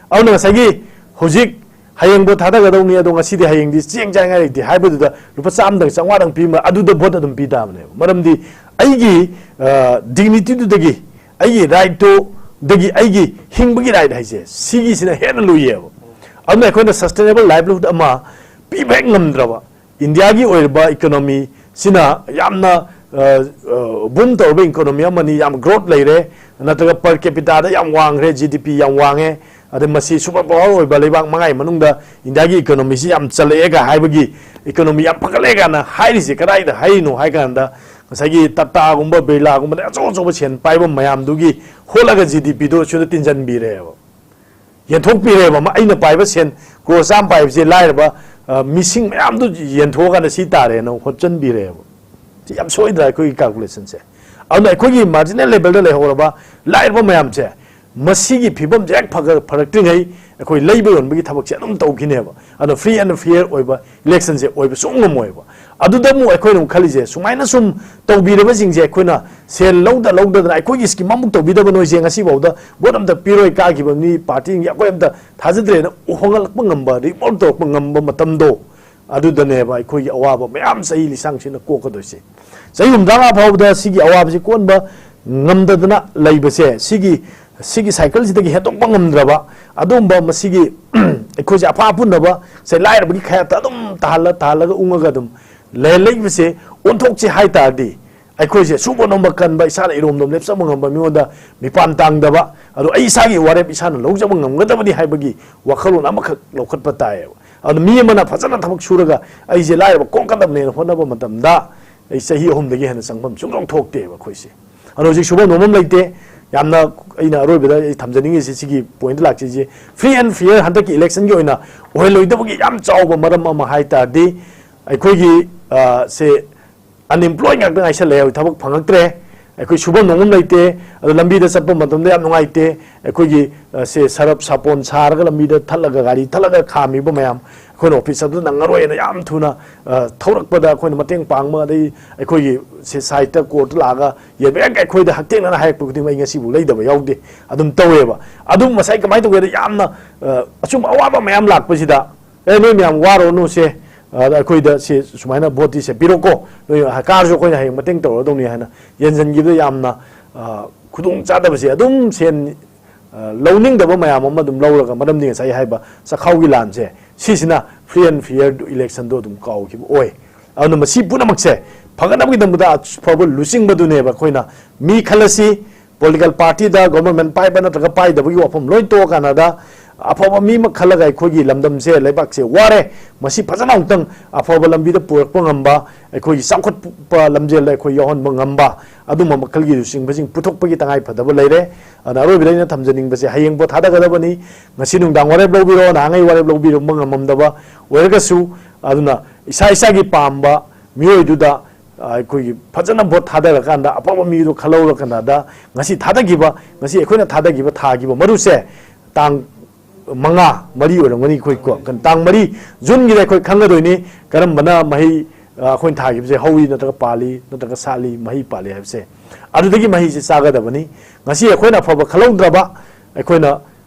ꯑꯗꯨꯅ ꯉꯁꯥꯏꯒꯤ ꯍꯧꯖꯤꯛ ꯍꯌꯦꯡ ꯚꯣꯠ ꯊꯥꯗꯒꯗꯧꯅꯤ, ꯑꯗꯣ ꯉꯁꯤꯗꯤ, ꯍꯌꯦꯡꯗꯤ ꯆꯦꯡ ꯆꯥꯅꯤꯡꯉꯥꯏ ꯂꯩꯇꯦ ꯍꯥꯏꯕꯗꯨꯗ ꯂꯨꯄꯥ ꯆꯥꯝꯃꯗꯪ, ꯆꯥꯝꯃꯉꯥꯗꯪ ꯄꯤꯕ, ꯑꯗꯨꯗ ꯚꯣꯠ ꯑꯗꯨꯝ ꯄꯤ ꯇꯥꯕꯅꯦꯕ꯫ ꯃꯔꯝꯗꯤ ꯑꯩꯒꯤ, ꯑ, ꯗꯤꯒꯅꯤꯇꯤꯗꯨꯗꯒꯤ, ꯑꯩꯒꯤ ꯔꯥꯏꯠꯇꯨꯗꯒꯤ, ꯑꯩꯒꯤ ꯍꯤꯡꯕꯒꯤ ꯔꯥꯏꯠ ꯍꯥꯏꯁꯦ, ꯁꯤꯒꯤꯁꯤꯅ ꯍꯦꯟꯅ ꯂꯨꯏꯌꯦꯕ꯫ ꯑꯗꯨꯅ ꯑꯩꯈꯣꯏꯅ ꯁꯁꯇꯦꯅꯦꯕꯜ ꯂꯥꯏꯚꯂꯤꯍꯨꯗ ꯑꯃ ꯄꯤꯕ ꯍꯦꯛ ꯉꯝꯗ꯭ꯔꯕ, ꯏꯟꯗꯤꯌꯥꯒꯤ ꯑꯣꯏꯔꯤꯕ ꯏꯀꯣꯅꯣꯃꯤꯁꯤꯅ ꯌꯥꯝꯅ, ꯑ, ꯑ, ꯕꯨꯝ ꯇꯧꯔꯕ ꯏꯀꯣꯅꯣꯃꯤ ꯑꯃꯅꯤ, ꯌꯥꯝ ꯒ꯭ꯔꯣꯠ ꯂꯩꯔꯦ, ꯅꯠꯇ꯭ꯔꯒ ꯄꯔ ꯀꯦꯄꯤꯇꯥꯗ ꯌꯥꯝ ꯋꯥꯡꯈ꯭ꯔꯦ, ꯖꯤ ꯗꯤ ꯄꯤ ꯌꯥꯝ ꯋꯥꯡꯉꯦ, ꯑꯗꯩ ꯃꯁꯤ ꯁꯨꯄꯔ ꯄꯥꯋꯔ ꯑꯣꯏꯕ ꯂꯩꯕꯥꯛ ꯃꯉꯥꯒꯤ ꯃꯅꯨꯡꯗ ꯏꯟꯗꯤꯌꯥꯒꯤ ꯏꯀꯣꯅꯣꯃꯤꯁꯤ ꯌꯥꯝ ꯆꯜꯂꯛꯑꯦꯒ ꯍꯥꯏꯕꯒꯤ, ꯏꯀꯣꯅꯣꯃꯤ ꯌꯥꯝ ꯐꯒꯠꯂꯦ ꯀꯥꯏꯅ ꯍꯥꯏꯔꯤꯁꯦ ꯀꯗꯥꯏꯗ ꯍꯥꯏꯔꯤꯅꯣ ꯍꯥꯏ ꯀꯥꯟꯗ, ꯉꯁꯥꯏꯒꯤ ꯇꯥꯇꯥꯒꯨꯝꯕ, ꯕꯤꯔꯂꯥꯒꯨꯝꯕꯗ ꯑꯆꯧ ꯑꯆꯧꯕ ꯁꯦꯟ ꯄꯥꯏꯕ ꯃꯌꯥꯝꯗꯨꯒꯤ ꯍꯣꯠꯂꯒ ꯖꯤ ꯗꯤ ꯄꯤꯗꯣ ꯁꯤꯗ ꯇꯤꯟꯁꯤꯟꯕꯤꯔꯦꯕ, ꯌꯦꯟꯊꯣꯛꯄꯤꯔꯦꯕ꯫ ꯃ-, ꯑꯩꯅ ꯄꯥꯏꯕ ꯁꯦꯟ ꯀ꯭ꯔꯣꯔ ꯆꯥꯝꯃ ꯄꯥꯏꯕꯁꯦ ꯂꯥꯏꯔꯕ, ꯑ, ꯃꯤꯁꯤꯡ ꯃꯌꯥꯝꯗꯨ ꯌꯦꯟꯊꯣꯛꯑꯀꯥꯟꯗ ꯁꯤ ꯇꯥꯔꯦꯅ ꯍꯣꯠꯆꯟꯕꯤꯔꯦꯕ꯫ ꯁꯤ ꯌꯥꯝ ꯁꯣꯏꯗ꯭ꯔꯥ ꯑꯩꯈꯣꯏꯒꯤ ꯀꯥꯜꯀꯨꯂꯦꯁꯟꯁꯦ? ꯑꯗꯨꯅ ꯑꯩꯈꯣꯏꯒꯤ ꯃꯥꯔꯖꯤꯅꯦꯜ ꯂꯦꯚꯦꯜꯗ ꯂꯩꯍꯧꯔꯕ ꯂꯥꯏꯔꯕ ꯃꯌꯥꯝꯁꯦ, ꯃꯁꯤꯒꯤ ꯐꯤꯕꯝꯁꯦ ꯍꯦꯛ ꯐꯒ-, ꯐꯔꯛꯇ꯭ꯔꯤꯉꯩ ꯑꯩꯈꯣꯏ ꯂꯩꯕ ꯌꯣꯟꯕꯒꯤ ꯊꯕꯛꯁꯦ ꯑꯗꯨꯝ ꯇꯧꯈꯤꯅꯦꯕ꯫ ꯑꯗꯣ ꯐ꯭ꯔꯤ ꯑꯦꯟ ꯐꯤꯌꯔ ꯑꯣꯏꯕ ꯏꯂꯦꯛꯁꯟꯁꯦ ꯑꯣꯏꯕ ꯁꯨꯡ ꯉꯝꯃꯣꯏꯕ꯫ ꯑꯗꯨꯗ ꯑꯃꯨꯛ ꯑꯩꯈꯣꯏꯅ ꯑꯃꯨꯛ ꯈꯜꯂꯤꯁꯦ, ꯁꯨꯃꯥꯏꯅ ꯁꯨꯝ ꯇꯧꯕꯤꯔꯕꯁꯤꯡꯁꯦ, ꯑꯩꯈꯣꯏꯅ ꯁꯦꯜ ꯂꯧꯗ ꯂꯧꯗꯗꯅ, ꯑꯩꯈꯣꯏꯒꯤ ꯁ꯭ꯀꯤꯝ ꯑꯃꯨꯛ ꯇꯧꯕꯤꯗꯕ ꯅꯣꯏꯁꯦ, ꯉꯁꯤꯐꯥꯎꯗ ꯚꯣꯠ ꯑꯝꯇ ꯄꯤꯔꯣꯏ, ꯀꯥꯈꯤꯕ ꯃꯤ ꯄꯥꯔꯇꯤꯁꯤꯡꯁꯦ ꯑꯩꯈꯣꯏ ꯑꯝꯇ ꯊꯥꯖꯗ꯭ꯔꯦꯅ ꯍꯣꯡꯍꯜꯂꯛꯄ ꯉꯝꯕ, ꯔꯤꯄꯣꯔꯠ ꯇꯧꯔꯛꯄ ꯉꯝꯕ ꯃꯇꯝꯗꯣ, ꯑꯗꯨꯗꯅꯦꯕ ꯑꯩꯈꯣꯏꯒꯤ ꯑꯋꯥꯕ ꯃꯌꯥꯝ ꯆꯍꯤ ꯂꯤꯁꯥꯡꯁꯤꯠꯅ ꯀꯣꯛꯀꯗꯣꯏꯁꯦ꯫ ꯆꯍꯤ ꯍꯨꯝꯗ꯭ꯔꯥ ꯃꯉꯥ ꯐꯥꯎꯕꯗ ꯁꯤꯒꯤ ꯑꯋꯥꯕꯁꯤ ꯀꯣꯟꯕ ꯉꯝꯗꯗꯅ ꯂꯩꯕꯁꯦ, ꯁꯤꯒꯤ, ꯁꯤꯒꯤ ꯁꯥꯏꯀꯜꯁꯤꯗꯒꯤ ꯍꯦꯟꯗꯣꯛꯄ ꯉꯝꯗ꯭ꯔꯕ ꯑꯗꯨꯒꯨꯝꯕ ꯃꯁꯤꯒꯤ ꯑꯩꯈꯣꯏꯁꯦ ꯑꯐ ꯑꯄꯨꯟꯅꯕ ꯁꯦ ꯂꯥꯏꯔꯕꯒꯤ ꯈꯌꯥꯠꯇ ꯑꯗꯨꯝ ꯇꯥꯍꯜꯂ, ꯇꯥꯍꯜꯂꯒ ꯎꯪꯉꯒ ꯑꯗꯨꯝ ꯂꯩ-, ꯂꯩꯕꯁꯦ ꯑꯣꯟꯊꯣꯛꯁꯦ ꯍꯥꯏ ꯇꯥꯔꯗꯤ, ꯑꯩꯈꯣꯏꯁꯦ ꯁꯨꯕ ꯅꯣꯝꯕ ꯀꯟꯕ, ꯏꯁꯥꯅ ꯏꯔꯣꯝꯗꯣꯝ ꯂꯦꯞꯆꯕ ꯉꯝꯕ, ꯃꯤꯉꯣꯟꯗ ꯃꯤꯄꯥꯟ ꯇꯥꯡꯗꯕ, ꯑꯗꯣ ꯑꯩ ꯏꯁꯥꯒꯤ ꯋꯥꯔꯦꯞ ꯏꯁꯥꯅ ꯂꯧꯖꯕ ꯉꯝꯒꯗꯕꯅꯤ ꯍꯥꯏꯕꯒꯤ ꯋꯥꯈꯜꯂꯣꯟ ꯑꯃꯈꯛ ꯂꯧꯈꯠꯄ ꯇꯥꯏꯌꯦꯕ꯫ ꯑꯗꯣ ꯃꯤ ꯑꯃꯅ ꯐꯖꯅ ꯊꯕꯛ ꯁꯨꯔꯒ ꯑꯩꯁꯦ ꯂꯥꯏꯔꯕ ꯀꯣꯛꯀꯗꯕꯅꯦꯅ ꯍꯣꯠꯅꯕ ꯃꯇꯝꯗ, ꯑꯩ ꯆꯍꯤ ꯑꯍꯨꯝꯗꯒꯤ ꯍꯦꯟꯅ ꯆꯪꯐꯝ ꯁꯨꯡꯂꯧ ꯊꯣꯛꯇꯦꯕ ꯑꯩꯈꯣꯏꯁꯦ꯫ ꯑꯗꯣ ꯍꯧꯖꯤꯛ ꯁꯨꯐꯝ ꯅꯣꯝꯐꯝ ꯂꯩꯇꯦ꯫ ꯌꯥꯝꯅ ꯑꯩꯅ ꯑꯔꯣꯏꯕꯗ ꯑꯩ ꯊꯝꯖꯅꯤꯡꯉꯤꯁꯤ, ꯁꯤꯒꯤ ꯄꯣꯏꯟꯠ ꯂꯥꯛꯆꯩꯁꯦ, ꯐ꯭ꯔꯤ ꯑꯦꯟ ꯐꯤꯌꯔ ꯍꯟꯗꯛꯀꯤ ꯏꯂꯦꯛꯁꯟꯒꯤ ꯑꯣꯏꯅ ꯑꯣꯏꯍꯜꯂꯣꯏꯗꯕꯒꯤ ꯌꯥꯝ ꯆꯥꯎꯕ ꯃꯔꯝ ꯑꯃ ꯍꯥꯏ ꯇꯥꯔꯗꯤ, ꯑꯩꯈꯣꯏꯒꯤ, ꯑ, ꯁꯦ ꯑꯟꯑꯦꯝꯄ꯭ꯂꯣꯏ ꯉꯥꯛꯇ ꯉꯥꯏꯁꯜꯂꯛꯑꯦ, ꯊꯕꯛ ꯐꯪꯉꯛꯇ꯭ꯔꯦ꯫ ꯑꯩꯈꯣꯏ ꯁꯨꯐꯝ ꯅꯣꯝꯐꯝ ꯂꯩꯇꯦ꯫ ꯑꯗꯣ ꯂꯝꯕꯤꯗ ꯆꯠꯄ ꯃꯇꯝꯗ ꯌꯥꯝ ꯅꯨꯡꯉꯥꯏꯇꯦ꯫ ꯑꯩꯈꯣꯏꯒꯤ, ꯑ, ꯁꯦ ꯁꯔꯞ ꯁꯥꯄꯣꯟ ꯁꯥꯔꯒ ꯂꯝꯕꯤꯗ ꯊꯠꯂꯒ, ꯒꯥꯔꯤ ꯊꯠꯂꯒ ꯈꯥꯝꯃꯤꯕ ꯃꯌꯥꯝ, ꯑꯩꯈꯣꯏꯅ ꯑꯣꯐꯤꯁ ꯆꯠꯄꯗ ꯅꯪꯉꯔꯣꯏꯅ ꯌꯥꯝ ꯊꯨꯅ, ꯑ, ꯊꯧꯔꯛꯄꯗ ꯑꯩꯈꯣꯏꯅ ꯃꯇꯦꯡ ꯄꯥꯡꯕ, ꯑꯗꯩ ꯑꯩꯈꯣꯏꯒꯤ ꯁꯦ ꯁꯥꯏꯠꯇ ꯀꯣꯔꯠꯇ ꯂꯥꯛꯑꯒ ꯌꯦꯠꯕ ꯍꯦꯛ ꯑꯩꯈꯣꯏꯗ ꯍꯛꯊꯦꯡꯅꯅ ꯍꯥꯏꯔꯛꯄ ꯈꯨꯗꯤꯡꯃꯛ ꯑꯩ ꯉꯁꯤꯐꯥꯎ ꯂꯩꯗꯕ ꯌꯥꯎꯗꯦ꯫ ꯑꯗꯨꯝ ꯇꯧꯋꯦꯕ꯫ ꯑꯗꯨꯝ ꯉꯁꯥꯏ ꯀꯃꯥꯏꯅ ꯇꯧꯒꯦꯗ, ꯌꯥꯝꯅ, ꯑ, ꯑꯆꯨꯝꯕ ꯑꯋꯥꯕ ꯃꯌꯥꯝ ꯂꯥꯛꯄꯁꯤꯗ, "ꯑꯦ, ꯅꯣꯏ ꯃꯌꯥꯝ ꯋꯥꯔꯨꯔꯅꯨꯁꯦ, ꯑ, ꯑꯩꯈꯣꯏꯗ ꯁꯦ ꯁꯨꯃꯥꯏꯅ ꯚꯣꯠꯇꯤ ꯁꯦ ꯄꯤꯔꯣꯀꯣ, ꯅꯣꯏ ꯀꯥꯔꯁꯨ ꯑꯩꯈꯣꯏꯅ ꯍꯌꯦꯡ ꯃꯇꯦꯡ ꯇꯧꯔꯗꯧꯅꯤ" ꯍꯥꯏꯅ ꯌꯦꯡꯁꯤꯟꯈꯤꯕꯗ ꯌꯥꯝꯅ, ꯑ, ꯈꯨꯗꯣꯡ ꯆꯥꯗꯕꯁꯦ, ꯑꯗꯨꯝ ꯁꯦꯟ, ꯑ, ꯂꯧꯅꯤꯡꯗꯕ ꯃꯌꯥꯝ ꯑꯃ ꯑꯗꯨꯝ ꯂꯧꯔꯒ, ꯃꯔꯝꯗꯤ ꯉꯁꯥꯏ ꯍꯥꯏꯕ ꯆꯥꯛꯈꯥꯎꯒꯤ ꯂꯥꯟꯁꯦ, ꯁꯤꯁꯤꯅ ꯐ꯭ꯔꯤ ꯑꯦꯟ ꯐꯤꯌꯔ ꯏꯂꯦꯛꯁꯟꯗꯣ ꯑꯗꯨꯝ ꯀꯥꯎꯈꯤꯕ ꯑꯣꯏ꯫ ꯑꯗꯨꯅ ꯃꯁꯤ ꯄꯨꯝꯅꯃꯛꯁꯦ ꯐꯒꯠꯅꯕꯒꯤꯗꯃꯛꯇ ꯑꯐꯕ ꯂꯨꯆꯤꯡꯕꯗꯨꯅꯦꯕ ꯑꯩꯈꯣꯏꯅ ꯃꯤ ꯈꯜꯂꯁꯤ, ꯄꯣꯂꯤꯇꯤꯀꯦꯜ ꯄꯥꯔꯇꯤꯗ, ꯒꯣꯕꯔꯃꯦꯟ ꯄꯥꯏꯕ ꯅꯠꯇ꯭ꯔꯒ ꯄꯥꯏꯗꯕꯒꯤ ꯋꯥꯐꯝ ꯂꯣꯏ ꯇꯣꯛꯑꯀꯥꯟꯗ, ꯑꯐꯕ ꯃꯤ ꯑꯃ ꯈꯜꯂꯒ ꯑꯩꯈꯣꯏꯒꯤ ꯂꯝꯗꯝꯁꯦ, ꯂꯩꯕꯥꯛꯁꯦ ꯋꯥꯔꯦ, ꯃꯁꯤ ꯐꯖꯅ ꯑꯃꯨꯛꯇꯪ ꯑꯐꯕ ꯂꯝꯕꯤꯗ ꯄꯨꯔꯛꯄ ꯉꯝꯕ, ꯑꯩꯈꯣꯏꯒꯤ ꯆꯥꯎꯈꯠꯄ ꯂꯝꯖꯦꯜꯗ ꯑꯩꯈꯣꯏ ꯌꯥꯎꯍꯟꯕ ꯉꯝꯕ, ꯑꯗꯨꯝꯕ ꯃꯈꯜꯒꯤ ꯂꯨꯆꯤꯡꯕꯁꯤꯡ ꯄꯨꯊꯣꯛꯄꯒꯤ ꯇꯉꯥꯏ ꯐꯗꯕ ꯂꯩꯔꯦ꯫ ꯑꯗꯨꯅ ꯑꯔꯣꯏꯕꯗ ꯑꯩꯅ ꯊꯝꯖꯅꯤꯡꯕꯁꯦ, ꯍꯌꯦꯡ ꯚꯣꯠ ꯊꯥꯗꯒꯗꯕꯅꯤ꯫ ꯉꯁꯤ ꯅꯨꯡꯗꯥꯡ ꯋꯥꯔꯦꯞ ꯂꯧꯕꯤꯔꯣ, ꯅꯍꯥꯟꯉꯩ ꯋꯥꯔꯦꯞ ꯂꯧꯕꯤꯔꯝꯕ ꯉꯝꯃꯝꯗꯕ ꯑꯣꯏꯔꯒꯁꯨ, ꯑꯗꯨꯅ ꯏꯁꯥ ꯏꯁꯥꯒꯤ ꯄꯥꯝꯕ ꯃꯤꯑꯣꯏꯗꯨꯗ, ꯑ, ꯑꯩꯈꯣꯏꯒꯤ ꯐꯖꯅ ꯚꯣꯠ ꯊꯥꯗꯔꯀꯥꯟꯗ, ꯑꯐꯕ ꯃꯤꯗꯨ ꯈꯜꯍꯧꯔꯀꯥꯟꯗ, ꯉꯁꯤ ꯊꯥꯗꯈꯤꯕ, ꯉꯁꯤ ꯑꯩꯈꯣꯏꯅ ꯊꯥꯗꯈꯤꯕ, ꯊꯥꯈꯤꯕ ꯃꯔꯨꯁꯦ ꯇꯥꯡ ꯃꯉꯥ, ꯃꯔꯤ ꯑꯣꯏꯔꯝꯒꯅꯤ, ꯑꯩꯈꯣꯏ ꯀꯣ, ꯇꯥꯡ ꯃꯔꯤ ꯖꯨꯟꯒꯤꯗ ꯑꯩꯈꯣꯏ ꯈꯪꯒꯗꯣꯏꯅꯤ, ꯀꯔꯝꯕꯅ ꯃꯍꯩ, ꯑ, ꯑꯩꯈꯣꯏꯅ ꯊꯥꯈꯤꯕꯁꯦ ꯍꯧꯏ ꯅꯠꯇ꯭ꯔꯒ ꯄꯥꯜꯂꯤ, ꯅꯠꯇ꯭ꯔꯒ ꯁꯥꯠꯂꯤ, ꯃꯍꯩ ꯄꯥꯜꯂꯤ ꯍꯥꯏꯕꯁꯦ꯫ ꯑꯗꯨꯗꯒꯤ ꯃꯍꯩꯁꯦ ꯆꯥꯒꯗꯕꯅꯤ꯫ ꯉꯁꯤ ꯑꯩꯈꯣꯏꯅ ꯑꯐꯕ ꯈꯜꯍꯧꯗ꯭ꯔꯕ, ꯑꯩꯈꯣꯏꯅ,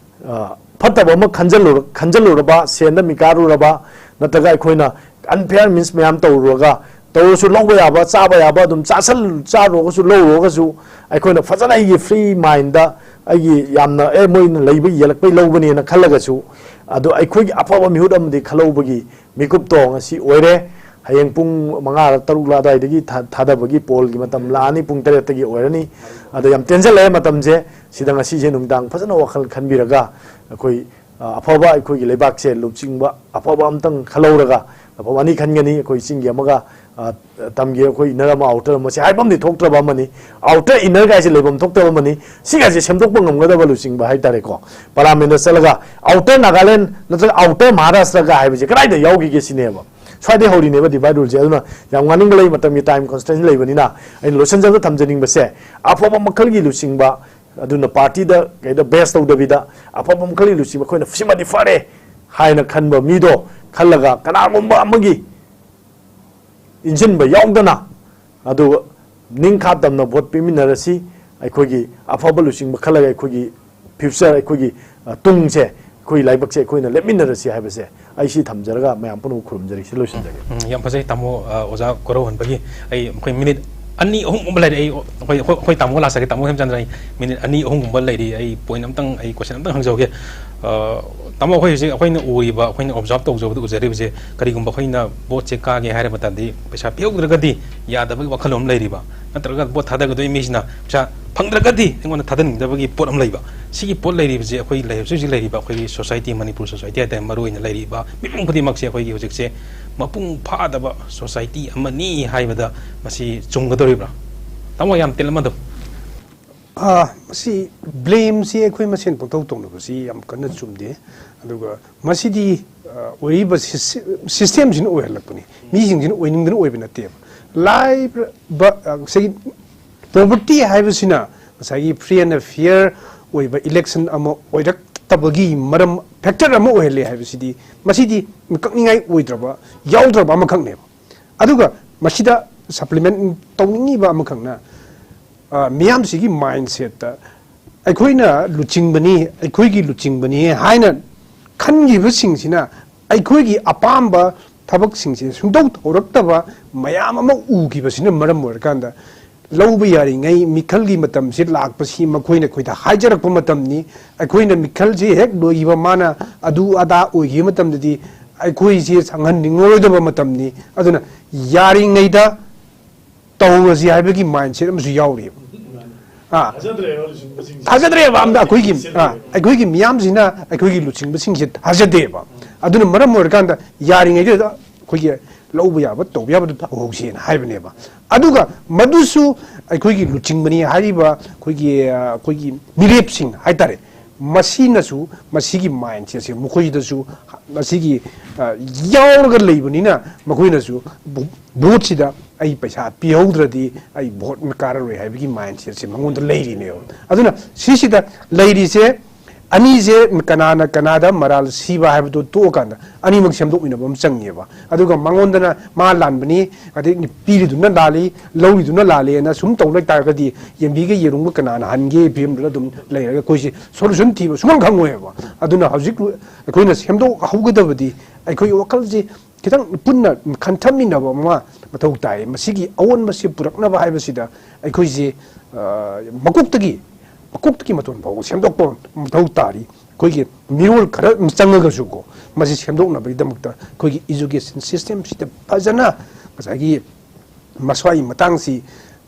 ꯑ, ꯐꯠꯇꯕ ꯑꯃ ꯈꯟꯖꯜꯂꯨꯔ-, ꯈꯟꯖꯜꯂꯨꯔꯕ, ꯁꯦꯟꯗ ꯃꯤꯀꯥꯔꯨꯔꯕ, ꯅꯠꯇ꯭ꯔꯒ ꯑꯩꯈꯣꯏꯅ ꯑꯟꯐꯤꯌꯥꯔ ꯃꯤꯟꯁ ꯃꯌꯥꯝ ꯇꯧꯔꯨꯔꯒ, ꯇꯧꯔꯁꯨ ꯂꯧꯕ ꯌꯥꯕ, ꯆꯥꯕ ꯌꯥꯕ ꯑꯗꯨꯝ ꯆꯥꯁꯜ-, ꯆꯥꯔꯨꯔꯒꯁꯨ, ꯂꯧꯔꯨꯔꯒꯁꯨ, ꯑꯩꯈꯣꯏꯅ ꯐꯖꯅ ꯑꯩꯒꯤ ꯐ꯭ꯔꯤ ꯃꯥꯏꯟꯗ, ꯑꯩꯒꯤ ꯌꯥꯝꯅ, "ꯑꯦ, ꯃꯣꯏꯅ ꯂꯩꯕ ꯌꯦꯜꯂꯛꯄꯩ ꯂꯧꯕꯅꯦꯅ" ꯈꯜꯂꯒꯁꯨ, ꯑꯗꯣ ꯑꯩꯈꯣꯏꯒꯤ ꯑꯐꯕ ꯃꯤꯍꯨꯠ ꯑꯃꯗꯤ ꯈꯜꯍꯧꯕꯒꯤ ꯃꯤꯀꯨꯞꯇꯣ ꯉꯁꯤ ꯑꯣꯏꯔꯦ꯫ ꯍꯌꯦꯡ ꯄꯨꯡ ꯃꯉꯥꯔ ꯇꯔꯨꯛꯂ ꯑꯗꯨꯋꯥꯏꯗꯒꯤ ꯊꯥ-, ꯊꯥꯗꯕꯒꯤ ꯄꯣꯜꯒꯤ ꯃꯇꯝ ꯂꯥꯛꯑꯅꯤ, ꯄꯨꯡ ꯇꯔꯦꯠꯇꯒꯤ ꯑꯣꯏꯔꯅꯤ꯫ ꯑꯗꯣ ꯌꯥꯝ ꯇꯦꯟꯖꯜꯂꯛꯑꯦ ꯃꯇꯝꯁꯦ꯫ ꯁꯤꯗ ꯉꯁꯤꯁꯦ ꯅꯨꯡꯗꯥꯡ ꯐꯖꯅ ꯋꯥꯈꯜ ꯈꯟꯕꯤꯔꯒ, ꯑꯩꯈꯣꯏ, ꯑ, ꯑꯐꯕ ꯑꯩꯈꯣꯏꯒꯤ ꯂꯩꯕꯥꯛꯁꯦ ꯂꯨꯆꯤꯡꯕ ꯑꯐꯕ ꯑꯝꯇꯪ ꯈꯜꯍꯧꯔꯒ, ꯑꯐꯕ ꯑꯅꯤ ꯈꯟꯒꯅꯤ, ꯑꯩꯈꯣꯏ ꯆꯤꯡꯒꯤ ꯑꯃꯒ, ꯑ, ꯇꯝꯒꯦ, ꯑꯩꯈꯣꯏ inner ꯑꯃ outer ꯑꯃ, ꯁꯤ ꯍꯥꯏꯐꯝꯗꯤ ꯊꯣꯛꯇ꯭ꯔꯕ ꯑꯃꯅꯤ꯫ Outer inner ꯒꯥꯏꯁꯦ ꯂꯩꯐꯝ ꯊꯣꯛꯇꯕ ꯑꯃꯅꯤ꯫ ꯁꯤꯒꯥꯏꯁꯦ ꯁꯦꯝꯗꯣꯛꯄ ꯉꯝꯒꯗꯕ ꯂꯨꯆꯤꯡꯕ ꯍꯥꯏꯇꯥꯔꯦꯀꯣ꯫ Parliament ꯗ ꯆꯠꯂꯒ outer Nagaland ꯅꯠꯇ꯭ꯔꯒ outer Maharashtra ꯒ ꯍꯥꯏꯕꯁꯦ ꯀꯗꯥꯏꯗ ꯌꯥꯎꯈꯤꯒꯦ ꯁꯤꯅꯦꯕ꯫ ꯁ꯭ꯋꯥꯏꯗꯩ ꯍꯧꯔꯤꯅꯦꯕ divide rule ꯁꯦ꯫ ꯑꯗꯨꯅ ꯌꯥꯝ ꯉꯥꯡꯅꯤꯡꯕ ꯂꯩ, ꯃꯇꯝꯒꯤ time constraint ꯂꯩꯕꯅꯤꯅ ꯑꯩꯅ ꯂꯣꯏꯁꯤꯟꯖꯕꯗ ꯊꯝꯖꯅꯤꯡꯕꯁꯦ, ꯑꯐꯕ ꯃꯈꯜꯒꯤ ꯂꯨꯆꯤꯡꯕ, ꯑꯗꯨꯅ party ꯗ ꯀꯩꯗ base ꯇꯧꯗꯕꯤꯗ ꯑꯐꯕ ꯃꯈꯜꯒꯤ ꯂꯨꯆꯤꯡꯕ, ꯑꯩꯈꯣꯏꯅ ꯁꯤꯃꯗꯤ ꯐꯔꯦ ꯍꯥꯏꯅ ꯈꯟꯕ ꯃꯤꯗꯣ ꯈꯜꯂꯒ ꯀꯅꯥꯒꯨꯝꯕ ꯑꯃꯒꯤ ꯏꯟꯁꯤꯟꯕ ꯌꯥꯎꯗꯅ, ꯑꯗꯨ ꯅꯤꯡꯈꯥ ꯇꯝꯅ vote ꯄꯤꯃꯤꯟꯅꯔꯁꯤ꯫ ꯑꯩꯈꯣꯏꯒꯤ ꯑꯐꯕ ꯂꯨꯆꯤꯡꯕ ꯈꯜꯂꯒ ꯑꯩꯈꯣꯏꯒꯤ future, ꯑꯩꯈꯣꯏꯒꯤ, ꯑ, ꯇꯨꯡꯁꯦ, ꯑꯩꯈꯣꯏꯒꯤ ꯂꯥꯏꯕꯛꯁꯦ ꯑꯩꯈꯣꯏꯅ ꯂꯦꯞꯃꯤꯟꯅꯔꯁꯤ ꯍꯥꯏꯕꯁꯦ ꯑꯩ ꯁꯤ ꯊꯝꯖꯔꯒ ꯃꯌꯥꯝ ꯄꯨꯝꯅꯃꯛ ꯈꯨꯔꯨꯝꯖꯔꯤ꯫ ꯁꯤ ꯂꯣꯏꯁꯤꯟꯖꯒꯦ꯫ ꯎꯝ, ꯌꯥꯝ ꯐꯖꯩ ꯇꯥꯃꯣ꯫ ꯑ, ꯑꯣꯖꯥ ꯀꯣꯔꯧꯍꯟꯕꯒꯤ ꯑꯩ, ꯑꯩꯈꯣꯏ minute ꯑꯅꯤ ꯑꯍꯨꯝꯒꯨꯝꯕ ꯂꯩꯔꯦ꯫ ꯑꯩ, ꯑꯩꯈꯣꯏ, ꯑꯩꯈꯣꯏ, ꯑꯩꯈꯣꯏ ꯇꯥꯃꯣ ꯂꯥꯛꯆꯒꯦ꯫ ꯇꯥꯃꯣ ꯍꯦꯝꯆꯟꯗ꯭ꯔ, ꯑꯩ minute ꯑꯅꯤ ꯑꯍꯨꯝꯒꯨꯝꯕ ꯂꯩꯔꯤ꯫ ꯑꯩ point ꯑꯝꯇꯪ, ꯑꯩ question ꯑꯝꯇꯪ ꯍꯪꯖꯍꯧꯒꯦ꯫ ꯑ, ꯇꯥꯃꯣ, ꯑꯩꯈꯣꯏ ꯍꯧꯖꯤꯛ ꯑꯩꯈꯣꯏꯅ ꯎꯔꯤꯕ, ꯑꯩꯈꯣꯏꯅ observe ꯇꯧꯖꯕꯗ, ꯎꯖꯔꯤꯕꯁꯦ, ꯀꯔꯤꯒꯨꯝꯕ ꯑꯩꯈꯣꯏꯅ vote ꯁꯦ ꯀꯥꯒꯦ ꯍꯥꯏꯔꯕ ꯃꯇꯝꯗꯗꯤ ꯄꯩꯁꯥ ꯄꯤꯍꯧꯗ꯭ꯔꯒꯗꯤ ꯌꯥꯗꯕꯒꯤ ꯋꯥꯈꯜꯂꯣꯟ ꯑꯃ ꯂꯩꯔꯤꯕ, ꯅꯠꯇ꯭ꯔꯒ vote ꯊꯥꯗꯒꯗꯣꯏ ꯃꯤꯁꯤꯅ ꯄꯩꯁꯥ ꯐꯪꯗ꯭ꯔꯒꯗꯤ ꯑꯩꯉꯣꯟꯗ ꯊꯥꯗꯅꯤꯡꯗꯕꯒꯤ ꯄꯣꯠ ꯑꯃ ꯂꯩꯕ꯫ ꯁꯤꯒꯤ ꯄꯣꯠ ꯂꯩꯔꯤꯕꯁꯦ ꯑꯩꯈꯣꯏ ꯂꯩ-, ꯍꯧꯖꯤꯛ ꯍꯧꯖꯤꯛ ꯂꯩꯔꯤꯕ ꯑꯩꯈꯣꯏꯒꯤ society, ꯃꯅꯤꯄꯨꯔ society ꯍꯥꯏꯇꯥꯔꯦ, ꯃꯔꯨꯑꯣꯏꯅ ꯂꯩꯔꯤꯕ ꯃꯤꯄꯨꯝ ꯈꯨꯗꯤꯡꯃꯛꯁꯦ ꯑꯩꯈꯣꯏꯒꯤ ꯍꯧꯖꯤꯛꯁꯦ ꯃꯄꯨꯡ ꯐꯥꯗꯕ society ꯑꯃꯅꯤ ꯍꯥꯏꯕꯗ ꯃꯁꯤ ꯆꯨꯝꯒꯗꯧꯔꯤꯕ꯭ꯔꯥ? ꯇꯥꯃꯣ, ꯌꯥꯝ ꯇꯦꯜꯂꯞꯅ ꯑꯗꯨꯝ꯫ ꯑꯥ, ꯃꯁꯤ blame ꯁꯤ ꯑꯩꯈꯣꯏ ꯃꯁꯦꯟ ꯄꯪꯇꯧ ꯇꯧꯅꯕꯁꯤ ꯌꯥꯝ ꯀꯟꯅ ꯆꯨꯝꯗꯦ꯫ ꯑꯗꯨꯒ ꯃꯁꯤꯗꯤ, ꯑ, ꯑꯣꯏꯔꯤꯕ ꯁꯤꯁ-, system ꯁꯤꯅ ꯑꯣꯏꯍꯜꯂꯛꯄꯅꯤ꯫ ꯃꯤꯁꯤꯡꯁꯤꯅ ꯑꯣꯏꯅꯤꯡꯗꯅ ꯑꯣꯏꯕ ꯅꯠꯇꯦꯕ꯫ ꯂꯥꯏꯔꯕ, ꯑ, ꯉꯁꯥꯏꯒꯤ poverty ꯍꯥꯏꯕꯁꯤꯅ ꯉꯁꯥꯏꯒꯤ free and fair ꯑꯣꯏꯕ election ꯑꯃ ꯑꯣꯏꯔꯛꯇꯕꯒꯤ ꯃꯔꯝ, factor ꯑꯃ ꯑꯣꯏꯍꯜꯂꯦ ꯍꯥꯏꯕꯁꯤꯗꯤ, ꯃꯁꯤꯗꯤ ꯀꯛꯅꯤꯡꯉꯥꯏ ꯑꯣꯏꯗ꯭ꯔꯕ, ꯌꯥꯎꯗ꯭ꯔꯕ ꯑꯃꯈꯛꯅꯦꯕ꯫ ꯑꯗꯨꯒ ꯃꯁꯤꯗ supplement ꯇꯧꯅꯤꯡꯉꯤꯕ ꯑꯃꯈꯛꯅ, ꯑ, ꯃꯤꯌꯥꯝꯁꯤꯒꯤ mindset ꯇ ꯑꯩꯈꯣꯏꯅ ꯂꯨꯆꯤꯡꯕꯅꯤ, ꯑꯩꯈꯣꯏꯒꯤ ꯂꯨꯆꯤꯡꯕꯅꯤ ꯍꯥꯏꯅ ꯈꯟꯈꯤꯕꯁꯤꯡꯁꯤꯅ ꯑꯩꯈꯣꯏꯒꯤ ꯑꯄꯥꯝꯕ ꯊꯕꯛꯁꯤꯡꯁꯦ ꯁꯨꯡꯇꯧ ꯇꯧꯔꯛꯇꯕ ꯃꯌꯥꯝ ꯑꯃ ꯎꯈꯤꯕꯁꯤꯅ ꯃꯔꯝ ꯑꯣꯏꯔꯀꯥꯟꯗ, ꯂꯧꯕ ꯌꯥꯔꯤꯉꯩ ꯃꯤꯈꯜꯒꯤ ꯃꯇꯝꯁꯤ ꯂꯥꯛꯄꯁꯤ ꯃꯈꯣꯏꯅ ꯑꯩꯈꯣꯏꯗ ꯍꯥꯏꯖꯔꯛꯄ ꯃꯇꯝꯅꯤ꯫ ꯑꯩꯈꯣꯏꯅ ꯃꯤꯈꯜꯁꯤ ꯍꯦꯛ ꯂꯣꯏꯈꯤꯕ ꯃꯥꯅ ꯑꯗꯨ ꯑꯗꯥ ꯑꯣꯏꯈꯤꯕ ꯃꯇꯝꯗꯗꯤ ꯑꯩꯈꯣꯏꯁꯤ ꯁꯪꯍꯟꯅꯤꯡꯉꯔꯣꯏꯗꯕ ꯃꯇꯝꯅꯤ꯫ ꯑꯗꯨꯅ ꯌꯥꯔꯤꯉꯩꯗ ꯇꯧꯔꯁꯤ ꯍꯥꯏꯕꯒꯤ mindset ꯑꯃꯁꯨ ꯌꯥꯎꯔꯤꯕ꯫ ꯑꯥ꯫ ꯊꯥꯖꯗ꯭ꯔꯦꯕ ꯂꯨꯆꯤꯡꯕꯁꯤꯡꯁꯦ꯫ ꯊꯥꯖꯗ꯭ꯔꯦꯕ ꯑꯝꯇ ꯑꯩꯈꯣꯏꯒꯤ, ꯊꯥꯖꯗ꯭ꯔꯦꯕ꯫ ꯑꯥ, ꯑꯩꯈꯣꯏꯒꯤ ꯃꯤꯌꯥꯝꯁꯤꯅ ꯑꯩꯈꯣꯏꯒꯤ ꯂꯨꯆꯤꯡꯕꯁꯤꯡꯁꯦ ꯊꯥꯖꯗꯦꯕ꯫ ꯑꯗꯨꯅ ꯃꯔꯝ ꯑꯣꯏꯔꯀꯥꯟꯗ ꯌꯥꯔꯤꯉꯩꯗꯨꯗ ꯑꯩꯈꯣꯏꯒꯤ ꯂꯧꯕ ꯌꯥꯕ, ꯇꯧꯕ ꯌꯥꯕꯗꯨ ꯇꯧꯍꯧꯁꯦꯅ ꯍꯥꯏꯕꯅꯦꯕ꯫ ꯑꯗꯨꯒ ꯃꯗꯨꯁꯨ ꯑꯩꯈꯣꯏꯒꯤ ꯂꯨꯆꯤꯡꯕꯅꯤ ꯍꯥꯏꯔꯤꯕ ꯑꯩꯈꯣꯏꯒꯤ, ꯑ, ꯑꯩꯈꯣꯏꯒꯤ ꯃꯤꯔꯦꯞꯁꯤꯡ ꯍꯥꯏꯇꯥꯔꯦ, ꯃꯁꯤꯅꯁꯨ, ꯃꯁꯤꯒꯤ mindsetꯁꯦ ꯃꯈꯣꯏꯗꯁꯨ ꯃꯁꯤꯒꯤ, ꯑ, ꯌꯥꯎꯔꯒ ꯂꯩꯕꯅꯤꯅ, ꯃꯈꯣꯏꯅꯁꯨ ꯚꯣ-, voteꯁꯤꯗ ꯑꯩ ꯄꯩꯁꯥ ꯄꯤꯍꯧꯗ꯭ꯔꯗꯤ ꯑꯩ vote ꯀꯥꯔꯔꯣꯏ ꯍꯥꯏꯕꯒꯤ mindsetꯁꯦ ꯃꯉꯣꯟꯗ ꯂꯩꯔꯤꯅꯦꯕ꯫ ꯑꯗꯨꯅ ꯁꯤꯁꯤꯗ ꯂꯩꯔꯤꯁꯦ, ꯑꯅꯤꯁꯦ ꯀꯅꯥꯅ ꯀꯅꯥꯗ ꯃꯔꯥꯜ ꯁꯤꯕ ꯍꯥꯏꯕꯗꯣ ꯇꯣꯛꯑꯀꯥꯟꯗ ꯑꯅꯤꯃꯛ ꯁꯦꯝꯗꯣꯛꯃꯤꯟꯅꯕ ꯑꯃ ꯆꯪꯉꯦꯕ꯫ ꯑꯗꯨꯒ ꯃꯉꯣꯟꯗꯅ ꯃꯥ ꯂꯥꯟꯕꯅꯤ, ꯑꯗꯩ ꯄꯤꯔꯤꯗꯨꯅ ꯂꯥꯜꯂꯤ, ꯂꯧꯔꯤꯗꯨꯅ ꯂꯥꯜꯂꯦꯅ ꯁꯨꯝ ꯇꯧ ꯂꯩ ꯇꯥꯔꯒꯗꯤ, ꯌꯦꯟꯕꯤꯒ ꯌꯦꯔꯨꯝꯒ ꯀꯅꯥꯅ ꯍꯟꯒꯦ ꯐꯤꯕꯝꯗꯨꯗ ꯑꯗꯨꯝ ꯂꯩꯔꯒ ꯑꯩꯈꯣꯏꯁꯦ solution ꯊꯤꯕ ꯁꯨꯡꯐꯪ ꯈꯪꯉꯣꯏꯕ꯫ ꯑꯗꯨꯅ ꯍꯧꯖꯤꯛ ꯑꯩꯈꯣꯏꯅ ꯁꯦꯝꯗꯣꯛꯍꯧꯒꯗꯕꯗꯤ, ꯑꯩꯈꯣꯏꯒꯤ ꯋꯥꯈꯜꯁꯦ ꯈꯤꯇꯪ ꯄꯨꯟꯅ ꯈꯟꯊꯃꯤꯟꯅꯕ ꯑꯃ ꯃꯊꯧ ꯇꯥꯏ꯫ ꯃꯁꯤꯒꯤ ꯑꯑꯣꯟꯕꯁꯤ ꯄꯨꯔꯛꯅꯕ ꯍꯥꯏꯕꯁꯤꯗ ꯑꯩꯈꯣꯏꯁꯦ, ꯑ, ꯃꯀꯣꯛꯇꯒꯤ, ꯃꯀꯣꯛꯇꯒꯤ ꯃꯇꯣꯟ ꯐꯥꯎꯕ ꯁꯦꯝꯗꯣꯛꯄ ꯃꯊꯧ ꯇꯥꯔꯤ꯫ ꯑꯩꯈꯣꯏꯒꯤ ꯃꯤꯔꯣꯜ ꯈꯔ ꯑꯃ ꯆꯪꯉꯒꯁꯨꯀꯣ, ꯃꯁꯤ ꯁꯦꯝꯗꯣꯛꯅꯕꯒꯤꯗꯃꯛꯇ ꯑꯩꯈꯣꯏꯒꯤ education systemꯁꯤꯗ ꯐꯖꯅ ꯉꯁꯥꯏꯒꯤ ꯃꯁ꯭ꯋꯥꯏ ꯃꯇꯥꯡꯁꯤ,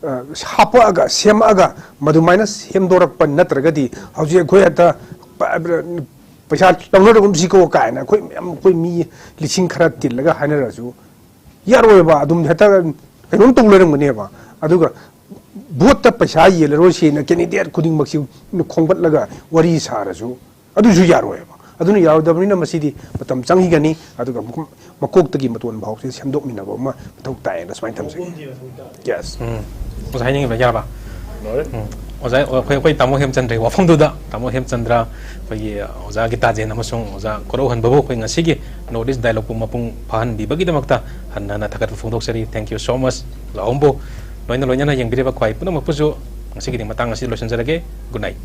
ꯑ, ꯍꯥꯞꯄꯛꯑꯒ, ꯁꯦꯝꯃꯛꯑꯒ, ꯃꯗꯨꯃꯥꯏꯅ ꯁꯦꯝꯗꯣꯔꯛꯄ ꯅꯠꯇ꯭ꯔꯒꯗꯤ, ꯍꯧꯖꯤꯛ ꯑꯩꯈꯣꯏ ꯍꯦꯛꯇ ꯄ-, ꯄꯩꯁꯥ ꯂꯧꯅꯔꯒꯨꯝꯁꯤꯀꯣ ꯀꯥꯏꯅ ꯑꯩꯈꯣꯏ ꯃꯌꯥꯝ, ꯑꯩꯈꯣꯏ ꯃꯤ ꯂꯤꯁꯤꯡ ꯈꯔ ꯇꯤꯜꯂꯒ ꯍꯥꯏꯅꯔꯁꯨ ꯌꯥꯔꯣꯏꯕ꯫ ꯑꯗꯨꯝ ꯍꯦꯛꯇ ꯀꯩꯅꯣꯝ ꯇꯧ ꯂꯩꯔꯝꯒꯅꯦꯕ꯫ ꯑꯗꯨꯒ voteꯇ ꯄꯩꯁꯥ ꯌꯦꯜꯂꯔꯣꯏꯁꯦꯅ candidate ꯈꯨꯗꯤꯡꯃꯛꯁꯤ ꯈꯣꯝꯒꯠꯂꯒ ꯋꯥꯔꯤ ꯁꯥꯔꯁꯨ ꯑꯗꯨꯁꯨ ꯌꯥꯔꯣꯏꯕ꯫ ꯑꯗꯨꯅ ꯌꯥꯔꯣꯏꯗꯕꯅꯤꯅ ꯃꯁꯤꯗꯤ ꯃꯇꯝ ꯆꯪꯈꯤꯒꯅꯤ, ꯑꯗꯨꯒ ꯃꯀꯣꯛꯇꯒꯤ ꯃꯇꯣꯟ ꯐꯥꯎꯁꯦ ꯁꯦꯝꯗꯣꯛꯃꯤꯟꯅꯕ ꯑꯃ ꯃꯊꯧ ꯇꯥꯏꯌꯦꯅ ꯁꯨꯃꯥꯏꯅ ꯊꯝꯖꯒꯦ꯫ Yes꯫ ꯎꯝ꯫ ꯑꯣꯖꯥ ꯍꯥꯏꯅꯤꯡꯉꯤꯕ ꯌꯥꯔꯕ? ꯂꯣꯏꯔꯦ꯫ ꯎꯝ꯫ ꯑꯣꯖꯥ, ꯑꯩꯈꯣꯏ, ꯑꯩꯈꯣꯏ ꯇꯥꯃꯣ ꯍꯦꯝꯆꯟꯗ꯭ꯔꯒꯤ ꯋꯥꯐꯝꯗꯨꯗ, ꯇꯥꯃꯣ ꯍꯦꯝꯆꯟꯗ꯭ꯔ, ꯑꯩꯈꯣꯏꯒꯤ ꯑꯣꯖꯥ ꯒꯤꯇꯥꯖꯦꯟ ꯑꯃꯁꯨꯡ ꯑꯣꯖꯥ ꯀꯣꯔꯧꯍꯟꯕꯕꯨ ꯑꯩꯈꯣꯏ ꯉꯁꯤꯒꯤ North East Dialogueꯄꯨ ꯃꯄꯨꯡ ꯐꯥꯍꯟꯕꯤꯕꯒꯤꯗꯃꯛꯇ ꯍꯟꯅ ꯍꯟꯅ ꯊꯥꯒꯠꯄ ꯐꯣꯡꯗꯣꯛꯆꯔꯤ꯫ Thank you so much꯫ ꯑꯣꯖꯥ ꯑꯍꯨꯝꯕꯨ ꯂꯣꯏꯅ ꯂꯣꯏꯅꯅ ꯌꯦꯡꯕꯤꯔꯤꯕ ꯈ꯭ꯋꯥꯏ ꯄꯨꯝꯅꯃꯛꯄꯨꯁꯨ ꯉꯁꯤꯒꯤꯗꯤ ꯃꯇꯥꯡ ꯑꯁꯤꯗ ꯂꯣꯏꯁꯤꯟꯖꯔꯒꯦ꯫ Good night꯫